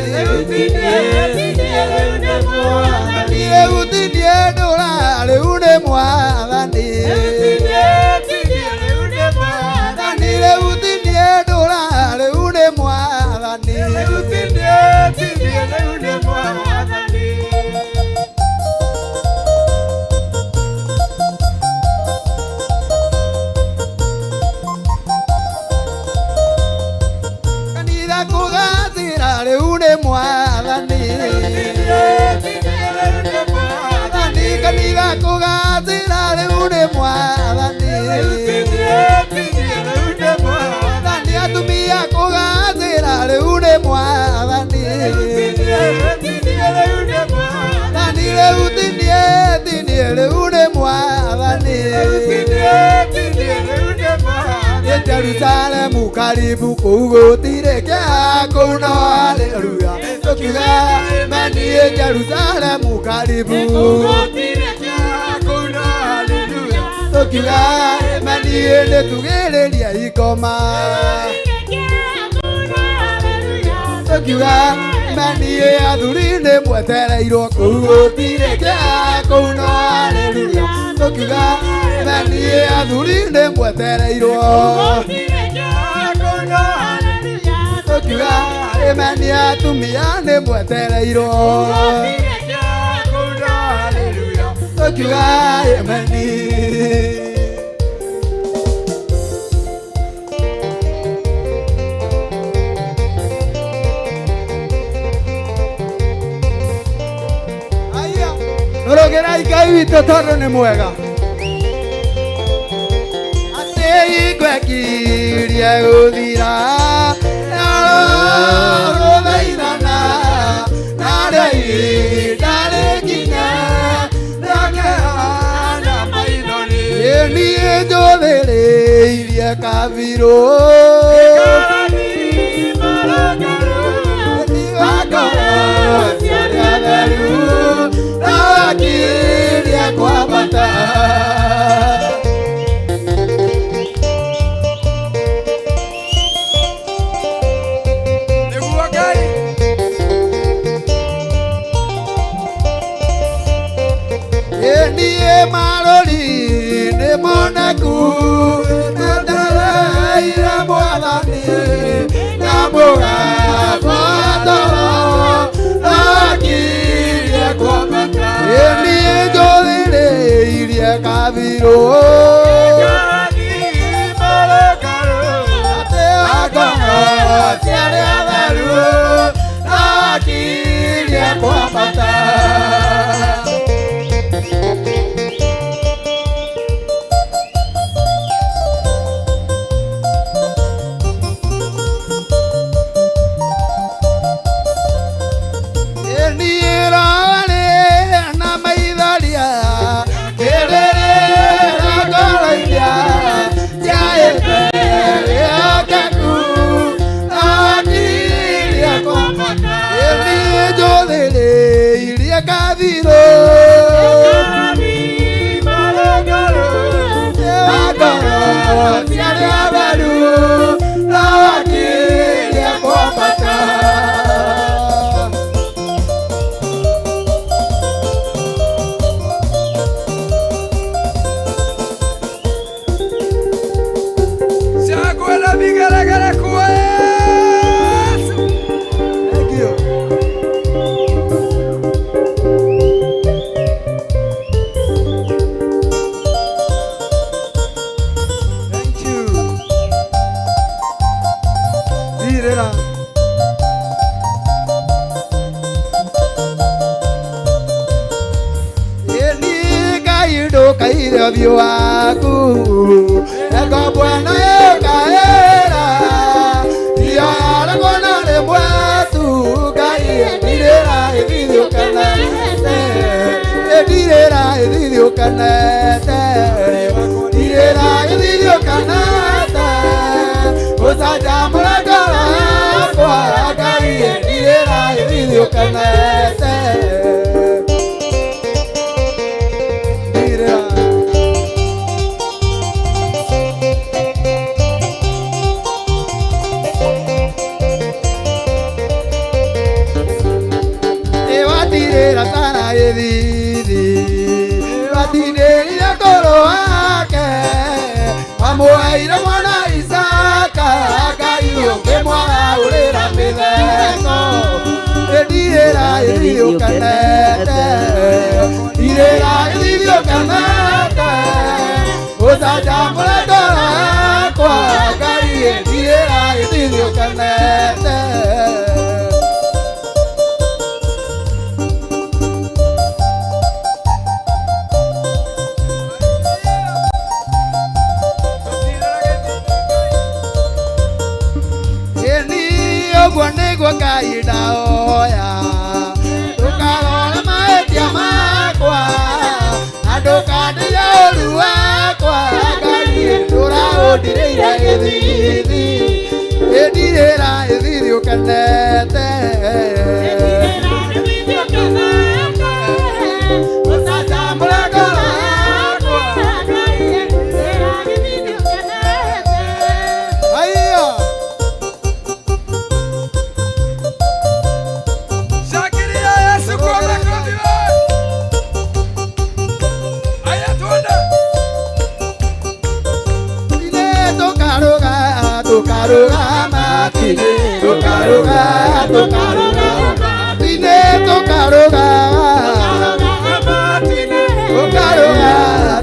Ni rĩu tinie ndũra rĩu nĩ mwathani. Ni rĩu tinie ndũra rĩu nĩ mwathani. Kanitha kũgathĩra rĩu nĩ mwathani. Mwathani, kanitha kũgathĩra rĩu nĩ mwathani. Mwathani, atumia kũgathĩra rĩu nĩ mwathani. Mwathani, rĩu tinie, tinie rĩu nĩ mwathani. Jerusalemu karibu kũu gũtirĩ kĩeha kũu no haleluya tũkiuga meniĩ Jerusalemu karibu tũkiuga meniĩ nĩtugĩrĩrie ikoma tũkiuga meniĩ athuri nĩ mwetereirwo kũu gũtirĩ kĩeha kũu no haleluya tũkiuga meniĩ athuri nĩ mwetereirwo tũkiuga meniĩ atumia nĩ mwetereirwo tũkiuga meniĩ. Nũrũgĩrai Ngai witũ tondũ nĩ mwega. Atĩ ingwekirie gũthira rũthaithana narĩo ihinda rĩkinye rĩakehana maithori. Niĩ njũthĩrĩirie kabirũ ngoro ciarĩa theru nakirie kwambata. Nĩguo Ngai. Niĩ marũri nĩ moneku nĩndereire mwathani na mũgambo toro nakirie kwambata. Niĩ njũthĩrĩirie kabirũ atĩ ngoro ciarĩa theru nakirie kwambata. Niĩ na maitharia kĩrĩrĩra ngoro-inĩ njaĩte rĩokeku nakirie kwambata. Niĩ njũthĩrĩirie kathirũ ngoro ciarĩa theru nakirie kwambata. Shangwe na vigelegele kwa Yesu. Thank you. Thank you. Direra. Eni Ngai ndũkaire ũthiũ waku eko bwana ĩkaĩra ioya rĩmwe na rĩmwe tu Ngai ndirĩra ĩthithũkana. gĩthithi ũkenete ndirĩra gĩthithi ũkenete ũcanjamũre ngoro yakwa Ngai ndirĩra gĩthithi ũkenete ndirĩra Ewatirĩra tara gĩthithi watinĩrire ngoro wake wamũheire mwana Isaka Ngai ũkĩmwaraũrĩra mĩtheko ndirĩra gĩthithi ũkenete ndirĩra gĩthithi ũkenete ũcanjamũre ngoro yakwa Ngai ndirĩra gĩthithi ũkenete. Ĩni ũguo nĩguo Ngai ndahoya ndũkarore mahĩtia makwa na ndũkandige ũũru wakwa Ngai ndũraũndirĩire gĩthithi ĩndirĩra gĩthithi ũkenete ũcanjamũre ngoro yakwa Haiya. Shangilia Yesu kwa makofi wewe. Haya tuende. Tine tokaroga tokaroga matine tokaroga tokaroga tine tokaroga tokaroga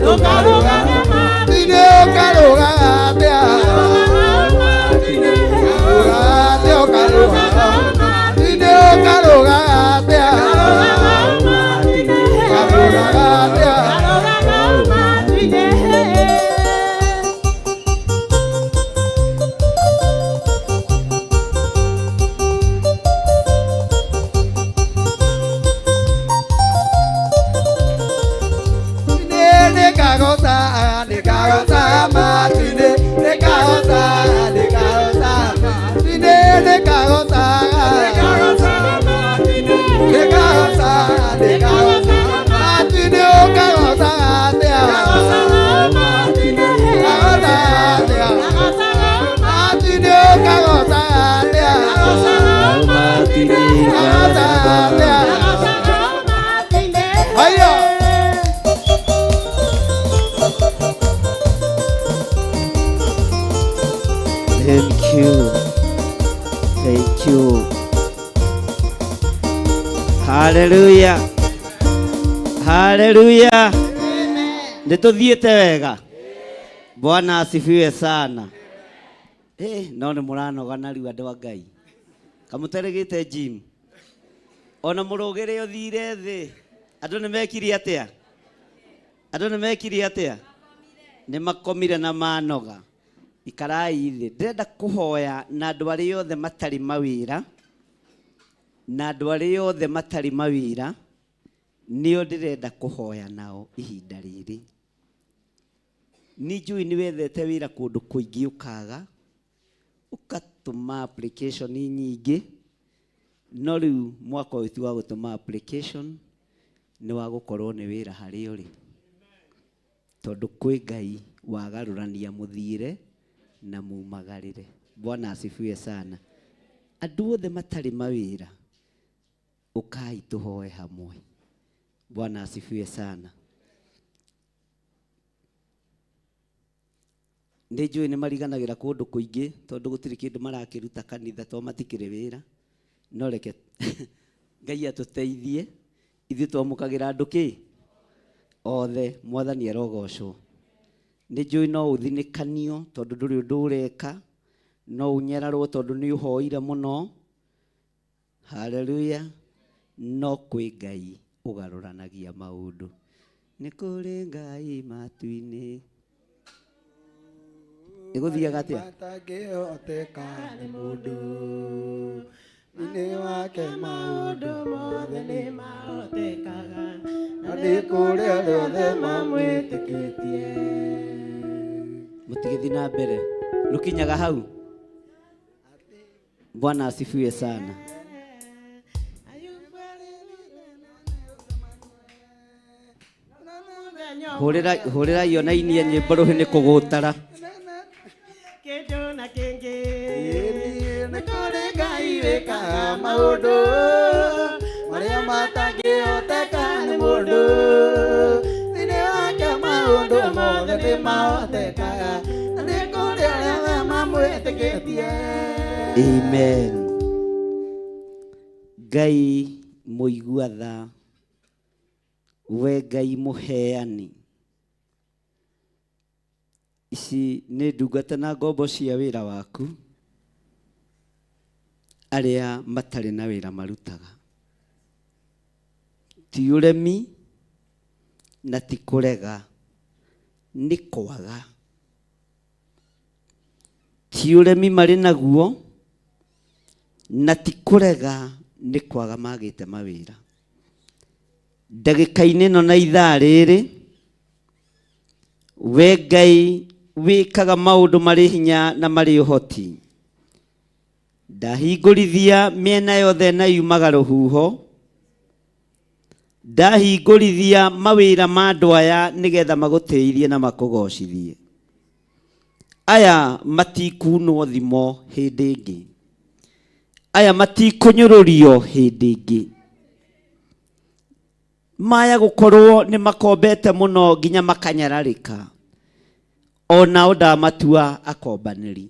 tokaroga tine tokaroga tea tokaroga tine tokaroga tea tokaroga tea. Haiya. Thank you. Thank you. Hallelujah. Hallelujah. Nĩ tũthiĩte wega. Bwana asifiwe sana. Eh, no nĩ mũranoga narua andũ a Ngai. Kamũteregĩte gym. Ona mũrũgĩre ũthire thĩ. Andũ nĩ mekire atĩa? Andũ nĩ mekire atĩa? Nĩ makomire na manoga. Ikarai thĩ. Ndĩrenda kũhoya na andũ arĩa othe matarĩ mawĩra na andũ arĩa othe matarĩ mawĩra nĩo ndĩrenda kũhoya nao ihinda rĩrĩ. Nĩ njũĩ nĩ wethete wĩra kũndũ kũingĩ ũkaga, ũgatũma application nyingĩ, no rĩu mwaka ũyũ ti wa gũtũma application, nĩ wa gũkorwo nĩ wĩra harĩa ũrĩ. Tondũ kwĩ Ngai wagarũrania mũthiĩre na mumagarĩre. Bwana asifiwe sana. Andũ othe matarĩ mawĩra, ũkai tũhoe hamwe. Bwana asifiwe sana. Nĩ njũĩ nĩ mariganagĩra kũndũ kũingĩ tondũ gũtirĩ kĩndũ marakĩruta kanitha to matikĩrĩ wĩra. No reke Ngai atũteithie ithuĩ twamũkagĩra andũ kĩ othe. Mwathani arogocwo. Nĩ njũĩ no ũthinĩkanio tondũ ndũrĩ ũndũ ũreka, no ũnyararwo tondũ nĩ ũhoire mũno. Haleluya. No kwĩ Ngai ũgarũranagia maũndũ. Nĩ kũrĩ Ngai matu-inĩ. Ĩgũthiaga atĩa? Matangĩhoteka nĩ mũndũ thĩinĩ wake maũndũ mothe nĩ mahotekaga na Nĩ kũrĩ arĩa othe mamwĩtĩkĩtie. Mũtigĩthi na mbere rũkinyaga hau. Bwana asifiwe sana. Hũrĩra hũrĩra iyo na inie nyĩmbo rũhĩ nĩ kũgũtara. Kĩndũ na kĩngĩ nĩ kũrĩ Ngai wĩkaga maũndũ marĩa matangĩhoteka nĩ mũndũ. Thĩinĩ wake maũndũ mothe nĩ mahotekaga, na nĩ kũrĩ arĩa mamwĩtĩkĩtie. Amen. Ngai mũigua tha, we Ngai mũheani, ici nĩ ndungata na ngombo cia wĩra waku arĩa matarĩ na wĩra marutaga. Ti ũremi na ti kũrega, nĩ kwaga. Ti ũremi marĩ naguo na ti kũrega, nĩ kwaga magĩte mawĩra. Ndagĩka-inĩ ĩno na ithaa rĩrĩ, we Ngai wĩkaga maũndũ marĩ hinya na marĩ ũhoti, ndahingũrithia mĩena yothe na yumaga rũhuho, ndahingũrithia mawĩra ma andũ aya nĩgetha magũtĩithie na makũgocithie. Aya matikunwo thimo hĩndĩ ĩngĩ, aya matikũnyũrũrio hĩndĩ ĩngĩ. Maya gũkorwo nĩ makombete mũno nginya makanyararĩka, onao ndamatua akombanĩri.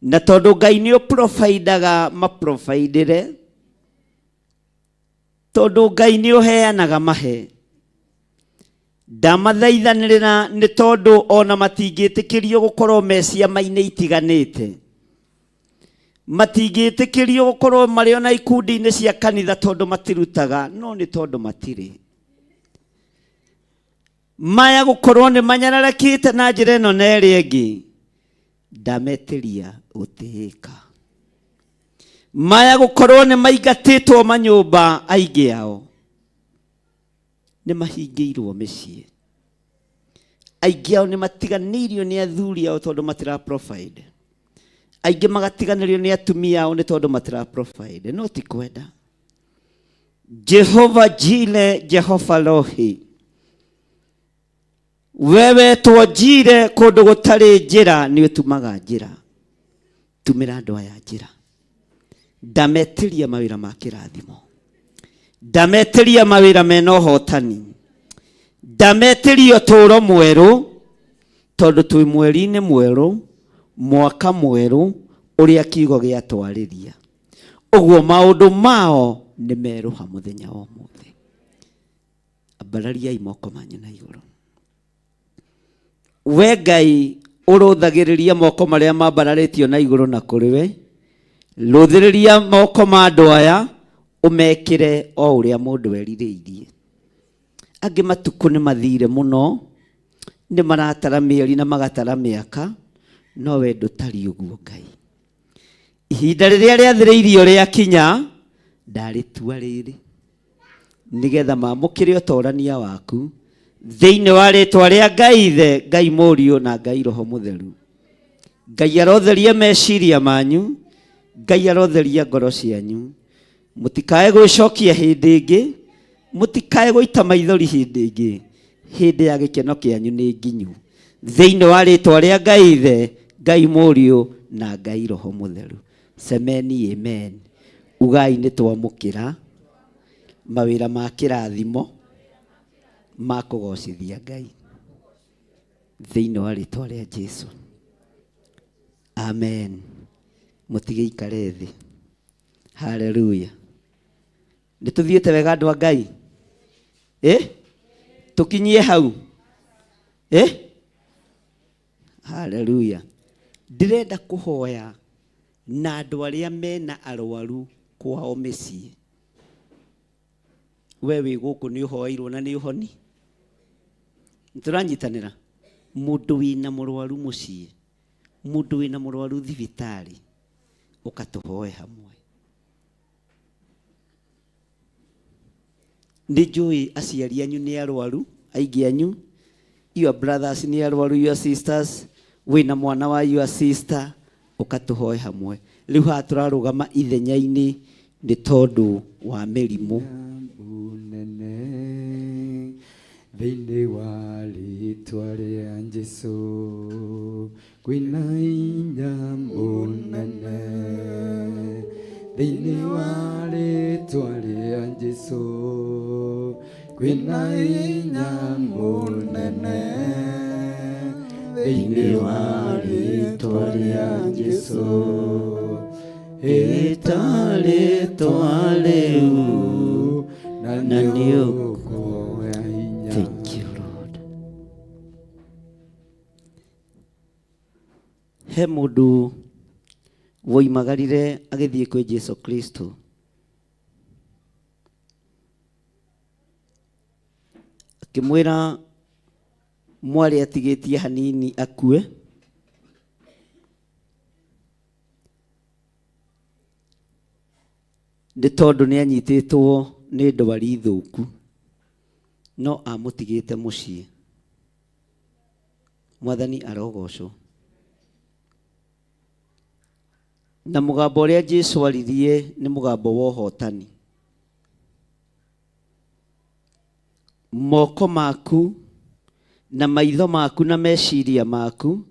Na tondũ Ngai nĩ ũprovidaga maprovidĩre, tondũ Ngai nĩ ũheanaga mahe, ndamathaithanĩrĩra nĩ tondũ ona matingĩtĩkĩrio gũkorwo me ciama-inĩ itiganĩte, matingĩtĩkĩrio gũkorwo marĩ ona ikundi-inĩ cia kanitha tondũ matirutaga, no nĩ tondũ matirĩ. Maya gũkorwo nĩ manyararakĩte na njĩra ĩno na ĩrĩa ĩngĩ, ndametĩria gũtĩĩka. Maya gũkorwo nĩ maingatĩtwo manyũmba, aingĩ ao nĩ mahingĩirwo mĩciĩ, aingĩ ao nĩ matiganĩirio nĩ athuri ao tondũ matira provide, aingĩ magatiganĩrio nĩ atumia ao nĩ tondũ matira provide, no ti kwenda. Jehova Jile, Jehova Rohi, we wetwo Jire kũndũ gũtarĩ njĩra, nĩ ũtumaga njĩra. Tumĩra andũ aya njĩra. Ndametĩria mawĩra ma kĩrathimo, ndametĩria mawĩra mena ũhotani, ndametĩria ũtũũro mwerũ, tondũ twĩ mweri-inĩ mwerũ, mwaka mwerũ ũrĩa kiugo gĩatwarĩria. Ũguo maũndũ mao nĩ merũha mũthenya wa ũmũthĩ. Ambarariai moko manyu na igũrũ. We Ngai ũrũthagĩrĩria moko marĩa mambararĩtio na igũrũ na kũrĩ we, rũthĩrĩria moko ma andũ aya ũmekĩre o ũrĩa mũndũ erirĩirie. Angĩ matukũ nĩ mathire mũno, nĩ maratara mĩeri na magatara mĩaka, no we ndũtariĩ ũguo Ngai. Ihinda rĩrĩa rĩathĩrĩirio rĩakinya, ndarĩtua rĩrĩ nĩgetha mamũkĩre ũtorania waku thĩinĩ wa rĩtwa rĩa Ngai Ithe, Ngai Mũriũ na Ngai Roho Mũtheru. Ngai arotheria meciria manyu, Ngai arotheria ngoro cianyu. Mũtikae gwĩcokia hĩndĩ ĩngĩ, mũtikae gũita maithori hĩndĩ ĩngĩ. Hĩndĩ ya gĩkeno kĩanyu nĩ nginyu thĩinĩ wa rĩtwa rĩa Ngai Ithe, Ngai Mũriũ na Ngai Roho Mũtheru. Semeni amen. Ugai nĩ twamũkĩra mawĩra ma kĩrathimo ma kũgocithia Ngai thĩinĩ wa rĩtwa rĩa Jesu. Amen. Mũtigĩikare thĩ. Haleluya. Nĩ tũthiĩte wega andũ a Ngai? Tũkinyie hau? Haleluya. Ndĩrenda kũhoya na andũ arĩa mena arwaru kwao mĩciĩ. We wĩ gũkũ nĩ ũhoeirwo na nĩ ũhoni? Nĩtũranyitanĩra? Mũndũ wĩna mũrwaru mũciĩ, mũndũ wĩna mũrwaru thibitarĩ, ũka tũhoe hamwe. Nĩ njũĩ aciari anyu nĩ arwaru, aingĩ anyu, your brothers nĩ arwaru, your sisters, wĩna mwana wa your sister, ũka tũhoe hamwe. Rĩu haha tũrarũgama ithenya-inĩ nĩ tondũ wa mĩrimũ. Nene thĩinĩ wa rĩtwa rĩa Jesũ kwĩna hinya mũnene thĩinĩ wa rĩtwa rĩa Jesũ kwĩna hinya mũnene thĩinĩ wa rĩtwa rĩa Jesũ ĩta rĩtwa rĩu na nĩ ũkuoya hinya. Thank you, Lord. He mũndũ woimagarire agĩthiĩ kwĩ Jesu Kristo. Akĩmwĩra mwarĩ atigĩtie hanini akue. Nĩ tondũ nĩ anyitĩtwo nĩ ndwari thũku no amũtigĩte mũciĩ. Mwathani arogocwo. Na mũgambo ũrĩa Jesu aririe nĩ mũgambo wa ũhotani. Moko maku na maitho maku na meciria maku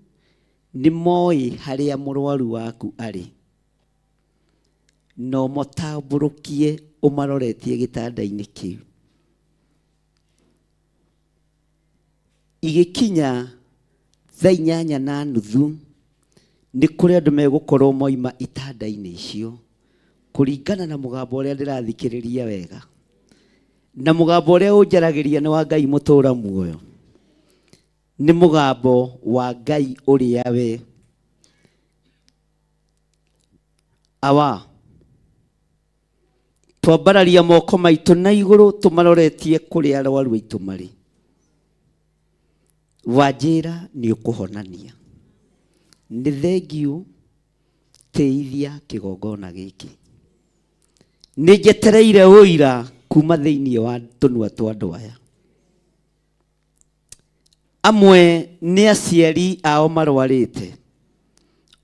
nĩ moĩ harĩa mũrwaru waku arĩ. Na ũmũtambũrũkie ũmaroretie gĩtanda-inĩ kĩu. Igĩkinya thaa inyanya na nuthu nĩ kũrĩ andũ megũkorwo moima itanda-inĩ icio kũringana na mũgambo ũrĩa ndĩrathikĩrĩria wega. Na mũgambo ũrĩa ũnjaragĩria nĩ wa Ngai mũtũra muoyo. Nĩ mũgambo wa Ngai ũrĩa we Awa. Twambararia moko maitũ na igũrũ tũmaroretie kũrĩa arwaru aitũ marĩ. Wanjĩra nĩ ũkũhonania. Nĩ thengiũ tĩithia kĩgongona gĩkĩ. Nĩ njetereire ũira kuma thĩinĩ wa tũnua twa andũ aya. Amwe nĩ aciari ao marwarĩte,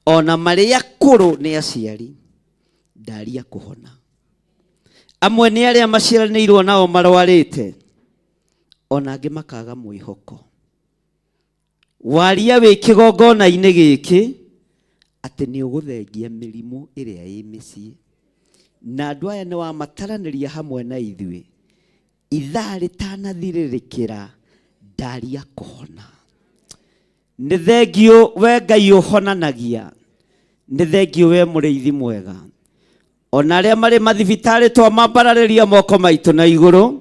ona marĩ akũrũ nĩ aciari, ndaria kũhona. Amwe nĩ arĩa maciaranĩirwo nao marwarĩte, ona angĩ makaga mwĩhoko. Waria wĩ kĩgongona-inĩ gĩkĩ atĩ nĩ ũgũthengia mĩrimũ ĩrĩa ĩ mĩciĩ, na andũ aya nĩ wamataranĩria hamwe na ithuĩ, ithaa rĩtanathirĩrĩkĩra ndaria kũhona. Nĩ thengiũ we Ngai ũhonanagia, nĩ thengiũ we mũrĩithi mwega. Ona arĩa marĩ mathibitarĩ twamambararĩria moko maitũ na igũrũ,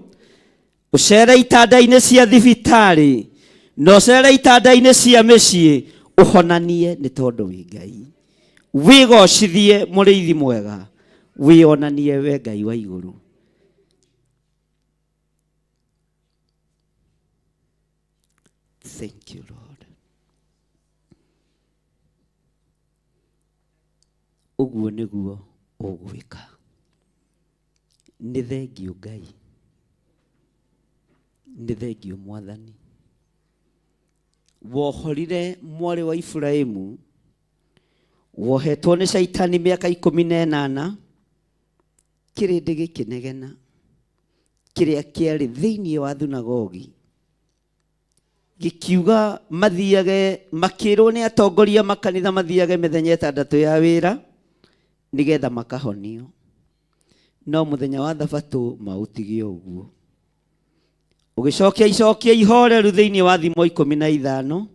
ũcere itanda-inĩ cia thibitarĩ na ũcere itanda-inĩ cia mĩciĩ, ũhonanie nĩ tondũ wĩ Ngai. Wĩgocithie mũrĩithi mwega, wĩonanie we Ngai wa igũrũ. Thank you, Lord. Ũguo nĩguo ũgwĩka. Nĩ thengiũ Ngai. Nĩ thengiũ Mwathani. Wohorire mwarĩ wa Iburahimu, wohetwo nĩ Caitani mĩaka 18, kĩrĩndĩ gĩkĩnegena, kĩrĩa kĩarĩ thĩinĩ wa thunagogi gĩkiuga mathiage, makĩrwo nĩ atongoria makanitha mathiage mĩthenya ĩtandatũ ya wĩra nĩgetha makahonio, no mũthenya wa thabatũ maũtige ũguo. Ũgĩcokia icokia ihoreru thĩinĩ wa thimo 15,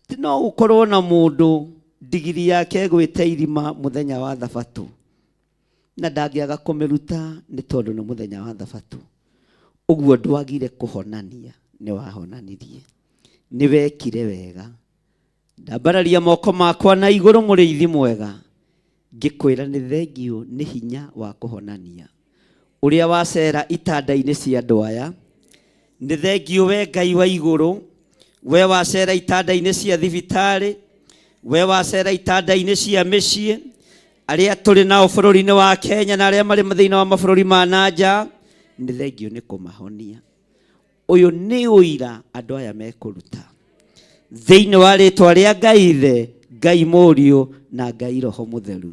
atĩ no gũkorwo na mũndũ ndigiri yake ĩgwĩte irima mũthenya wa thabatũ na ndangĩaga kũmĩruta nĩ tondũ nĩ mũthenya wa thabatũ. Ũguo ndwagire kũhonania, nĩ wahonanirie, nĩ wekire wega. Ndambararia moko makwa na igũrũ mũrĩithi mwega, ngĩkwĩra nĩ thengiũ nĩ hinya wa kũhonania ũrĩa wacera itanda-inĩ cia andũ aya. Nĩ thengiũ we Ngai wa igũrũ, we wacera itanda-inĩ cia thibitarĩ, we wacera itanda-inĩ cia mĩciĩ, arĩa tũrĩ nao bũrũri-inĩ wa Kenya na arĩa marĩ thĩinĩ wa mabũrũri ma na nja. Nĩ thengio nĩ kũmahonia. Ũyũ nĩ ũira andũ aya mekũruta thĩinĩ wa rĩtwa rĩa Ngai Ithe, Ngai Mũriũ na Ngai Roho Mũtheru.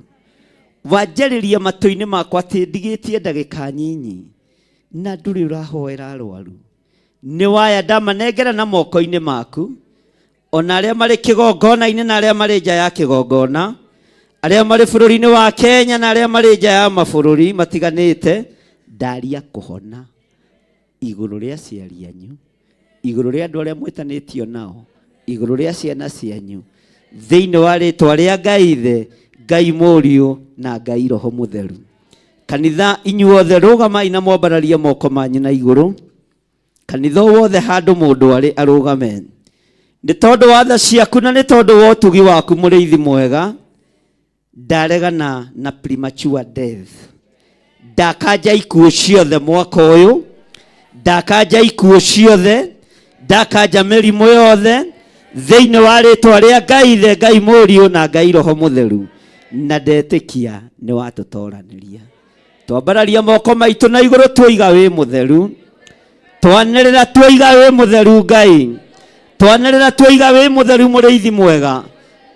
Wanjarĩria matũ-inĩ makwa atĩ ndigĩtie ndagĩka nyinyi na ndũrĩ ũrahoera arwaru. Nĩ waya ndamanengera na moko-inĩ maku, ona arĩa marĩ kĩgongona-inĩ na arĩa marĩ nja ya kĩgongona, arĩa marĩ bũrũri-inĩ wa Kenya na arĩa marĩ nja ya mabũrũri matiganĩte, ndaria kũhona igũrũ rĩa aciari anyu, igũrũ rĩa andũ arĩa mwĩtanĩtio nao, igũrũ rĩa ciana cianyu, thĩinĩ wa rĩtwa rĩa Ngai Ithe, Ngai Mũriũ na Ngai Roho Mũtheru. Kanitha inyuothe rũgamai na mwambararie moko manyu na igũrũ. Kanitha o wothe handũ mũndũ arĩ arũgame. Nĩ tondũ wa tha ciaku na nĩ tondũ wa ũtugi waku mũrĩithi mwega, ndaregana na premature death. Ndakanja ikuũ ciothe mwaka ũyũ, ndakanja ikuũ ciothe, ndakanja mĩrimũ yothe, thĩinĩ wa rĩtwa rĩa Ngai Ithe, Ngai Mũriũ na Ngai Roho Mũtheru. Na ndetĩkia nĩ watũtoranĩria. Twambararia moko maitũ na igũrũ tuoiga wĩ mũtheru. Twanĩrĩra tuoiga wĩ mũtheru Ngai. Twanĩrĩra tuoiga wĩ mũtheru mũrĩithi mwega.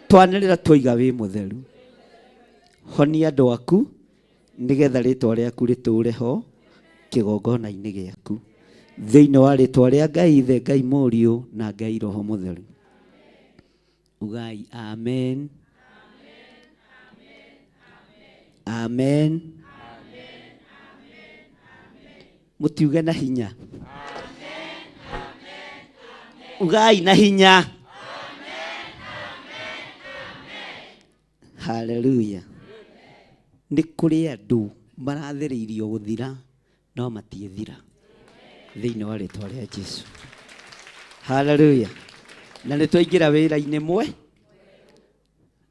Twanĩrĩra tuoiga wĩ mũtheru. Honia andũ aku nĩgetha rĩtwa rĩaku rĩtũre ho kĩgongona-inĩ gĩaku. Thĩinĩ wa rĩtwa rĩa Ngai Ithe, Ngai Mũriũ na Ngai Roho Mũtheru. Ugai amen. Amen. Mũtiuge na hinya. Ugai na hinya. Haleluya. Nĩ kũrĩ andũ marathĩrĩirio gũthira no matiĩthira thĩinĩ wa rĩtwa rĩa Jesu. Haleluya. Na nĩ twaingĩra wĩra-inĩ mwe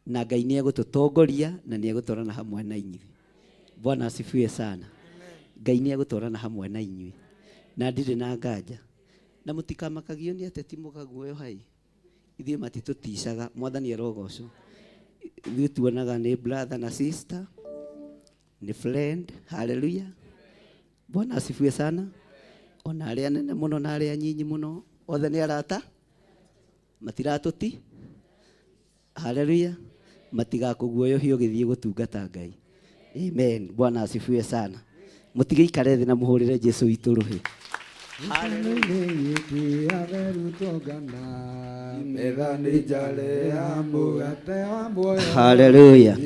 na Ngai nĩ egũtũtongoria na nĩ egũtwarana hamwe na inyuĩ. Bwana asifiwe sana. Ngai nĩ egũtwarana hamwe na inyuĩ na ndirĩ na nganja. Na mũtikamakagio nĩ ateti mũkaguoyohai. Ithuĩ matitũticaga, Mwathani arogocwo. Ithuĩ tuonaga nĩ brother na sister, nĩ friend. Haleluya. Bwana asifiwe sana. Ona arĩa anene mũno na arĩa anyinyi mũno, othe nĩ arata, matiratũti. Haleluya. Matigakũguoyohia ũgĩthiĩ gũtungata Ngai. Amen. Bwana asifiwe sana. Mũtigĩikare thĩ na mũhũrĩre Jesu witũ rũhĩ. Haleluya.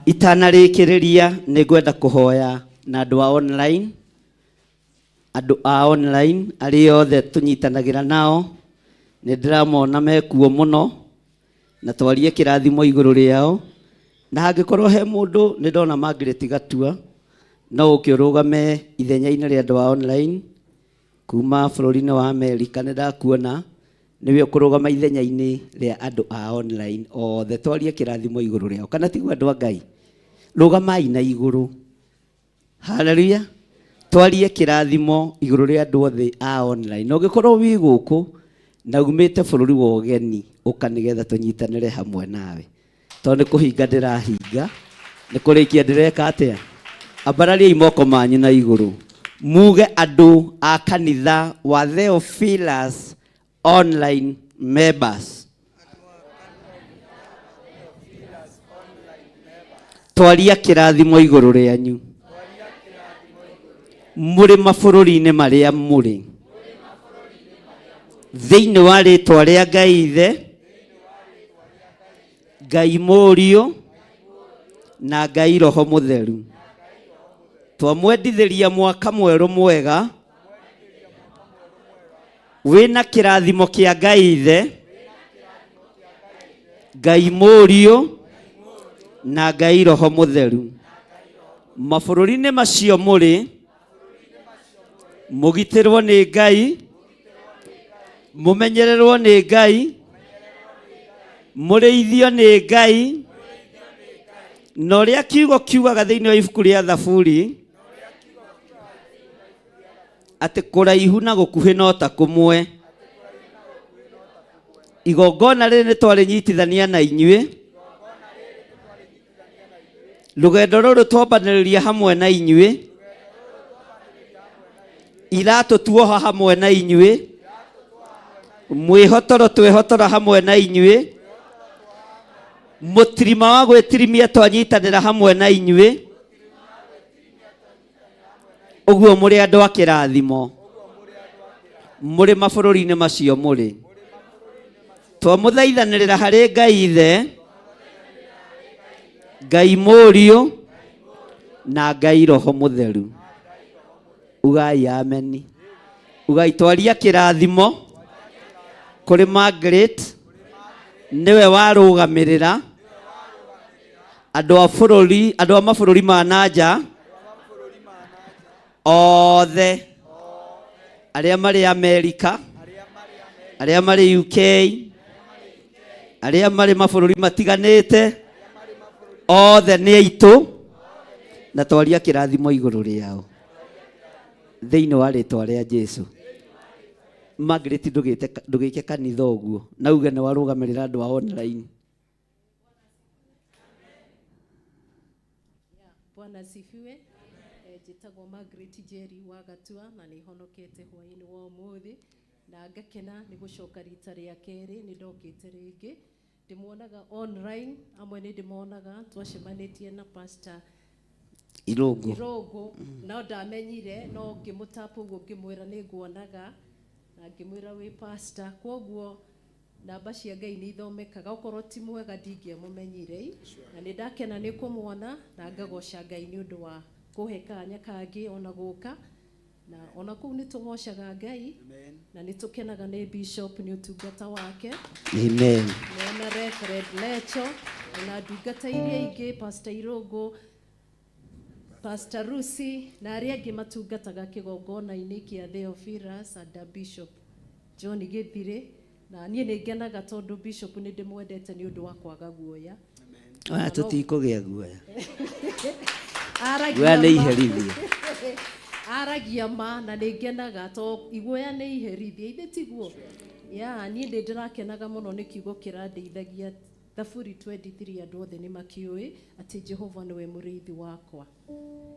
Itanarĩkĩrĩria nĩ ngwenda kũhoya na andũ a online. Andũ a online arĩa othe tũnyitanagĩra nao nĩ ndĩramona mekuo mũno na twarie kĩrathimo igũrũ rĩao. Na hangĩkorwo he mũndũ nĩ ndona Margaret Gatua, no ũke ũrũgame ithenya-inĩ rĩa andũ a online kuma bũrũri-inĩ wa Amerika, nĩ ndakuona nĩwe ũkũrũgama ithenya-inĩ rĩa andũ a online othe, twarie kĩrathimo igũrũ rĩao. Kana tiguo andũ a Ngai? Rũgamai na igũrũ. Haleluya. Twarie kĩrathimo igũrũ rĩa andũ othe a online. Na ũngĩkorwo wĩ gũkũ na umĩte bũrũri wa ũgeni, ũka nĩgetha tũnyitanĩre hamwe nawe. Tondũ nĩ kũhinga ndĩrahinga, nĩ kũrĩkia ndĩreka atĩa? Ambarariai moko manyu na igũrũ. Muge andũ a kanitha wa Theophilus online members. Twaria kĩrathimo igũrũ rĩanyu mũrĩ mabũrũri-inĩ marĩa mũrĩ, thĩinĩ wa rĩtwa rĩa Ngai Ithe, Ngai Mũriũ na Ngai Roho Mũtheru. Twamwendithĩria mwaka mwerũ mwega wĩna kĩrathimo kĩa Ngai Ithe, Ngai Mũriũ na Ngai Roho Mũtheru. Mabũrũri-inĩ macio mũrĩ, mũgitĩrwo nĩ Ngai, mũmenyererwo nĩ Ngai, mũrĩithio nĩ Ngai, na ũrĩa kiugo kiugaga thĩinĩ wa ibuku rĩa Thaburi atĩ kũraihu na gũkuhĩ no ta kũmwe. Igongona rĩrĩ nĩ twarĩnyitithania na inyuĩ. Rũgendo rũrũ twambanĩrĩria hamwe na inyuĩ, iratũ tuoha hamwe na inyuĩ, mwĩhotoro twĩhotora hamwe na inyuĩ, mũtirima wa gwĩtirimia twanyitanĩra hamwe na inyuĩ. Ũguo mũrĩ andũ a kĩrathimo mũrĩ mabũrũri-inĩ macio mũrĩ. Twamũthaithanĩrĩra harĩ Ngai Ithe, Ngai Mũriũ na Ngai Roho Mũtheru. Ugai ameni. Ugai twaria kĩrathimo kũrĩ Margaret, nĩwe warũgamĩrĩra andũ a bũrũri, andũ a mabũrũri ma na nja othe arĩa marĩ Amerika, arĩa marĩ UK, arĩa marĩ mabũrũri matiganĩte, othe nĩ aitũ, na twaria kĩrathimo igũrũ rĩao thĩinĩ wa rĩtwa rĩa Jesu. Margaret, ndũgĩke kanitha ũguo na uge nĩ warũgamĩrĩra andũ a online. Bwana asifiwe. Njĩtagwo Margaret Njeri wa Gatua na nĩ honokete hwaĩ-inĩ wa ũmũthĩ na ngakena nĩ gũcoka rita rĩa kerĩ, nĩ ndokĩte rĩngĩ. Ndĩmuonaga online, amwe nĩ ndĩmonaga, twacemanĩtie na Pastor Irũngũ. Irũngũ, no ndamenyire, no ngĩmũtap ũguo ngĩmwĩra nĩ nguonaga na ngĩmwĩra wĩ pastor. Kwoguo namba cia Ngai nĩ ithomekaga, okorwo ti mwega ndingĩamũmenyire. Na nĩ ndakena nĩ kũmuona na ngagoca Ngai nĩ ũndũ wa kũhe kanya kangĩ ona gũka. Na ona kũu nĩ tũgocaga Ngai na nĩ tũkenaga nĩ bishop nĩ ũtungata wake. Amen. Nĩona Reverend Lecho ona ndungata iria ingĩ, Pastor Irũngũ, Pastor Lucy na arĩa angĩ matungataga kĩgongona-inĩ kĩa Theophilus and Bishop John Gĩthirĩ. Na niĩ nĩ ngenaga tondũ Bishop nĩ ndĩmwendete nĩ ũndũ wa kwaga guoya. Aya tũtikũgĩa guoya. Aragia Guoya nĩ ma. iherithia. Aragia ma na nĩ ngenaga to iguoya nĩ iherithia, ithe tiguo? Ya, niĩ nĩ ndĩrakenaga mũno nĩ kiugo kĩrandeithagia. Thaburi 23 andũ othe nĩ makĩũĩ atĩ Jehova nĩwe mũrĩithi wakwa.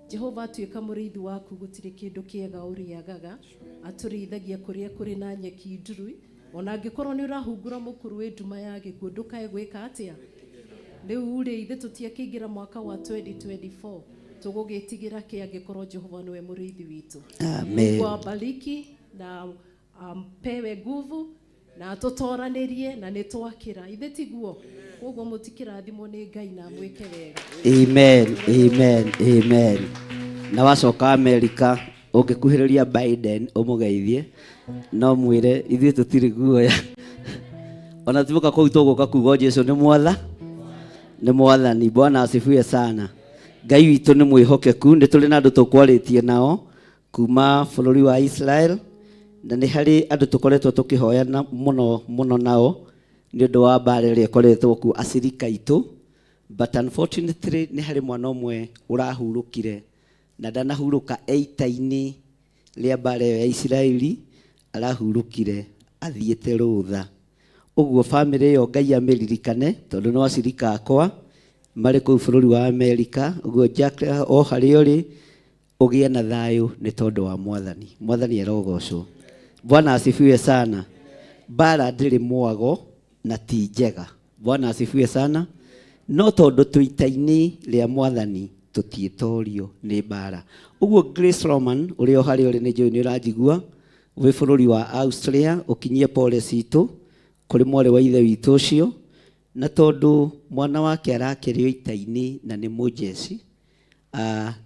Jehova atuĩka mũrĩithi waku gũtirĩ kĩndũ kĩega ũrĩagaga. Atũrĩithagia kũrĩa kũrĩ na nyeki nduru. Ona angĩkorwo nĩ ũrahungura mũkuru wĩ nduma ya gĩkuũ, ndũkae gwĩka atĩa? Rĩu rĩ, ithuĩ tũtiakĩingĩra mwaka wa 2024 tũgũgĩtigĩra kĩ angĩkorwo Jehova nĩwe mũrĩithi witũ? Amen. Mungu awabariki na ampewe nguvu na tũtoranĩrie na nĩ twakĩra, ithe tiguo? Koguo mũtikĩrathimwo nĩ Ngai na mwĩke wega. Amen, amen, amen. Na wacoka Amerika ũngĩkuhĩrĩria Biden ũmũgeithie, no mwĩre ithuĩ tũtirĩ guoya. Ona tuoka kũu tũgũka kuga Jesu nĩ mwatha, nĩ mwathani. Bwana asifiwe sana. Ngai witũ nĩ mwĩhokeku, nĩ tũrĩ na andũ tũkwarĩtie nao kuma bũrũri wa Israel, na nĩ harĩ andũ tũkoretwo tũkĩhoya mũno mũno nao nĩ ũndũ wa mbara ĩrĩa ĩkoretwo kuo, acirika aitũ. But unfortunately nĩ harĩ mwana ũmwe ũrahurũkire na ndanahurũka e ita-inĩ rĩa mbara ĩyo ya Isiraeli, arahurũkire athiĩte rũtha. Ũguo bamĩrĩ ĩyo Ngai amĩririkane tondũ no acirika akwa marĩ kũu bũrũri wa Amerika. Ũguo Jack o harĩa ũrĩ ũgĩe na thayũ nĩ tondũ wa Mwathani. Mwathani arogocwo. Bwana asifiwe sana. Mbara ndĩrĩ mwago na ti njega. Bwana asifiwe sana. No tondũ twĩ ita-inĩ rĩa Mwathani tũtiĩtorio nĩ mbara. Ũguo Grace Roman ũrĩa o harĩa ũrĩ nĩ njũĩ nĩ ũranjigua wĩ bũrũri wa Austria, ũkinyie pole citũ kũrĩ mwarĩ wa ithe witũ ũcio, na tondũ mwana wake arakĩrĩ o ita-inĩ na nĩ mũjeci,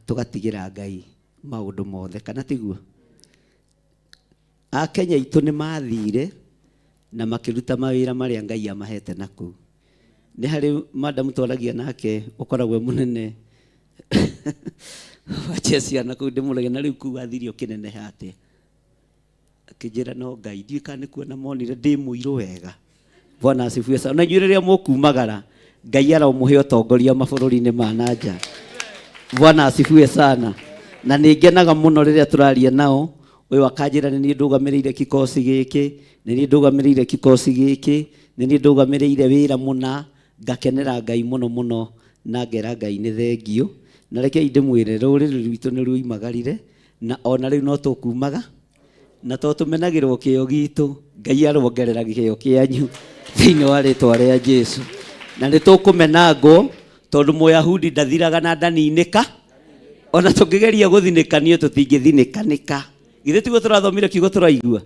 tũgatigĩra Ngai maũndũ mothe, kana tiguo? Akenya aitũ nĩ mathire na makĩruta mawĩra marĩa Ngai amahete na kũu. Nĩ harĩ madam twaragia nake ũkoragwo e mũnene wa ciana kũu, ndĩmũrage na rĩu kũu athirio kĩneneha atĩa? Akĩnjĩra no Ngai, ndiũĩ kana nĩ kuona monire ndĩ mũirũ wega. Bwana asifiwe sana. Na inyuĩ rĩrĩa mũkumagara, Ngai aromũhe ũtongoria mabũrũri-inĩ ma na nja. Bwana asifiwe sana. Na nĩ ngenaga mũno rĩrĩa tũraria nao, ũyũ akanjĩra nĩ niĩ ndũgamĩrĩire kikosi gĩkĩ, nĩ niĩ ndũgamĩrĩire kikosi gĩkĩ, nĩ niĩ ndũgamĩrĩire wĩra mũna, ngakenera Ngai mũno mũno Na ngera Ngai nĩ thengio. Na rekei ndĩmwĩre rũrĩrĩ rwitũ nĩ ruimagarire na ona rĩu no tũkumaga na to tũmenagĩrwo kĩo gitũ. Ngai arongerera kĩo kĩanyu thĩinĩ wa rĩtwa rĩa Jesu. Na nĩ tũkũmenangwo tondũ Mũyahudi ndathiraga na ndaninĩka. Ona tũngĩgeria gũthinĩkanio tũtingĩthinĩkanĩka. Githĩ tiguo tũrathomire kiugo tũraigua?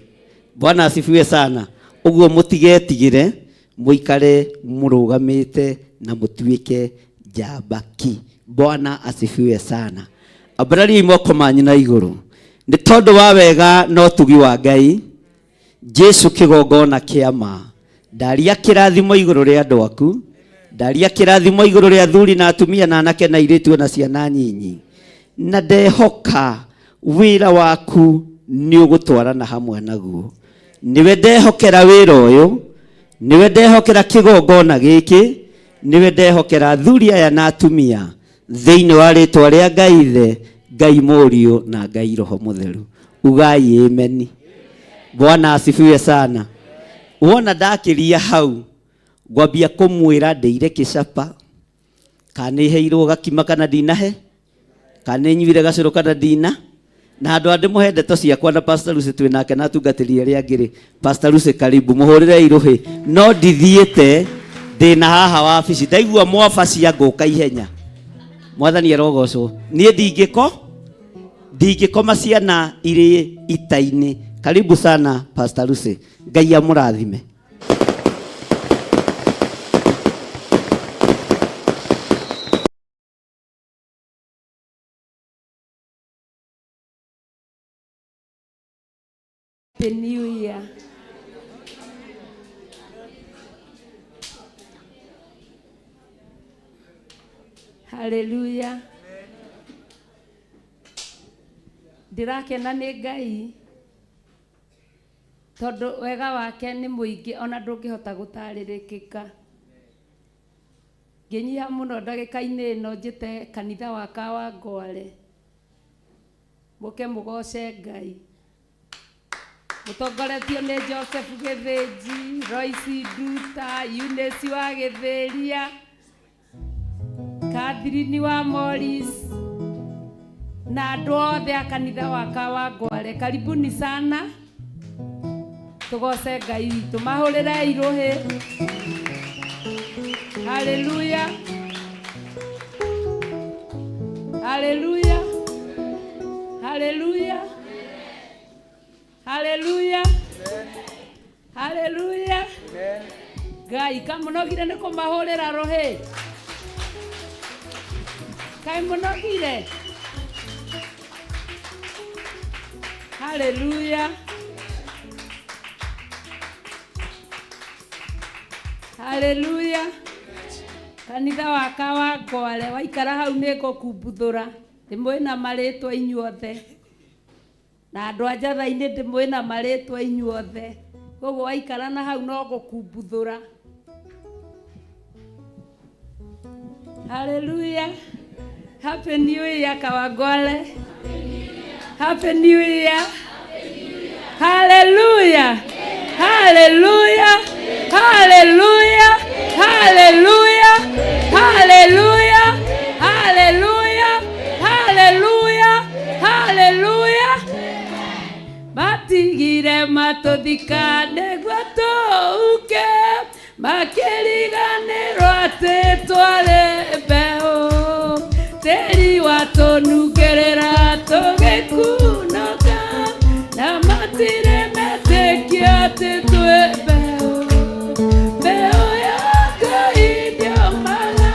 Bwana asifiwe sana. Ũguo mũtigetigĩre, mũikare mũrũgamĩte na mũtuĩke njamba ki. Bwana asifiwe sana. Ambarariai moko manyu na igũrũ. Nĩ tondũ wa wega na ũtugi wa Ngai, Jesu kĩgongona kĩa ma. Ndaria kĩrathimo igũrũ rĩa andũ aku. Ndaria kĩrathimo igũrũ rĩa athuri na atumia na anake na airĩtu na ciana nyinyi. Na ndehoka wĩra waku nĩ ũgũtwarana hamwe naguo. Nĩwe ndehokera wĩra ũyũ, nĩwe ndehokera kĩgongona gĩkĩ, nĩwe ndehokera athuri aya na atumia thĩinĩ wa rĩtwa rĩa Ngai Ithe, Ngai Mũriũ na Ngai Roho Mũtheru. Ugai ameni. Bwana asifiwe sana. Wona ndakĩria hau ngwambia kũmwĩra ndĩire kĩcapa kana nĩ heirwo gakima kana ndinahe, kana nĩ nyuire gacũrũ kana ndina. Na handũ ha ndĩmũhe ndeto ciakwa na Pastor Lucy twĩ nake na atungatĩri arĩa angĩ rĩ, Pastor Lucy karibu mũhũrĩre irũhĩ. No ndithiĩte, ndĩna haha wabici ndaigua mwaba cia ngũka ihenya. Mwathani arogocwo. Niĩ ndingĩkoma ciana irĩ ita-inĩ. Karibu sana Pastor Lucy. Ngai amũrathime. Happy New Year. Hallelujah. Ndirakena nĩ Ngai tondũ wega wake nĩ mũingĩ ona ndũngĩhota gũtarĩrĩkĩka. Ngĩnyiha mũno ndagĩka-inĩ ĩno njĩte kanitha wa Kawangware mũke mũgoce Ngai. Mũtongoretio nĩ Joseph Gĩthĩnji, Royce Nduta, Eunice wa Gĩthĩria, Catherine wa Morris na andũ othe a kanitha wa Kawangware. Karibuni sana, tũgoce Ngai witũ. Mahũrĩrei rũhĩ. Haleluya, haleluya, haleluya, haleluya, haleluya. Ngai kamũnogire nĩ kũmahũrĩra rũhĩ? Kaĩ mũnogire? Haleluya, haleluya. Kanitha wa Kawangware waikara hau nĩ ngũkumbuthũra. Ndĩmwĩ na marĩtwa inyuothe na andũ a njatha-inĩ ndĩmwĩ na marĩtwa inyuothe. Koguo waikara na hau no gũkumbuthũra. Haleluya. Happy New Year Kawangware. Happy New Year. Haleluya. Haleluya. Haleluya. Haleluya. Haleluya. Haleluya. Haleluya. Haleluya. Matigire matũthika nĩguo tũũke, makĩriganĩrwo atĩ twarĩ mbeũ. Tĩri watũnungĩrĩra tũgĩkunũka, na matirĩ metĩkia atĩ twĩ mbeũ. Mbeũ ya Ngai ndĩũmaga.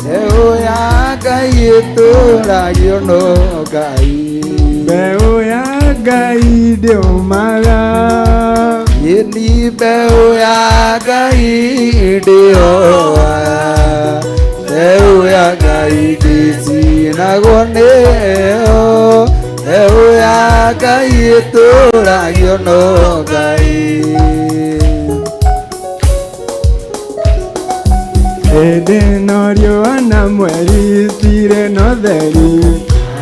Mbeũ ya Ngai ĩtũragio no Ngai. Mbeũ ya Ngai ndĩũmaga. Ĩni mbeũ ya Ngai ndĩoaga. Mbeũ ya Ngai ndĩcinagwo nĩyo. Mbeũ ya Ngai ĩtũragio no Ngai. Hĩndĩ no riũa na mweri itirĩ na ũtheri.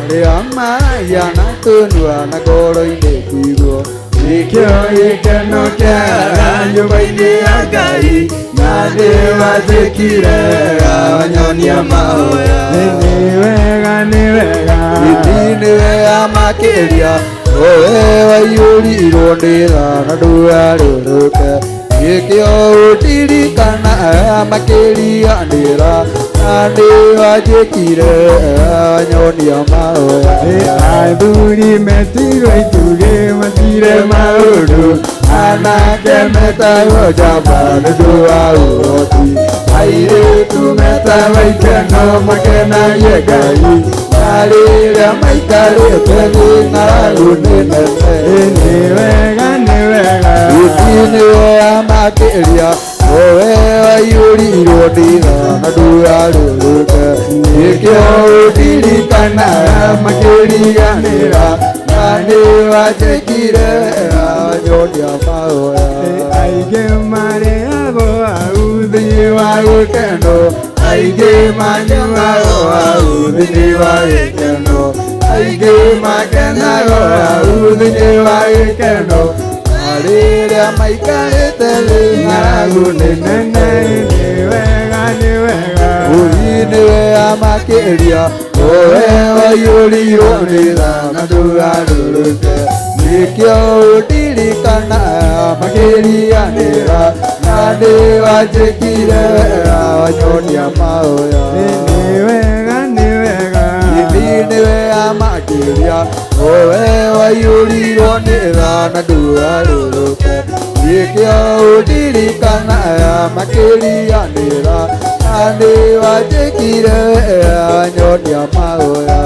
Arĩa maragia na tũnua na ngoro-inĩ tiguo. Nĩkĩo gĩkeno kĩaga nyũmba-inĩ ya Ngai, na nĩwanjĩkire wega wanyonia mahoya. Nĩ wega nĩ wega. Gĩtĩ nĩ wega makĩria, owe waiyũrirwo nĩ tha na ndũgarũrũke. Nĩkĩo ũndirikanaga makĩria nĩ tha, na nĩwanjĩkire wega wanyonia mahoya. Athuri metirwo itugĩ matire maũndũ, anake metagwo njamba nĩ ũndũ wa ũhoti, airĩtu metagwo ikeno makenagie Ngai, na rĩrĩa maikarĩte thĩ ng'aragu nĩ nene. Nĩ wega nĩ wega. Gĩtĩ nĩ wega makĩria, owe waiyũrirwo nĩ tha na ndũgarũrũke. Nĩkĩo ũndirikanaga makĩriganĩra, na nĩwanjĩkire wega wanyonia mahoya. Aingĩ marĩagwo hau thĩinĩ wa gĩkeno, aingĩ manyuagwo hau thĩinĩ wa gĩkeno, aingĩ makenagwo hau thĩinĩ wa gĩkeno, na rĩrĩa maikarĩte thĩ ng'aragu nĩ nene. Nĩ wega nĩ wega. Ũi nĩ wega makĩria, owe waiyũrirwo nĩ tha na ndũgarũrũke. Nĩkĩo ũndirikanaga makĩriganĩra, na nĩwanjĩkire wega wanyonia mahoya. Nĩ wega nĩ wega. Gĩtĩ nĩ wega makĩria, owe waiyũrirwo nĩ tha na ndũgarũrũke. Nĩkĩo ũndirikanaga makĩriganĩra, na nĩwanjĩkire wega wanyonia mahoya.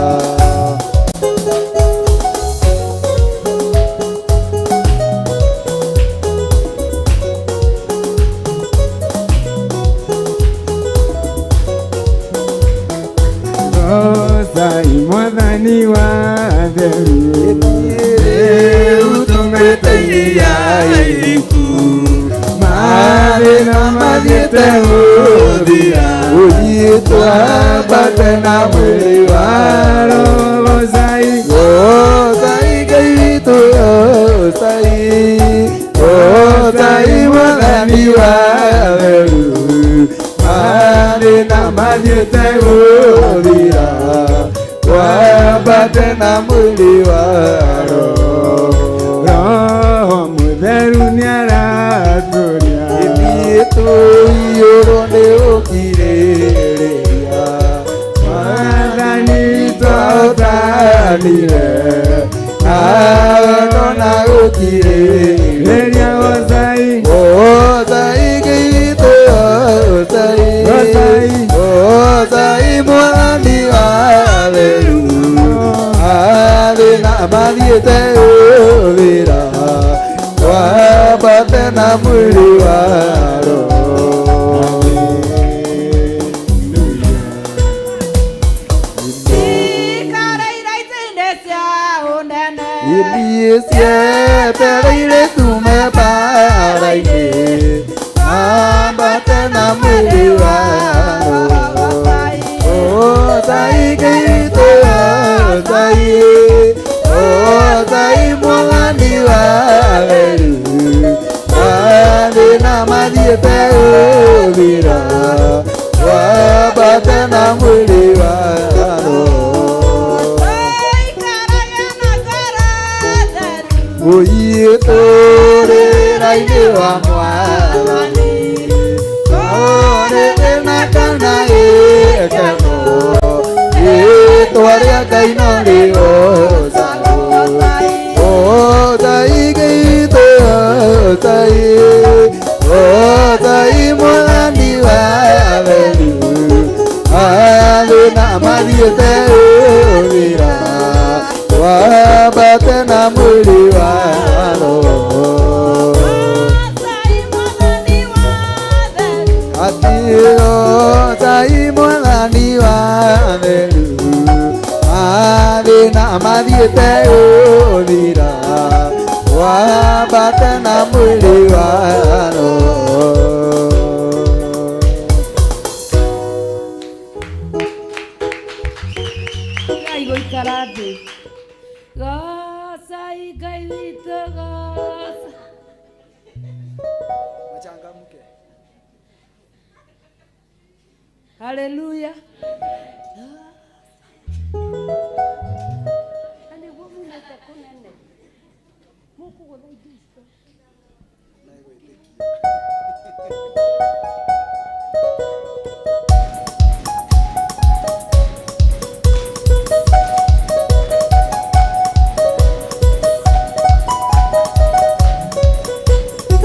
Goocai Mwathani wa theru, Rĩu tũmĩte iria iriku, mathĩna mathiĩte gũthira, ũthiĩ twambate na mwĩrĩ wa Roho. Goocai. Goocai Ngai witũ, goocai, goocai Mwathani wa theru, mathĩna mathiĩte gũthira, twambate na mwĩrĩ wa Roho. Roho Mũtheru nĩaratũria. Ithuĩ tũiyũrwo nĩ ũkirĩrĩria, Mwathani witũ twahotanire, nawe ndona gũkirĩrĩria. Goocai. Goocai Ngai witũ, goocai, Goocai. goocai Mwathani wa theru, mathĩna mathiĩte gũthira, twambate na mwĩrĩ wa Roho. Ikareire itĩ-inĩ cia ũnene. Ithiĩ cietereire tume mbara-inĩ, ambate na mwĩrĩ wa Roho. Goocai Ngai witũ, goocai, goocai Mwathani wa theru, mathĩna mathiĩte gũthira, twambate na mwĩrĩ wa Roho. Tũikarage na ngoro theru. Ũiyũtũrĩra-inĩ wa Mwathani, tũrĩrĩ na kana gĩkeno, rĩĩtwa rĩa Ngai no rĩgoocagwo. Goocai Ngai witũ, goocai, goocai Mwathani wa theru, mathĩna mathiĩte gũthira, twambate na mwĩrĩ wa Roho. Goocai Mwathani wa theru. Atĩ goocai Mwathani wa theru, mathĩna mathiĩte gũthira, twambate na mwĩrĩ wa Roho. Ngai Ĩtĩkĩrai gũikara thĩ. Goocai Ngai witũ, gooca. Machangamke. Haleluya. Na nĩguo mumĩte kũnene. Mũkũgũtha indo icio.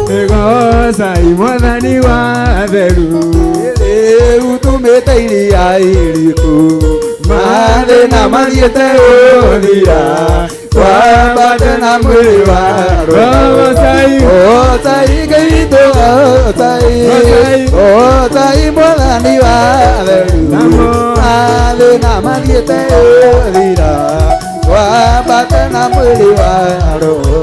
Goocai mwathani wa theru Rĩu tumĩte iria iriku mathĩna mathiĩte gũthira twambate na mwĩrĩ wa roho. Goocai. Goocai Ngai witũ, goocai. Goocai mwathani wa theru mathĩna mathiĩte gũthira twambate na mwĩrĩ wa roho.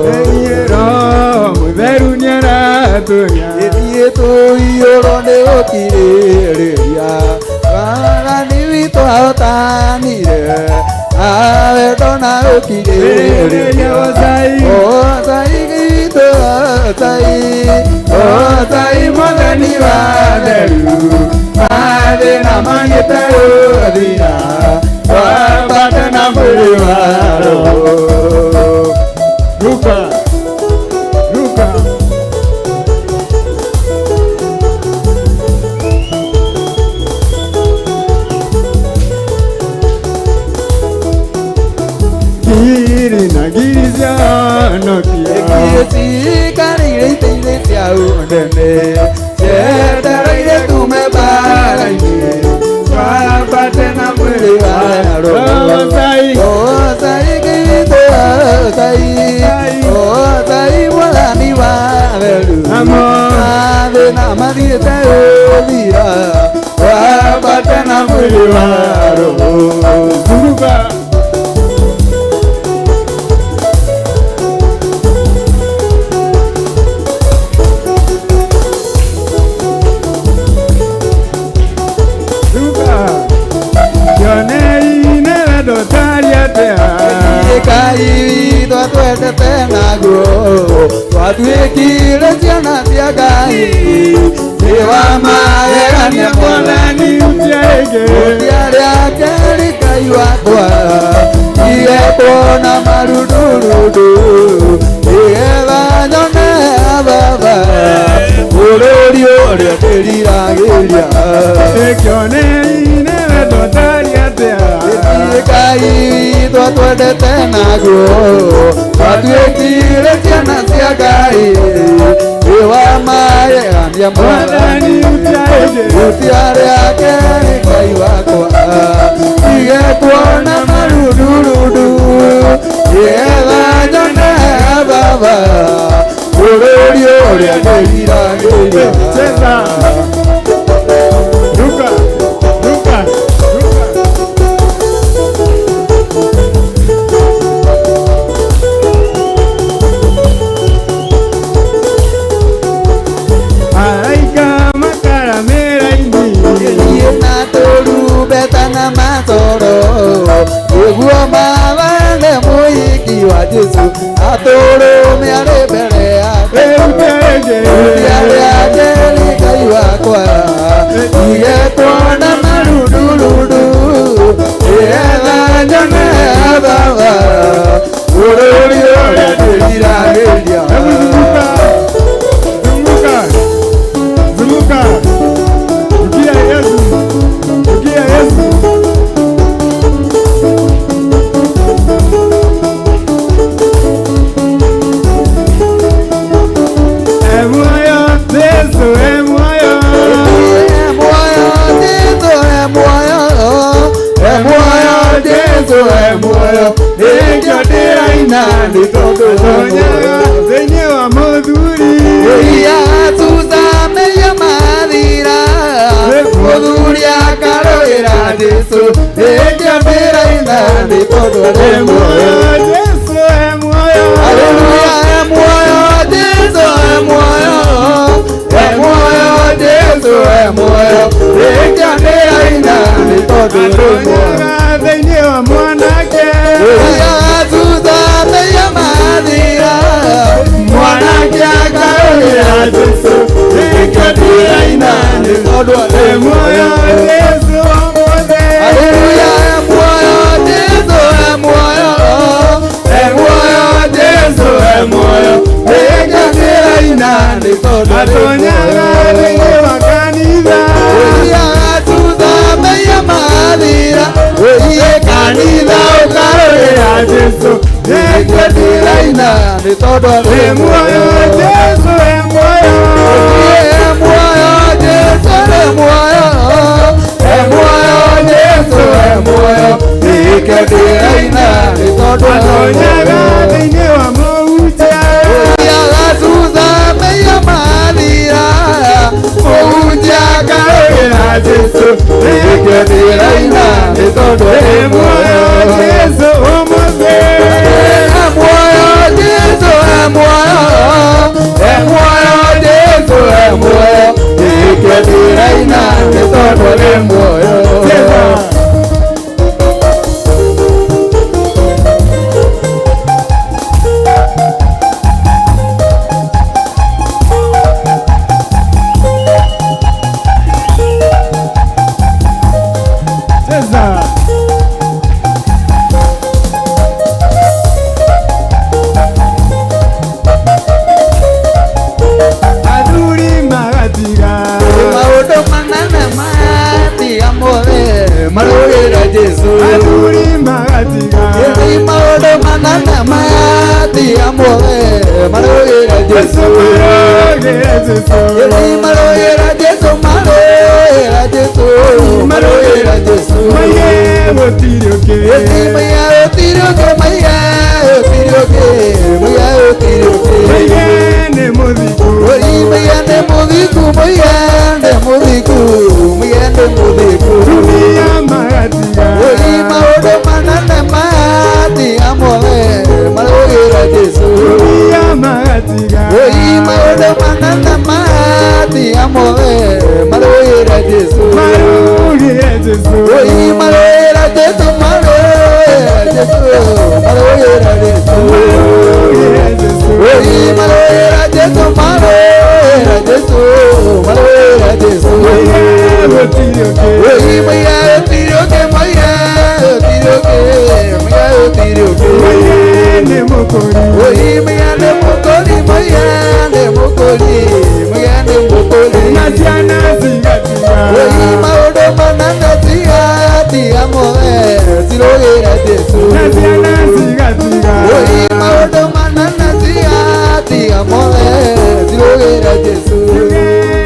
Roho mũtheru nĩaratũria Ithiĩ tũiyũrwo nĩ gũkirĩrĩria Mwathani witũ ahotanire nawe ndona gũkirĩrĩria. Goocai. Goocai witũ, goocai. Goocai mwathani wa theru mathĩna mathiĩte gũthira twambate na mwĩrĩ wa roho. Ruka ruka ngiri na ngiri cionokia Cikarĩire itĩ-inĩ cia ũnene cietereire tume mbara-inĩ twambate na mwĩrĩ wa roho. Goocai. Goocai Ngai witũ, goocai. Goocai mwathani wa theru mathĩna mathiĩte gũthira twambate na mwĩrĩ wa roho. Zunguka. Ruka. Kĩonei-inĩ wendo ũtariĩ atĩa Ngai witũ atwendete naguo twatuĩkire ciana cia Ngai nĩ wa magegania Mwathani ũtiarĩngĩ Gũtiarĩ akerĩ Ngai wakwa igetwo na marundurundu nĩgetha nyone baba bũrũri ũrĩa ndĩriragĩria. Kĩonei-inĩ wendo ũtariĩ atĩa Ngai witũ atwendete naguo twatuĩkire ciana cia Ngai nĩ wa magegania Mwathani ũtiarĩngĩ Gũtiarĩ akerĩ Ngai wakwa igetwo na marundurundu nĩgetha nyone baba bũrũri ũrĩa ndĩriragĩria. Cheza. Ruka ruka ruka. Araika makaramĩra-inĩ Niĩ na tũrumbeta na matoro nĩguo mabathe mũhiki wa Jesũ atũrũme arĩ mbere yake. Ũtiarĩngĩ Gũtiarĩ akerĩ Ngai wakwa igetwo na marundurundu nĩgetha nyone baba bũrũri ũrĩa ndĩriragĩria. Zunguka. Zunguka. Rukia Yesu. Rukia Yesu. E muoyo, Jesu, e muoyo. E muoyo, Jesu, e muoyo. E muoyo, Jesu, e muoyo. Nĩkĩo ndĩraina nĩ tondũ wa Tonyaga muoyo. thĩinĩ wa mũthuri. Ia tuzameia mathira mũthuri akarũĩra Jesũ. Nĩkĩo ndĩraina nĩ tondũ E wa muoyo. muoyo, Jesu, e muoyo. Haleluya, e muoyo, Jesu, e muoyo. E muoyo, Jesu, e muoyo. Nĩkĩo ndĩraina nĩ tondũ wa muoyo. Atonyaga thĩinĩ wa mwanake. Jesu Nĩkĩo ndĩraina nĩ tondũ e muoyo Jesu e muoyo E muoyo Jesu e muoyo E muoyo Jesu e muoyo Nĩkĩo ndĩraina nĩ tondũ atonyaga thĩinĩ wa mũhunjia Ũthiaga thutha maiya mathira Mũhunjia akarũĩra Jesu Nĩkĩo ndĩraina nĩ tondũ e muoyo Jesu ũmũthĩ E muoyo Jesu e muoyo E muoyo Jesu e muoyo Nĩkĩo ndĩraina nĩ tondũ nĩ muoyo Cheza. Athuri magatiga Maũndũ manene matiga mothe marũĩra Jesu athuri magatiga Ĩndĩ maũndũ manene matiga mothe marũĩra Jesu Jesu marũgĩre Jesu Ĩndĩ marũĩra Jesu marũĩra Jesu marũĩra Jesu maige gũtirĩ ũngĩ Ĩndĩ maiya gũtirĩ ũngĩ maiya gũtirĩ ũngĩ maiya gũtirĩ ũngĩ maige nĩ mũthingu Oi maiya nĩ mũthingu maiya nĩ mũthingu maiya nĩ mũthingu atumia magatiga Oi maũndũ manene matiga mothe marũĩra Jesu atumia magatiga Oi maũndũ manene matiga mothe marũĩra Jesu marũgĩre Jesu Oi marũĩra Jesu marũĩra Jesu marũĩra Jesu marũgĩre Jesu Oi marũĩra Jesu marũĩra Jesu marũĩra Jesu maige gũtirĩ ũngĩ Oi maiya gũtirĩ ũngĩ maiya gũtirĩ ũngĩ maiya gũtirĩ ũngĩ maige nĩ mũkũri Oi maiya nĩ mũkũri maiya nĩ mũkũri maiya nĩ mũkũri na ciana cigatiga Oi maũndũ manene tiga mothe cirũgĩra Jesu na ciana cigatiga Oi maũndũ manene tiga mothe cirũgĩra Jesu Kiuge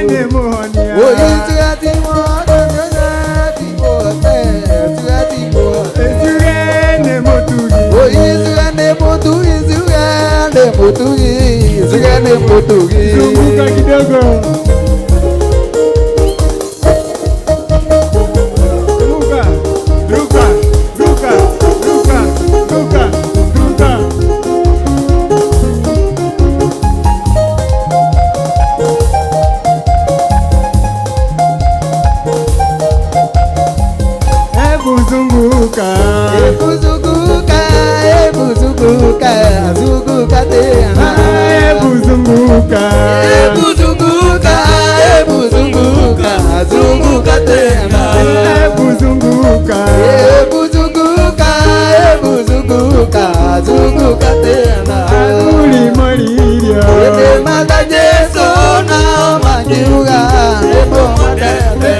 nĩ mũhonia Oi tiga ti mothe ti mothe tiga ti mothe Kiuge nĩ mũtugi Oi tiga nĩ mũtugi tiga nĩ mũtugi tiga nĩ mũtugi zunguka kidogo Ruka, ruka, ruka, ruka, ruka, ruka. Hebu zunguka Hebu zunguka, hebu zunguka, zunguka tena. Hebu zunguka Hebu zunguka, hebu zunguka, zunguka tena. Hebu zunguka Hebu zunguka, hebu zunguka, zunguka tena. Ulimolirio Ende mata Jesu nao makiuga, hebu mwendete.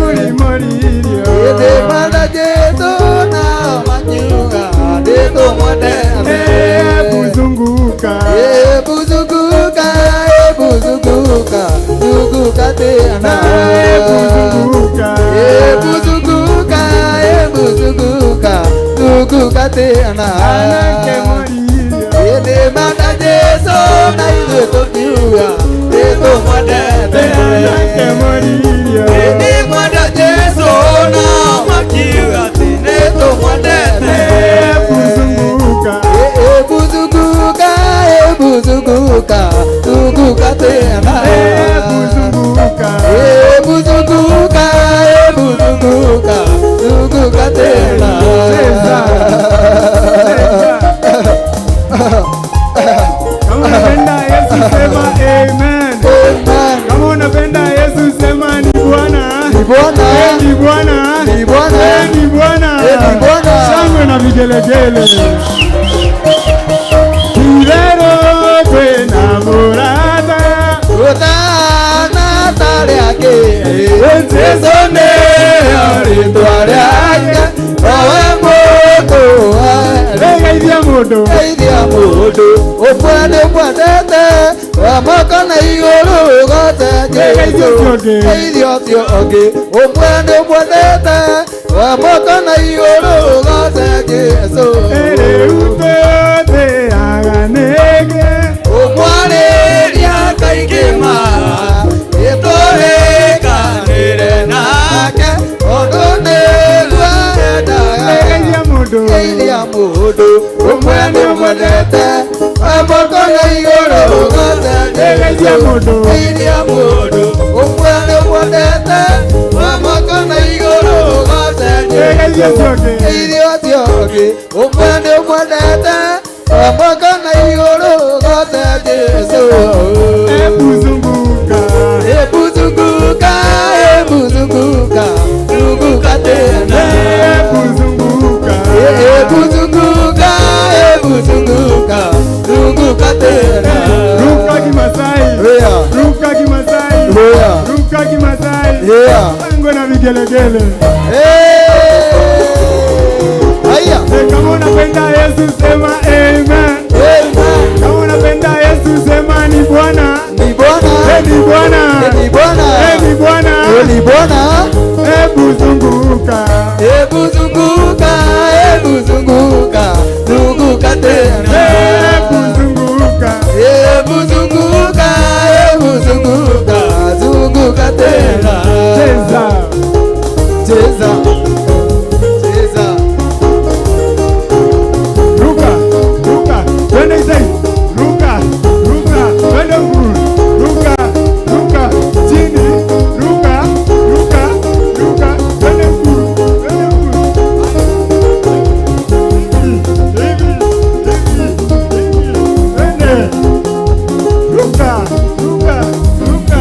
Ulimolirio Ende mata Jesu nao makiuga, hebu mwendete. Hebu zunguka Hebu zunguka, hebu zunguka, zunguka tena. Hebu zunguka Hebu zunguka, hebu zunguka, zunguka tena. Anake moririo Ende mata Jesu na ithuĩ tũkiuga nĩtũmwendete. Anake moririo Ende mata Jesu na makiuga atĩ nĩtũmwendete. Hebu zunguka Hebu zunguka, hebu zunguka, zunguka tena. Hebu zunguka Hebu zunguka, hebu zunguka, zunguka tena. Cheza. Kama unapenda Yesu sema amen. Amen. Kama unapenda Yesu sema ni Bwana. Ni Bwana. Eh, ni Bwana. Ni Bwana. Eh, ni Bwana. Eh, ni Bwana. Shangwe na vigelegele. Kilero twena murata. Rũtana ta rĩake, Jesũ nĩyo rĩtwa rĩake, nowe mũkũũa. Regeithia mũndũ. Geithia mũndũ ũmwe nĩ mwendete wa moko na igũrũ ũgoce Geithia Jesũ. ũcio ũngĩ. Geithia ũcio ũngĩ ũmwe nĩ mwendete wa moko na igũrũ ũgoce Jesũ. Rĩu tũthĩaga nĩkĩ? Ũmwarĩria kaingĩ ma nĩtũrĩkanĩre nake ũndũ nĩguo endaga. Geithia mũndũ. Geithia mũndũ ũmwe nĩ mwendete wa moko na igũrũ ũgoce Geithia Jesũ. mũndũ. Geithia mũndũ ũmwe nĩ mwendete wa moko na igũrũ ũgoce Geithia Jesũ. ũcio ũngĩ. Geithia ũcio ũngĩ ũmwe nĩ mwendete wa moko na igũrũ ũgoce Jesũ. Hebu zunguka. Hebu zunguka, hebu zunguka, zunguka tena. Hebu zunguka. Hebu zunguka, hebu zunguka, zunguka tena. Ruka kimasai. Yeah. Ruka kimasai. Yeah. Ruka kimasai. Yeah. Shangwe na vigelegele. Hey! Haya. Kama unapenda Yesu sema amen. Amen. Kama unapenda Yesu sema ni Bwana. Ni Bwana. Eh, ni Bwana. Ni Bwana. Eh, ni Bwana. Ni Bwana. Hebu zunguka. Hebu zunguka, hebu zunguka, zunguka tena. Hebu zunguka. Hebu zunguka, hebu zunguka, zunguka tena. Cheza. Cheza. Cheza. Ruka, ruka, twende Isai. Ruka, ruka, twende huku. Ruka, ruka, chini. Ruka, ruka, ruka, twende huku. Twende huku. Hivi, hivi, hivi, twende. Ruka, ruka, ruka.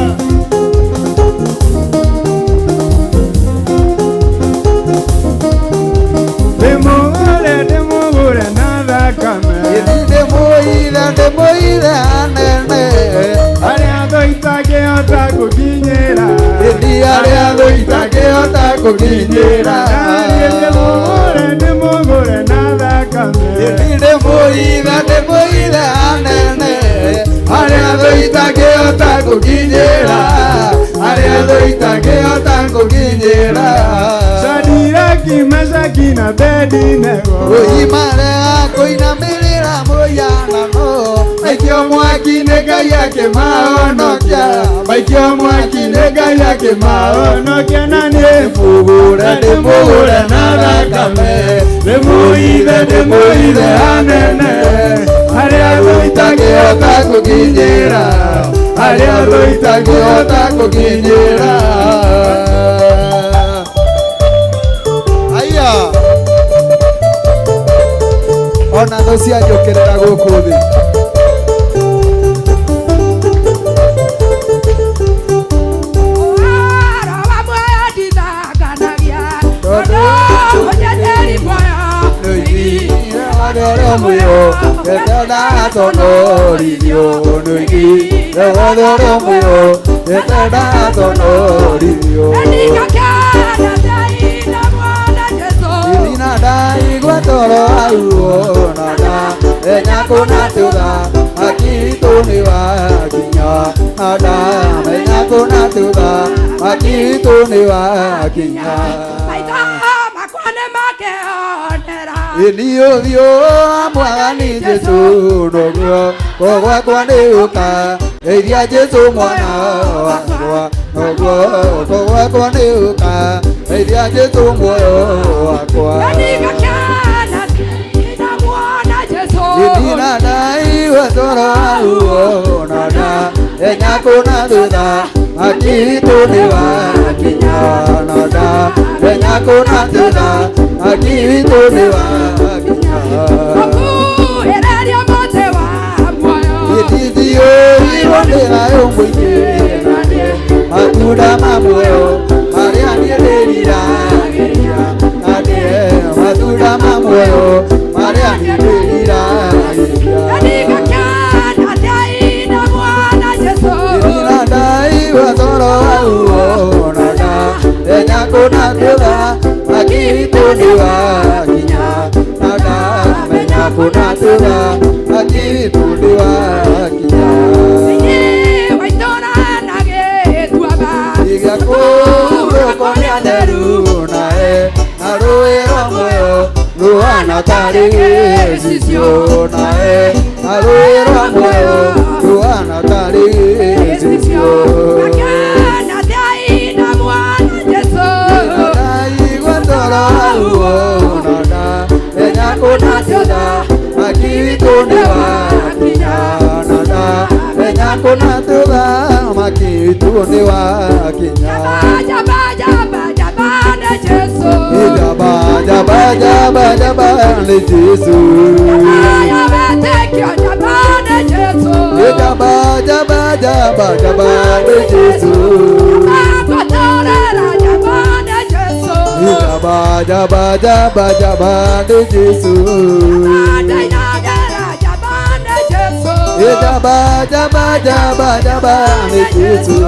Ndĩmũgũre, ndĩmũgũre na thakame. Ndĩmũire, ndĩmũire anene. Arĩa thũ itangĩhota gũkinyĩra. Ĩthi arĩa thũ itangĩhota gũkinyĩra. Niĩ ndĩmũgũre, ndĩmũgũre na thakame. Ĩthi ndĩmũire, ndĩmũire anene. Arĩa thũ itangĩhota gũkinyĩra. Arĩa thũ itangĩhota gũkinyĩra. Shadiraki, Meshaki na Abednego. Ũimarega kũinamĩrĩra mũhianano maikio mwaki-inĩ Ngai akĩmahonokia maikio mwaki-inĩ Ngai akĩmahonokia na niĩ mũgũre ndĩmũgũre na thakame ndĩmũithe ndĩmũithe anene arĩa thũ itangĩhota gũkinyĩra arĩa thũ itangĩhota gũkinyĩra. Aya ona thũ cianjũkĩrĩra gũkũ thĩ. Ũhoro wa muoyo ndithanganagia, tondũ ũnyenyeri muoyo Nĩngakena thĩinĩ mwana Jesũ. Maitho makwa nĩmakĩonera. Ĩni ũthiũ wa Mwathani Jesũ noguo kũgwakwa nĩ ũka geithia Jesũ mwana wakwa noguo kũgwakwa nĩ ũka geithia Jesũ muoyo wakwa. Nĩngakena thĩinĩ mwana Jesũ. Ĩni na ndaigua toro auonana enyakũ na thutha akitũ nĩ wakinya na nda enyakũ na thutha akitũ nĩ wakinya. Gũkuhĩrĩria mũtĩ wa muoyo. Ĩtithio nĩ thayũ mũingĩ na niĩ matunda ma muoyo marĩa niĩ ndĩriragĩria na niĩ matunda ma muoyo marĩa niĩ ndĩriragĩria. Nĩngakena thĩinĩ mwana Jesũ. Ĩni ndaigua toro auonana enyakũ na thutha akitũ nĩ wakinya na nda kũna tũtha makĩritũ nĩ wakinya Waitũra na gĩtuamba Iga kũhurũko nĩ atheru nae na rũĩ rwa muoyo rũhana tarĩ gĩcicio nae na rũĩ rwa muoyo rũhana tarĩ gĩcicio Makena thĩaina mwana Jesũ Ndaigua toro hau na ndamenya kũna tũtha makĩritũ nĩ wakinya na ndamenya kũna tũtha makĩritũ nĩ wakinya Jaba jaba jaba nĩ Jesũ Jaba jaba jaba jaba nĩ Jesũ Aya wetĩkio jaba nĩ Jesũ Jaba jaba jaba jaba nĩ Jesũ Ngũtũrĩra jaba nĩ Jesũ Jaba jaba jaba jaba nĩ Jesũ Ndainagĩra jaba nĩ Jesũ Jaba jaba jaba jaba nĩ Jesũ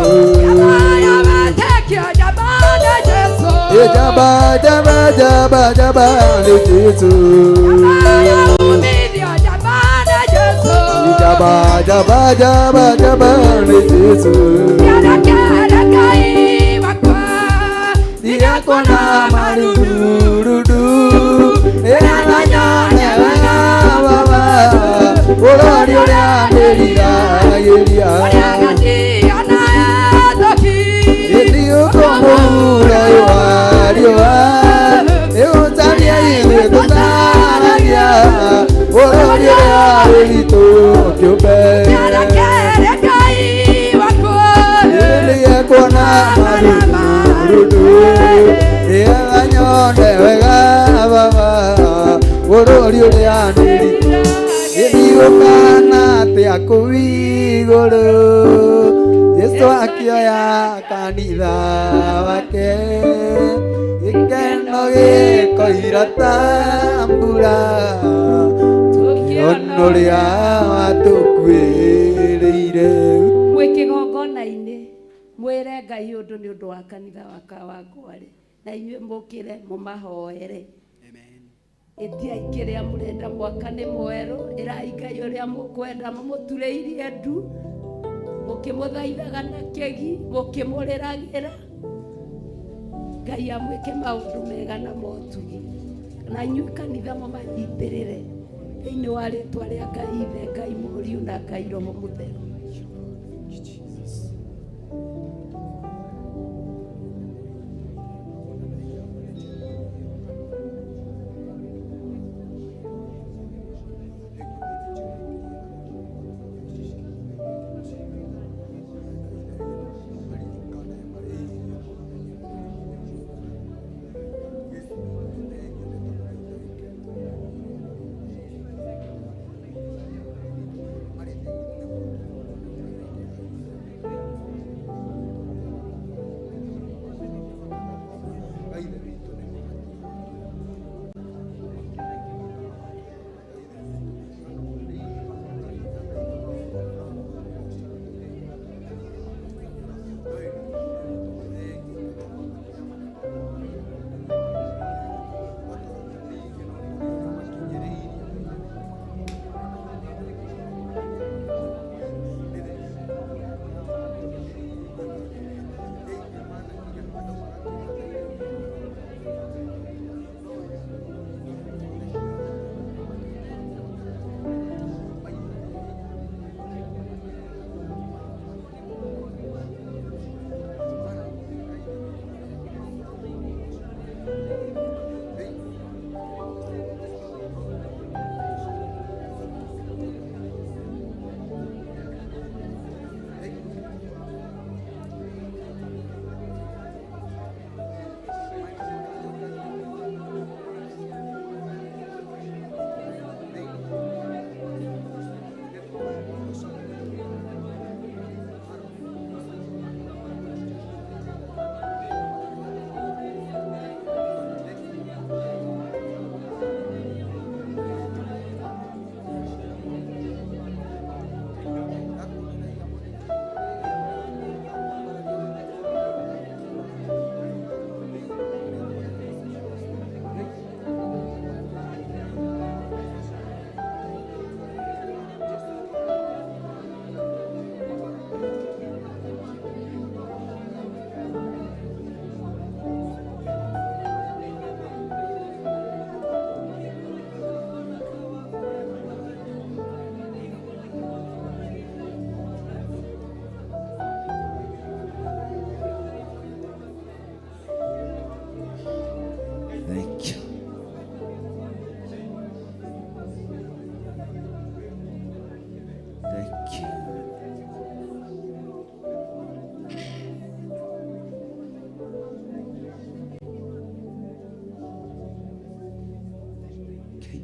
Aya wetĩkio jaba nĩ Jesũ Jaba jaba jaba jaba nĩ Jesũ Aya umithio jaba nĩ Jesũ Jaba jaba jaba jaba nĩ Jesũ Nĩarekere Ngai wakwa Ndigakuona marudurudu Nĩaranyone wega baba Ũrori ũrĩa ndĩriragĩria Ũrĩa gatia na ethoki Ĩthiũkũmũra riũa riũa Nĩgũtania ithuĩ tũtaragia Ũrori ũrĩa witũ kĩũmbe Nĩarekere Ngai wakwa Nĩekuona marudurudu Nĩgetha nyone wega baba Bũrũri ũrĩa ndĩriragĩria atĩa kũu igũrũ Jesũ akĩoya kanitha wake gĩkeno gĩkoira ta mbura tũkĩona ũrĩa watũkuĩrĩire Mwĩ kĩgongona-inĩ mwĩre Ngai ũndũ nĩ ũndũ wa kanitha wa Kawangware na inyuĩ mũkĩre mũmahoere ĩtiai kĩrĩa mũrenda mwaka nĩ mwerũ ĩrai Ngai ũrĩa mũkwenda mũmũturĩirie ndu mũkĩmũthaithaga na kĩgi mũkĩmũrĩragĩra Ngai amwĩke maũndũ mega na motugi na inyuĩ kanitha mũmanyitĩrĩre thĩinĩ wa rĩtwa rĩa Ngai Ithe Ngai Mũriũ na Ngai Roho Mũtheru.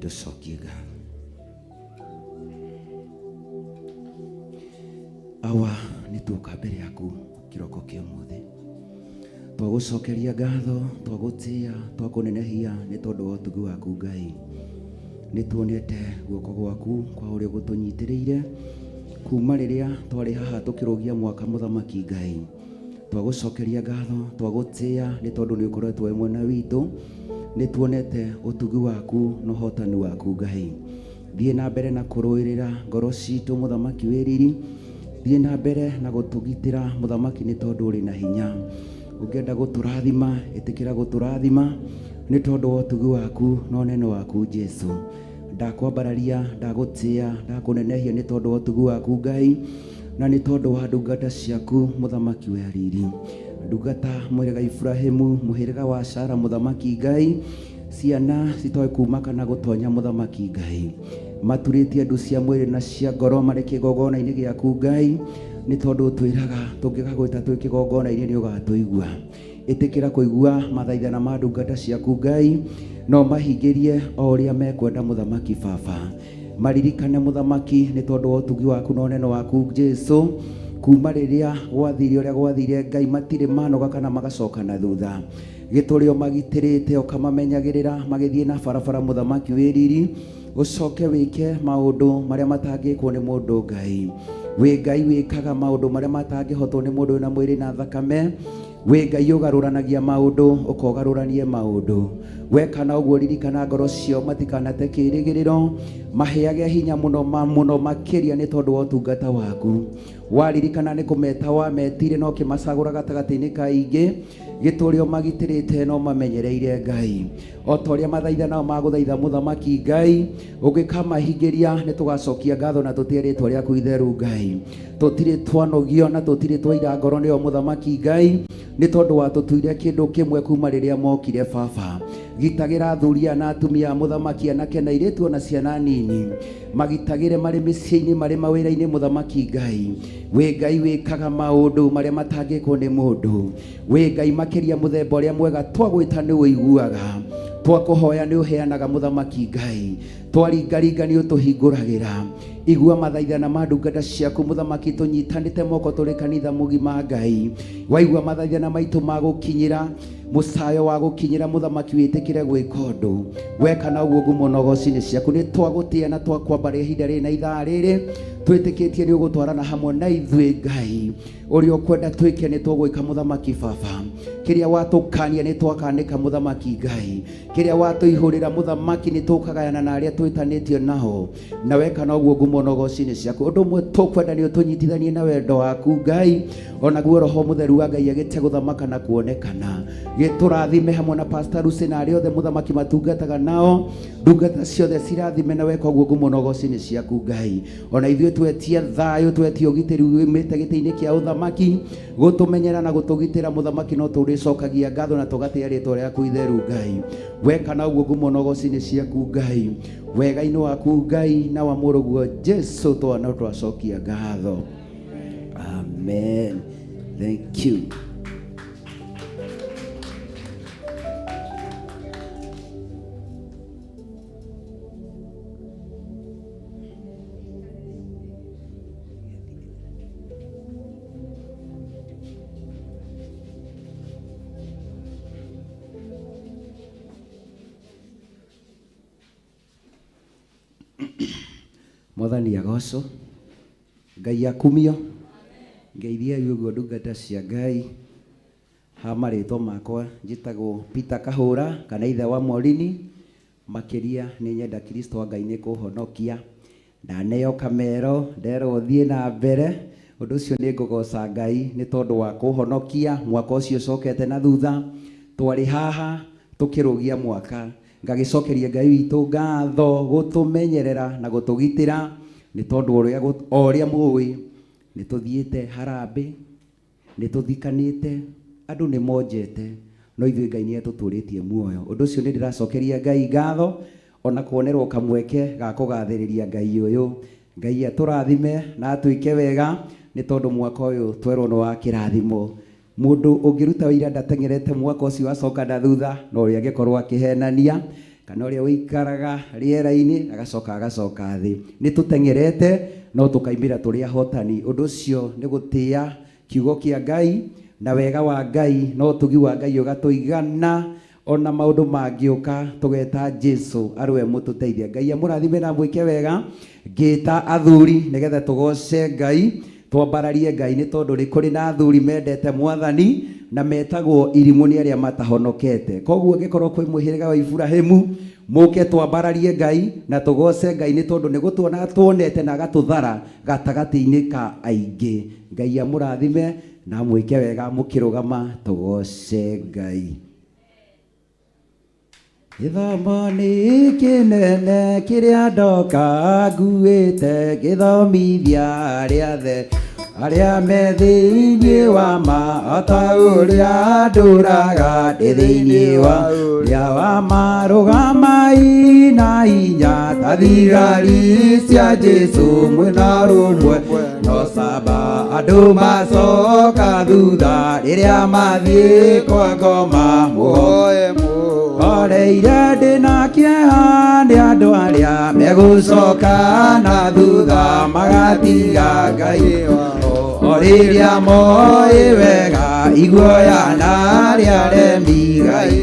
Tũcokie ngatho. Awa, nĩ tuoka mbere yaku kĩroko kĩa ũmũthĩ, twagũcokeria ngatho, twagũtĩa, twakũnenehia nĩ tondũ wa ũtugi waku Ngai. Nĩ tuonete guoko gwaku kwa ũrĩa gũtũnyitĩrĩire kuma rĩrĩa twarĩ haha tũkĩrũgia mwaka mũthamaki Ngai. Twagũcokeria ngatho, twagũtĩa nĩ tondũ nĩ ũkoretwo wĩ mwena witũ. Nĩ tuonete ũtugi waku na ũhotani waku Ngai. Thiĩ na mbere na kũrũĩrĩra ngoro citũ mũthamaki wĩ riri. Thiĩ na mbere na gũtũgitĩra mũthamaki nĩ tondũ ũrĩ na hinya. Ũngĩenda gũtũrathima, ĩtĩkĩra gũtũrathima nĩ tondũ wa ũtugi waku na ũnene waku Jesu. Ndakwambararia, ndagũtĩa, ndakũnenehia nĩ tondũ wa ũtugi waku Ngai, na nĩ tondũ wa ndungata ciaku mũthamaki wa riri. Ndungata mũhĩrĩga Iburahĩmu, mũhĩrĩga wa Sara mũthamaki Ngai, ciana citoĩ kuma kana gũtonya mũthamaki Ngai. Maturĩtie ndu cia mwĩrĩ na cia ngoro marĩ kĩgongona-inĩ gĩaku Ngai, nĩ tondũ ũtwĩraga tũngĩgagwĩta twĩ kĩgongona-inĩ nĩ ũgatũigua. Ĩtĩkĩra kũigua mathaithana ma ndungata ciaku Ngai, no mahingĩrie o ũrĩa mekwenda mũthamaki baba. Maririkane mũthamaki nĩ tondũ wa ũtugi waku na ũnene waku Jesu. Kuma rĩrĩa gwathire ũrĩa gwathire Ngai, matirĩ manoga kana magacoka na thutha. Gĩtũrĩ ũmagitĩrĩte ũkamamenyagĩrĩra magĩthiĩ na barabara mũthamaki wĩ riri. Ũcoke wĩke maũndũ marĩa matangĩkwo nĩ mũndũ Ngai. Wĩ Ngai wĩkaga maũndũ marĩa matangĩhotwo nĩ mũndũ wĩna mwĩrĩ na thakame. Wĩ Ngai ũgarũranagia maũndũ, ũkogarũranie maũndũ. Weka na ũguo ririkana ngoro ciao matikanate kĩĩrĩgĩrĩro, maheage hinya mũno mũno makĩria nĩ tondũ wa ũtungata waku. Waririkana nĩ kũmeta wametire na ũkĩmacagũra gatagatĩ-inĩ ka aingĩ, gĩtũũre ũmagitĩrĩte na ũmamenyereire Ngai. O ta ũrĩa mathaitha nao magũthaitha mũthamaki Ngai, ũngĩkamahingĩria nĩ tũgacokia ngatho na tũtĩe rĩtwa rĩaku itheru Ngai. Tũtirĩ twanogio na tũtirĩ twaira ngoro nĩo mũthamaki Ngai, nĩ tondũ watũtuire kĩndũ kĩmwe kuma rĩrĩa mokire baba. Gitagĩra athuri aya na atumia a mũthamaki, anake na airĩtu ona ciana nini. Magitagĩre marĩ mĩciĩ-inĩ, marĩ mawĩra-inĩ mũthamaki Ngai. Wĩ Ngai wĩkaga maũndũ marĩa matangĩkwo nĩ mũndũ. Wĩ Ngai makĩria mũthemba ũrĩa mwega, twagwĩta nĩ ũiguaga, twakũhoya nĩ ũheanaga mũthamaki Ngai, twaringaringa nĩ ũtũhingũragĩra. Igua mathaithana ma ndungata ciaku mũthamaki, tũnyitanĩte moko tũrĩ kanitha mũgima Ngai. Waigua mathaithana maitũ ma gũkinyĩra, mũcayo wa gũkinyĩra mũthamaki, wĩtĩkĩre gwĩka ũndũ. Weka na ũguo ngumo na ũgoci nĩ ciaku. Nĩ twagũtĩa na twakwambaria ihinda rĩrĩ na ithaa rĩrĩ, twĩtĩkĩtie nĩ ũgũtwarana hamwe na ithuĩ Ngai. Ũrĩa ũkwenda twĩke nĩ tũgwĩka mũthamaki baba. Kĩrĩa watũkania nĩ twakanĩka mũthamaki Ngai. Kĩrĩa watũihũrĩra mũthamaki nĩ tũkagayana na arĩa twĩtanĩtio nao. Na weka na ũguo ngumo na ũgoci nĩ ciaku. Ũndũ ũmwe tũkwenda nĩ ũtũnyitithanie na wendo waku Ngai, onaguo Roho Mũtheru wa Ngai agĩte gũthamaka na kuonekana. Gĩtũrathime hamwe na Pastor Lucy na arĩa othe mũthamaki matungataga nao. Ndungata ciothe cirathime na weka ũguo ngumo na ũgoci nĩ ciaku Ngai. Ona ithuĩ twetia thayũ, twetia ũgitĩri umĩte gĩtĩ-inĩ kĩa ũthamaki, gũtũmenyera na gũtũgitĩra mũthamaki, no tũrĩcokagia ngatho na tũgatĩa rĩtwa rĩaku itheru Ngai. Weka na ũguo ngumo na ũgoci nĩ ciaku Ngai. Wega-inĩ waku Ngai na wa mũrũguo Jesu twana twacokia ngatho. Amen. Thank you. Mwathani agocwo, Ngai akumio, ngeithiai ũguo ndungata cia Ngai. Ha marĩtwa makwa njĩtagwo Peter Kahũra kana ithe wa Morini. Makĩria nĩ nyenda Kristo wa Ngai nĩ kũhonokia. Ndaneo kamero nderwo thiĩ na mbere. Ũndũ ũcio nĩ ngũgoca Ngai nĩ tondũ wa kũhonokia mwaka ũcio ũcokete na thutha. Twarĩ haha tũkĩrũgia mwaka. Ngagĩcokeria Ngai witũ ngatho gũtũmenyerera na gũtũgitĩra nĩ tondũ o ũrĩa mũĩ nĩ tũthiĩte harambĩ. Nĩ tũthikanĩte, andũ nĩ monjete, no ithuĩ Ngai nĩ atũtũrĩtie muoyo. Ũndũ ũcio nĩ ndĩracokeria Ngai ngatho, ona kuonerwo kamweke ga kũgathĩrĩria Ngai ũyũ. Ngai atũrathime na atwĩke wega, nĩ tondũ mwaka ũyũ twerwo nĩ wa kĩrathimo. Mũndũ ũngĩruta ũira ndateng'erete mwaka ũcio acoka na thutha, no ũrĩa angĩkorwo akĩhenania. Kana ũrĩa ũikaraga rĩera-inĩ agacoka agacoka thĩ. Nĩ tũteng'erete no tũkaimĩra tũrĩ ahotani. Ũndũ ũcio nĩ gũtĩa kiugo kĩa Ngai na wega wa Ngai na ũtugi wa Ngai ũgatũigana ona maũndũ mangĩũka tũgeta Jesu arĩwe mũtũteithia. Ngai amũrathime na amwĩke wega. Ngĩta athuri nĩgetha tũgoce Ngai, twambararie Ngai nĩ tondũ nĩ kũrĩ na athuri mendete Mwathani na metagwo irimũ nĩ arĩa matahonokete. Koguo angĩkorwo kwĩ mũhĩrĩga wa Iburahĩmu, mũke twambararie Ngai na tũgoce Ngai nĩ tondũ nĩ gũtuona atuonete na agatũthara gatagatĩ-inĩ ka aingĩ. Ngai amũrathime na amwĩke wega mũkĩrũgama tũgoce Ngai. Gĩthomo nĩ kĩnene kĩrĩa ndoka nguĩte, gĩthomithia arĩa athe arĩa me thĩinĩ wa ma, o ta ũrĩa ndũraga ndĩ thĩinĩ wa ũrĩa wa ma. Rũgamai na hinya ta thigari cia Jesũ, mwĩna rũmwe no saba, andũ macoka thutha rĩrĩa mathiĩ kwa ngoma. Muoe oreire ndĩna kĩeha nĩ andũ arĩa megũcoka na thutha magatiga Ngai wao, o rĩrĩa moĩ wega iguoya na arĩa aremi Ngai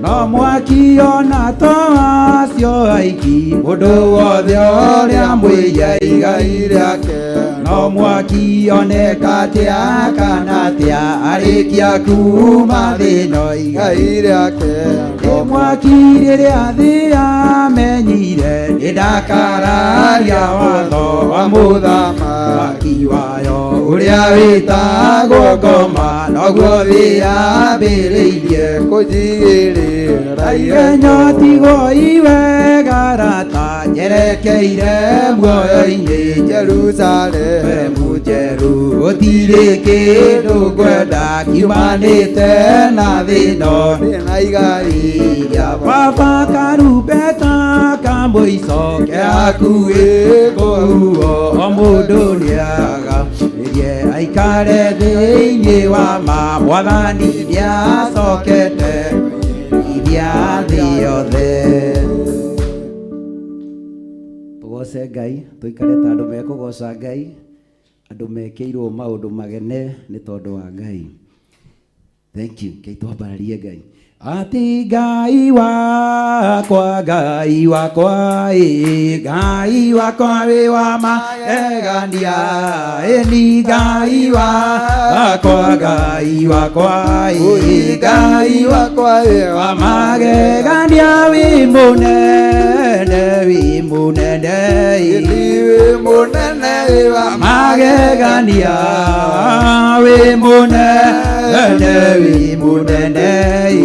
no mwaki ona to acio aiki, mũndũ wothe ũrĩa mwĩia igai rĩake no mwaki oneka atĩa kana atĩa arĩkia kuma thĩ-ĩno igai rĩake nĩ mwaki. Rĩrĩa thĩ yamenyire nĩndakararia watho wa mũthamaki wayo ũrĩa wĩtagwo ngoma, noguo thĩ yambĩrĩirie kũnjigĩrĩra igenyo. Tigwo iwega rata njerekeire muoyo-inĩ Jerusalemu njerũ, gũtirĩ kĩndũ ngwenda kiumanĩte na thĩ-ĩno ndĩna igai rĩa baba. Karumbeta ka mũico ke hakuhĩ kũhuhwo, o mũndũ nĩaga rĩrie aikare thĩinĩ wa ma. Mwathani nĩacokete ithia thĩ yothe. Tũgoce Ngai, tũikare ta andũ mekũgoca Ngai, andũ mekĩirwo maũndũ magene nĩ tondũ wa Ngai. Thank you. Kei twambararie Ngai. Ati Ngai wakwa, Ngai wakwa, ĩ Ngai wakwa wĩ wa magegania, ĩ ni Ngai wakwa, Ngai wakwa, ĩ Ngai wakwa wĩ wa magegania, wĩ mũnene, wĩ mũnene, ĩ wĩ mũnene, wĩ wa magegania, wĩ mũnene, wĩ mũnene, ĩ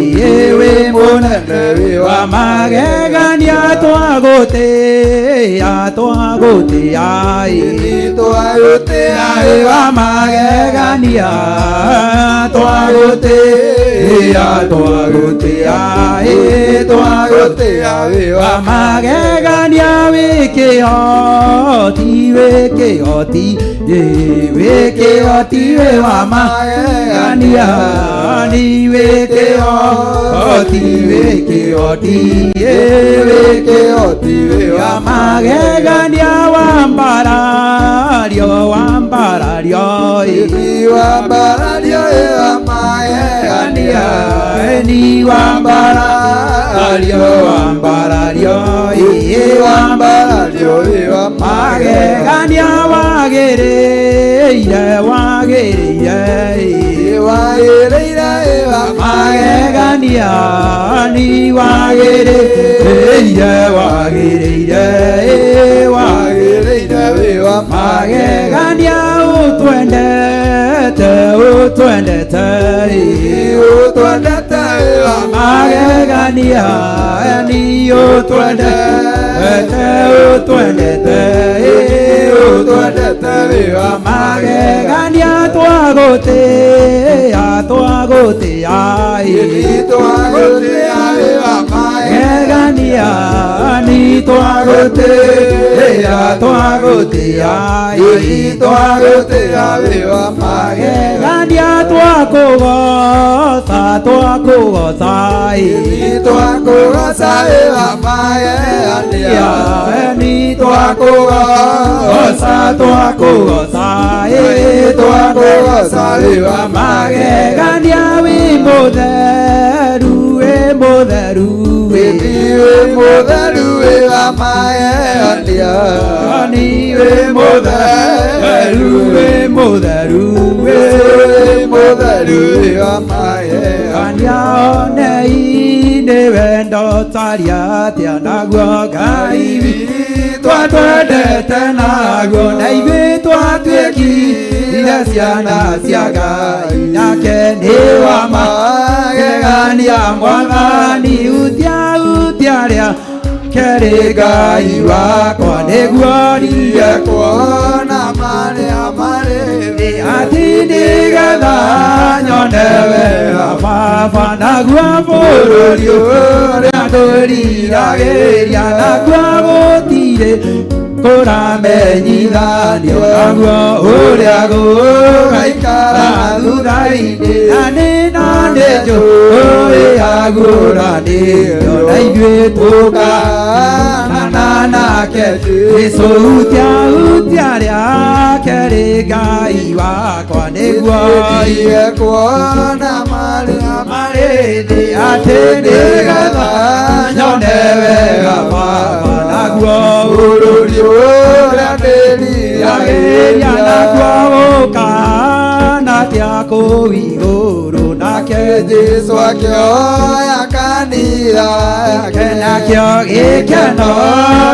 wĩ mũnene, wĩ wa magegania. Twagũtĩĩa, twagũtĩĩa, ĩ twagũtĩĩa, wĩ wa magegania, twagũtĩĩa, twagũtĩĩa, ĩ twagũtĩĩa, wĩ wa magegania, wĩ kĩhoti, wĩ kĩhoti, ĩ wĩ kĩhoti, wĩ wa magegania, ni wĩ kĩhoti, wĩ kĩhoti, ĩ wĩ kĩhoti, wĩ wa magegania. Wambarario, wambarario, ĩ wambarario, wĩ wa magegania, ni wambarario, wambarario, ĩ wambarario, wĩ wa magegania, wagĩrĩire, wagĩrĩire, ĩ wagĩrĩire, wĩ wa magegania, ni wagĩrĩire, wagĩrĩire, ĩ wagĩrĩire, wĩ wa magegania. Ũtwendete, ũtwendete, ĩ ũtwendete, wĩ wa magegania, ni ũtwendete, ũtwendete, ĩ ũtwendete, wĩ wa magegania. Twagũtĩĩa, twagũtĩĩa, ĩ twagũtĩĩa, wĩ wa magegania, ni twagũtĩĩa, Twagũtĩa twagũtĩa twagũtĩa wĩ wa magegania twakũgoca twakũgoca twakũgoca wĩ wa magegania ni twakũgoca twakũgoca twakũgoca wĩ wa magegania wĩ mũtheru wĩ mũtheru wĩ mũtheru wĩ wa magegania ni wĩ mũtheru wĩ mũtheru wĩ mũtheru wĩ wa magegania onei nĩ wendo taria atĩa naguo Ngai witũ atwendete naguo na ithuĩ twatuĩkire ciana cia Ngai nake nĩ wa magegania Mwathani utia utia rĩa kerĩ Ngai wakwa nĩguo ndige kuona marĩa marĩ thĩ atĩ nĩgetha nyone wega Baba naguo bũrũri ũrĩa ndũriragĩria naguo gũtirĩ kũramenyithanio naguo ũrĩa gũgaikara thutha-inĩ na nĩ na nĩ njũĩ agũranĩrio na ithuĩ tũkanana nake Jesũ hutia hutia rĩa kerĩ Ngai wakwa nĩguo ndige kuona marĩa marĩ thĩ atĩ nĩgetha nyone wega Baba naguo bũrũri ũrĩa ndĩriragĩria naguo gũkana atĩa kũu igũrũ nake Jesũ akĩoya kanitha yake nakĩo gĩkeno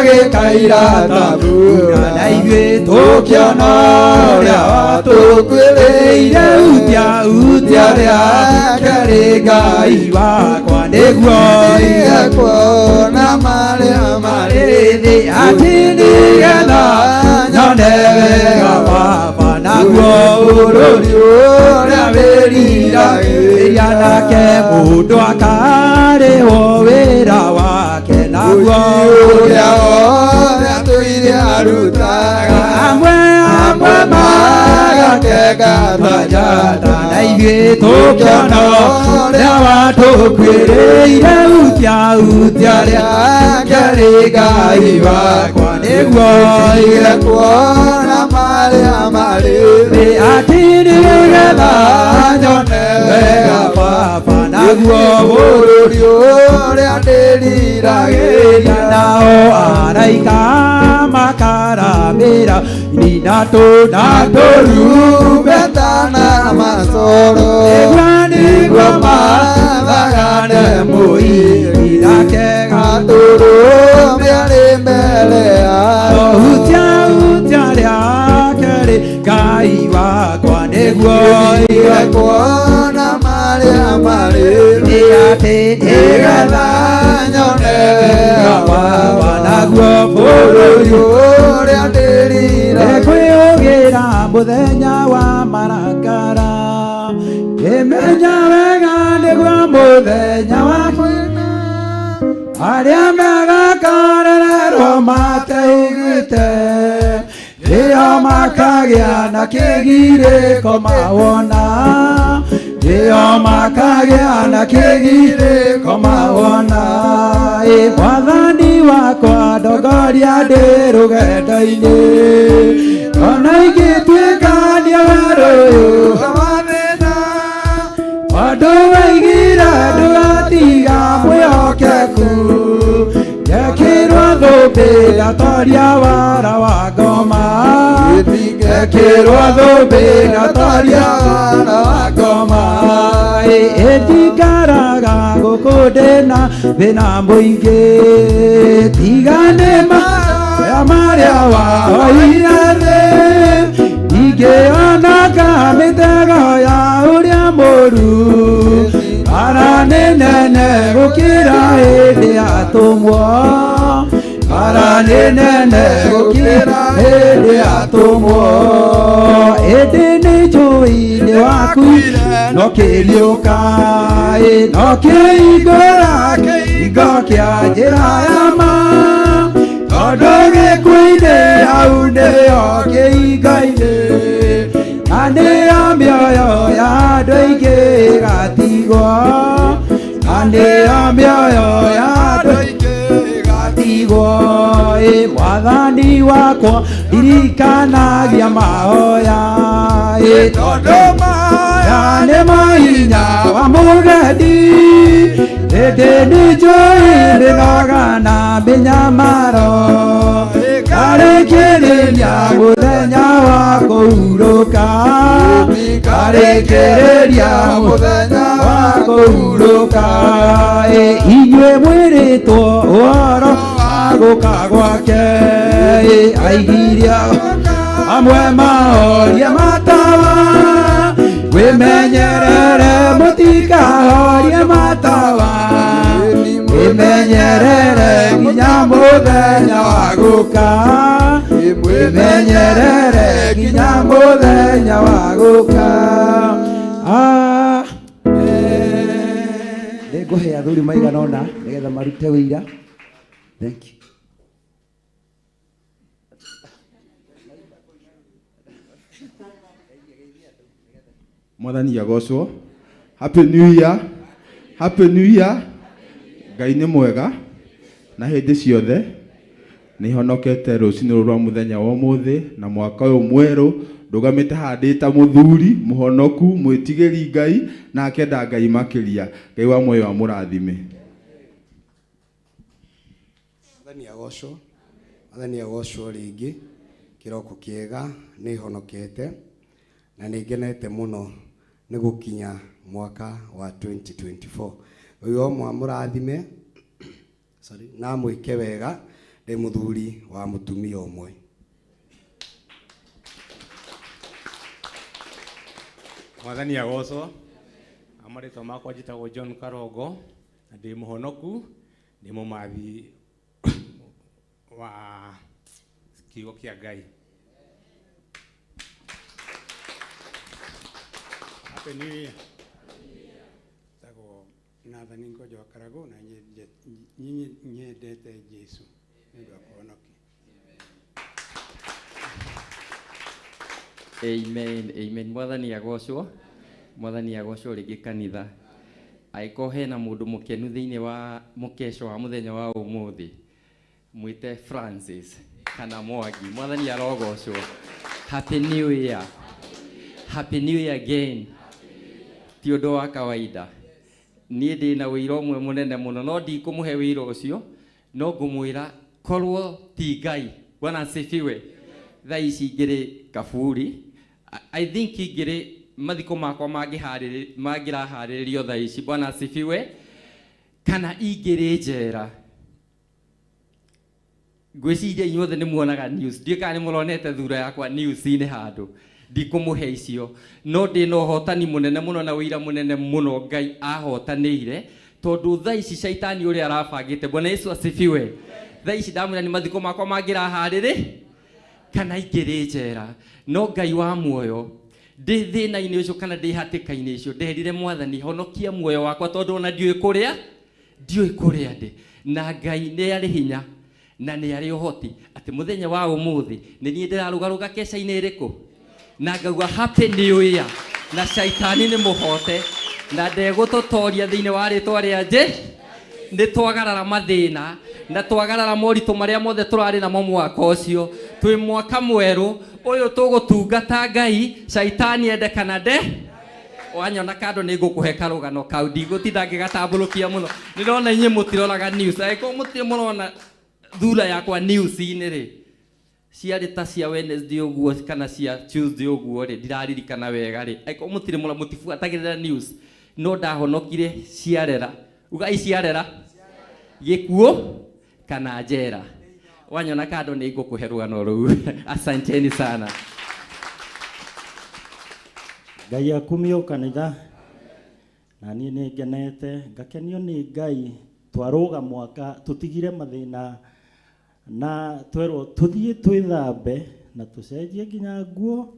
gĩkaira ta mbura na ithuĩ tũkĩona ũrĩa watũkuĩrĩire hutia hutia rĩa kerĩ Ngai wakwa nĩguo ndige kuona marĩa marĩ thĩ atĩ nĩgetha nyone wega Baba naguo bũrũri ũrĩa wĩriragĩria nake mũndũ akarĩhwo wĩra wake naguo ũrĩa wothe atũire arutaga amwe amwe magakenga ta njata na ithuĩ tũkĩona ũrĩa watũkuĩrĩire hutia hutia rĩa kerĩ Ngai wakwa nĩguo ndige kuona marĩa marĩ thĩ atĩ nĩgetha nyone wega Baba naguo bũrũri ũrĩa ndĩriragĩria nao araika makaramĩra nina na tũrumbeta na macoro nĩguo mathagane mũini nake gatũrũme arĩ mbere yao hutia hutia rĩa kerĩ Ngai wakwa nĩguo ndige kuona marĩa marĩ thĩ atĩ nĩgetha nyone wega Baba naguo bũrũri ũrĩa ndĩriragĩria kwĩũgĩra mũthenya wa marakara ngĩmenya wega nĩguo mũthenya wa kwĩna arĩa megakarererwo mateiguĩte nĩo makagĩa na kĩgirĩko mawona nĩo makagĩa na kĩgirĩko mawona ĩ Mwathani wakwa ndongoria ndĩ rũgendo-inĩ ona ingĩtuĩkania werũ ũyũ wa thĩna tondũ waigire ndũgatiga mwĩhokeku ngekĩrwo thũmbĩ ngatoria wara wa ngoma ngekĩrwo thũmbĩ ngatoria wara wa ngoma ĩndikaraga gũkũ ndĩna thĩna mũingĩ tiga nĩ marĩa marĩa wahoire thĩ ingĩonaga mĩtego ya ũrĩa mũru bara nĩ nene gũkĩra hĩndĩ ya atũmwo bara nĩ nene gũkĩra hĩndĩ ya atũmwo ĩndĩ nĩ njũĩ nĩ wakuire no kĩriũka no kĩhingũra kĩhingo kĩa njĩra ya ma Tondũ gĩkuũ-inĩ hau nĩho kĩhingo-inĩ, na nĩyo mĩoyo ya andũ aingĩ ĩgatigwo, na nĩyo mĩoyo ya andũ aingĩ ĩgatigwo. Ĩ Mwathani wakwa ndirikanagia mahoya, ĩ tondũ mahoya nĩ mahinya wa mũgendi, ĩndĩ nĩnjũĩ mĩnoga na mĩnyamaro, ngarĩkĩrĩria mũthenya wa kũhurũka, ngarĩkĩrĩria mũthenya wa kũhurũka. Ĩ inyuĩ mwĩrĩtwo ũhoro wa gũka gwake, ĩ aigiria amwe mahorie matawa, wĩmenyerere mũtikahorie matawa, wĩmenyerere nginya mũthenya wa gũka, wĩmenyerere nginya mũthenya wa gũka. Nĩngũhe athuri maigana ũna nĩgetha marute wĩira. Thank you. Mwathani agocwo. Happy New Year. Happy New Year. Ngai nĩ mwega na hĩndĩ ciothe. Nĩ honokete rũcinĩ rũrũ rwa mũthenya wa ũmũthĩ na mwaka ũyũ mwerũ ndũgamĩte haha ndĩ ta mũthuri mũhonoku mwĩtigĩri Ngai na akenda Ngai makĩria. Ngai wa muoyo amũrathime. Mwathani agocwo. Mwathani agocwo rĩngĩ. Kĩroko kĩega nĩ honokete na nĩ ngenete mũno nĩ gũkinya mwaka wa 2024. Ũyũ o mwamũrathime, sorry, na mwĩke wega, ndĩ mũthuri wa mũtumia ũmwe. Mwathani agocwo. Marĩtwa makwa njĩtagwo John Karongo na ndĩ mũhonoku, ndĩ mũmathi wa kiugo kĩa Ngai. Happy New Year. Tagwo Nathan Ngojo wa Karagũ na nyendete Jesu nĩ ũndũ wa kũhonokia. Amen, amen. Mwathani agocwo. Mwathani agocwo rĩngĩ kanitha. Angĩkorwo hena mũndũ mũkenu thĩinĩ wa mũkeco wa mũthenya wa ũmũthĩ, mwĩte Francis kana Mwangi. Mwathani arogocwo. Happy New Year. Happy New Year again. Ti ũndũ wa kawaida. Niĩ ndĩna wĩira ũmwe mũnene mũno, no ndikũmũhe wĩira ũcio, no ngũmwĩra korwo ti Ngai. Bwana asifiwe. Thaa ici ngĩrĩ kaburi. I think ingĩrĩ mathiko makwa mangĩraharĩrĩrio thaa ici. Bwana asifiwe. Kana ingĩrĩ njera. Ngwĩciria inyuothe nĩ muonaga news. Ndiũĩ kana nĩ mũronete thura yakwa news-inĩ handũ. Ndikũmũhe icio. No ndĩna ũhotani mũnene mũno na ũira mũnene mũno Ngai ahotanĩire, tondũ thaa ici caitani ũrĩa arabangĩte. Bwana Yesu asifiwe. Thaa ici ndamwĩra nĩ mathiko makwa mangĩraharĩrĩ kana ingĩrĩ njera. No Ngai wa muoyo, ndĩ thĩna-inĩ ũcio kana ndĩ hatĩka-inĩ icio, nderire Mwathani, honokia muoyo wakwa tondũ ona ndiũĩ kũrĩa, ndiũĩ kũrĩa ndĩ. Na Ngai nĩ arĩ hinya na nĩ arĩ ũhoti atĩ mũthenya wa ũmũthĩ nĩ niĩ ndĩrarũgarũga keca-inĩ ĩrĩkũ, na ngauga Happy New Year, na caitani nĩ mũhote na ndegũtũtoria thĩinĩ wa rĩtwa rĩa Jesu. Nĩ twagarara mathĩna na twagarara moritũ marĩa mothe tũrarĩ namo mwaka ũcio. Twĩ mwaka mwerũ ũyũ tũgũtungata Ngai, caitani ende kana nde. Wanyona kando nĩ ngũkũhe karũgano kau, ndigũtinda ngĩgatambũrũkia mũno. Nĩ ndĩrona inyuĩ mũtiroraga news. Angĩkorwo mũtirĩ mũrona thura yakwa news-inĩ rĩ, ciarĩ ta cia Wednesday ũguo kana cia Tuesday ũguo rĩ, ndiraririkana wega rĩ. Angĩkorwo mũtirĩ mũra, mũtibuatagĩrĩra news, no ndahonokire ciarera. Ugai ciarera. Gĩkuũ kana njera. Wanyona kando nĩ ngũkũhe rũgano rũu. Asanteni sana. Ngai akumio kanitha. Na niĩ nĩ ngenete, ngakenio nĩ Ngai. Twarũga mwaka tũtigire mathĩna na twerwo tũthiĩ twĩthambe na tũcenjie nginya nguo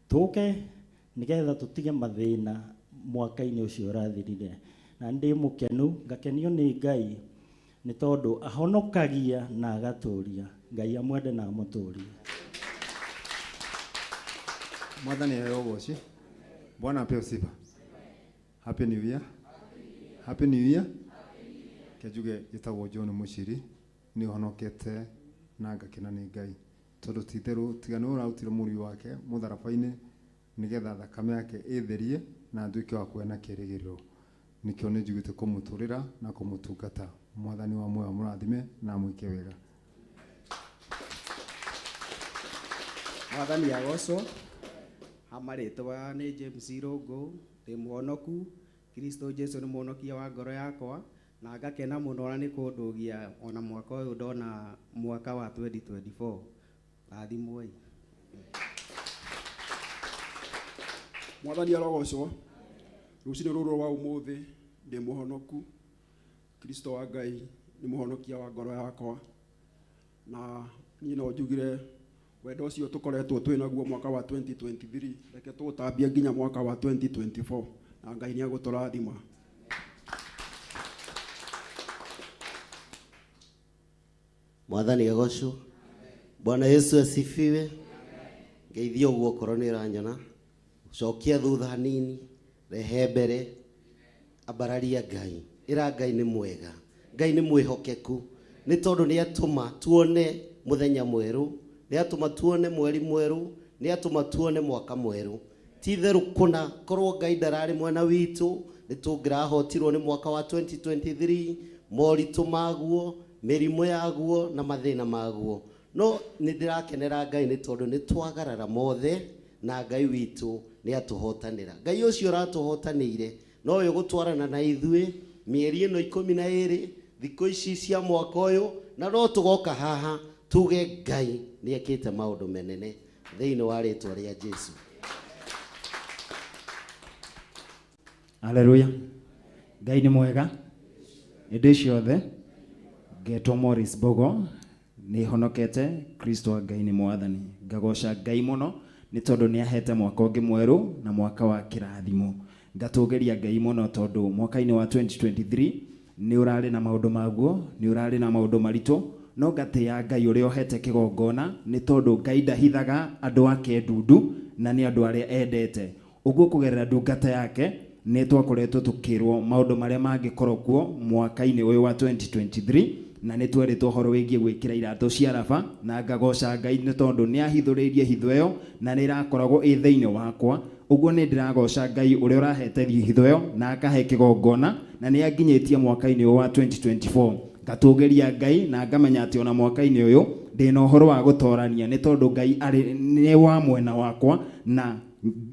tũke nĩgetha tũtige mathĩna mwaka-inĩ ũcio ũrathirire. Na ndĩ mũkenu, ngakenio nĩ Ngai nĩ tondũ ahonokagia na agatũria. Ngai amwende na amũtũrie. Mwathani aheo ũgoci. Bwana apewe sifa. Happy New Year. Happy New Year. Ke njuge njĩtagwo John Mũciri, nĩ honokete na ngakena nĩ Ngai tondũ ti itherũ tiga nĩwe ũrarutire mũriũ wake mũtharaba-inĩ nĩgetha thakame yake ĩtherie na nduĩke wa kũgĩa na kĩrĩgĩrĩro. Nĩkĩo nĩ njugĩte kũmũtũrĩra na kũmũtungata. Mwathani wa muoyo amũrathime na amwĩke wega. Mwathani agocwo. Ha marĩtwa nĩ James Irũngũ, ndĩ mũhonoku, Kristo Jesu nĩ mũhonokia wa ngoro yakwa, na ngakena mũno na nĩ kũndũgia ona mwaka ũyũ ndona mwaka wa 2024. Rathimwoi. Mwathani arogocwo. Rũcinĩ rũrũ rwa ũmũthĩ ndĩ mũhonoku, Kristo wa Ngai nĩ mũhonokia wa ngoro yakwa, na niĩ no njugire wendo ũcio tũkoretwo twĩ naguo mwaka wa 2023 reke tũũtambie nginya mwaka wa 2024 na Ngai nĩ egũtũrathima. Mwathani agocwo. Bwana Yesu asifiwe. Ngeithio ũguo okorwo nĩ ũranyona. Cokia thutha hanini, rehe mbere, ambararia Ngai. Ĩra Ngai nĩ mwega. Ngai nĩ mwĩhokeku. Nĩ tondũ nĩ atũma tuone mũthenya mwerũ, nĩ atũma tuone mweri mwerũ, nĩ atũma tuone mwaka mwerũ. Ti itherũ kũna korwo Ngai ndararĩ mwena witũ, nĩ tũngĩrahotirwo nĩ mwaka wa 2023, moritũ maguo, mĩrimũ yaguo na mathĩna maguo. No nĩ ndĩrakenera Ngai nĩ tondũ nĩ twagarara mothe na Ngai witũ nĩ atũhotanĩra. Ngai ũcio ũratũhotanĩire nowe ũgũtwarana na ithuĩ mĩeri ĩno 12, thikũ ici cia mwaka ũyũ, na no tũgoka haha tuge Ngai nĩ ekĩte maũndũ menene thĩinĩ wa rĩtwa rĩa Jesu. Haleluya. Ngai nĩ mwega hĩndĩ ciothe. Ngetwo Morris Bogo, nĩ honokete, Kristo wa Ngai nĩ mwathani. Ngagoca Ngai mũno nĩ tondũ nĩ ahete mwaka ũngĩ mwerũ na mwaka wa kĩrathimo. Ngatũgĩria Ngai mũno tondũ mwaka-inĩ wa 2023 nĩ ũrarĩ na maũndũ maguo, nĩ ũrarĩ na maũndũ maritũ, no ngatĩĩa Ngai ũrĩa ũhete kĩgongona nĩ tondũ Ngai ndahithaga andũ ake ndundu na nĩ andũ arĩa endete. Ũguo kũgerera ndungata yake nĩ twakoretwo tũkĩrwo maũndũ marĩa mangĩkorwo kuo mwaka-inĩ ũyũ wa 2023, na nĩ twerĩtwo ũhoro wĩgiĩ gwĩkĩra iratũ cia raba, na ngagoca Ngai nĩ tondũ nĩ ahithũrĩirie hitho ĩyo na nĩ ĩrakoragwo ĩ thĩinĩ wakwa. Ũguo nĩ ndĩragoca Ngai ũrĩa ũrahete hitho ĩyo na akahe kĩgongona na nĩ anginyĩtie mwaka-inĩ ũyũ wa 2024. Ngatũgĩria Ngai na ngamenya atĩ ona mwaka-inĩ ũyũ ndĩna ũhoro wa gũtorania nĩ tondũ Ngai arĩ nĩ wa mwena wakwa, na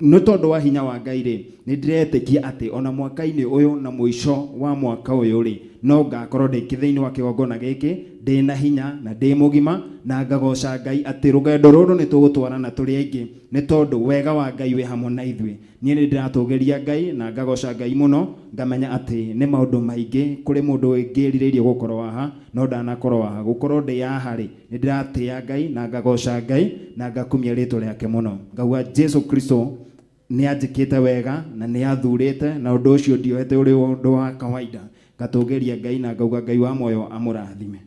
nĩ tondũ wa hinya wa Ngai rĩ, nĩ ndĩretĩkia atĩ ona mwaka-inĩ ũyũ na mũico wa mwaka ũyũ rĩ, no ngakorwo ndĩ thĩinĩ wa kĩgongona gĩkĩ ndĩ na hinya na ndĩ mũgima, na ngagoca Ngai atĩ rũgendo rũrũ nĩ tũgũtwarana tũrĩ aingĩ nĩ tondũ wega wa Ngai wĩ hamwe na ithuĩ. Niĩ nĩ ndĩratũgĩria Ngai na ngagoca Ngai mũno, ngamenya atĩ nĩ maũndũ maingĩ kũrĩ mũndũ ũngĩrirĩirie gũkorwo haha no ndanakorwo haha. Gũkorwo ndĩ haha rĩ, nĩ ndĩratĩĩa Ngai na ngagoca Ngai na ngakumia rĩtwa rĩake mũno. Ngauga Jesu Kristo nĩ anjĩkĩte wega na nĩ athurĩte, na ũndũ ũcio ndioete ũrĩ ũndũ wa kawaida. Ngatũgĩria Ngai na ngauga Ngai wa muoyo amũrathime.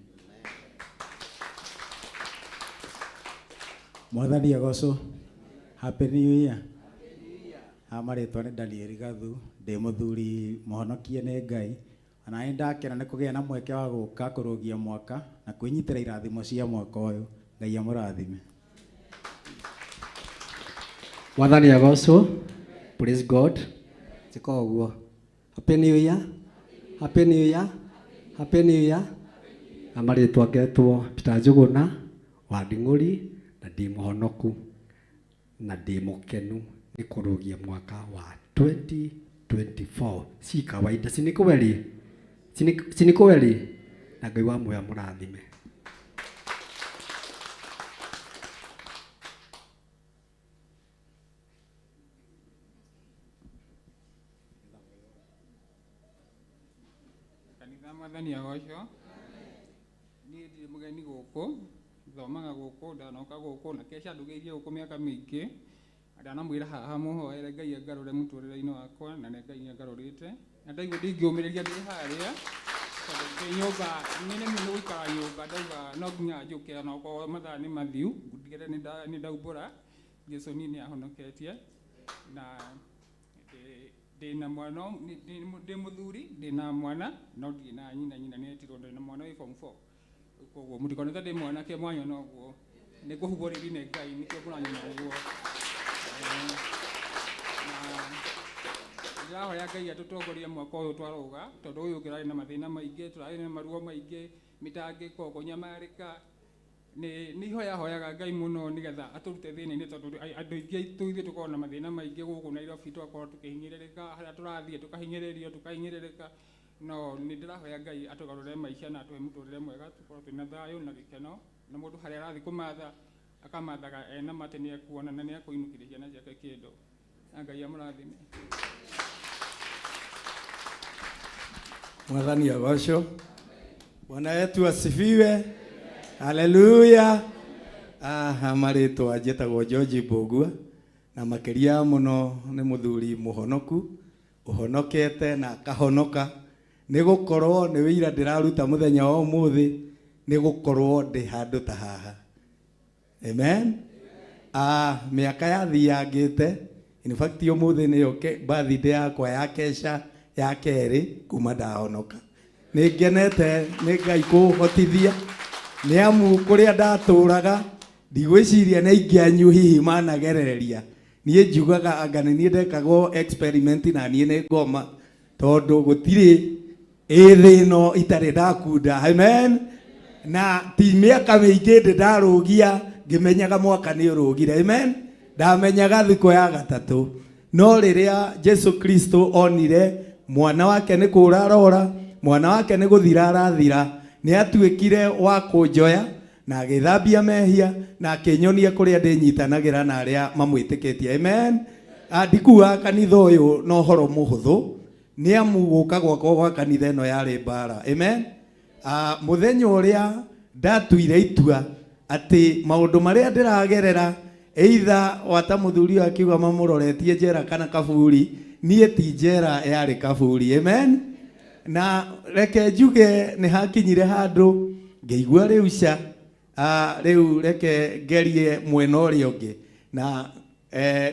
Mwathani agocwo. Happy New Year. Ha marĩtwa nĩ Daniel Gathu, ndĩ mũthuri mũhonokie nĩ Ngai. Ona nĩ ndakena nĩ kũgĩa na mweke wa gũka kũrũgia mwaka na kwĩnyitĩra irathimo cia mwaka ũyũ. Ngai amũrathime. Mwathani agocwo. Praise God. Njĩka ũguo. Happy New Year. Happy New Year. Happy New Year. Na marĩtwa ngetwo Peter Njũgũna wa Nding'ũri, na ndĩ mũhonoku na ndĩ mũkenu nĩ kũrũgia mwaka wa 2024. Si kawaida, si ni kweli? Si ni kweli? Na Ngai wa muoyo amũrathime. Kanitha Mwathani agocwo. Niĩ ndirĩ mũgeni gũkũ, thomaga gũkũ, ndanoka gũkũ na kesha ndugĩirie gũkũ mĩaka mĩingĩ. Na ndanamwĩra haha mũhoere Ngai angarũre mũtũrĩre-inĩ wakwa, na nĩ Ngai nĩ angarũrĩte. Na ndaigua ndingĩũmĩrĩria ndĩ harĩa. Tondũ ndĩ nyũmba nĩ nĩ gũikara nyũmba ndauga no nginya njũke ona okorwo mathaa nĩ mathiu ndigĩrĩre nĩ ndaumbũra Jesũ niĩ nĩ ahonoketie na ndĩ na mwana ndĩ mũthuri ndĩ na mwana no ndirĩ na nyina nyina nĩ etirwo ndĩ na mwana wĩ form 4 koguo mũtikone ta ndĩ mwanake mwanyona ũguo nĩ kũhubwo riri nĩ Ngai nĩkĩo mũranyona ũguo. Na ndĩrahoya Ngai atũtongorie mwaka ũyũ twarũga tondũ ũyũ ũngĩ ũrarĩ na mathĩna maingĩ tũrarĩ na maruo maingĩ mĩtangĩko kũnyamarĩka nĩ ihoya hoyaga Ngai mũno nĩgetha atũrute thĩna-inĩ tondũ andũ aingĩ aitũ ithuĩ tũkoragwo na mathĩna maingĩ gũkũ Nairobi tũgakorwo tũkĩhinyĩrĩrĩka harĩa tũrathiĩ tũkahinyĩrĩrio tũkahinyĩrĩrĩka no nĩ ndĩrahoya Ngai atũgarũre maica na atũhe mũtũrĩre mwega tũkorwo twĩna thayũ na gĩkeno na mũndũ harĩa arathiĩ kũmatha akamathaga ena ma atĩ nĩ ekuona na nĩ ekũinũkĩria ciana ciake kĩndũ na Ngai amũrathime. Mwathani agocwo. Bwana wetu asifiwe. Haleluya. Aha, marĩtwa njĩtagwo George Mbũgua na makĩria mũno nĩ mũthuri mũhonoku ũhonokete na akahonoka nĩ gũkorwo nĩ wĩira ndĩraruta mũthenya wa ũmũthĩ nĩ gũkorwo ndĩ handũ ta haha. Amen. Mĩaka yathiangĩte in fact ũmũthĩ nĩyo birthday yakwa ya kesha ya kerĩ kuma ndahonoka. Nĩ ngenete nĩ Ngai kũhotithia nĩ amu kũrĩa ndatũraga ndigwĩciria nĩ aingĩ anyu hihi managerereria. Niĩ njugaga anga nĩ niĩ ndekagwo experiment na niĩ nĩ ngoma tondũ gũtirĩ ĩ thĩ ĩno itarĩ ndakunda. Amen. Na ti mĩaka mĩingĩ ndĩ ndarũgia ngĩmenyaga mwaka nĩ ũrũgire. Amen. Ndamenyaga thikũ ya gatatũ no rĩrĩa Jesu Kristo onire mwana wake nĩ kũra arora mwana wake nĩ gũthira arathira nĩ atuĩkire wa kũnjoya na agĩthambia mehia na akĩnyonia kũrĩa ndĩnyitanagĩra na arĩa mamwĩtĩkĩtie. Amen. Ndikuaga kanitha ũyũ na ũhoro mũhũthũ nĩ amu gũka gwakwa gwa kanitha ĩno yarĩ mbara. Amen. Mũthenya ũrĩa ndatuire itua atĩ maũndũ marĩa ndĩragerera either wata mũthuri ũyũ akiuga mamũroretie njera kana kaburi niĩ ti njera yarĩ kaburi. Amen. Na reke njuge nĩ hakinyire handũ ngĩigua rĩu ca rĩu reke ngerie mwena ũrĩa ũngĩ na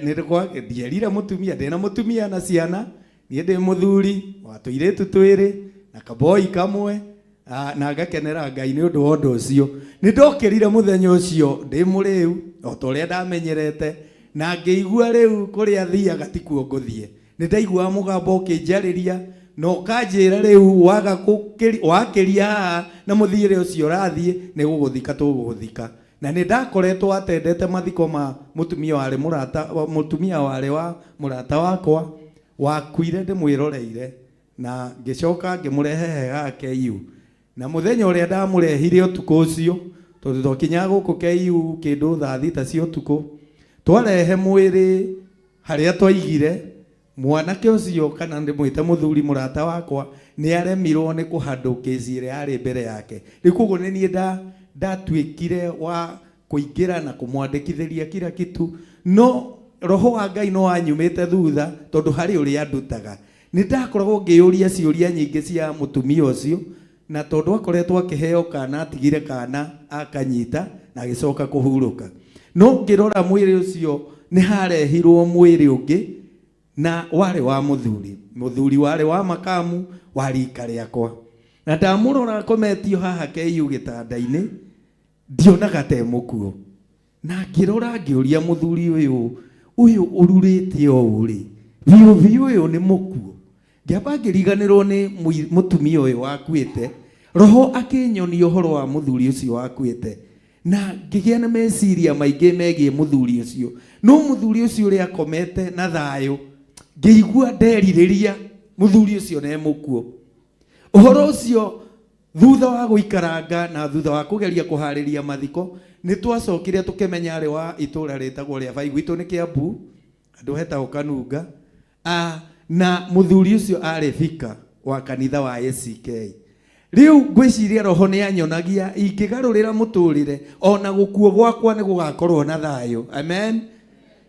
nĩ ndierire mũtumia ndĩna mũtumia na ciana niĩ ndĩ mũthuri wa tũirĩtu twĩrĩ na kaboi kamwe na ngakenera Ngai nĩ ũndũ wa ũndũ ũcio. Nĩ ndokĩrire mũthenya ũcio ndĩ mũrĩu o ta ũrĩa ndamenyerete na ngĩigua rĩu kũrĩa thiaga tikuo ngũthiĩ. Nĩ ndaiguaga mũgambo ũkĩnjarĩria na ũkanjĩra rĩu waga wakĩria haha na mũthiĩre ũcio ũrathiĩ nĩ gũgũthika tũgũgũthika. Na nĩ ndakoretwo atendete mathiko ma mũtumia warĩ mũrata mũtumia warĩ wa mũrata wakwa wakuire ndĩmwĩroreire na ngĩcoka ngĩmũrehe haha KU. Na mũthenya ũrĩa ndamũrehire ũtukũ ũcio tondũ twakinyaga gũkũ KU kĩndũ thaa thita cia ũtukũ twarehe mwĩrĩ harĩa twaigire mwanake ũcio kana ndĩmwĩte mũthuri mũrata wakwa nĩ aremirwo nĩ kũhandũ kesi ĩrĩa yarĩ mbere yake. Rĩu koguo nĩ niĩ ndatuĩkire wa kũingĩra na kũmwandĩkithĩria kila kitu no roho wa Ngai no wanyumĩte thutha tondũ harĩ ũrĩa ndutaga. Nĩ ndakoragwo ngĩyũria ciũria nyingĩ cia mũtumia ũcio na tondũ akoretwo akĩheo kana atigire kana akanyita na agĩcoka kũhurũka. No ngĩrora mwĩrĩ ũcio nĩ harehirwo mwĩrĩ ũngĩ na warĩ wa mũthuri mũthuri warĩ wa makamu wa rika rĩakwa na ndamũrora akometio haha KU gĩtanda-inĩ ndionaga te mũkuo na ngĩrora ngĩũria mũthuri ũyũ ũyũ ũrurĩte ũũ rĩ biũ biũ ũyũ nĩ mũkuo ngĩamba ngĩriganĩrwo nĩ mũtumia ũyũ wakuĩte roho akĩnyonia ũhoro wa mũthuri ũcio wakuĩte na ngĩgĩa na meciria maingĩ megiĩ mũthuri ũcio no mũthuri ũcio ũrĩa akomete na thayũ ngĩigua nderirĩria mũthuri ũcio nĩ mũkuo. Ũhoro ũcio thutha wa gũikaranga na thutha wa kũgeria kũharĩria mathiko nĩ twacokire tũkĩmenya arĩ wa itũra rĩtagwo rĩa Bai gwitũ nĩ Kĩambu andũ hetagwo Kanunga na mũthuri ũcio arĩ bika wa kanitha wa ACK. Rĩu ngwĩciria roho nĩ anyonagia ingĩgarũrĩra mũtũrĩre ona gũkuo gwakwa nĩ gũgakorwo na thayũ. Amen.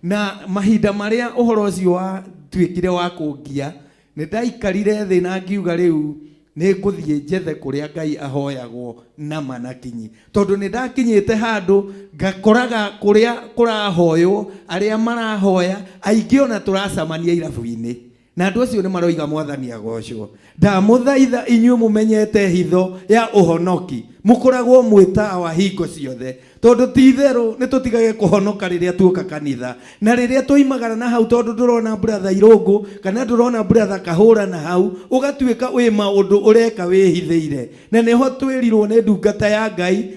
Na mahinda marĩa ũhoro ũcio watuĩkire wa kũngia nĩ ndaikarire thĩ na ngiuga rĩu Nĩ ngũthiĩ njethe kũrĩa Ngai ahoyagwo nama na kinyi, tondũ nĩ ndakinyĩte handũ ngakoraga kũrĩa kũrahoywo, arĩa marahoya aingĩ ona tũracamania irabu-inĩ, na andũ acio nĩ maroiga Mwathani agocwo. Ndamũthaitha inyuĩ mũmenyete hitho ya ũhonoki, mũkoragwo mwĩ tawa hingo ciothe, tondũ ti itherũ nĩ tũtigage kũhonoka rĩrĩa tuoka kanitha na rĩrĩa twoimagara na hau, tondũ ndũrona brother Irũngũ kana ndũrona brother Kahũra na hau, ũgatuĩka wĩ maũndũ ũreka wĩhithĩire. Na nĩho twĩrirwo nĩ ndungata ya Ngai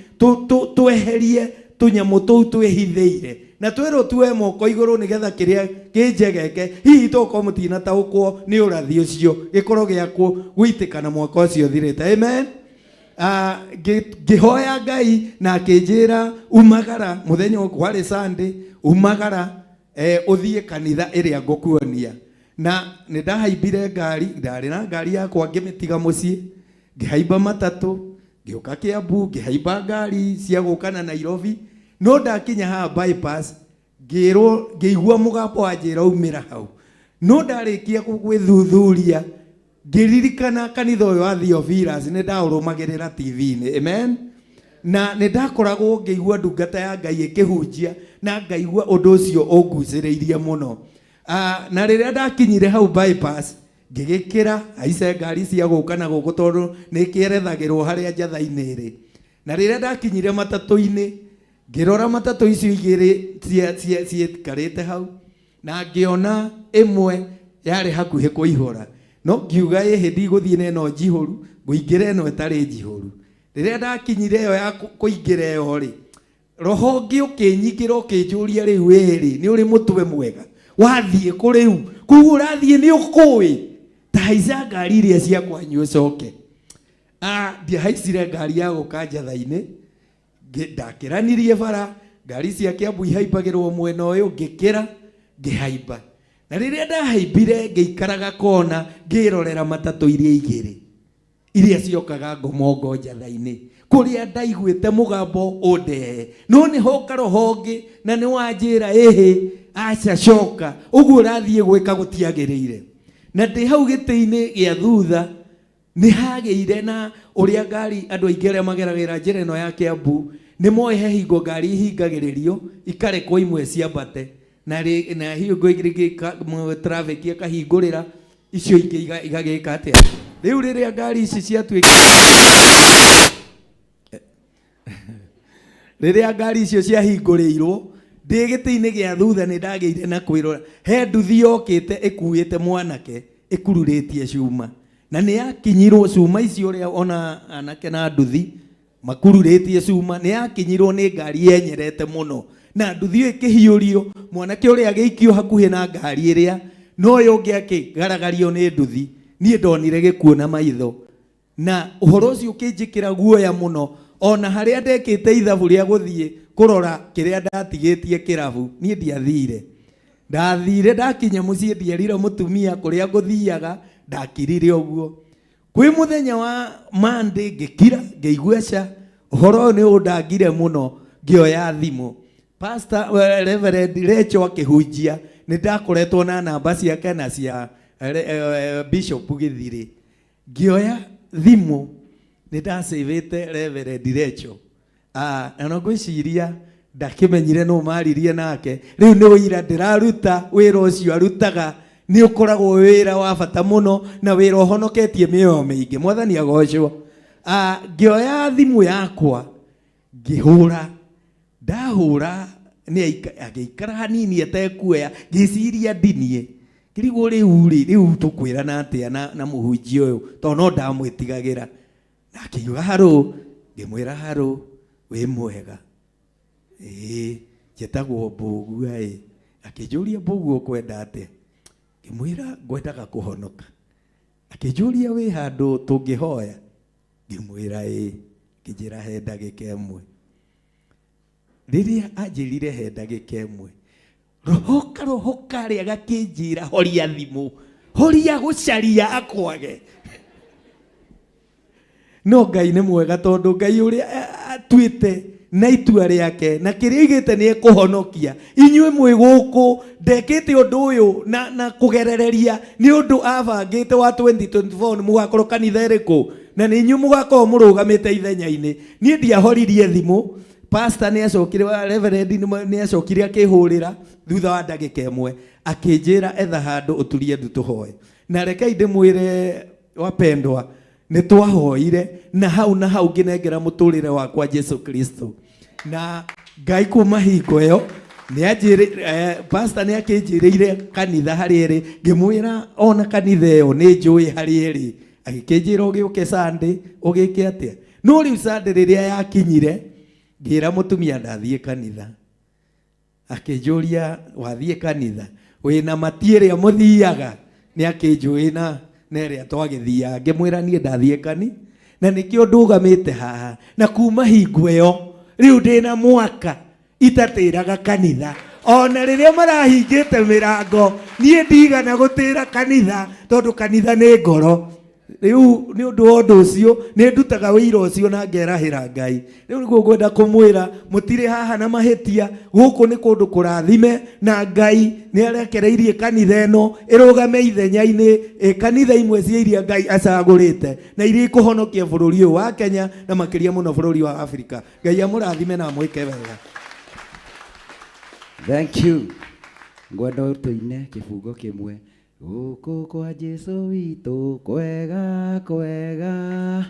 tweherie tũnyamũ tũu twĩhithĩire, na twĩrwo tuoe moko igũrũ nĩgetha kĩrĩa kĩnjegeke, hihi tokorwo mũtinataũkwo nĩ ũrathi ũcio, gĩkorwo gĩa gũitĩka na mwaka ũcio ũthirĩte. Amen. Ngĩhoya Ngai na akĩnjĩra umagara mũthenya ũyũ, kwarĩ Sunday, umagara ũthiĩ kanitha ĩrĩa ngũkuonia. Na nĩ ndahaimbire ngari, ndarĩ na ngari yakwa ngĩmĩtiga mũciĩ, ngĩhaimba matatũ ngĩũka Kiambu, ngĩhaimba ngari cia gũka na Nairobi. No ndakinya haha bypass, ngĩrwo, ngĩigua mũgambo wanjĩra umĩra hau. No ndarĩkia gwĩthuthuria, ngĩririkana kanitha ũyũ wa Theophilus nĩ ndaũrũmagĩrĩra TV-inĩ. Amen. Na nĩ ndakoragwo ngĩigua ndungata ya Ngai ĩkĩhunjia, na ngaigua ũndũ ũcio ũngucĩrĩirie mũno. Na rĩrĩa ndakinyire hau bypass, ngĩgĩkĩra haice ngari cia gũka na gũkũ, tondũ nĩ kĩerethagĩrwo harĩa njatha-inĩ ĩrĩ. Na rĩrĩa ndakinyire matatũ-inĩ, ngĩrora matatũ icio igĩrĩ ciĩkarĩte hau, na ngĩona ĩmwe yarĩ hakuhĩ kũihũra, no ngiuga ĩhĩ, ndigũthiĩ na ĩno njihũru, ngũingĩra ĩno ĩtarĩ njihũru. Rĩrĩa ndakinyire ĩyo ya kũingĩra ĩyo rĩ, roho ũngĩ ũkĩnyingĩra ũkĩnjũria, rĩu ĩrĩ nĩ ũrĩ mũtwe mwega, wathiĩ kũ rĩu? Koguo ũrathiĩ nĩ ũkũĩ ta haica ngari iria cia kwanyu ũcoke. Ndiahaicire ngari ya gũka njatha-inĩ, ndakĩranirie bara, ngari cia Kiambu ihaimbagĩrwo mwena ũyũ, ngĩkĩra ngĩhaimba. Na rĩrĩa ndahaimbire, ngĩikaraga kona ngĩrorera matatũ iria igĩrĩ iria ciokaga ngomongo njatha-inĩ, kũrĩa ndaiguĩte mũgambo ũndehe, no nĩ hoka roho ũngĩ na nĩ wanjĩra, ĩhĩ, aca, coka, ũguo ũrathiĩ gwĩka gũtiagĩrĩire. Na ndĩ hau gĩtĩ-inĩ gĩa thutha, nĩ hagĩire na ũrĩa ngari, andũ aingĩ arĩa mageragĩra njĩra ĩno ya Kiambu nĩ moĩ he hingo ngari ihingagĩrĩrio ikarekwo imwe ciambate, na na hingo ingĩ traffic akahingũrĩra icio ingĩ igagĩka atĩa. Rĩu rĩrĩa ngari ici ciatuĩka, rĩrĩa ngari icio ciahingũrĩirwo, ndĩ gĩtĩ-inĩ gĩa thutha nĩ ndagĩire na kwĩrora, he nduthi yokĩte ĩkuĩte mwanake ĩkururĩtie cuma, na nĩ yakinyirwo cuma icio, ũrĩa ona anake na nduthi makururĩtie cuma, nĩ yakinyirwo nĩ ngari yenyerete mũno, na nduthi ĩyo ĩkĩhiũrio, mwanake ũrĩa agĩikio hakuhĩ na ngari ĩrĩa, no ũyũ ũngĩ akĩgaragario nĩ nduthi. Niĩ ndonire gĩkuũ na maitho, na ũhoro ũcio ũkĩnjĩkĩra guoya mũno. Ona harĩa ndekĩte ithabu rĩa gũthiĩ kũrora kĩrĩa ndatigĩtie kĩrabu, niĩ ndiathire. Ndathire, ndakinya mũciĩ ndierire mũtumia kũrĩa ngũthiaga, ndakirire ũguo. Kwĩ mũthenya wa Monday ngĩkira, ngĩigua ca ũhoro ũyũ nĩ ũndangire mũno, ngĩoya thimũ. Pastor Reverend Recho akĩhunjia, nĩ ndakoretwo na namba ciake na cia Bishop Gĩthirĩ. Ngĩoya thimũ, nĩ ndacĩvĩte Reverend Recho. Na no ngwĩciria ndakĩmenyire nũ maririe nake. Rĩu nĩ ũira ndĩraruta, wĩra ũcio arutaga nĩ ũkoragwo wĩra wa bata mũno na wĩra ũhonoketie mĩoyo mĩingĩ. Mwathani agocwo. Ngĩoya thimũ yakwa ngĩhũra, ndahũra nĩ agĩikara hanini atekuoya, ngĩciria ndinie, ngĩrigwo rĩu rĩ, rĩu tũkwĩrana atĩa na mũhunjia ũyũ, tondũ no ndamwĩtigagĩra. Na akiuga harũ, ngĩmwĩra harũ, wĩ mwega? Ĩĩ, njĩtagwo Mbũgua. Ĩ, akĩnjũria, Mbũgua, ũkwenda atĩa? Ngĩmwĩra ngwendaga kũhonoka. Akĩnjũria, wĩ handũ tũngĩhoya? Ngĩmwĩra ĩĩ. Akĩnjĩra he ndagĩka ĩmwe. Rĩrĩa anjĩrire he ndagĩka ĩmwe, roho karoho karĩa gakĩnjĩra, horia thimũ, horia gũcaria akwage. No Ngai nĩ mwega, tondũ Ngai ũrĩa atuĩte na itua rĩake na kĩrĩa aigĩte nĩ ekũhonokia inyuĩ mwĩ gũkũ ndekĩte ũndũ ũyũ na kũgerereria nĩ ũndũ abangĩte wa 2024 nĩ mũgakorwo kanitha ĩrĩkũ na nĩ inyuĩ mũgakorwo mũrũgamĩte ithenya-inĩ. Niĩ ndiahoririe thimũ, pastor nĩ acokire, reverend nĩ acokire akĩhũrĩra thutha wa ndagĩka ĩmwe akĩnjĩra etha handũ ũturie ndu tũhoe. Na rekei ndĩmwĩre wapendwa, nĩ twahoire na hau ngĩnengera mũtũrĩre wakwa Jesu Kristo. Na Ngai kuma hingo ĩyo pastor nĩ akĩnjĩrĩire kanitha harĩa ĩrĩ, ngĩmwĩra ona kanitha ĩyo nĩ njũĩ harĩa ĩrĩ, agĩkĩnjĩra ũgĩũke Sunday ũgĩke atĩa. No rĩu Sunday rĩrĩa yakinyire ngĩra mũtumia ndathiĩ kanitha, akĩnjũria wathiĩ kanitha wĩna mati ĩrĩa mũthiaga, nĩ akĩnjũĩ na ĩrĩa twagĩthiaga, ngĩmwĩra niĩ ndathiĩ kani na nĩkĩo ndũgamĩte haha. Na kuma hingo ĩyo rĩu ndĩna mwaka itatĩraga kanitha, ona rĩrĩa marahingĩte mĩrango niĩ ndigana gũtĩra kanitha tondũ kanitha nĩ ngoro. Rĩu nĩ ũndũ wa ũndũ ũcio nĩ ndutaga wĩira ũcio na ngerahĩra Ngai. Rĩu nĩguo ngwenda kũmwĩra mũtirĩ haha na mahĩtia, gũkũ nĩ kũndũ kũrathime na Ngai nĩ arekereirie kanitha ĩno ĩrũgame ithenya-inĩ, kanitha imwe cia iria Ngai acagũrĩte na iria ikũhonokia bũrũri ũyũ wa Kenya na makĩria mũno bũrũri wa Afrika. Ngai amũrathime na amwĩke wega. Thank you. Ngwenda tũine kĩbungo kĩmwe. Gũkũ kwa Jesu witũ kwega kwega,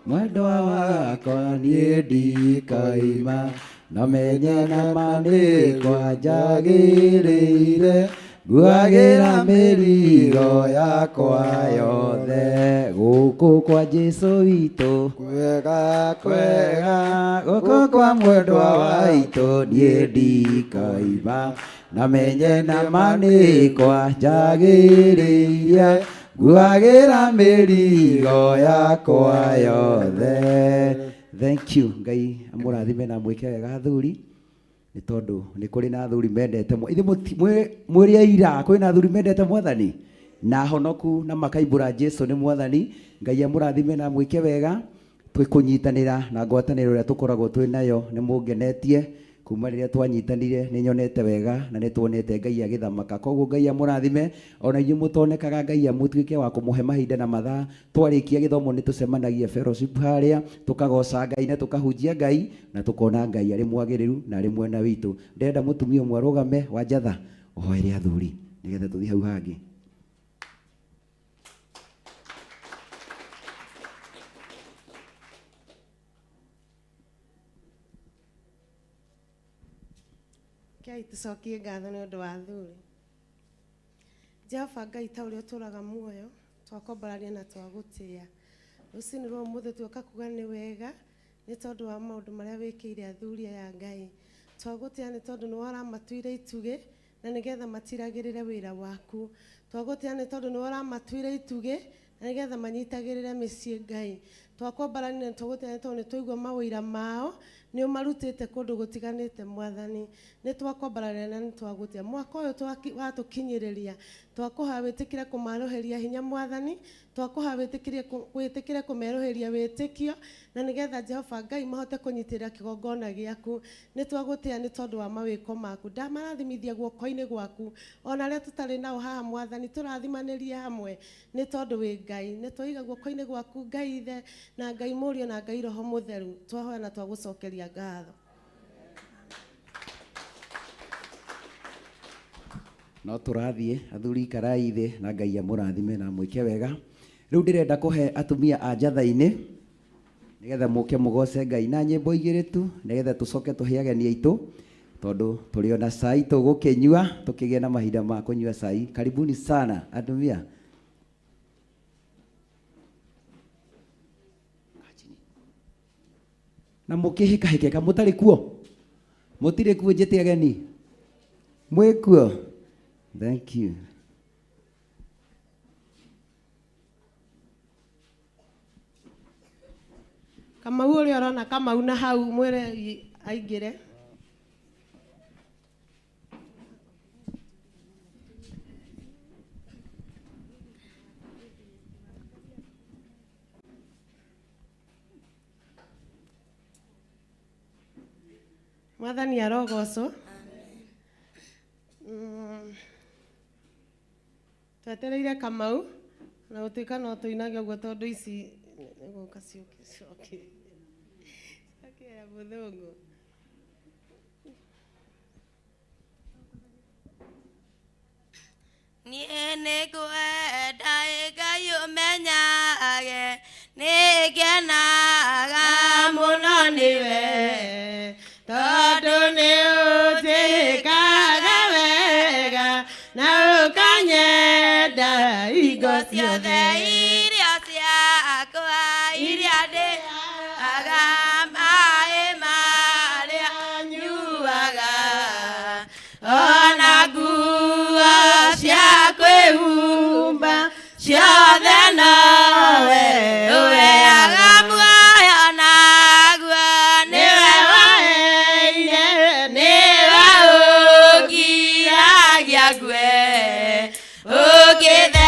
mwendwa wakwa niĩ ndikaima, na menye na ma nĩ kwa njagĩrĩire, nguagĩra mĩrigo yakwa yothe. Gũkũ kwa Jesu witũ kwega kwega, gũkũ kwa mwendwa waitũ niĩ ndikaima, na menye na ma nĩ kwa njagĩrĩire, nguagĩra mĩrigo yakwa yothe. Thank you. Ngai amũrathime na mwĩke wega athuri, nĩ tondũ nĩ kũrĩ na athuri mendete ithuĩ mwĩrĩ aira kwĩ na athuri mendete mwathani na honoku na makaimbũra Jesu nĩ mwathani. Ngai amũrathime na mwĩke wega. Twĩkũnyitanĩra na ngwatanĩro ĩrĩa tũkoragwo twĩ nayo nĩ mũngenetie kuma rĩrĩa twanyitanire nĩ nyonete wega na nĩ tuonete Ngai agĩthamaka. Koguo Ngai amũrathime ona inyuĩ mũtonekaga, Ngai amũtuĩke wa kũmũhe mahinda na mathaa. Twarĩkia gĩthomo nĩ tũcemanagia fellowship harĩa tũkagoca Ngai na tũkahunjia Ngai na tũkona Ngai arĩ mwagĩrĩru na arĩ mwena witũ. Ndĩrenda mũtumia ũmwe arũgame wa njatha ũhoere athuri nĩgetha tũthiĩ hau hangĩ. Ngai tucokie ngatho nĩ ũndũ wa athuri. Jehova Ngai ta ũrĩa ũtũũraga muoyo, twakomborania na twagũtĩĩa. Rũcinĩ rwa ũmũthĩ tuoka kuga nĩ wega nĩ tondũ wa maũndũ marĩa wĩkĩire athuri aya Ngai. Twagũtĩĩa nĩ tondũ nĩwe ũramatuire itugĩ na nĩgetha matiragĩrĩre wĩra waku. Twagũtĩĩa nĩ tondũ nĩwe ũramatuire itugĩ na nĩgetha manyitagĩrĩre mĩciĩ Ngai. Twakomborania na twagũtĩĩa nĩ tondũ nĩ twaigua mawĩra mao nĩ ũmarutĩte kũndũ gũtiganĩte mwathani. Nĩ twakomborania na nĩ twagũtĩĩa. Mwaka ũyũ watũkinyĩrĩria twakũhoya wĩtĩkĩre kũmarũhĩria hinya mwathani, twakũhoya wĩtĩkĩre kũmerũhĩria wĩtĩkio na nĩgetha Jehova Ngai mahote kũnyitĩrĩra kĩgongona gĩaku. Nĩ twagũtĩĩa nĩ tondũ wa mawĩko maku. Ndamarathimithia guoko-inĩ gwaku ona arĩa tũtarĩ nao haha mwathani, tũrathimanĩrie hamwe nĩ tondũ wĩ Ngai. Nĩ twaiga guoko-inĩ gwaku Ngai Ithe na Ngai Mũriũ na Ngai Roho Mũtheru. Twahoya na twagũcokeria ngatho. No tũrathiĩ athuri ikarai thĩ na Ngai amũrathime na amwĩke wega. Rĩu ndĩrenda kũhe atumia a njatha-inĩ nĩgetha mũke mũgoce Ngai na nyĩmbo igĩrĩ tu nĩgetha tũcoke tũhe ageni aitũ tondũ tũrĩ ona cai tũgũkĩnyua tũkĩgĩe na mahinda ma kũnyua cai. Karibuni sana atumia. Na mũkĩhĩkahĩke ka mũtarĩ kuo, mũtirĩ kuo njĩte ageni mwĩ kuo. Thank you. Kamau ũrĩa ũrona Kamau na hau mwĩre aingĩre. Mwathani arogocwo. Twetereire Kamau na gũtuĩka no tũinage ũguo tondũ ici nĩ gũka ciũke coke coke ya mũthũngũ. Niĩ nĩngwenda Ngai ũmenyage nĩngenaga mũno nĩwe tondũ nĩũnjĩkaga wega na ũkanyenda hingo ciothe irio ciakwa iria ndĩaga maĩ marĩa nyuaga ona nguo cia kwĩhumba ciothe nowe ũheaga muoyo naguo nĩwe waheire nĩwe ũngiragia ngue ũngĩthe